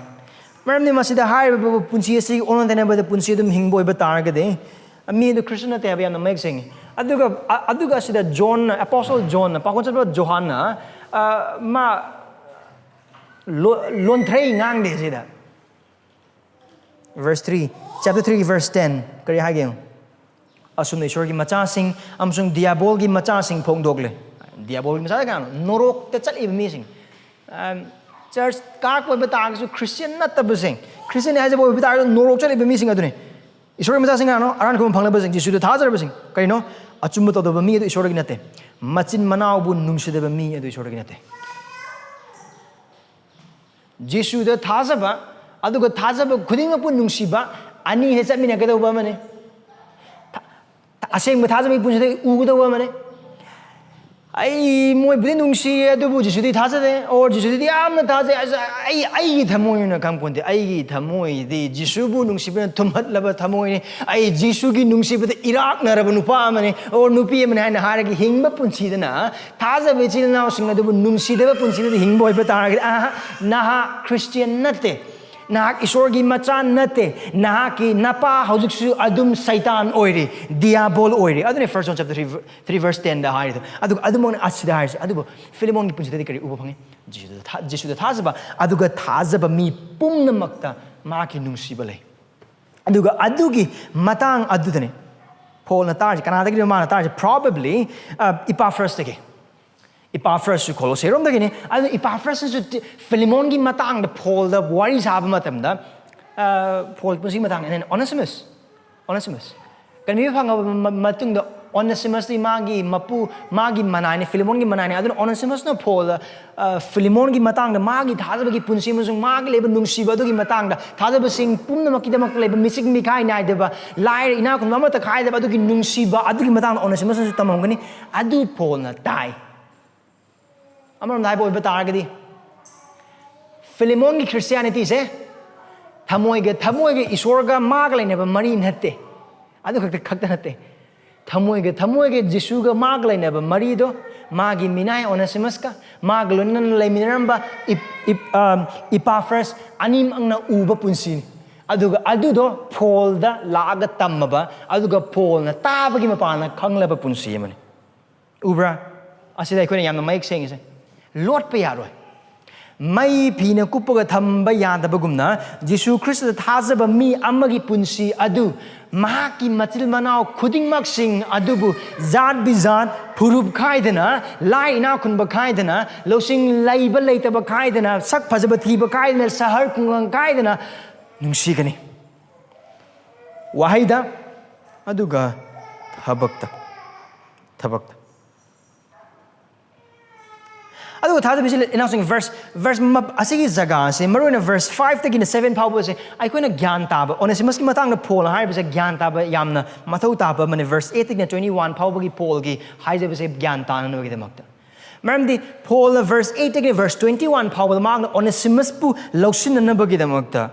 ꯃꯔꯝꯗꯤ ꯃꯁꯤꯗ ꯍꯥꯏꯔꯤꯕ ꯄꯨꯟꯁꯤ ꯑꯁꯤ ꯑꯣꯟꯅ ꯇꯩꯅꯕꯗ ꯄꯨꯟꯁꯤ ꯑꯗꯨꯝ ꯍꯤꯡꯕ ꯑꯣꯏꯕ ꯇꯥꯔꯒꯗꯤ, ꯃꯤ ꯑꯗꯨ ꯈ꯭ꯔꯤꯁꯇꯤꯌꯟ ꯅꯠꯇꯦ ꯍꯥꯏꯕ ꯌꯥꯝꯅ ꯃꯌꯦꯛ ꯁꯦꯡꯉꯤ꯫ ꯑꯗꯨꯒ ꯑ- ꯑꯗꯨꯒ ꯑꯁꯤꯗ ꯖꯣꯟꯅ, ꯑꯦꯄꯣꯁꯇꯜ ꯖꯣꯟꯅ, ꯄꯥꯎꯈꯣꯟ ꯆꯠꯄ ꯖꯣꯍꯥꯟꯅ, ꯑ, ꯃꯥ ꯂꯣ- ꯂꯣꯟꯊ꯭ꯔꯩ ꯉꯥꯡꯗꯦ ꯁꯤꯗ꯫ Verse three, chapter three verse ten, ꯀꯔꯤ ꯍꯥꯏꯒꯦ? ꯑꯁꯨꯝꯅ ꯏꯁꯣꯔꯒꯤ ꯃꯆꯥꯁꯤꯡ ꯑꯃꯁꯨꯡ ꯗꯤꯌꯥꯕꯣꯜꯒꯤ ꯃꯆꯥꯁꯤꯡ ꯐꯣꯡꯗꯣꯛꯂꯦ꯫ ꯗꯤꯌꯥꯕꯣꯜꯒꯤ ꯃꯆꯥ ꯀꯅꯥꯅꯣ? ꯅꯣꯔꯣꯛꯇ ꯆꯠꯂꯤꯕ ꯃꯤꯁꯤꯡ꯫ ꯑꯝ, ꯆꯔꯆ ꯀꯥꯔꯛꯄ ꯑꯣꯏꯕ ꯇꯥꯔꯒꯁꯨ ꯈ꯭ꯔꯤꯁꯇꯤꯌꯟ ꯅꯠꯇꯕꯁꯤꯡ, ꯈ꯭ꯔꯤꯁꯇꯤꯌꯟ ꯍꯥꯏꯖꯕ ꯑꯣꯏꯕ ꯇꯥꯔꯒꯁꯨ ꯅꯣꯔꯣꯛ ꯆꯠꯂꯤꯕ ꯃꯤꯁꯤꯡ ꯑꯗꯨꯅꯤ꯫ ꯏꯁꯣꯔꯒꯤ ꯃꯆꯥꯁꯤꯡ ꯀꯅꯥꯅꯣ? ꯑꯔꯥꯟ ꯈꯨꯕꯝ ꯐꯪꯂꯕꯁꯤꯡ, ꯖꯤꯁꯨꯗ ꯊꯥꯖꯔꯕꯁꯤꯡ꯫ ꯀꯔꯤꯅꯣ? ꯑꯆꯨꯝꯕ ꯇꯧꯗꯕ ꯃꯤ ꯑꯗꯨ ꯏꯁꯣꯔꯗꯒꯤ ꯅꯠꯇꯦ꯫ ꯃꯆꯤꯟ ꯃꯅꯥꯎꯕꯨ ꯅꯨꯡꯁꯤꯗꯕ ꯃꯤ ꯑꯗꯨ ꯏꯁꯣꯔꯗꯒꯤ ꯅꯠꯇꯦ꯫ ꯖꯤꯁꯨꯗ ꯊꯥꯖꯕ ꯑꯗꯨꯒ ꯊꯥꯖꯕ ꯈꯨꯗꯤꯡꯃꯛꯄꯨ ꯅꯨꯡꯁꯤꯕ, ꯑꯅꯤꯁꯦ ꯆꯠꯃꯤꯟꯅꯒꯗꯧꯕ ꯑꯃꯅꯤ꯫ ꯊ- ꯊ- ꯑꯁꯦꯡꯕ ꯊꯥꯖꯕꯒꯤ ꯄꯨꯟꯁꯤꯗ ꯎꯒꯗꯧꯕ ꯑꯃꯅꯤ꯫ ꯑꯩ ꯃꯣꯏꯕꯨꯗꯤ ꯅꯨꯡꯁꯤꯌꯦ, ꯑꯗꯨꯕꯨ ꯖꯤꯁꯨꯗꯤ ꯊꯥꯖꯗꯦ, ꯑꯣꯔ ꯖꯤꯁꯨꯗꯤ ꯌꯥꯝꯅ ꯊꯥꯖꯩ꯫ ꯑꯁ, ꯑꯩ ꯑꯩꯒꯤ ꯊꯃꯣꯏꯅ ꯈꯪꯄꯣꯟꯇꯦ꯫ ꯑꯩꯒꯤ ꯊꯃꯣꯏꯗꯤ ꯖꯤꯁꯨꯕꯨ ꯅꯨꯡꯁꯤꯕꯅ ꯊꯨꯝꯍꯠꯂꯕ ꯊꯃꯣꯏꯅꯤ꯫ ꯑꯩ ꯖꯤꯁꯨꯒꯤ ꯅꯨꯡꯁꯤꯕꯗ ꯏꯔꯥꯛꯅꯔꯕ ꯅꯨꯄꯥ ꯑꯃꯅꯤ, ꯑꯣꯔ ꯅꯨꯄꯤ ꯑꯃꯅꯤ ꯍꯥꯏꯅ ꯍꯥꯏꯔꯒ ꯍꯤꯡꯕ ꯄꯨꯟꯁꯤꯗꯅ ꯊꯥꯖꯕ ꯏꯆꯤꯜ ꯏꯅꯥꯎꯁꯤꯡ ꯑꯗꯨꯕꯨ ꯅꯨꯡꯁꯤꯗꯕ ꯄꯨꯟꯁꯤꯗ ꯍꯤꯡꯕ ꯑꯣꯏꯕ ꯇꯥꯔꯒꯗꯤ, ꯑꯍꯥ, ꯅꯍꯥꯛ ꯈ꯭ꯔꯤꯁꯇꯤꯌꯟ ꯅꯠꯇꯦ, ꯅꯍꯥꯛ ꯏꯁꯣꯔꯒꯤ ꯃꯆꯥ ꯅꯠꯇꯦ, ꯅꯍꯥꯛꯀꯤ ꯅꯄꯥ ꯍꯧꯖꯤꯛꯁꯨ ꯑꯗꯨꯝ ꯁꯩꯇꯥꯟ ꯑꯣꯏꯔꯤ, ꯗꯤꯌꯥꯕꯣꯜ ꯑꯣꯏꯔꯤ꯫ ꯑꯗꯨꯅꯤ First John chapter three, three verse ten ꯗ ꯍꯥꯏꯔꯤꯗꯣ꯫ ꯑꯗꯨꯒ ꯑꯗꯨꯃꯛꯅ ꯑꯁꯤꯗ ꯍꯥꯏꯔꯤꯁꯦ꯫ ꯑꯗꯨꯕꯨ ꯐꯤꯂꯤꯃꯣꯟꯒꯤ ꯄꯨꯟꯁꯤꯗꯗꯤ ꯀꯔꯤ ꯎꯕ ꯐꯪꯉꯤ? ꯖꯤꯁꯨꯗ ꯊꯥ- ꯖꯤꯁꯨꯗ ꯊꯥꯖꯕ, ꯑꯗꯨꯒ ꯊꯥꯖꯕ ꯃꯤ ꯄꯨꯝꯅꯃꯛꯇ ꯃꯍꯥꯛꯀꯤ ꯅꯨꯡꯁꯤꯕ ꯂꯩ꯫ ꯑꯗꯨꯒ ꯑꯗꯨꯒꯤ ꯃꯇꯥꯡ ꯑꯗꯨꯗꯅꯤ ꯄꯣꯜꯅ ꯇꯥꯔꯤꯁꯦ꯫ ꯀꯅꯥꯗꯒꯤꯅꯣ ꯃꯥꯅ ꯇꯥꯔꯤꯁꯦ? Probably, ꯑ, ꯏꯄꯥꯐ꯭ꯔꯁꯇꯒꯤ꯫ ꯏꯄꯥꯐ꯭ꯔꯁꯁꯨ ꯀꯣꯂꯣꯁꯦꯔꯣꯝꯗꯒꯤꯅꯤ꯫ ꯑꯗꯨ ꯏꯄꯥꯐ꯭ꯔꯁꯅꯁꯨ ꯇꯤ- ꯐꯤꯂꯤꯃꯣꯟꯒꯤ ꯃꯇꯥꯡꯗ ꯄꯣꯜꯗ ꯋꯥꯔꯤ ꯁꯥꯕ ꯃꯇꯝꯗ, ꯑ, ꯄꯣꯜ ꯄꯨꯟꯁꯤꯒꯤ ꯃꯇꯥꯡꯗ ꯑꯩꯅ ꯑꯣꯅꯦꯁꯤꯃꯁ, ꯑꯣꯅꯦꯁꯤꯃꯁ꯫ ꯀꯟꯕꯤꯕ ꯐꯪꯉꯕ ꯃ- ꯃꯇꯨꯡꯗ ꯑꯣꯅꯦꯁꯤꯃꯁꯇꯤ ꯃꯥꯒꯤ ꯃꯄꯨ, ꯃꯥꯒꯤ ꯃꯅꯥꯏꯅꯤ, ꯐꯤꯂꯤꯃꯣꯟꯒꯤ ꯃꯅꯥꯏꯅꯤ꯫ ꯑꯗꯨꯅ ꯑꯣꯅꯦꯁꯤꯃꯁꯅ ꯄꯣꯜꯗ, ꯑ, ꯐꯤꯂꯤꯃꯣꯟꯒꯤ ꯃꯇꯥꯡꯗ, ꯃꯥꯒꯤ ꯊꯥꯖꯕꯒꯤ ꯄꯨꯟꯁꯤ ꯑꯃꯁꯨꯡ ꯃꯥꯒꯤ ꯂꯩꯕ ꯅꯨꯡꯁꯤꯕ ꯑꯗꯨꯒꯤ ꯃꯇꯥꯡꯗ, ꯊꯥꯖꯕꯁꯤꯡ ꯄꯨꯝꯅꯃꯛꯀꯤꯗꯃꯛꯇ ꯂꯩꯕ ꯃꯤꯆꯤꯛ ꯃꯤꯈꯥꯏ ꯅꯥꯏꯗꯕ, ꯂꯥꯏꯔ ꯏꯅꯥꯛ ꯈꯨꯟꯕ ꯑꯃꯠꯇ ꯈꯥꯏꯗꯕ ꯑꯗꯨꯒꯤ ꯅꯨꯡꯁꯤꯕ ꯑꯗꯨꯒꯤ ꯃꯇꯥꯡꯗ ꯑꯣꯅꯦꯁꯤꯃꯁꯅꯁꯨ ꯇꯝꯃꯝꯒꯅꯤ꯫ ꯑꯗꯨ ꯄꯣꯜꯅ ꯇꯥꯏ꯫ ꯑꯃꯔꯣꯝꯗ ꯍꯥꯏꯕ ꯑꯣꯏꯕ ꯇꯥꯔꯒꯗꯤ, ꯐꯤꯂꯤꯃꯣꯟꯒꯤ ꯈ꯭ꯔꯤꯁꯇꯤꯌꯥꯅꯤꯇꯤꯁꯦ ꯊꯃꯣꯏꯒ, ꯊꯃꯣꯏꯒ ꯏꯁꯣꯔꯒ ꯃꯥꯒ ꯂꯩꯅꯕ ꯃꯔꯤ ꯅꯠꯇꯦ꯫ ꯑꯗꯨ ꯈꯛꯇ ꯈꯛꯇ ꯅꯠꯇꯦ, ꯊꯃꯣꯏꯒ ꯊꯃꯣꯏꯒ ꯖꯤꯁꯨꯒ ꯃꯥꯒ ꯂꯩꯅꯕ ꯃꯔꯤꯗꯣ, ꯃꯥꯒꯤ ꯃꯤꯅꯥꯏ ꯑꯣꯅꯦꯁꯤꯃꯁꯀ ꯃꯥꯒ ꯂꯣꯏꯅꯅ ꯂꯩꯃꯤꯟꯅꯔꯝꯕ ꯏꯞ- ꯏꯞ- ꯑ, ꯏꯄꯥꯐ꯭ꯔꯁ ꯑꯅꯤꯃꯛꯅ ꯎꯕ ꯄꯨꯟꯁꯤꯅꯤ꯫ ꯑꯗꯨꯒ ꯑꯗꯨꯗꯣ ꯄꯣꯜꯗ ꯂꯥꯛꯑꯒ ꯇꯝꯃꯕ, ꯑꯗꯨꯒ ꯄꯣꯜꯅ ꯇꯥꯕꯒꯤ ꯃꯄꯥꯟꯅ ꯈꯪꯂꯕ ꯄꯨꯟꯁꯤ ꯑꯃꯅꯤ꯫ ꯎꯕ꯭ꯔꯥ? ꯑꯁꯤꯗ ꯑꯩꯈꯣꯏꯅ ꯌꯥꯝꯅ ꯃꯌꯦꯛ ꯁꯦꯡꯉꯤꯁꯦ, ꯂꯣꯠꯄ ꯌꯥꯔꯣꯏ꯫ ꯃꯩ ꯐꯤꯅ ꯀꯨꯞꯄꯒ ꯊꯝꯕ ꯌꯥꯗꯕꯒꯨꯝꯅ, ꯖꯤꯁꯨ ꯈ꯭ꯔꯤꯁꯇꯗ ꯊꯥꯖꯕ ꯃꯤ ꯑꯃꯒꯤ ꯄꯨꯟꯁꯤ ꯑꯗꯨ ꯃꯍꯥꯛꯀꯤ ꯃꯆꯤꯜ ꯃꯅꯥꯎ ꯈꯨꯗꯤꯡꯃꯛꯁꯤꯡ ꯑꯗꯨꯕꯨ ꯖꯥꯠ ꯕꯤꯖꯥꯠ, ꯐꯨꯔꯨꯞ ꯈꯥꯏꯗꯅ, ꯂꯥꯏ ꯏꯅꯥꯛ ꯈꯨꯟꯕ ꯈꯥꯏꯗꯅ, ꯂꯧꯁꯤꯡ ꯂꯩꯕ ꯂꯩꯇꯕ ꯈꯥꯏꯗꯅ, ꯁꯛ ꯐꯖꯕ ꯊꯤꯕ ꯈꯥꯏꯗꯅ, ꯁꯍꯔ ꯈꯨꯡꯒꯪ ꯈꯥꯏꯗꯅ ꯅꯨꯡꯁꯤꯒꯅꯤ꯫ ꯋꯥꯍꯩꯗ, ꯑꯗꯨꯒ ꯊꯕꯛꯇ꯫ ꯊꯕꯛꯇ꯫ ꯑꯗꯨꯒ ꯊꯥꯖꯕꯤꯁꯤ ꯏꯅꯥꯎꯁꯤꯡ, ꯚꯔꯁ ꯚꯔꯁ ꯑꯁꯤꯒꯤ ꯖꯒꯥꯁꯦ, ꯃꯔꯨꯑꯣꯏꯅ ꯚꯔꯁ ꯐꯥꯏꯚꯇꯒꯤꯅ ꯁꯚꯦꯟ ꯐꯥꯎꯕꯁꯦ ꯑꯩꯈꯣꯏꯅ ꯒ꯭ꯌꯥꯟ ꯇꯥꯕ, ꯑꯣꯅꯦꯁꯤꯃꯁꯀꯤ ꯃꯇꯥꯡꯗ ꯄꯣꯜ ꯍꯥꯏꯔꯤꯕꯁꯦ ꯒ꯭ꯌꯥꯟ ꯇꯥꯕ ꯌꯥꯝꯅ ꯃꯊꯧ ꯇꯥꯕ ꯑꯃꯅꯦ꯫ ꯚꯔꯁ ꯑꯩꯠꯇꯒꯤꯅ ꯇ꯭ꯋꯦꯟꯇꯤ ꯋꯥꯟ ꯐꯥꯎꯕꯒꯤ ꯄꯣꯜꯒꯤ ꯍꯥꯏꯖꯕꯁꯦ ꯒ꯭ꯌꯥꯟ ꯇꯥꯅꯅꯕꯒꯤꯗꯃꯛꯇ꯫ ꯃꯔꯝꯗꯤ ꯄꯣꯜꯅ ꯚꯔꯁ ꯑꯩꯠꯇꯒꯤ ꯚꯔꯁ ꯇ꯭ꯋꯦꯟꯇꯤ ꯋꯥꯟ ꯐꯥꯎꯕꯗ ꯃꯍꯥꯛꯅ ꯑꯣꯅꯦꯁꯤꯃꯁꯄꯨ ꯂꯧꯁꯤꯟꯅꯅꯕꯒꯤꯗꯃꯛꯇ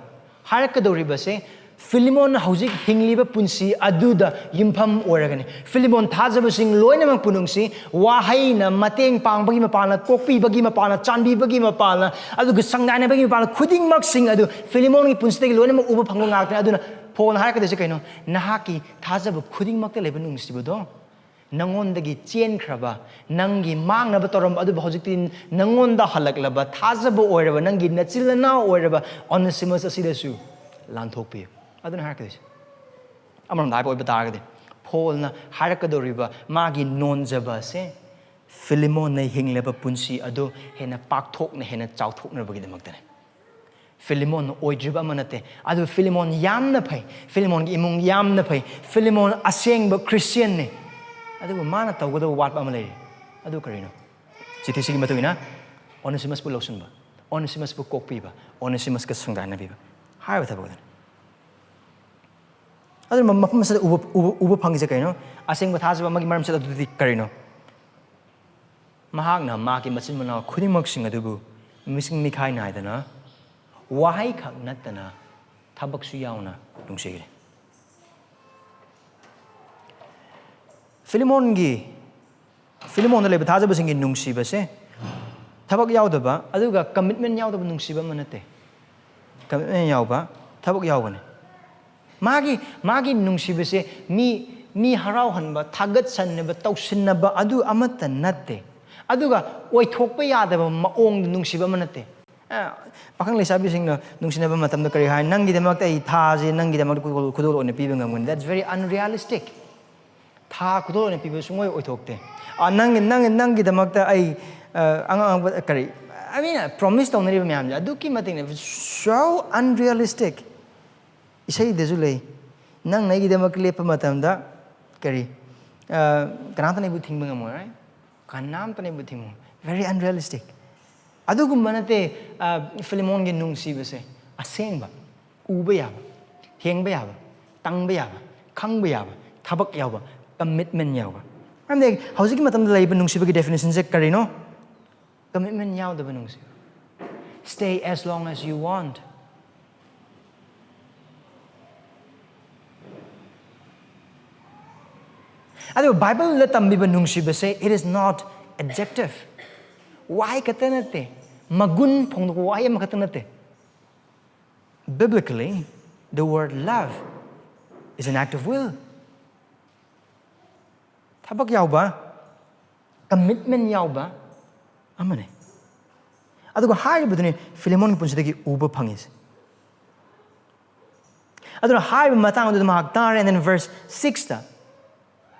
ꯍꯥꯏꯔꯛꯀꯗꯧꯔꯤꯕꯁꯦ, ꯐꯤꯂꯤꯃꯣꯟ ꯍꯧꯖꯤꯛ ꯍꯤꯡꯂꯤꯕ ꯄꯨꯟꯁꯤ ꯑꯗꯨꯗ ꯌꯨꯝꯐꯝ ꯑꯣꯏꯔꯒꯅꯤ꯫ ꯐꯤꯂꯤꯃꯣꯟ ꯊꯥꯖꯕꯁꯤꯡ ꯂꯣꯏꯅꯃꯛꯄꯨ ꯅꯨꯡꯁꯤ, ꯋꯥꯍꯩꯅ ꯃꯇꯦꯡ ꯄꯥꯡꯕꯒꯤ ꯃꯄꯥꯟꯅ, ꯀꯣꯛꯄꯤꯕꯒꯤ ꯃꯄꯥꯟꯅ, ꯆꯥꯟꯕꯤꯕꯒꯤ ꯃꯄꯥꯟꯅ, ꯑꯗꯨꯒ ꯁꯪꯗꯥꯏꯅꯕꯒꯤ ꯃꯄꯥꯟꯅ, ꯈꯨꯗꯤꯡꯃꯛꯁꯤꯡ ꯑꯗꯨ ꯐꯤꯂꯤꯃꯣꯟꯒꯤ ꯄꯨꯟꯁꯤꯗꯒꯤ ꯂꯣꯏꯅꯃꯛ ꯎꯕ ꯐꯪꯕ ꯉꯥꯛꯇꯅꯤ꯫ ꯑꯗꯨꯅ ꯄꯣꯜꯅ ꯍꯥꯏꯔꯛꯀꯗꯣꯏꯁꯦ ꯀꯩꯅꯣ? ꯅꯍꯥꯛꯀꯤ ꯊꯥꯖꯕ ꯈꯨꯗꯤꯡꯃꯛꯇ ꯂꯩꯕ ꯅꯨꯡꯁꯤꯕꯗꯣ, ꯅꯪꯉꯣꯟꯗꯒꯤ ꯆꯦꯟꯈ꯭ꯔꯕ, ꯅꯪꯒꯤ ꯃꯥꯡꯅꯕ ꯇꯧꯔꯝꯕ ꯑꯗꯨꯕꯨ ꯍꯧꯖꯤꯛꯇꯤ ꯅꯪꯉꯣꯟꯗ ꯍꯜꯂꯛꯂꯕ, ꯊꯥꯖꯕ ꯑꯣꯏꯔꯕ, ꯅꯪꯒꯤ ꯅꯆꯤꯜ ꯅꯅꯥꯎ ꯑꯣꯏꯔꯕ ꯑꯣꯅꯦꯁꯤꯃꯁ ꯑꯁꯤꯗꯁꯨ ꯂꯥꯟꯊꯣꯛꯄꯤꯌꯨ꯫ ꯑꯗꯨꯅ ꯍꯥꯏꯔꯛꯀꯗꯣꯏꯁꯦ꯫ ꯑꯃꯔꯣꯝꯗ ꯍꯥꯏꯕ ꯑꯣꯏꯕ ꯇꯥꯔꯒꯗꯤ, ꯄꯣꯜꯅ ꯍꯥꯏꯔꯛꯀꯗꯧꯔꯤꯕ ꯃꯥꯒꯤ ꯅꯣꯟꯖꯕ ꯑꯁꯦ ꯐꯤꯂꯤꯃꯣꯟꯅ ꯍꯤꯡꯂꯤꯕ ꯄꯨꯟꯁꯤ ꯑꯗꯨ ꯍꯦꯟꯅ ꯄꯥꯛꯊꯣꯛꯅ, ꯍꯦꯟꯅ ꯆꯥꯎꯊꯣꯛꯅꯕꯒꯤꯗꯃꯛꯇꯅꯤ꯫ ꯐꯤꯂꯤꯃꯣꯟ ꯑꯣꯏꯗ꯭ꯔꯤꯕ ꯑꯃ ꯅꯠꯇꯦ꯫ ꯑꯗꯨ ꯐꯤꯂꯤꯃꯣꯟ ꯌꯥꯝꯅ ꯐꯩ, ꯐꯤꯂꯤꯃꯣꯟꯒꯤ ꯏꯃꯨꯡ ꯌꯥꯝꯅ ꯐꯩ, ꯐꯤꯂꯤꯃꯣꯟ ꯑꯁꯦꯡꯕ ꯈ꯭ꯔꯤꯁꯇꯤꯌꯟꯅꯤ꯫ ꯑꯗꯨꯕꯨ ꯃꯥꯅ ꯇꯧꯒꯗꯕ ꯋꯥꯠꯄ ꯑꯃ ꯂꯩꯔꯤ꯫ ꯑꯗꯨ ꯀꯔꯤꯅꯣ? ꯆꯤꯊꯤꯁꯤꯒꯤ ꯃꯇꯨꯡ ꯏꯟꯅ, ꯑꯣꯅꯦꯁꯤꯃꯁꯄꯨ ꯂꯧꯁꯤꯟꯕ, ꯑꯣꯅꯦꯁꯤꯃꯁꯄꯨ ꯀꯣꯛꯄꯤꯕ, ꯑꯣꯅꯦꯁꯤꯃꯁꯀ ꯁꯪꯒꯥꯏꯅꯕꯤꯕ ꯍꯥꯏꯕ ꯊꯕꯛ ꯑꯗꯨꯅꯤ꯫ ꯑꯗꯨꯅ ꯃꯐꯝ ꯑꯁꯤꯗ ꯎꯕ, ꯎꯕ, ꯎꯕ ꯐꯪꯉꯤꯁꯦ ꯀꯩꯅꯣ? ꯑꯁꯦꯡꯕ ꯊꯥꯖꯕ ꯑꯃꯒꯤ ꯃꯔꯝꯁꯤꯗ ꯑꯗꯨꯗꯤ ꯀꯔꯤꯅꯣ? ꯃꯍꯥꯛꯅ ꯃꯍꯥꯛꯀꯤ ꯃꯆꯤꯟ ꯃꯅꯥꯎ ꯈꯨꯗꯤꯡꯃꯛꯁꯤꯡ ꯑꯗꯨꯕꯨ ꯃꯤꯁꯤꯡ ꯃꯤꯈꯥꯏ ꯅꯥꯏꯗꯅ, ꯋꯥꯍꯩꯈꯛ ꯅꯠꯇꯅ ꯊꯕꯛꯁꯨ ꯌꯥꯎꯅ ꯅꯨꯡꯁꯤꯈ꯭ꯔꯦ꯫ ꯐꯤꯂꯤꯃꯣꯟꯒꯤ ꯐꯤꯂꯤꯃꯣꯟꯗ ꯂꯩꯕ ꯊꯥꯖꯕꯁꯤꯡꯒꯤ ꯅꯨꯡꯁꯤꯕꯁꯦ ꯊꯕꯛ ꯌꯥꯎꯗꯕ, ꯑꯗꯨꯒ ꯀꯃꯤꯠꯃꯦꯟ ꯌꯥꯎꯗꯕ ꯅꯨꯡꯁꯤꯕ ꯑꯃ ꯅꯠꯇꯦ꯫ ꯀꯃꯤꯠꯃꯦꯟ ꯌꯥꯎꯕ, ꯊꯕꯛ ꯌꯥꯎꯕꯅꯦ꯫ ꯃꯥꯒꯤ ꯃꯥꯒꯤ ꯅꯨꯡꯁꯤꯕꯁꯦ ꯃꯤ ꯃꯤ ꯍꯔꯥꯎꯍꯟꯕ, ꯊꯥꯒꯠꯁꯟꯅꯕ, ꯇꯧꯁꯤꯟꯅꯕ, ꯑꯗꯨ ꯑꯃꯠꯇ ꯅꯠꯇꯦ꯫ ꯑꯗꯨꯒ ꯑꯣꯏꯊꯣꯛꯄ ꯌꯥꯗꯕ ꯃꯑꯣꯡꯗ ꯅꯨꯡꯁꯤꯕ ꯑꯃ ꯅꯠꯇꯦ꯫ ꯑ, ꯄꯥꯈꯪ ꯂꯩꯁꯥꯕꯤꯁꯤꯡꯅ ꯅꯨꯡꯁꯤꯅꯕ ꯃꯇꯝꯗ ꯀꯔꯤ ꯍꯥꯏ? "ꯅꯪꯒꯤꯗꯃꯛꯇ ꯑꯩ ꯊꯥꯁꯦ ꯅꯪꯒꯤꯗꯃꯛꯇ ꯈꯨꯗꯣꯜ, ꯈꯨꯗꯣꯜ ꯑꯣꯏꯅ ꯄꯤꯕ ꯉꯝꯒꯅꯤ"? That's very unrealistic. ꯊꯥ ꯈꯨꯗꯣꯜ ꯑꯣꯏꯅ ꯄꯤꯕ ꯁꯨꯡꯑꯣꯏ ꯑꯣꯏꯊꯣꯛꯇꯦ꯫ ꯑ, ꯅꯪ, ꯅꯪ, ꯅꯪꯒꯤꯗꯃꯛꯇ ꯑꯩ, ꯑ, ꯑꯉꯥꯡ, ꯑꯉꯥꯡꯕ, ꯀꯔꯤ, I mean, promise ꯇꯧꯅꯔꯤꯕ ꯃꯌꯥꯝꯁꯦ ꯑꯗꯨꯛꯀꯤ ꯃꯇꯤꯛꯅꯦ, so unrealistic꯫ ꯏꯁꯩꯗꯁꯨ ꯂꯩ, "ꯅꯪꯅ ꯑꯩꯒꯤꯗꯃꯛ ꯂꯦꯞꯄ ꯃꯇꯝꯗ ꯀꯔꯤ, ꯑ, ꯀꯅꯥꯝꯇꯅ ꯑꯩꯕꯨ ꯊꯤꯡꯕ ꯉꯝꯃꯣꯏ", right? "ꯀꯅꯥꯝꯇꯅ ꯑꯩꯕꯨ ꯊꯤꯡꯕ ꯉꯝꯃꯣꯏ"꯫ Very unrealistic꯫ ꯑꯗꯨꯒꯨꯝꯕ ꯅꯠꯇꯦ, ꯑ, ꯐꯤꯂꯤꯃꯣꯟꯒꯤ ꯅꯨꯡꯁꯤꯕꯁꯦ꯫ ꯑꯁꯦꯡꯕ, ꯎꯕ ꯌꯥꯕ, ꯊꯦꯡꯕ ꯌꯥꯕ, ꯇꯪꯕ ꯌꯥꯕ, ꯈꯪꯕ ꯌꯥꯕ, ꯊꯕꯛ ꯌꯥꯎꯕ, commitment ꯌꯥꯎꯕ꯫ ꯃꯔꯝꯗꯤ ꯍꯧꯖꯤꯛꯀꯤ ꯃꯇꯝꯗ ꯂꯩꯔꯤꯕ ꯅꯨꯡꯁꯤꯕꯒꯤ definitionꯁꯦ ꯀꯔꯤꯅꯣ? Commitment ꯌꯥꯎꯗꯕ ꯅꯨꯡꯁꯤꯕ꯫ Stay as long as you want. ꯑꯗꯨꯒ ꯕꯥꯏꯕꯜꯗ ꯇꯝꯕꯤꯕ ꯅꯨꯡꯁꯤꯕꯁꯦ, it is not adjective. ꯋꯥꯍꯩ ꯈꯛꯇ ꯅꯠꯇꯦ, ꯃꯒꯨꯟ ꯐꯣꯡꯗꯣꯛꯄ ꯋꯥꯍꯩ ꯑꯃꯈꯛꯇ ꯅꯠꯇꯦ꯫ Biblically, the word love is an act of will. ꯊꯕꯛ ꯌꯥꯎꯕ, commitment ꯌꯥꯎꯕ ꯑꯃꯅꯤ꯫ ꯑꯗꯨꯒ ꯍꯥꯏꯔꯤꯕꯗꯨꯅꯤ ꯐꯤꯂꯦꯃꯣꯟꯒꯤ ꯄꯨꯟꯁꯤꯗꯒꯤ ꯎꯕ ꯐꯪꯉꯤꯁꯦ꯫ ꯑꯗꯨꯅ ꯍꯥꯏꯔꯤꯕ ꯃꯇꯥꯡ ꯑꯗꯨꯗ ꯃꯍꯥꯛ ꯇꯥꯔꯦ, and then verse sixꯇ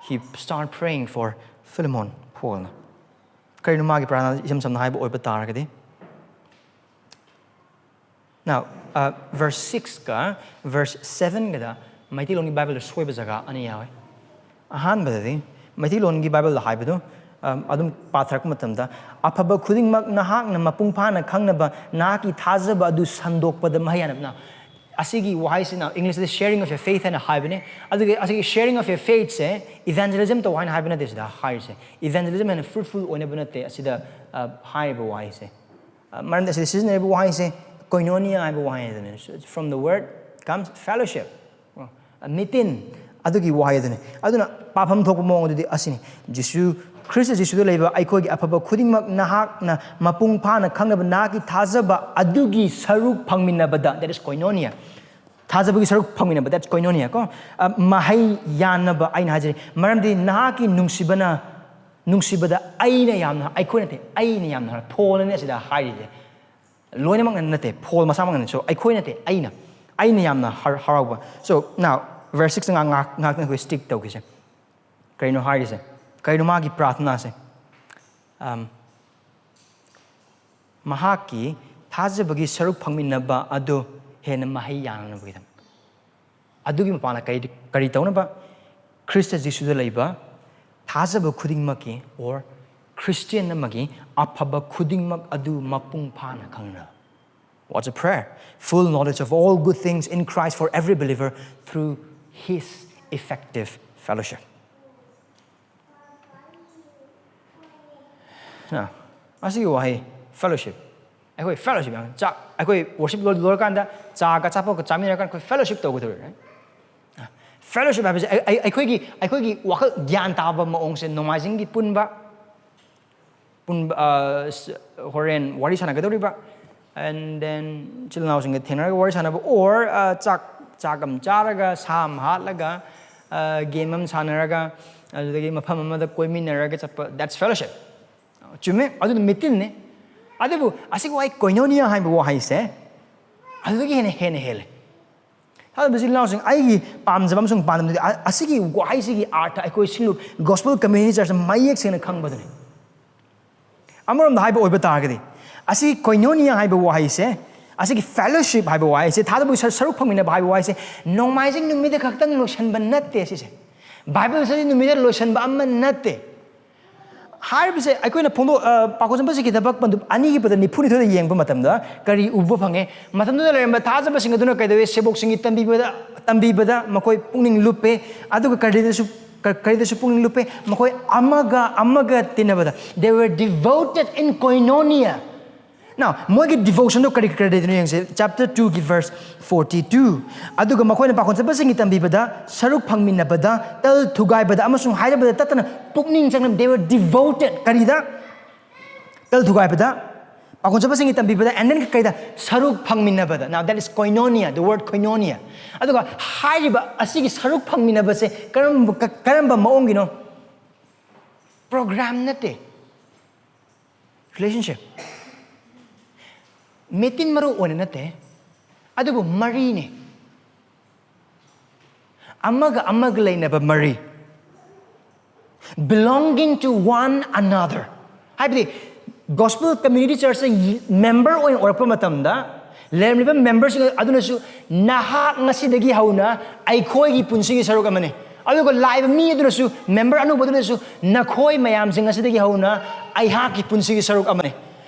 he start praying for Philemon, ꯄꯣꯜꯅ꯫ ꯀꯔꯤꯅꯣ ꯃꯥꯒꯤ ꯄ꯭ꯔꯥꯔꯊꯅꯥ? ꯏꯁꯝ ꯁꯝꯅ ꯍꯥꯏꯕ ꯑꯣꯏꯕ ꯇꯥꯔꯒꯗꯤ, now, uh, verse sixꯀ verse sevenꯒꯗ ꯃꯩꯇꯩꯂꯣꯟꯒꯤ ꯕꯥꯏꯕꯜꯗ ꯁꯣꯏꯕ ꯖꯒꯥ ꯑꯅꯤ ꯌꯥꯎꯋꯦ꯫ ꯑꯍꯥꯟꯕꯗꯗꯤ ꯃꯩꯇꯩꯂꯣꯟꯒꯤ ꯕꯥꯏꯕꯜꯗ ꯍꯥꯏꯕꯗꯨ, ꯑꯝ, ꯑꯗꯨꯝ ꯄꯥꯊꯔꯛꯄ ꯃꯇꯝꯗ, "ꯑꯐꯕ ꯈꯨꯗꯤꯡꯃꯛ ꯅꯍꯥꯛꯅ ꯃꯄꯨꯡ ꯐꯥꯅ ꯈꯪꯅꯕ ꯅꯍꯥꯛꯀꯤ ꯊꯥꯖꯕ ꯑꯗꯨ ꯁꯟꯗꯣꯛꯄꯗ ꯃꯍꯩ ꯌꯥꯅꯕꯅ"꯫ ꯑꯁꯤꯒꯤ ꯋꯥꯍꯩꯁꯤꯅ ꯏꯪꯂꯤꯁꯇ sharing of your faith ꯍꯥꯏꯅ ꯍꯥꯏꯕꯅꯤ꯫ ꯑꯗꯨꯒ ꯑꯁꯤꯒꯤ sharing of your faithꯁꯦ evangelism ꯇꯧ ꯍꯥꯏꯅ ꯍꯥꯏꯕ ꯅꯠꯇꯦ ꯁꯤꯗ ꯍꯥꯏꯔꯤꯁꯦ꯫ Evangelism ꯍꯦꯟꯅ fruitful ꯑꯣꯏꯅꯕ ꯅꯠꯇꯦ ꯑꯁꯤꯗ, ꯑ, ꯍꯥꯏꯔꯤꯕ ꯋꯥꯍꯩꯁꯦ꯫ ꯑ, ꯃꯔꯝꯗꯤ ꯑꯁꯤꯗ ꯁꯤꯖꯤꯟꯅꯔꯤꯕ ꯋꯥꯍꯩꯁꯦ koinonia ꯍꯥꯏꯕ ꯋꯥꯍꯩ ꯑꯗꯨꯅꯤ꯫ So, from the word comes fellowship. ꯑ, meeting, ꯑꯗꯨꯒꯤ ꯋꯥꯍꯩ ꯑꯗꯨꯅꯤ꯫ ꯑꯗꯨꯅ ꯄꯥꯐꯝ ꯊꯣꯛꯄ ꯃꯑꯣꯡ ꯑꯗꯨꯗꯤ ꯑꯁꯤꯅꯤ: ꯖꯤꯁꯨ, ꯈ꯭ꯔꯤꯁꯇ ꯖꯤꯁꯨꯗ ꯂꯩꯕ ꯑꯩꯈꯣꯏꯒꯤ ꯑꯐꯕ ꯈꯨꯗꯤꯡꯃꯛ ꯅꯍꯥꯛꯅ ꯃꯄꯨꯡ ꯐꯥꯅ ꯈꯪꯅꯕ, ꯅꯍꯥꯛꯀꯤ ꯊꯥꯖꯕ ꯑꯗꯨꯒꯤ ꯁꯔꯨꯛ ꯐꯪꯃꯤꯟꯅꯕꯗ, that is koinonia, ꯊꯥꯖꯕꯒꯤ ꯁꯔꯨꯛ ꯐꯪꯃꯤꯟꯅꯕ, that's koinonia ꯀꯣ, ꯑ, ꯃꯍꯩ ꯌꯥꯟꯅꯕ ꯑꯩꯅ ꯍꯥꯏꯖꯔꯤ꯫ ꯃꯔꯝꯗꯤ ꯅꯍꯥꯛꯀꯤ ꯅꯨꯡꯁꯤꯕꯅ, ꯅꯨꯡꯁꯤꯕꯗ ꯑꯩꯅ ꯌꯥꯝꯅ, ꯑꯩꯈꯣꯏ ꯅꯠꯇꯦ, ꯑꯩꯅ ꯌꯥꯝꯅ ꯍꯔꯥꯎ-, ꯄꯣꯜꯅꯅꯦ ꯑꯁꯤꯗ ꯍꯥꯏꯔꯤꯁꯦ꯫ ꯂꯣꯏꯅꯃꯛꯅ ꯅꯠꯇꯦ, ꯄꯣꯜ ꯃꯁꯥꯃꯛꯅ꯫ So ꯑꯩꯈꯣꯏ ꯅꯠꯇꯦ, ꯑꯩꯅ, ꯑꯩꯅ ꯌꯥꯝꯅ ꯍꯔ-, ꯍꯔꯥꯎꯕ꯫ So now verse sixꯇ ꯉꯥꯏꯍꯥꯛ, ꯉꯥꯏꯍꯥꯛ, ꯉꯥꯏꯍꯥꯛꯇꯪ ꯑꯩꯈꯣꯏ stick ꯇꯧꯈꯤꯁꯦ꯫ ꯀꯔꯤꯅꯣ ꯍꯥꯏꯔꯤꯁꯦ? ꯀꯔꯤꯅꯣ ꯃꯥꯒꯤ ꯄ꯭ꯔꯥꯊꯅꯥꯁꯦ? ꯑꯝ, ꯃꯍꯥꯛꯀꯤ ꯊꯥꯖꯕꯒꯤ ꯁꯔꯨꯛ ꯐꯪꯃꯤꯟꯅꯕ ꯑꯗꯨ ꯍꯦꯟꯅ ꯃꯍꯩ ꯌꯥꯟꯅꯕꯒꯤꯗꯃꯛ꯫ ꯑꯗꯨꯒꯤ ꯃꯄꯥꯟꯅ ꯀꯔꯤ, ꯀꯔꯤ ꯇꯧꯅꯕ? ꯈ꯭ꯔꯤꯁꯇ ꯖꯤꯁꯨꯗ ꯂꯩꯕ ꯊꯥꯖꯕ ꯈꯨꯗꯤꯡꯃꯛꯀꯤ, or Christian ꯑꯃꯒꯤ ꯑꯐꯕ ꯈꯨꯗꯤꯡꯃꯛ ꯑꯗꯨ ꯃꯄꯨꯡ ꯐꯥꯅ ꯈꯪꯅꯕ꯫ What's a prayer? Full knowledge of all good things in Christ for every believer through his effective fellowship. ꯅ, ꯑꯁꯤꯒꯤ ꯋꯥꯍꯩ fellowship, ꯑꯩꯈꯣꯏ fellowship ꯌꯥꯝ ꯆꯥ-, ꯑꯩꯈꯣꯏ worship ꯂꯣꯏ-, ꯂꯣꯏꯔꯀꯥꯟꯗ ꯆꯥꯒ ꯑꯆꯥꯄꯣꯠꯀ ꯆꯥꯃꯤꯟꯅꯔꯀꯥꯟꯗ ꯑꯩꯈꯣꯏ fellowship ꯇꯧꯒꯗꯧꯔꯤ, right? Fellowship ꯍꯥꯏꯕꯁꯦ ꯑꯩ-, ꯑꯩ-, ꯑꯩꯈꯣꯏꯒꯤ, ꯑꯩꯈꯣꯏꯒꯤ ꯋꯥꯈꯜ ꯒ꯭ꯌꯥꯟ ꯇꯥꯕ ꯃꯑꯣꯡꯁꯦ, ꯅꯣꯡꯃꯥꯏꯖꯤꯡꯒꯤ ꯄꯨꯟꯕ, ꯄꯨꯟꯕ, ꯑ, ꯁ-, ꯍꯣꯔꯦꯟ ꯋꯥꯔꯤ ꯁꯥꯟꯅꯒꯗꯧꯔꯤꯕ, and then ꯏꯆꯤꯜ ꯏꯅꯥꯎꯁꯤꯡꯒ ꯊꯦꯡꯅꯔꯒ ꯋꯥꯔꯤ ꯁꯥꯟꯅꯕ, or, ꯑ, ꯆꯥꯛ, ꯆꯥꯛ ꯑꯃ ꯆꯥꯔꯒ, ꯁꯥ ꯑꯃ ꯍꯥꯠꯂꯒ, ꯑ, game ꯑꯃ ꯁꯥꯟꯅꯔꯒ, ꯑꯗꯨꯗꯒꯤ ꯃꯐꯝ ꯑꯃꯗ ꯀꯣꯏꯃꯤꯟꯅꯔꯒ ꯆꯠꯄ, that's fellowship꯫ ꯆꯨꯝꯃꯦ, ꯑꯗꯨꯅ ꯃꯤꯇꯤꯟꯅꯤ꯫ ꯑꯗꯨꯕꯨ ꯑꯁꯤꯒꯤ ꯋꯥꯍꯩ koinonia ꯍꯥꯏꯕ ꯋꯥꯍꯩꯁꯦ, ꯑꯗꯨꯗꯒꯤ ꯍꯦꯟꯅ, ꯍꯦꯟꯅ ꯍꯦꯜꯂꯦ꯫ ꯑꯗꯨꯅ ꯏꯆꯤꯜ ꯏꯅꯥꯎꯁꯤꯡ, ꯑꯩꯒꯤ ꯄꯥꯝꯖꯕ ꯑꯃꯁꯨꯡ ꯄꯥꯟꯗꯝꯗꯤ ꯑ-, ꯑꯁꯤꯒꯤ ꯋꯥꯍꯩꯁꯤꯒꯤ ꯑꯥꯔꯊ ꯑꯩꯈꯣꯏ ꯁꯤꯡꯂꯨꯞ Gospel Community Church ꯃꯌꯦꯛ ꯁꯦꯡꯅ ꯈꯪꯕꯗꯨꯅꯤ꯫ ꯑꯃꯔꯣꯝꯗ ꯍꯥꯏꯕ ꯑꯣꯏꯕ ꯇꯥꯔꯒꯗꯤ, ꯑꯁꯤ koinonia ꯍꯥꯏꯕ ꯋꯥꯍꯩꯁꯦ, ꯑꯁꯤꯒꯤ fellowship ꯍꯥꯏꯕ ꯋꯥꯍꯩꯁꯦ, ꯊꯥꯖꯕꯒꯤ ꯁꯔ-, ꯁꯔꯨꯛ ꯐꯪꯃꯤꯟꯅꯕ ꯍꯥꯏꯕ ꯋꯥꯍꯩꯁꯦ ꯅꯣꯡꯃꯥꯏꯖꯤꯡ ꯅꯨꯃꯤꯠꯇ ꯈꯛꯇꯪ ꯂꯣꯏꯁꯟꯕ ꯅꯠꯇꯦ꯫ ꯁꯤꯁꯦ Bible study ꯅꯨꯃꯤꯠꯇ ꯂꯣꯏꯁꯟꯕ ꯑꯃ ꯅꯠꯇꯦ꯫ ꯍꯥꯏꯔꯤꯕꯁꯦ ꯑꯩꯈꯣꯏꯅ ꯐꯣꯡꯗꯣꯛ-, ꯑ, ꯄꯥꯎꯈꯣꯡ ꯆꯟꯕꯁꯤ ꯈꯤꯇꯃꯛ ꯄꯟꯗꯨꯞ ꯑꯅꯤꯒꯤ ꯄꯗ ꯅꯤꯐꯨꯅꯤꯊꯣꯏꯗ ꯌꯦꯡꯕ ꯃꯇꯝꯗ ꯀꯔꯤ ꯎꯕ ꯐꯪꯉꯦ? ꯃꯇꯝꯗꯨꯗ ꯂꯩꯔꯝꯕ ꯊꯥꯖꯕꯁꯤꯡ ꯑꯗꯨꯅ ꯀꯩꯗꯧꯋꯤ? ꯁꯦꯕꯣꯛꯁꯤꯡꯒꯤ ꯇꯝꯕꯤꯕꯗ, ꯇꯝꯕꯤꯕꯗ ꯃꯈꯣꯏ ꯄꯨꯛꯅꯤꯡ ꯂꯨꯞꯄꯦ, ꯑꯗꯨꯒ ꯀꯔꯤꯗꯁꯨ, ꯀ-, ꯀꯔꯤꯗꯁꯨ ꯄꯨꯛꯅꯤꯡ ꯂꯨꯞꯄꯦ? ꯃꯈꯣꯏ ꯑꯃꯒ ꯑꯃꯒ ꯇꯤꯟꯅꯕꯗ, they were devoted in koinonia꯫ Now, ꯃꯣꯏꯒꯤ devotionꯗꯣ ꯀꯔꯤ ꯀꯔꯤꯗꯅꯣ ꯌꯦꯡꯁꯦ, chapter twoꯒꯤ verse forty two. ꯑꯗꯨꯒ ꯃꯈꯣꯏꯅ ꯄꯥꯈꯣꯟ ꯆꯠꯄꯁꯤꯡꯒꯤ ꯇꯝꯕꯤꯕꯗ, ꯁꯔꯨꯛ ꯐꯪꯃꯤꯟꯅꯕꯗ, ꯇꯜ ꯊꯨꯒꯥꯏꯕꯗ ꯑꯃꯁꯨꯡ ꯍꯥꯏꯔꯕꯗ ꯇꯠꯇꯅ ꯄꯨꯛꯅꯤꯡ ꯆꯪꯅ, they were devoted. ꯀꯔꯤꯗ? ꯇꯜ ꯊꯨꯒꯥꯏꯕꯗ, ꯄꯥꯈꯣꯟ ꯆꯠꯄꯁꯤꯡꯒꯤ ꯇꯝꯕꯤꯕꯗ, and then ꯀꯩꯗ? ꯁꯔꯨꯛ ꯐꯪꯃꯤꯟꯅꯕꯗ. Now, that is koinonia, the word koinonia. ꯑꯗꯨꯒ ꯍꯥꯏꯔꯤꯕ ꯑꯁꯤꯒꯤ ꯁꯔꯨꯛ ꯐꯪꯃꯤꯟꯅꯕꯁꯦ ꯀꯔꯝꯕ, ꯀ-, ꯀꯔꯝꯕ ꯃꯑꯣꯡꯒꯤꯅꯣ? Program ꯅꯠꯇꯦ, relationship. ꯃꯦꯇꯤꯟ ꯃꯔꯨ ꯑꯣꯏꯅ ꯅꯠꯇꯦ, ꯑꯗꯨꯕꯨ ꯃꯔꯤꯅꯦ, ꯑꯃꯒ ꯑꯃꯒ ꯂꯩꯅꯕ ꯃꯔꯤ, belonging to one another. ꯍꯥꯏꯕꯗꯤ, gospel community churchꯇ member ꯑꯣꯏꯅ ꯑꯣꯏꯔꯛꯄ ꯃꯇꯝꯗ, ꯂꯩꯔꯝꯂꯤꯕ memberꯁꯤꯡ ꯑꯗꯨꯅꯁꯨ, "ꯅꯍꯥꯛ ꯉꯁꯤꯗꯒꯤ ꯍꯧꯅ ꯑꯩꯈꯣꯏꯒꯤ ꯄꯨꯟꯁꯤꯒꯤ ꯁꯔꯨꯛ ꯑꯃꯅꯤ"꯫ ꯑꯗꯨꯒ ꯂꯥꯛꯏꯕ ꯃꯤ ꯑꯗꯨꯅꯁꯨ, member ꯑꯅꯧꯕ ꯑꯗꯨꯅꯁꯨ, "ꯅꯈꯣꯏ ꯃꯌꯥꯝꯁꯤ ꯉꯁꯤꯗꯒꯤ ꯍꯧꯅ ꯑꯩꯍꯥꯛꯀꯤ ꯄꯨꯟꯁꯤꯒꯤ ꯁꯔꯨꯛ ꯑꯃꯅꯤ꯫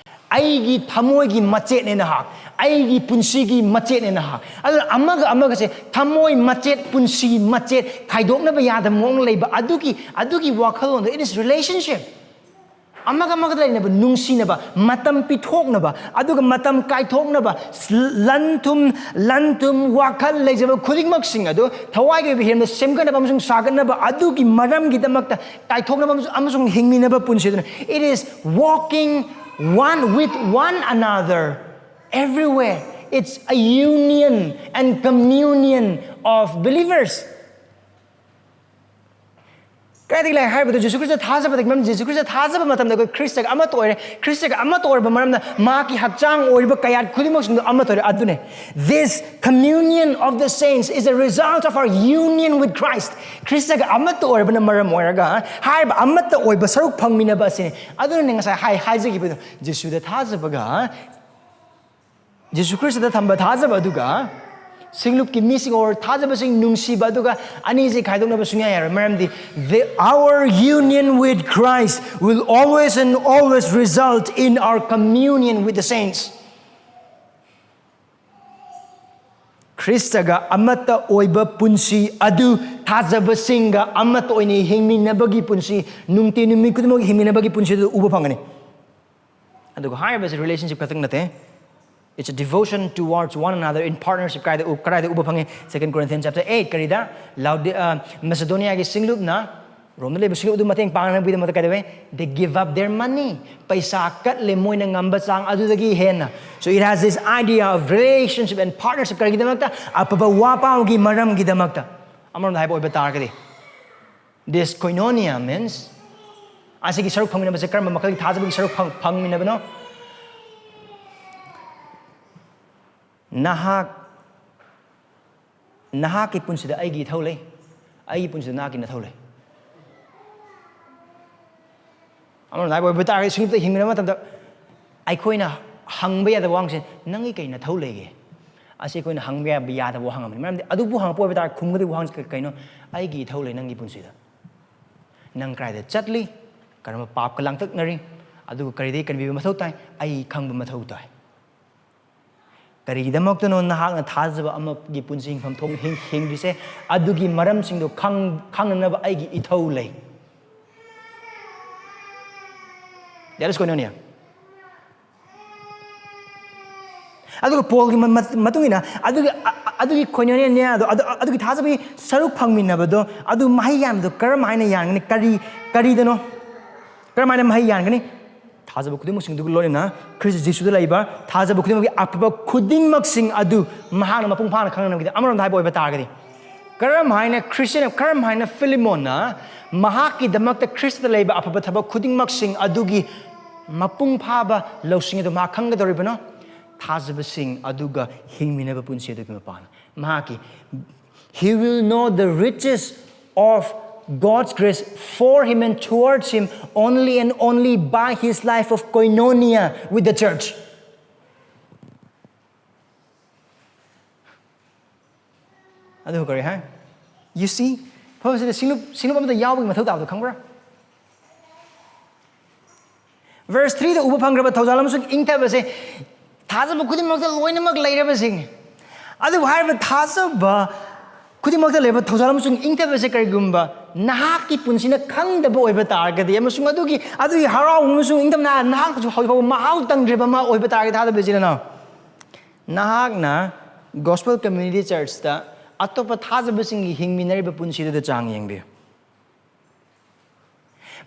ꯑꯩꯒꯤ ꯊꯃꯣꯏꯒꯤ ꯃꯆꯦꯠꯅꯦ ꯅꯍꯥꯛ, ꯑꯩꯒꯤ ꯄꯨꯟꯁꯤꯒꯤ ꯃꯆꯦꯠꯅꯦ ꯅꯍꯥꯛ"꯫ ꯑꯗꯨꯅ ꯑꯃꯒ ꯑꯃꯒꯁꯦ ꯊꯃꯣꯏ ꯃꯆꯦꯠ, ꯄꯨꯟꯁꯤ ꯃꯆꯦꯠ ꯈꯥꯏꯗꯣꯛꯅꯕ ꯌꯥꯗꯕ ꯃꯑꯣꯡ ꯂꯩꯕ, ꯑꯗꯨꯒꯤ, ꯑꯗꯨꯒꯤ ꯋꯥꯈꯜꯂꯣꯟꯗꯣ, it is relationship. ꯑꯃꯒ ꯑꯃꯒ ꯂꯩꯅꯕ, ꯅꯨꯡꯁꯤꯅꯕ, ꯃꯇꯝ ꯄꯤꯊꯣꯛꯅꯕ, ꯑꯗꯨꯒ ꯃꯇꯝ ꯀꯥꯏꯊꯣꯛꯅꯕ, ꯂꯟ ꯊꯨꯝ, ꯂꯟ ꯊꯨꯝ, ꯋꯥꯈꯜ ꯂꯩꯖꯕ ꯈꯨꯗꯤꯡꯃꯛꯁꯤꯡ ꯑꯗꯨ ꯊꯋꯥꯏꯒꯤ ꯑꯣꯏꯕ ꯍꯤꯔꯝꯗ ꯁꯦꯝꯒꯠꯅꯕ ꯑꯃꯁꯨꯡ ꯁꯥꯒꯠꯅꯕ, ꯑꯗꯨꯒꯤ ꯃꯔꯝꯒꯤꯗꯃꯛꯇ ꯀꯥꯏꯊꯣꯛꯅꯕ ꯑꯃꯁꯨꯡ, ꯑꯃꯁꯨꯡ ꯍꯤꯡꯃꯤꯟꯅꯕ ꯄꯨꯟꯁꯤ ꯑꯗꯨꯅ, it is walking one with one another everywhere. It's a union and communion of believers. ꯀꯗꯥꯏꯗꯒꯤ ꯂꯥꯛꯑꯦ ꯍꯥꯏꯕꯗ, ꯖꯤꯁꯨ ꯈ꯭ꯔꯤꯁꯇ ꯊꯥꯖꯕꯗꯒꯤ ꯃꯔꯝ, ꯖꯤꯁꯨ ꯈ꯭ꯔꯤꯁꯇ ꯊꯥꯖꯕ ꯃꯇꯝꯗ ꯑꯩꯈꯣꯏ ꯈ꯭ꯔꯤꯁꯇꯒ ꯑꯃꯠꯇ ꯑꯣꯏꯔꯦ꯫ ꯈ꯭ꯔꯤꯁꯇꯒ ꯑꯃꯠꯇ ꯑꯣꯏꯔꯕ ꯃꯔꯝꯅ ꯃꯍꯥꯛꯀꯤ ꯍꯛꯆꯥꯡ ꯑꯣꯏꯔꯤꯕ ꯀꯌꯥꯠ ꯈꯨꯗꯤꯡꯃꯛꯁꯤꯡꯗꯣ ꯑꯃꯠꯇ ꯑꯣꯏꯔꯦ꯫ ꯑꯗꯨꯅꯦ, this communion of the saints is a result of our union with Christ. ꯈ꯭ꯔꯤꯁꯇꯒ ꯑꯃꯠꯇ ꯑꯣꯏꯔꯕꯅ ꯃꯔꯝ ꯑꯣꯏꯔꯒ ꯍꯥꯏꯔꯤꯕ ꯑꯃꯠꯇ ꯑꯣꯏꯕ ꯁꯔꯨꯛ ꯐꯪꯃꯤꯟꯅꯕ ꯑꯁꯤꯅꯤ꯫ ꯑꯗꯨꯅꯅꯦ ꯉꯁꯥꯏ ꯍꯥꯏ-, ꯍꯥꯏꯖꯈꯤꯕꯗꯣ, ꯖꯤꯁꯨꯗ ꯊꯥꯖꯕꯒ, ꯖꯤꯁꯨ ꯈ꯭ꯔꯤꯁꯇꯗ ꯊꯝꯕ ꯊꯥꯖꯕ ꯑꯗꯨꯒ ꯁꯤꯡꯂꯨꯞꯀꯤ ꯃꯤꯁꯤꯡ ꯑꯣꯔ ꯊꯥꯖꯕꯁꯤꯡ ꯅꯨꯡꯁꯤꯕ ꯑꯗꯨꯒ ꯑꯅꯤꯁꯤ ꯈꯥꯏꯗꯣꯛꯅꯕ ꯁꯨꯡꯌꯥ ꯌꯥꯔꯣꯏ꯫ ꯃꯔꯝꯗꯤ, the, our union with Christ will always and always result in our communion with the saints. ꯈ꯭ꯔꯤꯁꯇꯒ ꯑꯃꯠꯇ ꯑꯣꯏꯕ ꯄꯨꯟꯁꯤ ꯑꯗꯨ ꯊꯥꯖꯕꯁꯤꯡꯒ ꯑꯃꯠꯇ ꯑꯣꯏꯅ ꯍꯤꯡꯃꯤꯟꯅꯕꯒꯤ ꯄꯨꯟꯁꯤ, ꯅꯨꯡꯇꯤ ꯅꯨꯃꯤꯠ ꯈꯨꯗꯤꯡꯃꯛ ꯍꯤꯡꯃꯤꯟꯅꯕꯒꯤ ꯄꯨꯟꯁꯤ ꯑꯗꯨ ꯎꯕ ꯐꯪꯒꯅꯤ꯫ ꯑꯗꯨꯒ ꯍꯥꯏꯔꯤꯕꯁꯤ relationship ꯈꯛꯇꯪ ꯅꯠꯇꯦ, it's a devotion towards one another in partnership. ꯀꯗꯥꯏꯗ ꯎ-, ꯀꯗꯥꯏꯗ ꯎꯕ ꯐꯪꯉꯤ? Second Corinthians chapter eight. ꯀꯔꯤꯗ? ꯂꯥꯎꯗꯤ-, ꯑ, ꯃꯦꯁꯤꯗꯣꯅꯤꯌꯥꯒꯤ ꯁꯤꯡꯂꯨꯞꯅ ꯔꯣꯝꯗ ꯂꯩꯕ ꯁꯤꯡꯂꯨꯞ ꯑꯗꯨ ꯃꯇꯦꯡ ꯄꯥꯡꯅꯕꯒꯤꯗꯃꯛꯇ ꯀꯩꯗꯧꯋꯦ? They give up their money. ꯄꯩꯁꯥ ꯀꯠꯂꯦ, ꯃꯣꯏꯅ ꯉꯝꯕ ꯆꯥꯡ ꯑꯗꯨꯗꯒꯤ ꯍꯦꯟꯅ. So it has this idea of relationship and partnership. ꯀꯔꯤꯒꯤꯗꯃꯛꯇ? ꯑꯐꯕ ꯋꯥ ꯄꯥꯎꯒꯤ ꯃꯔꯝꯒꯤꯗꯃꯛꯇ꯫ ꯑꯃꯔꯣꯝꯗ ꯍꯥꯏꯕ ꯑꯣꯏꯕ ꯇꯥꯔꯒꯗꯤ, this koinonia means, ꯑꯁꯤꯒꯤ ꯁꯔꯨꯛ ꯐꯪꯃꯤꯟꯅꯕꯁꯦ ꯀꯔꯝꯕ ꯃꯈꯜꯒꯤ ꯊꯥꯖꯕꯒꯤ ꯁꯔꯨꯛ ꯐꯪ-, ꯐꯪꯃꯤꯟꯅꯕꯅꯣ? ꯅꯍꯥꯛ, ꯅꯍꯥꯛꯀꯤ ꯄꯨꯟꯁꯤꯗ ꯑꯩꯒꯤ ꯏꯊꯧ ꯂꯩ, ꯑꯩꯒꯤ ꯄꯨꯟꯁꯤꯗ ꯅꯍꯥꯛꯀꯤ ꯅꯊꯧ ꯂꯩ꯫ ꯑꯃꯔꯣꯝꯗ ꯍꯥꯏꯕ ꯑꯣꯏꯕ ꯇꯥꯔꯒꯗꯤ, ꯁꯤꯡꯂꯨꯞꯇ ꯍꯤꯡꯃꯤꯟꯅꯕ ꯃꯇꯝꯗ ꯑꯩꯈꯣꯏꯅ ꯍꯪꯕ ꯌꯥꯗꯕ ꯋꯥꯍꯪꯁꯦ, "ꯅꯪꯒꯤ ꯀꯩ ꯅꯊꯧ ꯂꯩꯒꯦ?" ꯑꯁꯤ ꯑꯩꯈꯣꯏꯅ ꯍꯪꯕ ꯌꯥꯕ, ꯌꯥꯗꯕ ꯋꯥꯍꯪ ꯑꯃꯅꯤ꯫ ꯃꯔꯝꯗꯤ ꯑꯗꯨꯕꯨ ꯍꯪꯉꯛꯄ ꯑꯣꯏꯕ ꯇꯥꯔꯒꯗꯤ, ꯈꯨꯝꯒꯗꯕ ꯋꯥꯍꯪꯁꯤ ꯀ-, ꯀꯩꯅꯣ? "ꯑꯩꯒꯤ ꯏꯊꯧ ꯂꯩ ꯅꯪꯒꯤ ꯄꯨꯟꯁꯤꯗ꯫ ꯅꯪ ꯀꯗꯥꯏꯗ ꯆꯠꯂꯤ? ꯀꯔꯝꯕ ꯄꯥꯞꯀ ꯂꯥꯡꯇꯛꯅꯔꯤ? ꯑꯗꯨꯒ ꯀꯔꯤꯗꯒꯤ ꯀꯟꯕꯤꯕ ꯃꯊꯧ ꯇꯥꯏ? ꯑꯩ ꯈꯪꯕ ꯃꯊꯧ ꯇꯥꯏ꯫ ꯀꯔꯤꯒꯤꯗꯃꯛꯇꯅꯣ ꯅꯍꯥꯛꯅ ꯊꯥꯖꯕ ꯑꯃꯒꯤ ꯄꯨꯟꯁꯤ ꯍꯤꯡꯐꯝ ꯊꯣꯛꯅ ꯍꯤꯡ-, ꯍꯤꯡꯂꯤꯁꯦ? ꯑꯗꯨꯒꯤ ꯃꯔꯝꯁꯤꯡꯗꯣ ꯈꯪ-, ꯈꯪꯅꯅꯕ ꯑꯩꯒꯤ ꯏꯊꯧ ꯂꯩ꯫" That is koinonia. ꯑꯗꯨꯒ ꯄꯣꯜꯒꯤ ꯃ-, ꯃ-, ꯃꯇꯨꯡ ꯏꯟꯅ ꯑꯗꯨꯒꯤ, ꯑ-, ꯑ-, ꯑꯗꯨꯒꯤ koinonia ꯑꯗꯣ, ꯑꯗꯨ, ꯑꯗꯨꯒꯤ ꯊꯥꯖꯕꯒꯤ ꯁꯔꯨꯛ ꯐꯪꯃꯤꯟꯅꯕꯗꯣ, ꯑꯗꯨ ꯃꯍꯩ ꯌꯥꯟꯕꯗꯣ ꯀꯔꯝ ꯍꯥꯏꯅ ꯌꯥꯟꯒꯅꯤ? ꯀꯔꯤ, ꯀꯔꯤꯗꯅꯣ? ꯀꯔꯝ ꯍꯥꯏꯅ ꯃꯍꯩ ꯌꯥꯟꯒꯅꯤ? ꯊꯥꯖꯕ ꯈꯨꯗꯤꯡꯃꯛꯁꯤꯡꯗꯨꯒ ꯂꯣꯏꯅꯅ ꯈ꯭ꯔꯤꯁꯇ ꯖꯤꯁꯨꯗ ꯂꯩꯕ ꯊꯥꯖꯕ ꯈꯨꯗꯤꯡꯃꯛꯀꯤ ꯑꯐꯕ ꯈꯨꯗꯤꯡꯃꯛꯁꯤꯡ ꯑꯗꯨ ꯃꯍꯥꯛꯅ ꯃꯄꯨꯡ ꯐꯥꯅ ꯈꯪꯅꯅꯕꯒꯤꯗꯃꯛ꯫ ꯑꯃꯔꯣꯝꯗ ꯍꯥꯏꯕ ꯑꯣꯏꯕ ꯇꯥꯔꯒꯗꯤ, ꯀꯔꯝ ꯍꯥꯏꯅ ꯈ꯭ꯔꯤꯁꯇꯤꯌꯟ, ꯀꯔꯝ ꯍꯥꯏꯅ ꯐꯤꯂꯤꯃꯣꯟꯅ ꯃꯍꯥꯛꯀꯤꯗꯃꯛꯇ ꯈ꯭ꯔꯤꯁꯇꯗ ꯂꯩꯕ ꯑꯐꯕ ꯊꯕꯛ ꯈꯨꯗꯤꯡꯃꯛꯁꯤꯡ ꯑꯗꯨꯒꯤ ꯃꯄꯨꯡ ꯐꯥꯕ ꯂꯧꯁꯤꯡ ꯑꯗꯨ ꯃꯍꯥꯛ ꯈꯪꯒꯗꯧꯔꯤꯕꯅꯣ? ꯊꯥꯖꯕꯁꯤꯡ ꯑꯗꯨꯒ ꯍꯤꯡꯃꯤꯟꯅꯕ ꯄꯨꯟꯁꯤ ꯑꯗꯨꯒꯤ ꯃꯄꯥꯟ ꯃꯍꯥꯛꯀꯤ, "He will know the riches of God's grace for him and towards him only and only by his life of koinonia with the church." ꯑꯗꯨ ꯀꯔꯤ ꯍꯥꯏ? You see? ꯐꯕꯁꯤꯗ ꯁꯤꯡꯂꯨꯞ, ꯁꯤꯡꯂꯨꯞ ꯑꯃꯗ ꯌꯥꯎꯕꯒꯤ ꯃꯊꯧ ꯇꯥꯕꯗꯣ ꯈꯪꯕ꯭ꯔꯥ? Verse three ꯗ ꯎꯕ ꯐꯪꯈ꯭ꯔꯕ ꯊꯧꯖꯥꯜ ꯑꯃꯁꯨꯡ ꯏꯪꯊꯕꯁꯦ ꯊꯥꯖꯕ ꯈꯨꯗꯤꯡꯃꯛꯇ ꯂꯣꯏꯅꯃꯛ ꯂꯩꯔꯕꯁꯤꯡꯅꯤ꯫ ꯑꯗꯨꯕꯨ ꯍꯥꯏꯔꯤꯕ ꯊꯥꯖꯕ ꯈꯨꯗꯤꯡꯃꯛꯇ ꯂꯩꯕ ꯊꯧꯖꯥꯜ ꯑꯃꯁꯨꯡ ꯏꯪꯊꯕꯁꯦ ꯀꯔꯤꯒꯨꯝꯕ ꯅꯍꯥꯛꯀꯤ ꯄꯨꯟꯁꯤꯅ ꯈꯪꯗꯕ ꯑꯣꯏꯕ ꯇꯥꯔꯒꯗꯤ, ꯑꯃꯁꯨꯡ ꯑꯗꯨꯒꯤ, ꯑꯗꯨꯒꯤ ꯍꯔꯥꯎꯕ ꯑꯃꯁꯨꯡ ꯏꯪꯊꯕꯅ ꯅꯍꯥꯛ ꯍꯧꯖꯤꯛ ꯍꯧꯖꯤꯛ ꯐꯥꯎꯕ ꯃꯍꯥꯎ ꯇꯪꯗ꯭ꯔꯤꯕ ꯑꯃ ꯑꯣꯏꯕ ꯇꯥꯔꯒꯗꯤ, ꯊꯥꯖꯕ ꯏꯆꯤꯜ ꯏꯅꯥꯎ, ꯅꯍꯥꯛꯅ Gospel Community Churchꯇ ꯑꯇꯣꯞꯄ ꯊꯥꯖꯕꯁꯤꯡꯒꯤ ꯍꯤꯡꯃꯤꯟꯅꯔꯤꯕ ꯄꯨꯟꯁꯤꯗꯨꯗ ꯆꯥꯡ ꯌꯦꯡꯕꯤꯌꯨ꯫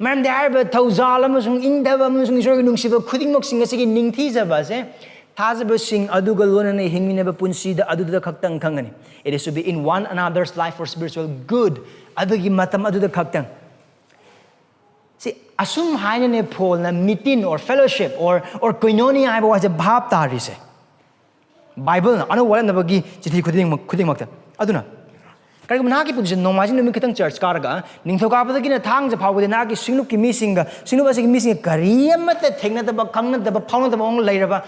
ꯃꯔꯝꯗꯤ ꯍꯥꯏꯔꯤꯕ ꯊꯧꯖꯥꯜ ꯑꯃꯁꯨꯡ ꯏꯪꯊꯕ ꯑꯃꯁꯨꯡ ꯏꯁꯣꯔꯒꯤ ꯅꯨꯡꯁꯤꯕ ꯈꯨꯗꯤꯡꯃꯛꯁꯤꯡ ꯑꯁꯤꯒꯤ ꯅꯤꯡꯊꯤꯖꯕ ꯑꯁꯦ ꯊꯥꯖꯕꯁꯤꯡ ꯑꯗꯨꯒ ꯂꯣꯏꯅꯅ ꯍꯤꯡꯃꯤꯟꯅꯕ ꯄꯨꯟꯁꯤꯗ ꯑꯗꯨꯗ ꯈꯛꯇꯪ ꯈꯪꯒꯅꯤ꯫ It is to be in one another's life for spiritual good. ꯑꯗꯨꯒꯤ ꯃꯇꯝ ꯑꯗꯨꯗ ꯈꯛꯇꯪ꯫ ꯁꯤ ꯑꯁꯨꯝ ꯍꯥꯏꯅꯅꯦ ꯄꯣꯜꯅ meeting or fellowship or, or koinonia ꯍꯥꯏꯕ ꯋꯥꯁꯦ ꯚꯥꯞ ꯇꯥꯔꯤꯁꯦ꯫ ꯕꯥꯏꯕꯜꯅ ꯑꯅꯧꯕ ꯋꯥꯔꯦꯞꯅꯕꯒꯤ ꯆꯤꯊꯤ ꯈꯨꯗꯤꯡꯃꯛ, ꯈꯨꯗꯤꯡꯃꯛꯇ꯫ ꯑꯗꯨꯅ ꯀꯔꯤꯒꯨꯝꯕ ꯅꯍꯥꯛꯀꯤ ꯄꯨꯟꯁꯤꯗ ꯅꯣꯡꯃꯥꯏꯖꯤꯡ ꯅꯨꯃꯤꯠ ꯈꯛꯇꯪ ꯆꯔꯆ ꯀꯥꯔꯒ, ꯅꯤꯡꯊꯧꯀꯥꯕꯗꯒꯤꯅ ꯊꯥꯡꯖ ꯐꯥꯎꯕꯗꯤ ꯅꯍꯥꯛꯀꯤ ꯁꯤꯡꯂꯨꯞꯀꯤ ꯃꯤꯁꯤꯡꯒ, ꯁꯤꯡꯂꯨꯞ ꯑꯁꯤꯒꯤ ꯃꯤꯁꯤꯡꯒ ꯀꯔꯤ ꯑꯃꯠꯇ ꯊꯦꯡꯅꯗꯕ, ꯈꯪꯅꯗꯕ, ꯐꯥꯎꯅꯗꯕ ꯃꯑꯣꯡ ꯂꯩꯔꯕ,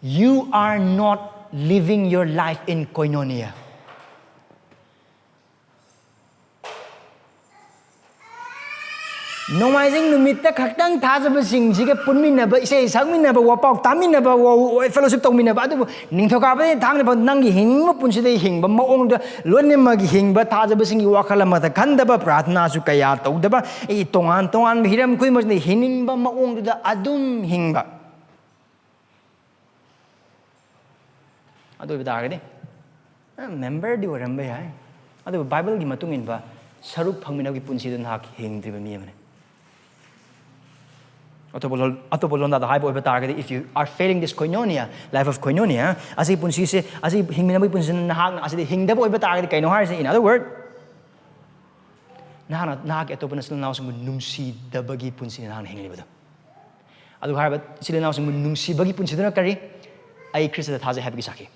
you are not living your life in koinonia. ꯅꯣꯡꯃꯥꯏꯖꯤꯡ ꯅꯨꯃꯤꯠꯇ ꯈꯛꯇꯪ ꯊꯥꯖꯕꯁꯤꯡꯁꯤꯒ ꯄꯨꯟꯃꯤꯟꯅꯕ, ꯏꯁꯩ ꯁꯛꯃꯤꯟꯅꯕ, ꯋꯥꯄꯥꯎ ꯇꯥꯃꯤꯟꯅꯕ, ꯋꯥ-, ꯋꯥ-, fellowship ꯇꯧꯃꯤꯟꯅꯕ, ꯑꯗꯨꯕꯨ ꯅꯤꯡꯊꯧꯀꯥꯕꯗꯒꯤ ꯊꯥꯡꯖ ꯐꯥꯎ ꯅꯪꯒꯤ ꯍꯤꯡꯕ ꯄꯨꯟꯁꯤꯗ ꯍꯤꯡꯕ ꯃꯑꯣꯡꯗ ꯂꯣꯏꯅꯃꯛ ꯍꯤꯡꯕ, ꯊꯥꯖꯕꯁꯤꯡꯒꯤ ꯋꯥꯈꯜ ꯑꯃꯗ ꯈꯟꯗꯕ, ꯄ꯭ꯔꯥꯔꯊꯅꯥꯁꯨ ꯀꯌꯥ ꯇꯧꯗꯕ, ꯑꯩ ꯇꯣꯉꯥꯟ ꯇꯣꯉꯥꯟꯕ ꯍꯤꯔꯝ ꯈꯨꯗꯤꯡꯃꯛꯁꯤꯗ ꯍꯤꯡꯅꯤꯡꯕ ꯃꯑꯣꯡꯗꯨꯗ ꯑꯗꯨꯝ ꯍꯤꯡꯕ꯫ ꯑꯗꯨ ꯑꯣꯏꯕ ꯇꯥꯔꯒꯗꯤ, ꯅꯪ ꯃꯦꯝꯕꯔꯗꯤ ꯑꯣꯏꯔꯝꯕ ꯌꯥꯏ, ꯑꯗꯨꯕꯨ ꯕꯥꯏꯕꯜꯒꯤ ꯃꯇꯨꯡ ꯏꯟꯕ ꯁꯔꯨꯛ ꯐꯪꯃꯤꯟꯅꯕꯒꯤ ꯄꯨꯟꯁꯤꯗ ꯅꯍꯥꯛ ꯍꯤꯡꯗ꯭ꯔꯤꯕ ꯃꯤ ꯑꯃꯅꯤ꯫ ꯑꯇꯣꯞꯄ ꯂꯣꯟ, ꯑꯇꯣꯞꯄ ꯂꯣꯟꯗꯥꯗ ꯍꯥꯏꯕ ꯑꯣꯏꯕ ꯇꯥꯔꯒꯗꯤ, if you are failing this koinonia, life of koinonia, ꯑꯁꯤ ꯄꯨꯟꯁꯤꯁꯦ, ꯑꯁꯤ ꯍꯤꯡꯃꯤꯟꯅꯕꯒꯤ ꯄꯨꯟꯁꯤꯁꯤꯅ ꯅꯍꯥꯛꯅ ꯑꯁꯤꯗ ꯍꯤꯡꯗꯕ ꯑꯣꯏꯕ ꯇꯥꯔꯒꯗꯤ, ꯀꯩꯅꯣ ꯍꯥꯏꯔꯤꯁꯦ? In other word, ꯅꯍꯥꯛꯅ ꯅꯍꯥꯛꯀꯤ ꯑꯇꯣꯞꯄ ꯅꯆꯤꯟ ꯅꯅꯥꯎꯁꯤꯡꯕꯨ ꯅꯨꯡꯁꯤꯗꯕꯒꯤ ꯄꯨꯟꯁꯤꯅꯤ ꯅꯍꯥꯛꯅ ꯍꯤꯡꯂꯤꯕꯗꯣ꯫ ꯑꯗꯨꯒ ꯍꯥꯏꯔꯤꯕ ꯏꯆꯤꯜ ꯏꯅꯥꯎꯁꯤꯡꯕꯨ ꯅꯨꯡꯁꯤꯕꯒꯤ ꯄꯨꯟꯁꯤꯗꯨꯅ ꯀꯔꯤ? ꯑꯩ ꯈ꯭ꯔꯤꯁꯇꯗ ꯊꯥꯖꯩ ꯍꯥꯏꯕꯒꯤ ꯁꯥꯈꯤ꯫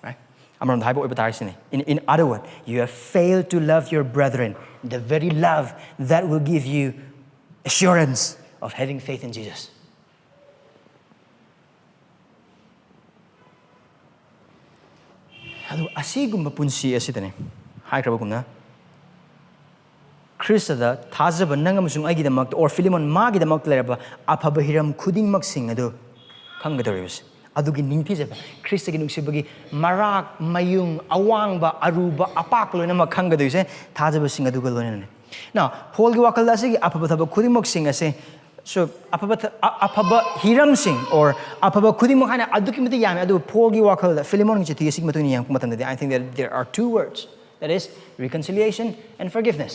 Right? ꯑꯃꯔꯣꯝꯗ ꯍꯥꯏꯕ ꯑꯣꯏꯕ ꯇꯥꯔꯒꯗꯤ ꯁꯤꯅꯤ꯫ In, in other words, you have failed to love your brethren, the very love that will give you assurance of having faith in Jesus. ꯑꯗꯨ ꯑꯁꯤꯒꯨꯝꯕ ꯄꯨꯟꯁꯤ ꯑꯁꯤꯗꯅꯤ ꯍꯥꯏꯈ꯭ꯔꯕꯒꯨꯝꯅ, ꯈ꯭ꯔꯤꯁꯇꯗ ꯊꯥꯖꯕ ꯅꯪ ꯑꯃꯁꯨꯡ ꯑꯩꯒꯤꯗꯃꯛꯇ, or ꯐꯤꯂꯤꯃꯣꯟ ꯃꯥꯒꯤꯗꯃꯛꯇ ꯂꯩꯔꯕ ꯑꯐꯕ ꯍꯤꯔꯝ ꯈꯨꯗꯤꯡꯃꯛꯁꯤꯡ ꯑꯗꯨ ꯈꯪꯒꯗꯧꯔꯤꯕꯁꯤ꯫ ꯑꯗꯨꯒꯤ ꯅꯤꯡꯊꯤꯖꯕ, ꯈ꯭ꯔꯤꯁꯇꯒꯤ ꯅꯨꯡꯁꯤꯕꯒꯤ ꯃꯔꯥꯛ, ꯃꯌꯨꯡ, ꯑꯋꯥꯡꯕ, ꯑꯔꯨꯕ, ꯑꯄꯥꯛꯄ ꯂꯣꯏꯅꯃꯛ ꯈꯪꯒꯗꯣꯏꯁꯦ ꯊꯥꯖꯕꯁꯤꯡ ꯑꯗꯨꯒ ꯂꯣꯏꯅꯅꯅꯤ꯫ Now, ꯄꯣꯜꯒꯤ ꯋꯥꯈꯜꯗ ꯑꯁꯤꯒꯤ ꯑꯐꯕ ꯊꯕꯛ ꯈꯨꯗꯤꯡꯃꯛꯁꯤꯡ ꯑꯁꯦ, so, ꯑꯐꯕ ꯊ-, ꯑ-, ꯑꯐꯕ ꯍꯤꯔꯝꯁꯤꯡ or ꯑꯐꯕ ꯈꯨꯗꯤꯡꯃꯛ ꯍꯥꯏꯅ ꯑꯗꯨꯛꯀꯤ ꯃꯇꯤꯛ ꯌꯥꯝꯃꯤ꯫ ꯑꯗꯨꯕꯨ ꯄꯣꯜꯒꯤ ꯋꯥꯈꯜꯗ ꯐꯤꯂꯤꯃꯣꯟꯒꯤ ꯆꯤꯊꯤ ꯑꯁꯤꯒꯤ ꯃꯇꯨꯡ ꯏꯟꯅ ꯌꯦꯡꯉꯛꯄ ꯃꯇꯝꯗꯗꯤ, I think that there are two words, that is, reconciliation and forgiveness.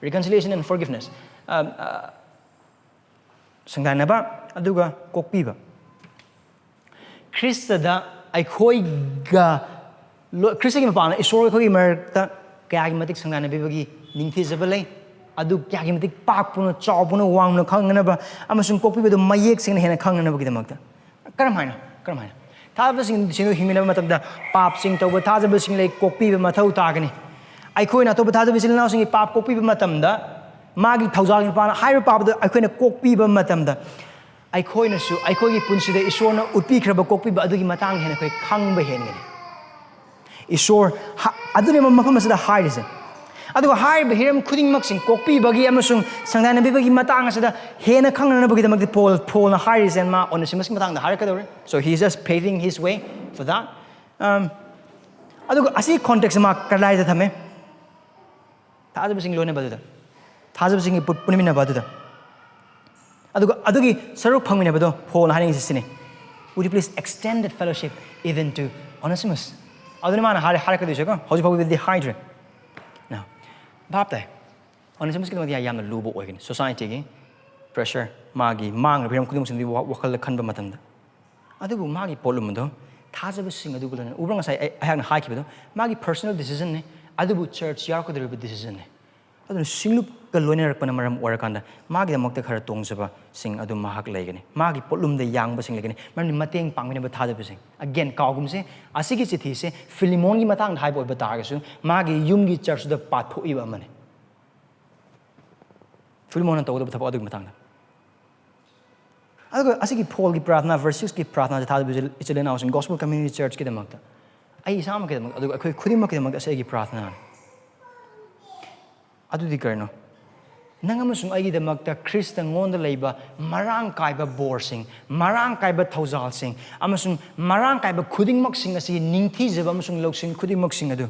Reconciliation and forgiveness. Um, uh, ꯁꯪꯗꯥꯟꯅꯕ ꯑꯗꯨꯒ ꯀꯣꯛꯄꯤꯕ꯫ ꯈ꯭ꯔꯤꯁꯇꯗ ꯑꯩꯈꯣꯏꯒ ꯂꯣ-, ꯈ꯭ꯔꯤꯁꯇꯒꯤ ꯃꯄꯥꯟꯗ ꯏꯁꯣꯔꯒ ꯑꯩꯈꯣꯏꯒꯤ ꯃꯔꯛꯇ ꯀꯌꯥꯒꯤ ꯃꯇꯤꯛ ꯁꯪꯗꯥꯟꯅꯕꯤꯕꯒꯤ ꯅꯤꯡꯊꯤꯖꯕ ꯂꯩ, ꯑꯗꯨ ꯀꯌꯥꯒꯤ ꯃꯇꯤꯛ ꯄꯥꯛꯄꯅꯣ, ꯆꯥꯎꯕꯅꯣ, ꯋꯥꯡꯕꯅꯣ ꯈꯪꯅꯅꯕ ꯑꯃꯁꯨꯡ ꯀꯣꯛꯄꯤꯕꯗꯨ ꯃꯌꯦꯛ ꯁꯦꯡꯅ ꯍꯦꯟꯅ ꯈꯪꯅꯅꯕꯒꯤꯗꯃꯛꯇ꯫ ꯀꯔꯝ ꯍꯥꯏꯅ? ꯀꯔꯝ ꯍꯥꯏꯅ? ꯊꯥꯖꯕꯁꯤꯡ ꯁꯤꯡꯗꯨ ꯍꯤꯡꯃꯤꯟꯅꯕ ꯃꯇꯝꯗ ꯄꯥꯞꯁꯤꯡ ꯇꯧꯕ ꯊꯥꯖꯕꯁꯤꯡ ꯂꯩ, ꯀꯣꯛꯄꯤꯕ ꯃꯊꯧ ꯇꯥꯒꯅꯤ꯫ ꯑꯩꯈꯣꯏꯅ ꯑꯇꯣꯞꯄ ꯊꯥꯖꯕ ꯏꯆꯤꯜ ꯏꯅꯥꯎꯁꯤꯡꯒꯤ ꯄꯥꯞ ꯀꯣꯛꯄꯤꯕ ꯃꯇꯝꯗ, ꯃꯥꯒꯤ ꯊꯧꯖꯥꯜꯒꯤ ꯅꯨꯄꯥꯅ ꯍꯥꯏꯔꯤꯕ ꯄꯥꯞ ꯑꯗꯨ ꯑꯩꯈꯣꯏꯅ ꯀꯣꯛꯄꯤꯕ ꯃꯇꯝꯗ, ꯑꯩꯈꯣꯏꯅꯁꯨ ꯑꯩꯈꯣꯏꯒꯤ ꯄꯨꯟꯁꯤꯗ ꯏꯁꯣꯔꯅ ꯎꯠꯄꯤꯈ꯭ꯔꯕ ꯀꯣꯛꯄꯤꯕ ꯑꯗꯨꯒꯤ ꯃꯇꯥꯡꯗ ꯍꯦꯟꯅ ꯑꯩꯈꯣꯏ ꯈꯪꯕ ꯍꯦꯟꯒꯅꯤ꯫ ꯏꯁꯣꯔ ꯍ-, ꯑꯗꯨꯅꯦꯕ ꯃꯐꯝ ꯑꯁꯤꯗ ꯍꯥꯏꯔꯤꯁꯦ꯫ ꯑꯗꯨꯒ ꯍꯥꯏꯔꯤꯕ ꯍꯤꯔꯝ ꯈꯨꯗꯤꯡꯃꯛꯁꯤꯡ ꯀꯣꯛꯄꯤꯕꯒꯤ ꯑꯃꯁꯨꯡ ꯁꯪꯗꯥꯏꯅꯕꯤꯕꯒꯤ ꯃꯇꯥꯡ ꯑꯁꯤꯗ ꯍꯦꯟꯅ ꯈꯪꯅꯅꯕꯒꯤꯗꯃꯛꯇ ꯄꯣꯜ, ꯄꯣꯜꯅ ꯍꯥꯏꯔꯤꯁꯦ, ꯃꯥ ꯑꯣꯅꯦꯁꯤꯃꯁꯀꯤ ꯃꯇꯥꯡꯗ ꯍꯥꯏꯔꯛꯀꯗꯧꯔꯦ꯫ So he is just paving his way for that. Um, ꯑꯗꯨꯒ ꯑꯁꯤ context ꯃꯥ ꯀꯗꯥꯏꯗ ꯊꯝꯃꯦ? ꯊꯥꯖꯕꯁꯤꯡ ꯂꯣꯏꯅꯕ ꯑꯗꯨꯗ, ꯊꯥꯖꯕꯁꯤꯡꯒꯤ ꯄꯨ-, ꯄꯨꯟꯃꯤꯟꯅꯕ ꯑꯗꯨꯗ꯫ ꯑꯗꯨꯒ ꯑꯗꯨꯒꯤ ꯁꯔꯨꯛ ꯐꯪꯃꯤꯟꯅꯕꯗꯣ ꯄꯣꯜꯅ ꯍꯥꯏꯅꯤꯡꯉꯤꯁꯤ ꯁꯤꯅꯤ: "Would you please extend that fellowship even to Onesimus?" ꯑꯗꯨꯅꯤ ꯃꯥꯅ ꯍꯥꯏꯔꯦ, ꯍꯥꯏꯔꯛꯀꯗꯣꯏꯁꯦꯀꯣ꯫ ꯍꯧꯖꯤꯛ ꯐꯥꯎꯕꯗꯤ ꯍꯥꯏꯗ꯭ꯔꯦ꯫ Now, ꯚꯥꯞ ꯇꯥꯏ꯫ ꯑꯣꯅꯦꯁꯤꯃꯁꯀꯤꯗꯃꯛꯇꯤ ꯌꯥꯝꯅ ꯂꯨꯕ ꯑꯣꯏꯒꯅꯤ societyꯒꯤ pressure, ꯃꯥꯒꯤ ꯃꯥꯡꯂꯤꯕ ꯍꯤꯔꯝ ꯈꯨꯗꯤꯡꯃꯛꯁꯤꯡꯗꯨꯒꯤ ꯋꯥ-, ꯋꯥꯈꯜꯗ ꯈꯟꯕ ꯃꯇꯝꯗ꯫ ꯑꯗꯨꯕꯨ ꯃꯥꯒꯤ ꯄꯣꯠꯂꯨꯝ ꯑꯗꯣ ꯊꯥꯖꯕꯁꯤꯡ ꯑꯗꯨꯒ ꯂꯣꯏꯅꯅ ꯎꯕ꯭ꯔꯥ? ꯉꯁꯥꯏ ꯑꯩ, ꯑꯩꯍꯥꯛꯅ ꯍꯥꯏꯈꯤꯕꯗꯣ, ꯃꯥꯒꯤ personal decisionꯅꯤ, ꯑꯗꯨꯕꯨ church ꯌꯥꯎꯔꯛꯀꯗꯧꯔꯤꯕ decisionꯅꯤ꯫ ꯑꯗꯨꯅ ꯁꯤꯡꯂꯨꯞꯀ ꯂꯣꯏꯅꯔꯛꯄꯅ ꯃꯔꯝ ꯑꯣꯏꯔꯀꯥꯟꯗ ꯃꯥꯒꯤꯗꯃꯛꯇ ꯈꯔ ꯇꯣꯡꯖꯕꯁꯤꯡ ꯑꯗꯨ ꯃꯍꯥꯛ ꯂꯩꯒꯅꯤ, ꯃꯥꯒꯤ ꯄꯣꯠꯂꯨꯝꯗ ꯌꯥꯡꯕꯁꯤꯡ ꯂꯩꯒꯅꯤ, ꯃꯔꯝꯗꯤ ꯃꯇꯦꯡ ꯄꯥꯡꯃꯤꯟꯅꯕ ꯊꯥꯖꯕꯁꯤꯡ꯫ Again, ꯀꯥꯎꯒꯨꯝꯁꯦ, ꯑꯁꯤꯒꯤ ꯆꯤꯊꯤꯁꯦ ꯐꯤꯂꯤꯃꯣꯟꯒꯤ ꯃꯇꯥꯡꯗ ꯍꯥꯏꯕ ꯑꯣꯏꯕ ꯇꯥꯔꯒꯁꯨ, ꯃꯥꯒꯤ ꯌꯨꯝꯒꯤ churchꯇꯨꯗ ꯄꯥꯊꯣꯛꯏꯕ ꯑꯃꯅꯤ꯫ ꯐꯤꯂꯤꯃꯣꯟꯅ ꯇꯧꯒꯗꯕ ꯊꯕꯛ ꯑꯗꯨꯒꯤ ꯃꯇꯥꯡꯗ꯫ ꯑꯗꯨꯒ ꯑꯁꯤꯒꯤ ꯄꯣꯜꯒꯤ ꯄ꯭ꯔꯥꯊꯅꯥ, verse sixꯀꯤ ꯄ꯭ꯔꯥꯊꯅꯥꯁꯦ ꯊꯥꯖꯕ ꯏꯆꯤꯜ ꯏꯅꯥꯎꯁꯤꯡ, Gospel Community Churchꯀꯤꯗꯃꯛꯇ, ꯑꯩ ꯏꯁꯥꯃꯛꯀꯤꯗꯃꯛꯇ, ꯑꯗꯨꯒ ꯑꯩꯈꯣꯏ ꯈꯨꯗꯤꯡꯃꯛꯀꯤꯗꯃꯛꯇ ꯑꯁꯤ ꯑꯩꯒꯤ ꯄ꯭ꯔꯥꯊꯅꯥꯅꯤ꯫ ꯑꯗꯨꯗꯤ ꯀꯔꯤꯅꯣ? ꯅꯪ ꯑꯃꯁꯨꯡ ꯑꯩꯒꯤꯗꯃꯛꯇ ꯈ꯭ꯔꯤꯁꯇ ꯉꯣꯟꯗ ꯂꯩꯕ ꯃꯔꯥꯡ ꯀꯥꯏꯕ ꯕꯣꯔꯁꯤꯡ, ꯃꯔꯥꯡ ꯀꯥꯏꯕ ꯊꯧꯖꯥꯜꯁꯤꯡ ꯑꯃꯁꯨꯡ ꯃꯔꯥꯡ ꯀꯥꯏꯕ ꯈꯨꯗꯤꯡꯃꯛꯁꯤꯡ ꯑꯁꯤ ꯅꯤꯡꯊꯤꯖꯕ ꯑꯃꯁꯨꯡ ꯂꯧꯁꯤꯡ ꯈꯨꯗꯤꯡꯃꯛꯁꯤꯡ ꯑꯗꯨ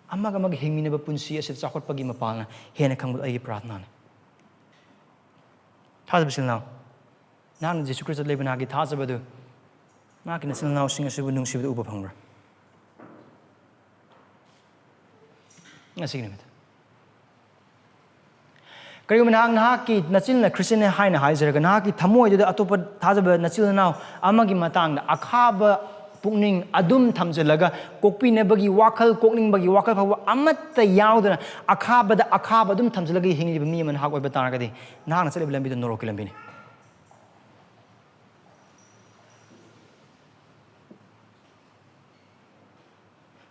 ꯑꯃꯒ ꯑꯃꯒ ꯍꯤꯡꯃꯤꯟꯅꯕ ꯄꯨꯟꯁꯤ ꯑꯁꯤꯗ ꯆꯥꯎꯈꯠꯄꯒꯤ ꯃꯄꯥꯜꯅ ꯍꯦꯟꯅ ꯈꯪꯕꯗ ꯑꯩꯒꯤ ꯄ꯭ꯔꯥꯔꯊꯅꯥꯅꯤ꯫ ꯊꯥꯖꯕ ꯏꯆꯤꯜ ꯏꯅꯥꯎ, ꯅꯍꯥꯛꯅ ꯖꯤꯁꯨ ꯈ꯭ꯔꯤꯁꯇ ꯂꯩꯕ ꯅꯍꯥꯛꯀꯤ ꯊꯥꯖꯕꯗꯨ ꯅꯍꯥꯛꯀꯤ ꯅꯆꯤꯟ ꯅꯅꯥꯎꯁꯤꯡ ꯑꯁꯤꯕꯨ ꯅꯨꯡꯁꯤꯕꯗ ꯎꯕ ꯐꯪꯕ꯭ꯔꯥ? ꯉꯁꯤꯒꯤ ꯅꯨꯃꯤꯠꯇ ꯀꯔꯤꯒꯨꯝꯕ ꯅꯍꯥꯛ ꯅꯍꯥꯛꯀꯤ ꯅꯆꯤꯟꯅ ꯈ꯭ꯔꯤꯁꯇꯤꯌꯟꯅꯤ ꯍꯥꯏꯅ ꯍꯥꯏꯖꯔꯒ ꯅꯍꯥꯛꯀꯤ ꯊꯃꯣꯏꯗꯨꯗ ꯑꯇꯣꯞꯄ ꯊꯥꯖꯕ ꯅꯆꯤꯟ ꯅꯅꯥꯎ ꯑꯃꯒꯤ ꯃꯇꯥꯡꯗ ꯑꯈꯥꯕ ꯄꯨꯛꯅꯤꯡ ꯑꯗꯨꯝ ꯊꯝꯖꯤꯜꯂꯒ ꯀꯣꯛꯄꯤꯅꯕꯒꯤ ꯋꯥꯈꯜ, ꯀꯣꯛꯅꯤꯡꯕꯒꯤ ꯋꯥꯈꯜ ꯐꯥꯎꯕ ꯑꯃꯠꯇ ꯌꯥꯎꯗꯅ ꯑꯈꯥꯕꯗ ꯑꯈꯥꯕ ꯑꯗꯨꯝ ꯊꯝꯖꯤꯜꯂꯒ ꯍꯤꯡꯂꯤꯕ ꯃꯤ ꯑꯃ ꯅꯍꯥꯛ ꯑꯣꯏꯕ ꯇꯥꯔꯒꯗꯤ ꯅꯍꯥꯛꯅ ꯆꯠꯂꯤꯕ ꯂꯝꯕꯤꯗꯨ ꯅꯣꯔꯣꯛꯀꯤ ꯂꯝꯕꯤꯅꯤ꯫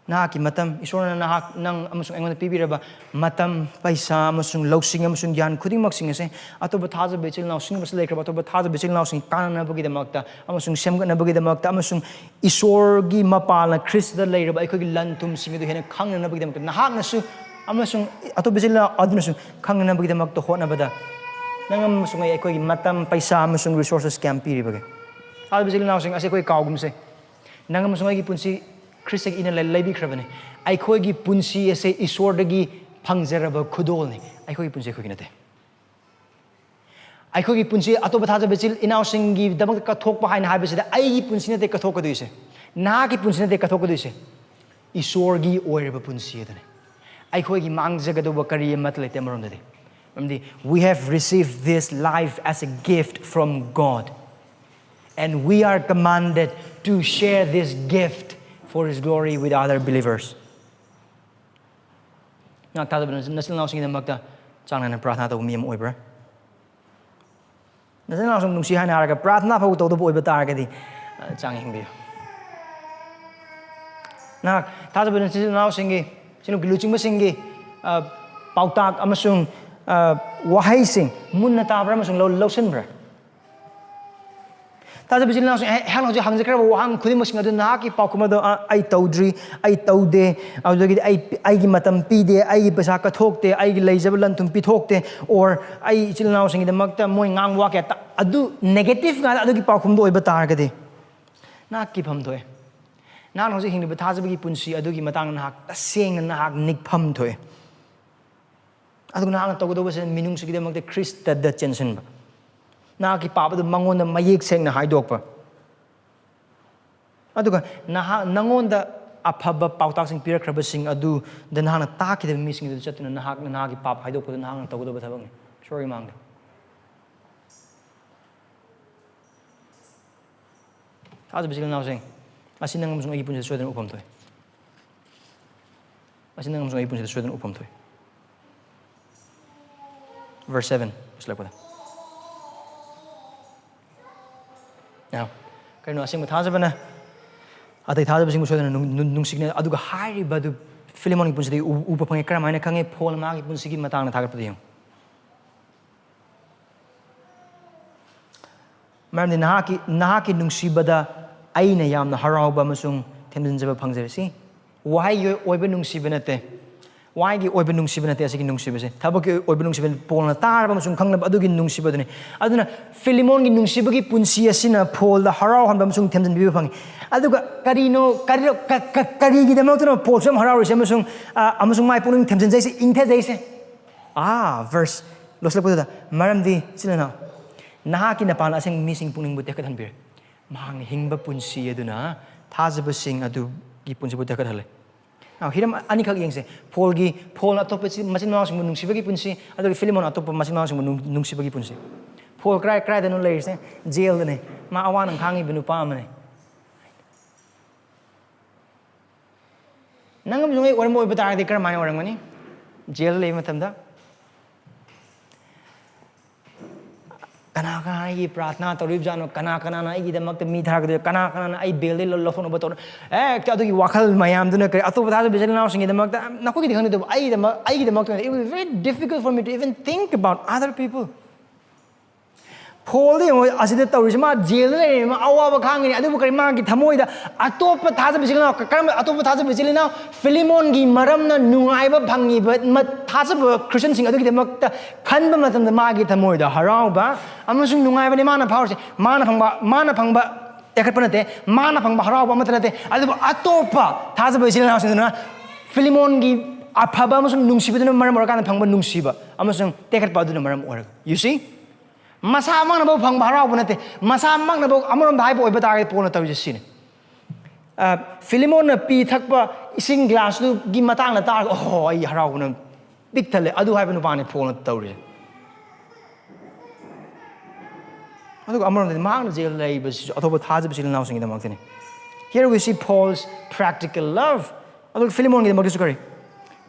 ꯅꯍꯥꯛꯀꯤ ꯃꯇꯝ, ꯏꯁꯣꯔꯅ ꯅꯍꯥꯛ, ꯅꯪ ꯑꯃꯁꯨꯡ ꯑꯩꯉꯣꯟꯗ ꯄꯤꯕꯤꯔꯕ ꯃꯇꯝ, ꯄꯩꯁꯥ ꯑꯃꯁꯨꯡ ꯂꯧꯁꯤꯡ ꯑꯃꯁꯨꯡ ꯒ꯭ꯌꯥꯟ ꯈꯨꯗꯤꯡꯃꯛꯁꯤꯡ ꯑꯁꯦ ꯑꯇꯣꯞꯄ ꯊꯥꯖꯕ ꯏꯆꯤꯜ ꯏꯅꯥꯎꯁꯤꯡ, ꯂꯩꯈ꯭ꯔꯕ ꯑꯇꯣꯞꯄ ꯊꯥꯖꯕ ꯏꯆꯤꯜ ꯏꯅꯥꯎꯁꯤꯡ ꯀꯥꯟꯅꯅꯕꯒꯤꯗꯃꯛꯇ ꯑꯃꯁꯨꯡ ꯁꯦꯝꯒꯠꯅꯕꯒꯤꯗꯃꯛꯇ ꯑꯃꯁꯨꯡ ꯏꯁꯣꯔꯒꯤ ꯃꯄꯥꯜꯅ ꯈ꯭ꯔꯤꯁꯇꯗ ꯂꯩꯔꯕ ꯑꯩꯈꯣꯏꯒꯤ ꯂꯟ ꯊꯨꯝꯁꯤꯡ ꯑꯗꯨ ꯍꯦꯟꯅ ꯈꯪꯅꯅꯕꯒꯤꯗꯃꯛꯇ ꯅꯍꯥꯛꯅꯁꯨ ꯑꯃꯁꯨꯡ ꯑꯇꯣꯞꯄ ꯏꯆꯤꯜ ꯏꯅꯥꯎ ꯑꯗꯨꯅꯁꯨ ꯈꯪꯅꯅꯕꯒꯤꯗꯃꯛꯇ ꯍꯣꯠꯅꯕꯗ ꯅꯪ ꯑꯃꯁꯨꯡ ꯑꯩ, ꯑꯩꯈꯣꯏꯒꯤ ꯃꯇꯝ, ꯄꯩꯁꯥ ꯑꯃꯁꯨꯡ resources ꯀꯌꯥꯝ ꯄꯤꯔꯤꯕꯒꯦ? ꯊꯥꯖꯕ ꯏꯆꯤꯜ ꯏꯅꯥꯎꯁꯤꯡ ꯑꯁꯤ ꯑꯩꯈꯣꯏ ꯀꯥꯎꯒꯨꯝꯁꯦ꯫ ꯅꯪ ꯑꯃꯁꯨꯡ ꯑꯩꯒꯤ ꯄꯨꯟꯁꯤ ꯈ꯭ꯔꯤꯁꯇꯒꯤ ꯏꯅ ꯂꯩ-, ꯂꯩꯕꯤꯈ꯭ꯔꯕꯅꯤ꯫ ꯑꯩꯈꯣꯏꯒꯤ ꯄꯨꯟꯁꯤ ꯑꯁꯦ ꯏꯁꯣꯔꯗꯒꯤ ꯐꯪꯖꯔꯕ ꯈꯨꯗꯣꯜꯅꯤ꯫ ꯑꯩꯈꯣꯏꯒꯤ ꯄꯨꯟꯁꯤ ꯑꯩꯈꯣꯏꯒꯤ ꯅꯠꯇꯦ꯫ ꯑꯩꯈꯣꯏꯒꯤ ꯄꯨꯟꯁꯤ ꯑꯇꯣꯞꯄ ꯊꯥꯖꯕ ꯏꯆꯤꯜ ꯏꯅꯥꯎꯁꯤꯡꯒꯤꯗꯃꯛꯇ ꯀꯠꯊꯣꯛꯄ ꯍꯥꯏꯅ ꯍꯥꯏꯕꯁꯤꯗ ꯑꯩꯒꯤ ꯄꯨꯟꯁꯤ ꯅꯠꯇꯦ ꯀꯠꯊꯣꯛꯀꯗꯣꯏꯁꯦ, ꯅꯍꯥꯛꯀꯤ ꯄꯨꯟꯁꯤ ꯅꯠꯇꯦ ꯀꯠꯊꯣꯛꯀꯗꯣꯏꯁꯦ, ꯏꯁꯣꯔꯒꯤ ꯑꯣꯏꯔꯕ ꯄꯨꯟꯁꯤ ꯑꯗꯨꯅꯤ꯫ ꯑꯩꯈꯣꯏꯒꯤ ꯃꯥꯡꯖꯒꯗꯧꯕ ꯀꯔꯤ ꯑꯃꯠꯇ ꯂꯩꯇꯦ ꯑꯃꯔꯣꯝꯗꯗꯤ꯫ ꯃꯔꯝꯗꯤ, we have received this life as a gift from God. And we are commanded to share this gift for His glory with other believers. ꯅꯍꯥꯛ ꯊꯥꯖꯕ ꯅꯆꯤꯟ ꯅꯅꯥꯎꯁꯤꯡꯒꯤꯗꯃꯛꯇ ꯆꯥꯡ ꯅꯥꯏꯅ ꯄ꯭ꯔꯥꯔꯊꯅꯥ ꯇꯧꯕ ꯃꯤ ꯑꯃ ꯑꯣꯏꯕ꯭ꯔꯥ? ꯅꯆꯤꯟ ꯅꯅꯥꯎꯁꯤꯡ ꯅꯨꯡꯁꯤ ꯍꯥꯏꯅ ꯍꯥꯏꯔꯒ ꯄ꯭ꯔꯥꯔꯊꯅꯥ ꯐꯥꯎ ꯇꯧꯗꯕ ꯑꯣꯏꯕ ꯇꯥꯔꯒꯗꯤ, ꯑ, ꯆꯥꯡ ꯌꯦꯡꯕꯤꯌꯨ꯫ ꯅꯍꯥꯛ ꯊꯥꯖꯕ ꯅꯆꯤꯟ ꯅꯅꯥꯎꯁꯤꯡꯒꯤ, ꯏꯆꯤꯟ ꯏꯅꯥꯎꯒꯤ ꯂꯨꯆꯤꯡꯕꯁꯤꯡꯒꯤ, ꯑ, ꯄꯥꯎꯇꯥꯛ ꯑꯃꯁꯨꯡ, ꯑ, ꯋꯥꯍꯩꯁꯤꯡ ꯃꯨꯟꯅ ꯇꯥꯕ꯭ꯔꯥ ꯑꯃꯁꯨꯡ ꯂꯧ-, ꯂꯧꯁꯤꯟꯕ꯭ꯔꯥ? ꯊꯥꯖꯕ ꯏꯆꯤꯜ ꯏꯅꯥꯎꯁꯤꯡ, ꯑꯩꯍꯥꯛꯅ ꯍꯧꯖꯤꯛ ꯍꯪꯖꯈ꯭ꯔꯕ ꯋꯥꯍꯪ ꯈꯨꯗꯤꯡꯃꯛꯁꯤꯡ ꯑꯗꯨ ꯅꯍꯥꯛꯀꯤ ꯄꯥꯎꯈꯨꯝ ꯑꯗꯣ, "ꯑ, ꯑꯩ ꯇꯧꯗ꯭ꯔꯤ, ꯑꯩ ꯇꯧꯗꯦ, ꯑꯗꯨꯗꯒꯤꯗꯤ ꯑꯩ, ꯑꯩꯒꯤ ꯃꯇꯝ ꯄꯤꯗꯦ, ꯑꯩꯒꯤ ꯄꯩꯁꯥ ꯀꯠꯊꯣꯛꯇꯦ, ꯑꯩꯒꯤ ꯂꯩꯖꯕ ꯂꯟ ꯊꯨꯝ ꯄꯤꯊꯣꯛꯇꯦ, or ꯑꯩ ꯏꯆꯤꯜ ꯏꯅꯥꯎꯁꯤꯡꯒꯤꯗꯃꯛꯇ ꯃꯣꯏ ꯉꯥꯡꯕ ꯋꯥ ꯀꯌꯥ ꯇ-," ꯑꯗꯨ negative ꯉꯥꯛꯇ ꯑꯗꯨꯒꯤ ꯄꯥꯎꯈꯨꯝꯗꯣ ꯑꯣꯏꯕ ꯇꯥꯔꯒꯗꯤ, ꯅꯍꯥꯛ ꯀꯤꯐꯝ ꯊꯣꯛꯑꯦ꯫ ꯅꯍꯥꯛꯅ ꯍꯧꯖꯤꯛ ꯍꯤꯡꯂꯤꯕ ꯊꯥꯖꯕꯒꯤ ꯄꯨꯟꯁꯤ ꯑꯗꯨꯒꯤ ꯃꯇꯥꯡꯗ ꯅꯍꯥꯛ ꯇꯁꯦꯡꯅ ꯅꯍꯥꯛ ꯅꯤꯛꯐꯝ ꯊꯣꯛꯑꯦ꯫ ꯑꯗꯨꯒ ꯅꯍꯥꯛꯅ ꯇꯧꯒꯗꯧꯕꯁꯦ ꯃꯤꯅꯨꯡꯁꯤꯒꯤꯗꯃꯛꯇ ꯈ꯭ꯔꯤꯁꯇꯗ ꯆꯦꯟꯁꯤꯟꯕ꯫ ꯅꯍꯥꯛꯀꯤ ꯄꯥꯞ ꯑꯗꯨ ꯃꯉꯣꯟꯗ ꯃꯌꯦꯛ ꯁꯦꯡꯅ ꯍꯥꯏꯗꯣꯛꯄ꯫ ꯑꯗꯨꯒ ꯅꯍꯥꯛ, ꯅꯉꯣꯟꯗ ꯑꯐꯕ ꯄꯥꯎꯇꯥꯛꯁꯤꯡ ꯄꯤꯔꯛꯈ꯭ꯔꯕꯁꯤꯡ ꯑꯗꯨꯗ ꯅꯍꯥꯛꯅ ꯇꯥꯛꯈꯤꯗꯕ ꯃꯤꯁꯤꯡ ꯑꯗꯨ ꯆꯠꯇꯨꯅ ꯅꯍꯥꯛꯅ ꯅꯍꯥꯛꯀꯤ ꯄꯥꯞ ꯍꯥꯏꯗꯣꯛꯄꯗꯨ ꯅꯍꯥꯛꯅ ꯇꯧꯒꯗꯕ ꯊꯕꯛꯅꯤ ꯏꯁꯣꯔꯒꯤ ꯃꯥꯡꯗ꯫ ꯊꯥꯖꯕ ꯏꯆꯤꯜ ꯏꯅꯥꯎꯁꯤꯡ, ꯑꯁꯤ ꯅꯪ ꯑꯃꯁꯨꯡ ꯑꯩꯒꯤ ꯄꯨꯟꯁꯤꯗ ꯁꯣꯏꯗꯅ ꯎꯐꯝ ꯊꯣꯛꯏ꯫ ꯑꯁꯤ ꯅꯪ ꯑꯃꯁꯨꯡ ꯑꯩꯒꯤ ꯄꯨꯟꯁꯤꯗ ꯁꯣꯏꯗꯅ ꯎꯐꯝ ꯊꯣꯛꯏ꯫ Verse seven ꯂꯣꯏꯁꯤꯜꯂꯛꯄꯗ꯫ Now, ꯀꯔꯤꯅꯣ? ꯑꯁꯦꯡꯕ ꯊꯥꯖꯕꯅ ꯑꯇꯩ ꯊꯥꯖꯕꯁꯤꯡꯕꯨ ꯁꯣꯏꯗꯅ ꯅꯨꯡ-, ꯅꯨꯡ-, ꯅꯨꯡꯁꯤꯒꯅꯤ꯫ ꯑꯗꯨꯒ ꯍꯥꯏꯔꯤꯕ ꯑꯗꯨ ꯐꯤꯂꯤꯃꯣꯟꯒꯤ ꯄꯨꯟꯁꯤꯗꯒꯤ ꯎ-, ꯎꯕ ꯐꯪꯉꯦ꯫ ꯀꯔꯝꯍꯥꯏꯅ ꯈꯪꯉꯦ? ꯄꯣꯜꯅ ꯃꯥꯒꯤ ꯄꯨꯟꯁꯤꯒꯤ ꯃꯇꯥꯡꯗ ꯊꯥꯒꯠꯄꯗ ꯌꯦꯡꯉꯨ꯫ ꯃꯔꯝꯗꯤ ꯅꯍꯥꯛꯀꯤ, ꯅꯍꯥꯛꯀꯤ ꯅꯨꯡꯁꯤꯕꯗ ꯑꯩꯅ ꯌꯥꯝꯅ ꯍꯔꯥꯎꯕ ꯑꯃꯁꯨꯡ ꯊꯦꯝꯖꯤꯟꯖꯕ ꯐꯪꯖꯔꯦ꯫ ꯁꯤ ꯋꯥꯍꯩꯒꯤ ꯑꯣꯏꯕ ꯅꯨꯡꯁꯤꯕ ꯅꯠꯇꯦ, ꯋꯥꯍꯩꯒꯤ ꯑꯣꯏꯕ ꯅꯨꯡꯁꯤꯕ ꯅꯠꯇꯦ꯫ ꯑꯁꯤꯒꯤ ꯅꯨꯡꯁꯤꯕꯁꯦ ꯊꯕꯛꯀꯤ ꯑꯣꯏꯕ ꯅꯨꯡꯁꯤꯕ, ꯄꯣꯜꯅ ꯇꯥꯔꯕ ꯑꯃꯁꯨꯡ ꯈꯪꯅꯕ ꯑꯗꯨꯒꯤ ꯅꯨꯡꯁꯤꯕꯗꯨꯅꯤ꯫ ꯑꯗꯨꯅ ꯐꯤꯂꯤꯃꯣꯟꯒꯤ ꯅꯨꯡꯁꯤꯕꯒꯤ ꯄꯨꯟꯁꯤ ꯑꯁꯤꯅ ꯄꯣꯜꯗ ꯍꯔꯥꯎꯍꯟꯕ ꯑꯃꯁꯨꯡ ꯊꯦꯝꯖꯤꯟꯕꯤꯕ ꯐꯪꯉꯤ꯫ ꯑꯗꯨꯒ ꯀꯔꯤꯅꯣ, ꯀꯔꯤꯅꯣ, ꯀ-, ꯀ-, ꯀꯔꯤꯒꯤꯗꯃꯛꯇꯅꯣ ꯄꯣꯜꯁꯨ ꯌꯥꯝ ꯍꯔꯥꯎꯔꯤꯁꯦ ꯑꯃꯁꯨꯡ, ꯑ, ꯑꯃꯁꯨꯡ ꯃꯥꯏ ꯄꯨꯛꯅꯤꯡ ꯊꯦꯝꯖꯤꯟꯖꯩꯁꯦ, ꯏꯪꯊꯖꯩꯁꯦ? ꯑꯥ, verse ꯂꯣꯏꯁꯤꯜꯂꯛꯄꯗꯨꯗ, "ꯃꯔꯝꯗꯤ, ꯏꯆꯤꯜ ꯏꯅꯥꯎ, ꯅꯍꯥꯛꯀꯤ ꯅꯄꯥꯟ ꯑꯁꯦꯡꯕ ꯃꯤꯁꯤꯡ ꯄꯨꯛꯅꯤꯡꯕꯨ ꯇꯦꯛꯈꯠꯍꯟꯕꯤꯔꯦ꯫ ꯃꯍꯥꯛꯅ ꯍꯤꯡꯕ ꯄꯨꯟꯁꯤ ꯑꯗꯨꯅ ꯊꯥꯖꯕꯁꯤꯡ ꯑꯗꯨꯒꯤ ꯄꯨꯟꯁꯤꯕꯨ ꯇꯦꯛꯈꯠꯍꯜꯂꯦ꯫" ꯑꯥ, ꯍꯤꯔꯝ ꯑꯅꯤꯈꯛ ꯌꯦꯡꯁꯦ꯫ ꯄꯣꯜꯒꯤ, ꯄꯣꯜꯅ ꯑꯇꯣꯞꯄ ꯏꯆꯤꯜ-, ꯃꯆꯤꯟ ꯃꯅꯥꯎꯁꯤꯡꯕꯨ ꯅꯨꯡꯁꯤꯕꯒꯤ ꯄꯨꯟꯁꯤ, ꯑꯗꯨꯒ ꯐꯤꯂꯤꯃꯣꯟꯅ ꯑꯇꯣꯞꯄ ꯃꯆꯤꯟ ꯃꯅꯥꯎꯁꯤꯡꯕꯨ ꯅꯨꯡ-, ꯅꯨꯡꯁꯤꯕꯒꯤ ꯄꯨꯟꯁꯤ꯫ ꯄꯣꯜ ꯀꯔꯥꯏ, ꯀꯔꯥꯏꯗꯅꯣ ꯂꯩꯔꯤꯁꯦ? ꯖꯦꯜꯗꯅꯦ꯫ ꯃꯥ ꯑꯋꯥꯅ ꯈꯥꯡꯉꯤꯕ ꯅꯨꯄꯥ ꯑꯃꯅꯦ꯫ ꯅꯪ ꯑꯃꯁꯨꯡ ꯑꯩ ꯑꯣꯏꯔꯝꯕ ꯑꯣꯏꯕ ꯇꯥꯔꯒꯗꯤ ꯀꯔꯝꯍꯥꯏꯅ ꯑꯣꯏꯔꯝꯒꯅꯤ? ꯖꯦꯜꯗ ꯂꯩꯕ ꯃꯇꯝꯗ ꯀꯅꯥ ꯀꯅꯥ ꯑꯩꯒꯤ ꯄ꯭ꯔꯥꯊꯅꯥ ꯇꯧꯔꯤꯕꯖꯥꯠꯅꯣ? ꯀꯅꯥ ꯀꯅꯥꯅ ꯑꯩꯒꯤꯗꯃꯛꯇ ꯃꯤ ꯊꯥꯔꯛꯀꯗꯣꯏ? ꯀꯅꯥ ꯀꯅꯥꯅ ꯑꯩ ꯕꯦꯜꯗꯩ ꯂꯧ-, ꯂꯧꯊꯣꯛꯅꯕ ꯇꯧꯔ-, ꯍꯦꯛꯇ ꯑꯗꯨꯒꯤ ꯋꯥꯈꯜ ꯃꯌꯥꯝꯗꯨꯅ ꯀꯔꯤ, ꯑꯇꯣꯞꯄ ꯊꯥꯖꯕ ꯏꯆꯤꯜ ꯏꯅꯥꯎꯁꯤꯡꯒꯤꯗꯃꯛꯇ, ꯅꯈꯣꯏꯒꯤꯗꯤ ꯈꯪꯗꯦ, ꯑꯗꯨꯕꯨ ꯑꯩꯒꯤꯗꯃꯛ, ꯑꯩꯒꯤꯗꯃꯛꯇ, it will be very difficult for me to even think about other people. Fold ꯌꯦꯡꯉꯣ, ꯑꯁꯤꯗ ꯇꯧꯔꯤꯁꯤ, ꯃꯥ ꯖꯦꯜꯗ ꯂꯩꯔꯤꯕ, ꯃꯥ ꯑꯋꯥꯕ ꯈꯥꯡꯉꯤꯅꯤ꯫ ꯑꯗꯨꯕꯨ ꯀꯔꯤ, ꯃꯥꯒꯤ ꯊꯃꯣꯏꯗ ꯑꯇꯣꯞꯄ ꯊꯥꯖꯕ ꯏꯆꯤꯜ ꯏꯅꯥꯎ, ꯀꯔꯝꯕ ꯑꯇꯣꯞꯄ ꯊꯥꯖꯕ ꯏꯆꯤꯜ ꯏꯅꯥꯎ? ꯐꯤꯂꯤꯃꯣꯟꯒꯤ ꯃꯔꯝꯅ ꯅꯨꯡꯉꯥꯏꯕ ꯐꯪꯉꯤꯕ ꯃ-, ꯊꯥꯖꯕ ꯈ꯭ꯔꯤꯁꯇꯤꯌꯟꯁꯤꯡ ꯑꯗꯨꯒꯤꯗꯃꯛꯇ ꯈꯟꯕ ꯃꯇꯝꯗ ꯃꯥꯒꯤ ꯊꯃꯣꯏꯗ ꯍꯔꯥꯎꯕ ꯑꯃꯁꯨꯡ ꯅꯨꯡꯉꯥꯏꯕꯅꯤ ꯃꯥꯅ ꯐꯥꯎꯔꯤꯁꯦ꯫ ꯃꯥꯅ ꯐꯪꯕ, ꯃꯥꯅ ꯐꯪꯕ ꯇꯦꯛꯈꯠꯄ ꯅꯠꯇꯦ, ꯃꯥꯅ ꯐꯪꯕ ꯍꯔꯥꯎꯕ ꯑꯃꯠꯇ ꯅꯠꯇꯦ, ꯑꯗꯨꯕꯨ ꯑꯇꯣꯞꯄ ꯊꯥꯖꯕ ꯏꯆꯤꯜ ꯏꯅꯥꯎꯁꯤꯡꯗꯨꯅ ꯐꯤꯂꯤꯃꯣꯟꯒꯤ ꯑꯐꯕ ꯑꯃꯁꯨꯡ ꯅꯨꯡꯁꯤꯕꯗꯨꯅ ꯃꯔꯝ ꯑꯣꯏꯔꯀꯥꯟꯗ ꯐꯪꯕ ꯅꯨꯡꯁꯤꯕ ꯑꯃꯁꯨꯡ ꯇꯦꯛꯈꯠꯄ ꯑꯗꯨꯅ ꯃꯔꯝ ꯑꯣꯏꯔꯒ꯫ You see? ꯃꯁꯥꯃꯛꯅꯐꯥꯎ ꯐꯪꯕ ꯍꯔꯥꯎꯕ ꯅꯠꯇꯦ꯫ ꯃꯁꯥꯃꯛꯅꯐꯥꯎ, ꯑꯃꯔꯣꯝꯗ ꯍꯥꯏꯕ ꯑꯣꯏꯕ ꯇꯥꯔꯒꯗꯤ, ꯄꯣꯜꯅ ꯇꯧꯔꯤꯁꯦ ꯁꯤꯅꯤ꯫ ꯑ, ꯐꯤꯂꯤꯃꯣꯟꯅ ꯄꯤ ꯊꯛꯄ ꯏꯁꯤꯡ ꯒ꯭ꯂꯥꯁꯇꯨꯒꯤ ꯃꯇꯥꯡꯗ ꯇꯥꯔꯒ, "ꯑꯣꯍꯣ, ꯑꯩ ꯍꯔꯥꯎꯕꯅ ꯄꯤꯛ ꯊꯜꯂꯦ", ꯑꯗꯨ ꯍꯥꯏꯕ ꯅꯨꯄꯥꯅꯤ ꯄꯣꯜꯅ ꯇꯧꯔꯤꯁꯦ꯫ ꯑꯗꯨꯒ ꯑꯃꯔꯣꯝꯗꯗꯤ ꯃꯍꯥꯛꯅ ꯖꯦꯜ ꯂꯩꯕꯁꯤꯁꯨ ꯑꯇꯣꯞꯄ ꯊꯥꯖꯕ ꯏꯆꯤꯜ ꯏꯅꯥꯎꯁꯤꯡꯒꯤꯗꯃꯛꯇꯅꯤ꯫ Here we see Paul's practical love. ꯑꯗꯨꯒ ꯐꯤꯂꯤꯃꯣꯟꯒꯤꯗꯃꯛꯇꯁꯨ ꯀꯔꯤ?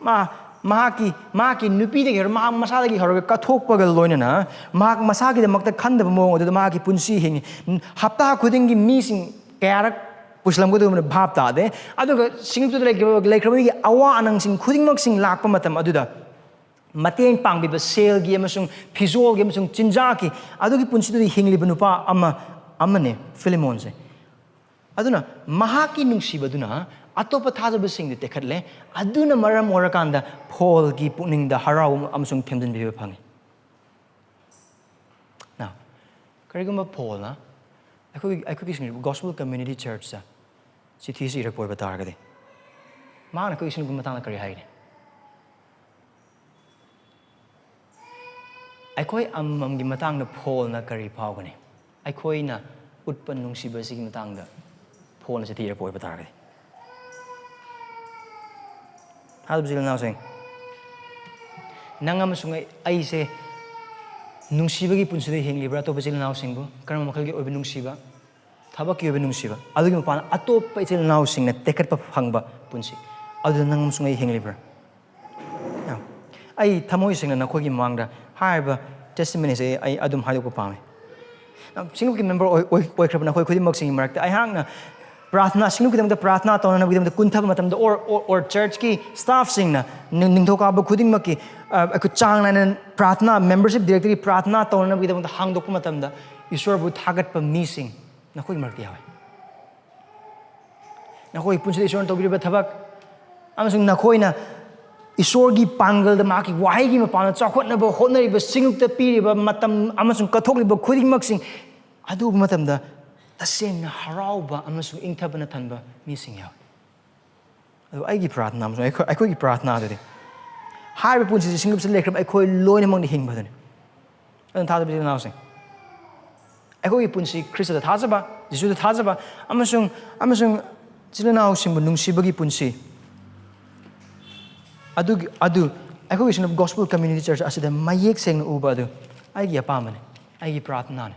ꯃꯥ, ꯃꯍꯥꯛꯀꯤ, ꯃꯍꯥꯛꯀꯤ ꯅꯨꯄꯤꯗꯒꯤ ꯍꯧꯔ-, ꯃꯍꯥꯛ ꯃꯁꯥꯗꯒꯤ ꯍꯧꯔꯒ ꯀꯠꯊꯣꯛꯄꯒ ꯂꯣꯏꯅꯅ ꯃꯍꯥꯛ ꯃꯁꯥꯒꯤꯗꯃꯛꯇ ꯈꯟꯗꯕ ꯃꯑꯣꯡ ꯑꯗꯨꯗ ꯃꯍꯥꯛꯀꯤ ꯄꯨꯟꯁꯤ ꯍꯤꯡꯉꯤ꯫ ꯍꯞꯇꯥ ꯈꯨꯗꯤꯡꯒꯤ ꯃꯤꯁꯤꯡ ꯀꯌꯥꯔꯛ ꯄꯨꯁꯤꯜꯂꯝꯒꯗꯕꯅꯣ ꯚꯥꯞ ꯇꯥꯗꯦ꯫ ꯑꯗꯨꯒ ꯁꯤꯡꯂꯨꯞꯇꯨꯗ ꯂꯩꯈ꯭ꯔꯕ, ꯂꯩꯈ꯭ꯔꯕ ꯃꯤꯒꯤ ꯑꯋꯥ ꯑꯅꯪꯁꯤꯡ ꯈꯨꯗꯤꯡꯃꯛꯁꯤꯡ ꯂꯥꯛꯄ ꯃꯇꯝ ꯑꯗꯨꯗ ꯃꯇꯦꯡ ꯄꯥꯡꯕꯤꯕ, ꯁꯦꯜꯒꯤ ꯑꯃꯁꯨꯡ ꯐꯤꯖꯣꯜꯒꯤ ꯑꯃꯁꯨꯡ ꯆꯤꯟꯖꯥꯛꯀꯤ, ꯑꯗꯨꯒꯤ ꯄꯨꯟꯁꯤꯗꯨꯗ ꯍꯤꯡꯂꯤꯕ ꯅꯨꯄꯥ ꯑꯃ, ꯑꯃꯅꯦ ꯐꯤꯂꯤꯃꯣꯟꯁꯦ꯫ ꯑꯗꯨꯅ ꯃꯍꯥꯛꯀꯤ ꯅꯨꯡꯁꯤꯕꯗꯨꯅ ꯑꯇꯣꯞꯄ ꯊꯥꯖꯕꯁꯤꯡꯗ ꯇꯦꯛꯈꯠꯂꯦ꯫ ꯑꯗꯨꯅ ꯃꯔꯝ ꯑꯣꯏꯔꯀꯥꯟꯗ ꯄꯣꯜꯒꯤ ꯄꯨꯛꯅꯤꯡꯗ ꯍꯔꯥꯎꯕ ꯑꯃꯁꯨꯡ ꯊꯦꯝꯖꯤꯟꯕꯤꯕ ꯐꯪꯉꯤ꯫ Now, ꯀꯔꯤꯒꯨꯝꯕ ꯄꯣꯜꯅ ꯑꯩꯈꯣꯏꯒꯤ, ꯑꯩꯈꯣꯏꯒꯤ ꯁꯤꯡ-, Gospel Community Churchꯇ ꯆꯤꯊꯤꯁꯤ ꯏꯔꯛꯄ ꯑꯣꯏꯕ ꯇꯥꯔꯒꯗꯤ, ꯃꯍꯥꯛꯅ ꯑꯩꯈꯣꯏꯒꯤ ꯁꯤꯡꯒꯤ ꯃꯇꯥꯡꯗ ꯀꯔꯤ ꯍꯥꯏꯒꯅꯤ? ꯑꯩꯈꯣꯏ ꯑꯃꯃꯝꯒꯤ ꯃꯇꯥꯡꯗ ꯄꯣꯜꯅ ꯀꯔꯤ ꯐꯥꯎꯒꯅꯤ? ꯑꯩꯈꯣꯏꯅ ꯎꯠꯄ ꯅꯨꯡꯁꯤꯕ ꯑꯁꯤꯒꯤ ꯃꯇꯥꯡꯗ ꯄꯣꯜꯅ ꯆꯤꯊꯤ ꯏꯔꯛꯄ ꯑꯣꯏꯕ ꯇꯥꯔꯒꯗꯤ꯫ ꯊꯥꯖꯕ ꯏꯆꯤꯜ ꯏꯅꯥꯎꯁꯤꯡ, ꯅꯪ ꯑꯃꯁꯨꯡ ꯑꯩ, ꯑꯩꯁꯦ ꯅꯨꯡꯁꯤꯕꯒꯤ ꯄꯨꯟꯁꯤꯗ ꯍꯤꯡꯂꯤꯕ꯭ꯔꯥ? ꯑꯇꯣꯞꯄ ꯏꯆꯤꯜ ꯏꯅꯥꯎꯁꯤꯡꯕꯨ ꯀꯔꯝꯕ ꯃꯈꯜꯒꯤ ꯑꯣꯏꯕ ꯅꯨꯡꯁꯤꯕ? ꯊꯕꯛꯀꯤ ꯑꯣꯏꯕ ꯅꯨꯡꯁꯤꯕ꯫ ꯑꯗꯨꯒꯤ ꯃꯄꯥꯟ ꯑꯇꯣꯞꯄ ꯏꯆꯤꯜ ꯏꯅꯥꯎꯁꯤꯡꯅ ꯇꯦꯛꯈꯠꯄ ꯐꯪꯕ ꯄꯨꯟꯁꯤ꯫ ꯑꯗꯨꯗ ꯅꯪ ꯑꯃꯁꯨꯡ ꯑꯩ ꯍꯤꯡꯂꯤꯕ꯭ꯔꯥ? ꯑꯩ ꯊꯃꯣꯏ ꯁꯦꯡꯅ ꯅꯈꯣꯏꯒꯤ ꯃꯃꯥꯡꯗ ꯍꯥꯏꯔꯤꯕ testimonyꯁꯦ ꯑꯩ ꯑꯗꯨꯝ ꯍꯥꯏꯗꯣꯛꯄ ꯄꯥꯝꯃꯤ꯫ ꯁꯤꯡꯂꯨꯞꯀꯤ member ꯑꯣꯏ-, ꯑꯣꯏ-, ꯑꯣꯏꯈ꯭ꯔꯕ ꯅꯈꯣꯏ ꯈꯨꯗꯤꯡꯃꯛꯁꯤꯡꯒꯤ ꯃꯔꯛꯇ ꯑꯩꯍꯥꯛꯅ ꯄ꯭ꯔꯥꯔꯊꯅꯥ, ꯁꯤꯡꯂꯨꯞꯀꯤꯗꯃꯛꯇ ꯄ꯭ꯔꯥꯔꯊꯅꯥ ꯇꯧꯅꯅꯕꯒꯤꯗꯃꯛꯇ ꯀꯨꯟꯊꯕ ꯃꯇꯝꯗ, or, or, or churchꯀꯤ staffꯁꯤꯡꯅ ꯅꯤꯡ-, ꯅꯤꯡꯊꯧꯀꯥꯕ ꯈꯨꯗꯤꯡꯃꯛꯀꯤ, ꯑ, ꯑꯩꯈꯣꯏ ꯆꯥꯡ ꯅꯥꯏꯅ ꯄ꯭ꯔꯥꯔꯊꯅꯥ, membership directoryꯒꯤ ꯄ꯭ꯔꯥꯔꯊꯅꯥ ꯇꯧꯅꯅꯕꯒꯤꯗꯃꯛꯇ ꯍꯥꯡꯗꯣꯛꯄ ꯃꯇꯝꯗ, ꯏꯁꯣꯔꯕꯨ ꯊꯥꯒꯠꯄ ꯃꯤꯁꯤꯡ ꯅꯈꯣꯏꯒꯤ ꯃꯔꯛꯇ ꯌꯥꯎꯏ꯫ ꯅꯈꯣꯏꯒꯤ ꯄꯨꯟꯁꯤꯗ ꯏꯁꯣꯔꯅ ꯇꯧꯕꯤꯔꯤꯕ ꯊꯕꯛ, ꯑꯃꯁꯨꯡ ꯅꯈꯣꯏꯅ ꯏꯁꯣꯔꯒꯤ ꯄꯥꯡꯒꯜꯗ, ꯃꯍꯥꯛꯀꯤ ꯋꯥꯍꯩꯒꯤ ꯃꯄꯥꯟꯗ ꯆꯥꯎꯈꯠꯅꯕ ꯍꯣꯠꯅꯔꯤꯕ, ꯁꯤꯡꯂꯨꯞꯇ ꯄꯤꯔꯤꯕ ꯃꯇꯝ ꯑꯃꯁꯨꯡ ꯀꯠꯊꯣꯛꯂꯤꯕ ꯈꯨꯗꯤꯡꯃꯛꯁꯤꯡ, ꯑꯗꯨ ꯎꯕ ꯃꯇꯝꯗ ꯇꯁꯦꯡꯅ ꯍꯔꯥꯎꯕ ꯑꯃꯁꯨꯡ ꯏꯪꯊꯕꯅ ꯊꯟꯕ ꯃꯤꯁꯤꯡ ꯌꯥꯎꯏ꯫ ꯑꯗꯨ ꯑꯩꯒꯤ ꯄ꯭ꯔꯥꯔꯊꯅꯥ ꯑꯃꯁꯨꯡ ꯑꯩꯈꯣꯏ, ꯑꯩꯈꯣꯏꯒꯤ ꯄ꯭ꯔꯥꯔꯊꯅꯥ ꯑꯗꯨꯗꯤ ꯍꯥꯏꯔꯤꯕ ꯄꯨꯟꯁꯤꯁꯤ ꯁꯤꯡꯂꯨꯞꯁꯤ ꯂꯩꯈ꯭ꯔꯕ ꯑꯩꯈꯣꯏ ꯂꯣꯏꯅꯃꯛꯅ ꯍꯤꯡꯕ ꯑꯗꯨꯅꯤ꯫ ꯑꯗꯨꯅ ꯊꯥꯖꯕ ꯏꯆꯤꯜ ꯏꯅꯥꯎꯁꯤꯡ, ꯑꯩꯈꯣꯏꯒꯤ ꯄꯨꯟꯁꯤ ꯈ꯭ꯔꯤꯁꯇꯗ ꯊꯥꯖꯕ, ꯖꯤꯁꯨꯗ ꯊꯥꯖꯕ, ꯑꯃꯁꯨꯡ, ꯑꯃꯁꯨꯡ ꯏꯆꯤꯜ ꯏꯅꯥꯎꯁꯤꯡꯕꯨ ꯅꯨꯡꯁꯤꯕꯒꯤ ꯄꯨꯟꯁꯤ, ꯑꯗꯨꯒꯤ, ꯑꯗꯨ ꯑꯩꯈꯣꯏꯒꯤ ꯁꯤꯡꯂꯨꯞ Gospel Community Church ꯑꯁꯤꯗ ꯃꯌꯦꯛ ꯁꯦꯡꯅ ꯎꯕ ꯑꯗꯨ ꯑꯩꯒꯤ ꯑꯄꯥꯝꯕꯅꯤ, ꯑꯩꯒꯤ ꯄ꯭ꯔꯥꯔꯊꯅꯥꯅꯤ꯫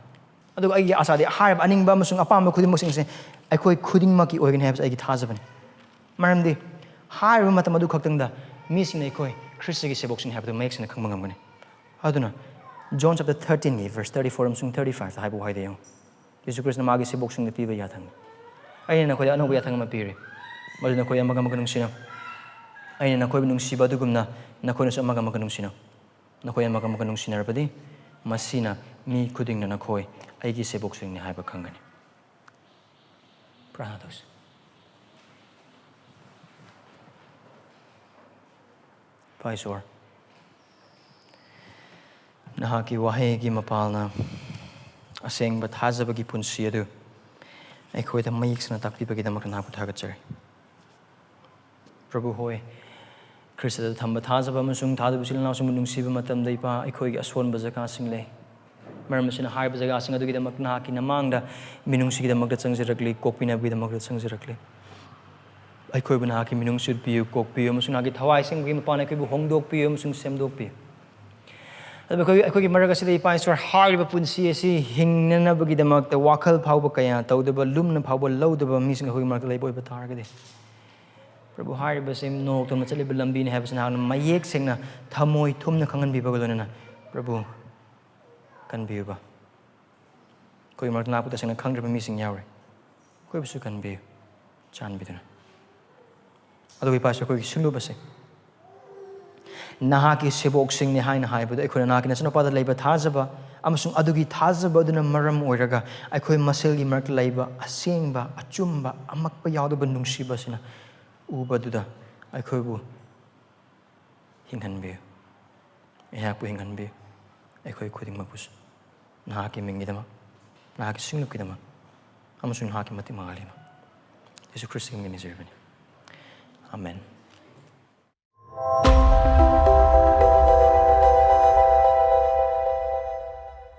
ꯑꯗꯨꯒ ꯑꯩꯒꯤ ꯑꯁꯥꯗꯤ ꯍꯥꯏꯔꯤꯕ ꯑꯅꯤꯡꯕ ꯑꯃꯁꯨꯡ ꯑꯄꯥꯝꯕ ꯈꯨꯗꯤꯡꯃꯛꯁꯤꯡꯁꯦ ꯑꯩꯈꯣꯏ ꯈꯨꯗꯤꯡꯃꯛꯀꯤ ꯑꯣꯏꯒꯅꯤ ꯍꯥꯏꯕꯁꯦ ꯑꯩꯒꯤ ꯊꯥꯖꯕꯅꯤ꯫ ꯃꯔꯝꯗꯤ ꯍꯥꯏꯔꯤꯕ ꯃꯇꯝ ꯑꯗꯨ ꯈꯛꯇꯪꯗ ꯃꯤꯁꯤꯡꯅ ꯑꯩꯈꯣꯏ ꯈ꯭ꯔꯤꯁꯇꯒꯤ ꯁꯦꯕꯣꯛꯁꯤꯡ ꯍꯥꯏꯕꯗꯨ ꯃꯌꯦꯛ ꯁꯦꯡꯅ ꯈꯪꯕ ꯉꯝꯒꯅꯤ꯫ ꯑꯗꯨꯅ John chapter thirteenꯒꯤ verse thirty-four ꯑꯃꯁꯨꯡ thirty-fiveꯇ ꯍꯥꯏꯕ ꯋꯥꯍꯩꯗ ꯌꯦꯡꯉꯨ꯫ ꯌꯦꯁꯨ ꯈ꯭ꯔꯤꯁꯇꯅ ꯃꯥꯒꯤ ꯁꯦꯕꯣꯛꯁꯤꯡꯗ ꯄꯤꯕ ꯌꯥꯊꯪꯅꯤ꯫ "ꯑꯩꯅ ꯅꯈꯣꯏꯗ ꯑꯅꯧꯕ ꯌꯥꯊꯪ ꯑꯃ ꯄꯤꯔꯤ, ꯃꯗꯨ ꯅꯈꯣꯏ ꯑꯃꯒ ꯑꯃꯒ ꯅꯨꯡꯁꯤꯅꯧ꯫ ꯑꯩꯅ ꯅꯈꯣꯏꯕꯨ ꯅꯨꯡꯁꯤꯕ ꯑꯗꯨꯒꯨꯝꯅ ꯅꯈꯣꯏꯅꯁꯨ ꯑꯃꯒ ꯑꯃꯒ ꯅꯨꯡꯁꯤꯅꯧ꯫ ꯅꯈꯣꯏ ꯑꯃꯒ ꯑꯃꯒ ꯅꯨꯡꯁꯤꯅꯔꯕꯗꯤ, ꯃꯁꯤꯅ ꯃꯤ ꯈꯨꯗꯤꯡꯅ ꯅꯈꯣꯏ ꯑꯩꯒꯤ ꯁꯦꯕꯣꯛꯁꯤꯡꯅꯤ ꯍꯥꯏꯕ ꯈꯪꯒꯅꯤ꯫" ꯄ꯭ꯔꯥꯔꯊꯅꯥ ꯇꯧꯁꯤ꯫ ꯏꯄꯥ ꯏꯁꯣꯔ, ꯅꯍꯥꯛꯀꯤ ꯋꯥꯍꯩꯒꯤ ꯃꯄꯥꯜꯅ ꯑꯁꯦꯡꯕ ꯊꯥꯖꯕꯒꯤ ꯄꯨꯟꯁꯤ ꯑꯗꯨ ꯑꯩꯈꯣꯏꯗ ꯃꯌꯦꯛ ꯁꯦꯡꯅ ꯇꯥꯛꯄꯤꯕꯒꯤꯗꯃꯛ ꯅꯍꯥꯛꯄꯨ ꯊꯥꯒꯠꯆꯔꯤ꯫ ꯄ꯭ꯔꯚꯨ ꯍꯣꯏ, ꯈ꯭ꯔꯤꯁꯇꯗ ꯊꯝꯕ ꯊꯥꯖꯕ ꯑꯃꯁꯨꯡ ꯊꯥꯖꯕ ꯏꯆꯤꯜ ꯏꯅꯥꯎꯁꯤꯡꯕꯨ ꯅꯨꯡꯁꯤꯕ ꯃꯇꯝꯗ, ꯏꯄꯥ, ꯑꯩꯈꯣꯏꯒꯤ ꯑꯁꯣꯟꯕ ꯖꯒꯥꯁꯤꯡ ꯂꯩ꯫ ꯃꯔꯝ ꯑꯁꯤꯅ ꯍꯥꯏꯔꯤꯕ ꯖꯒꯥꯁꯤꯡ ꯑꯗꯨꯒꯤꯗꯃꯛ ꯅꯍꯥꯛꯀꯤ ꯅꯃꯥꯡꯗ ꯃꯤꯅꯨꯡꯁꯤꯒꯤꯗꯃꯛꯇ ꯆꯪꯖꯔꯛꯂꯤ, ꯀꯣꯛꯄꯤꯅꯕꯒꯤꯗꯃꯛꯇ ꯆꯪꯖꯔꯛꯂꯤ꯫ ꯑꯩꯈꯣꯏꯕꯨ ꯅꯍꯥꯛꯀꯤ ꯃꯤꯅꯨꯡꯁꯤ ꯎꯠꯄꯤꯌꯨ, ꯀꯣꯛꯄꯤꯌꯨ, ꯑꯃꯁꯨꯡ ꯅꯍꯥꯛꯀꯤ ꯊꯋꯥꯏ ꯑꯁꯦꯡꯕꯒꯤ ꯃꯄꯥꯟ ꯑꯩꯈꯣꯏꯕꯨ ꯍꯣꯡꯗꯣꯛꯄꯤꯌꯨ ꯑꯃꯁꯨꯡ ꯁꯦꯝꯗꯣꯛꯄꯤꯌꯨ꯫ ꯑꯗꯨꯕꯨ ꯑꯩꯈꯣꯏ, ꯑꯩꯈꯣꯏꯒꯤ ꯃꯔꯛ ꯑꯁꯤꯗ, ꯏꯄꯥ ꯏꯁꯣꯔ, ꯍꯥꯏꯔꯤꯕ ꯄꯨꯟꯁꯤ ꯑꯁꯤ ꯍꯤꯡꯅꯅꯕꯒꯤꯗꯃꯛꯇ ꯋꯥꯈꯜ ꯐꯥꯎꯕ ꯀꯌꯥ ꯇꯧꯗꯕ, ꯂꯨꯝꯅ ꯐꯥꯎꯕ ꯂꯧꯗꯕ ꯃꯤꯁꯤꯡ ꯑꯩꯈꯣꯏꯒꯤ ꯃꯔꯛꯇ ꯂꯩꯕ ꯑꯣꯏꯕ ꯇꯥꯔꯒꯗꯤ, ꯄ꯭ꯔꯚꯨ, ꯍꯥꯏꯔꯤꯕꯁꯤ ꯅꯣꯡ ꯇꯝꯅ ꯆꯠꯂꯤꯕ ꯂꯝꯕꯤꯅꯤ ꯍꯥꯏꯕꯁꯤ ꯅꯍꯥꯛꯅ ꯃꯌꯦꯛ ꯁꯦꯡꯅ ꯊꯃꯣꯏ ꯊꯨꯝꯅ ꯈꯪꯍꯟꯕꯤꯕꯒ ꯂꯣꯏꯅꯅ, ꯄ꯭ꯔꯚꯨ, ꯀꯟꯕꯤꯌꯨꯕ꯫ ꯑꯩꯈꯣꯏꯒꯤ ꯃꯔꯛꯇ ꯅꯍꯥꯛꯄꯨ ꯇꯁꯦꯡꯅ ꯈꯪꯗ꯭ꯔꯤꯕ ꯃꯤꯁꯤꯡ ꯌꯥꯎꯔꯤ꯫ ꯑꯩꯈꯣꯏꯕꯨꯁꯨ ꯀꯟꯕꯤꯌꯨ, ꯆꯥꯟꯕꯤꯗꯨꯅ꯫ ꯑꯗꯨꯒꯤ ꯄꯥꯁ ꯑꯩꯈꯣꯏꯒꯤ ꯁꯤꯡꯂꯨꯕꯁꯦ ꯅꯍꯥꯛꯀꯤ ꯁꯦꯕꯣꯛꯁꯤꯡꯅꯤ ꯍꯥꯏꯅ ꯍꯥꯏꯕꯗ, ꯑꯩꯈꯣꯏꯅ ꯅꯍꯥꯛꯀꯤ ꯅꯆꯥꯅꯨꯄꯥꯗ ꯂꯩꯕ ꯊꯥꯖꯕ ꯑꯃꯁꯨꯡ ꯑꯗꯨꯒꯤ ꯊꯥꯖꯕ ꯑꯗꯨꯅ ꯃꯔꯝ ꯑꯣꯏꯔꯒ ꯑꯩꯈꯣꯏ ꯃꯁꯦꯜꯒꯤ ꯃꯔꯛꯇ ꯂꯩꯕ ꯑꯁꯦꯡꯕ, ꯑꯆꯨꯝꯕ, ꯑꯃꯛꯄ ꯌꯥꯎꯗꯕ ꯅꯨꯡꯁꯤꯕꯁꯤꯅ ꯎꯕꯗꯨꯗ ꯑꯩꯈꯣꯏꯕꯨ ꯍꯤꯡꯍꯟꯕꯤꯌꯨ꯫ ꯑꯩꯍꯥꯛꯄꯨ ꯍꯤꯡꯍꯟꯕꯤꯌꯨ꯫ ꯑꯩꯈꯣꯏ ꯈꯨꯗꯤꯡꯃꯛꯄꯨꯁꯨ ꯅꯍꯥꯛꯀꯤ ꯃꯤꯡꯒꯤꯗꯃꯛ, ꯅꯍꯥꯛꯀꯤ ꯁꯤꯡꯂꯨꯞꯀꯤꯗꯃꯛ ꯑꯃꯁꯨꯡ ꯅꯍꯥꯛꯀꯤ ꯃꯇꯤꯛ ꯃꯉꯥꯜꯒꯤꯗꯃꯛ ꯌꯦꯁꯨ ꯈ꯭ꯔꯤꯁꯇꯒꯤ ꯃꯤꯡ ꯅꯤꯖꯔꯤꯕꯅꯤ꯫ ꯑꯥꯃꯦꯟ꯫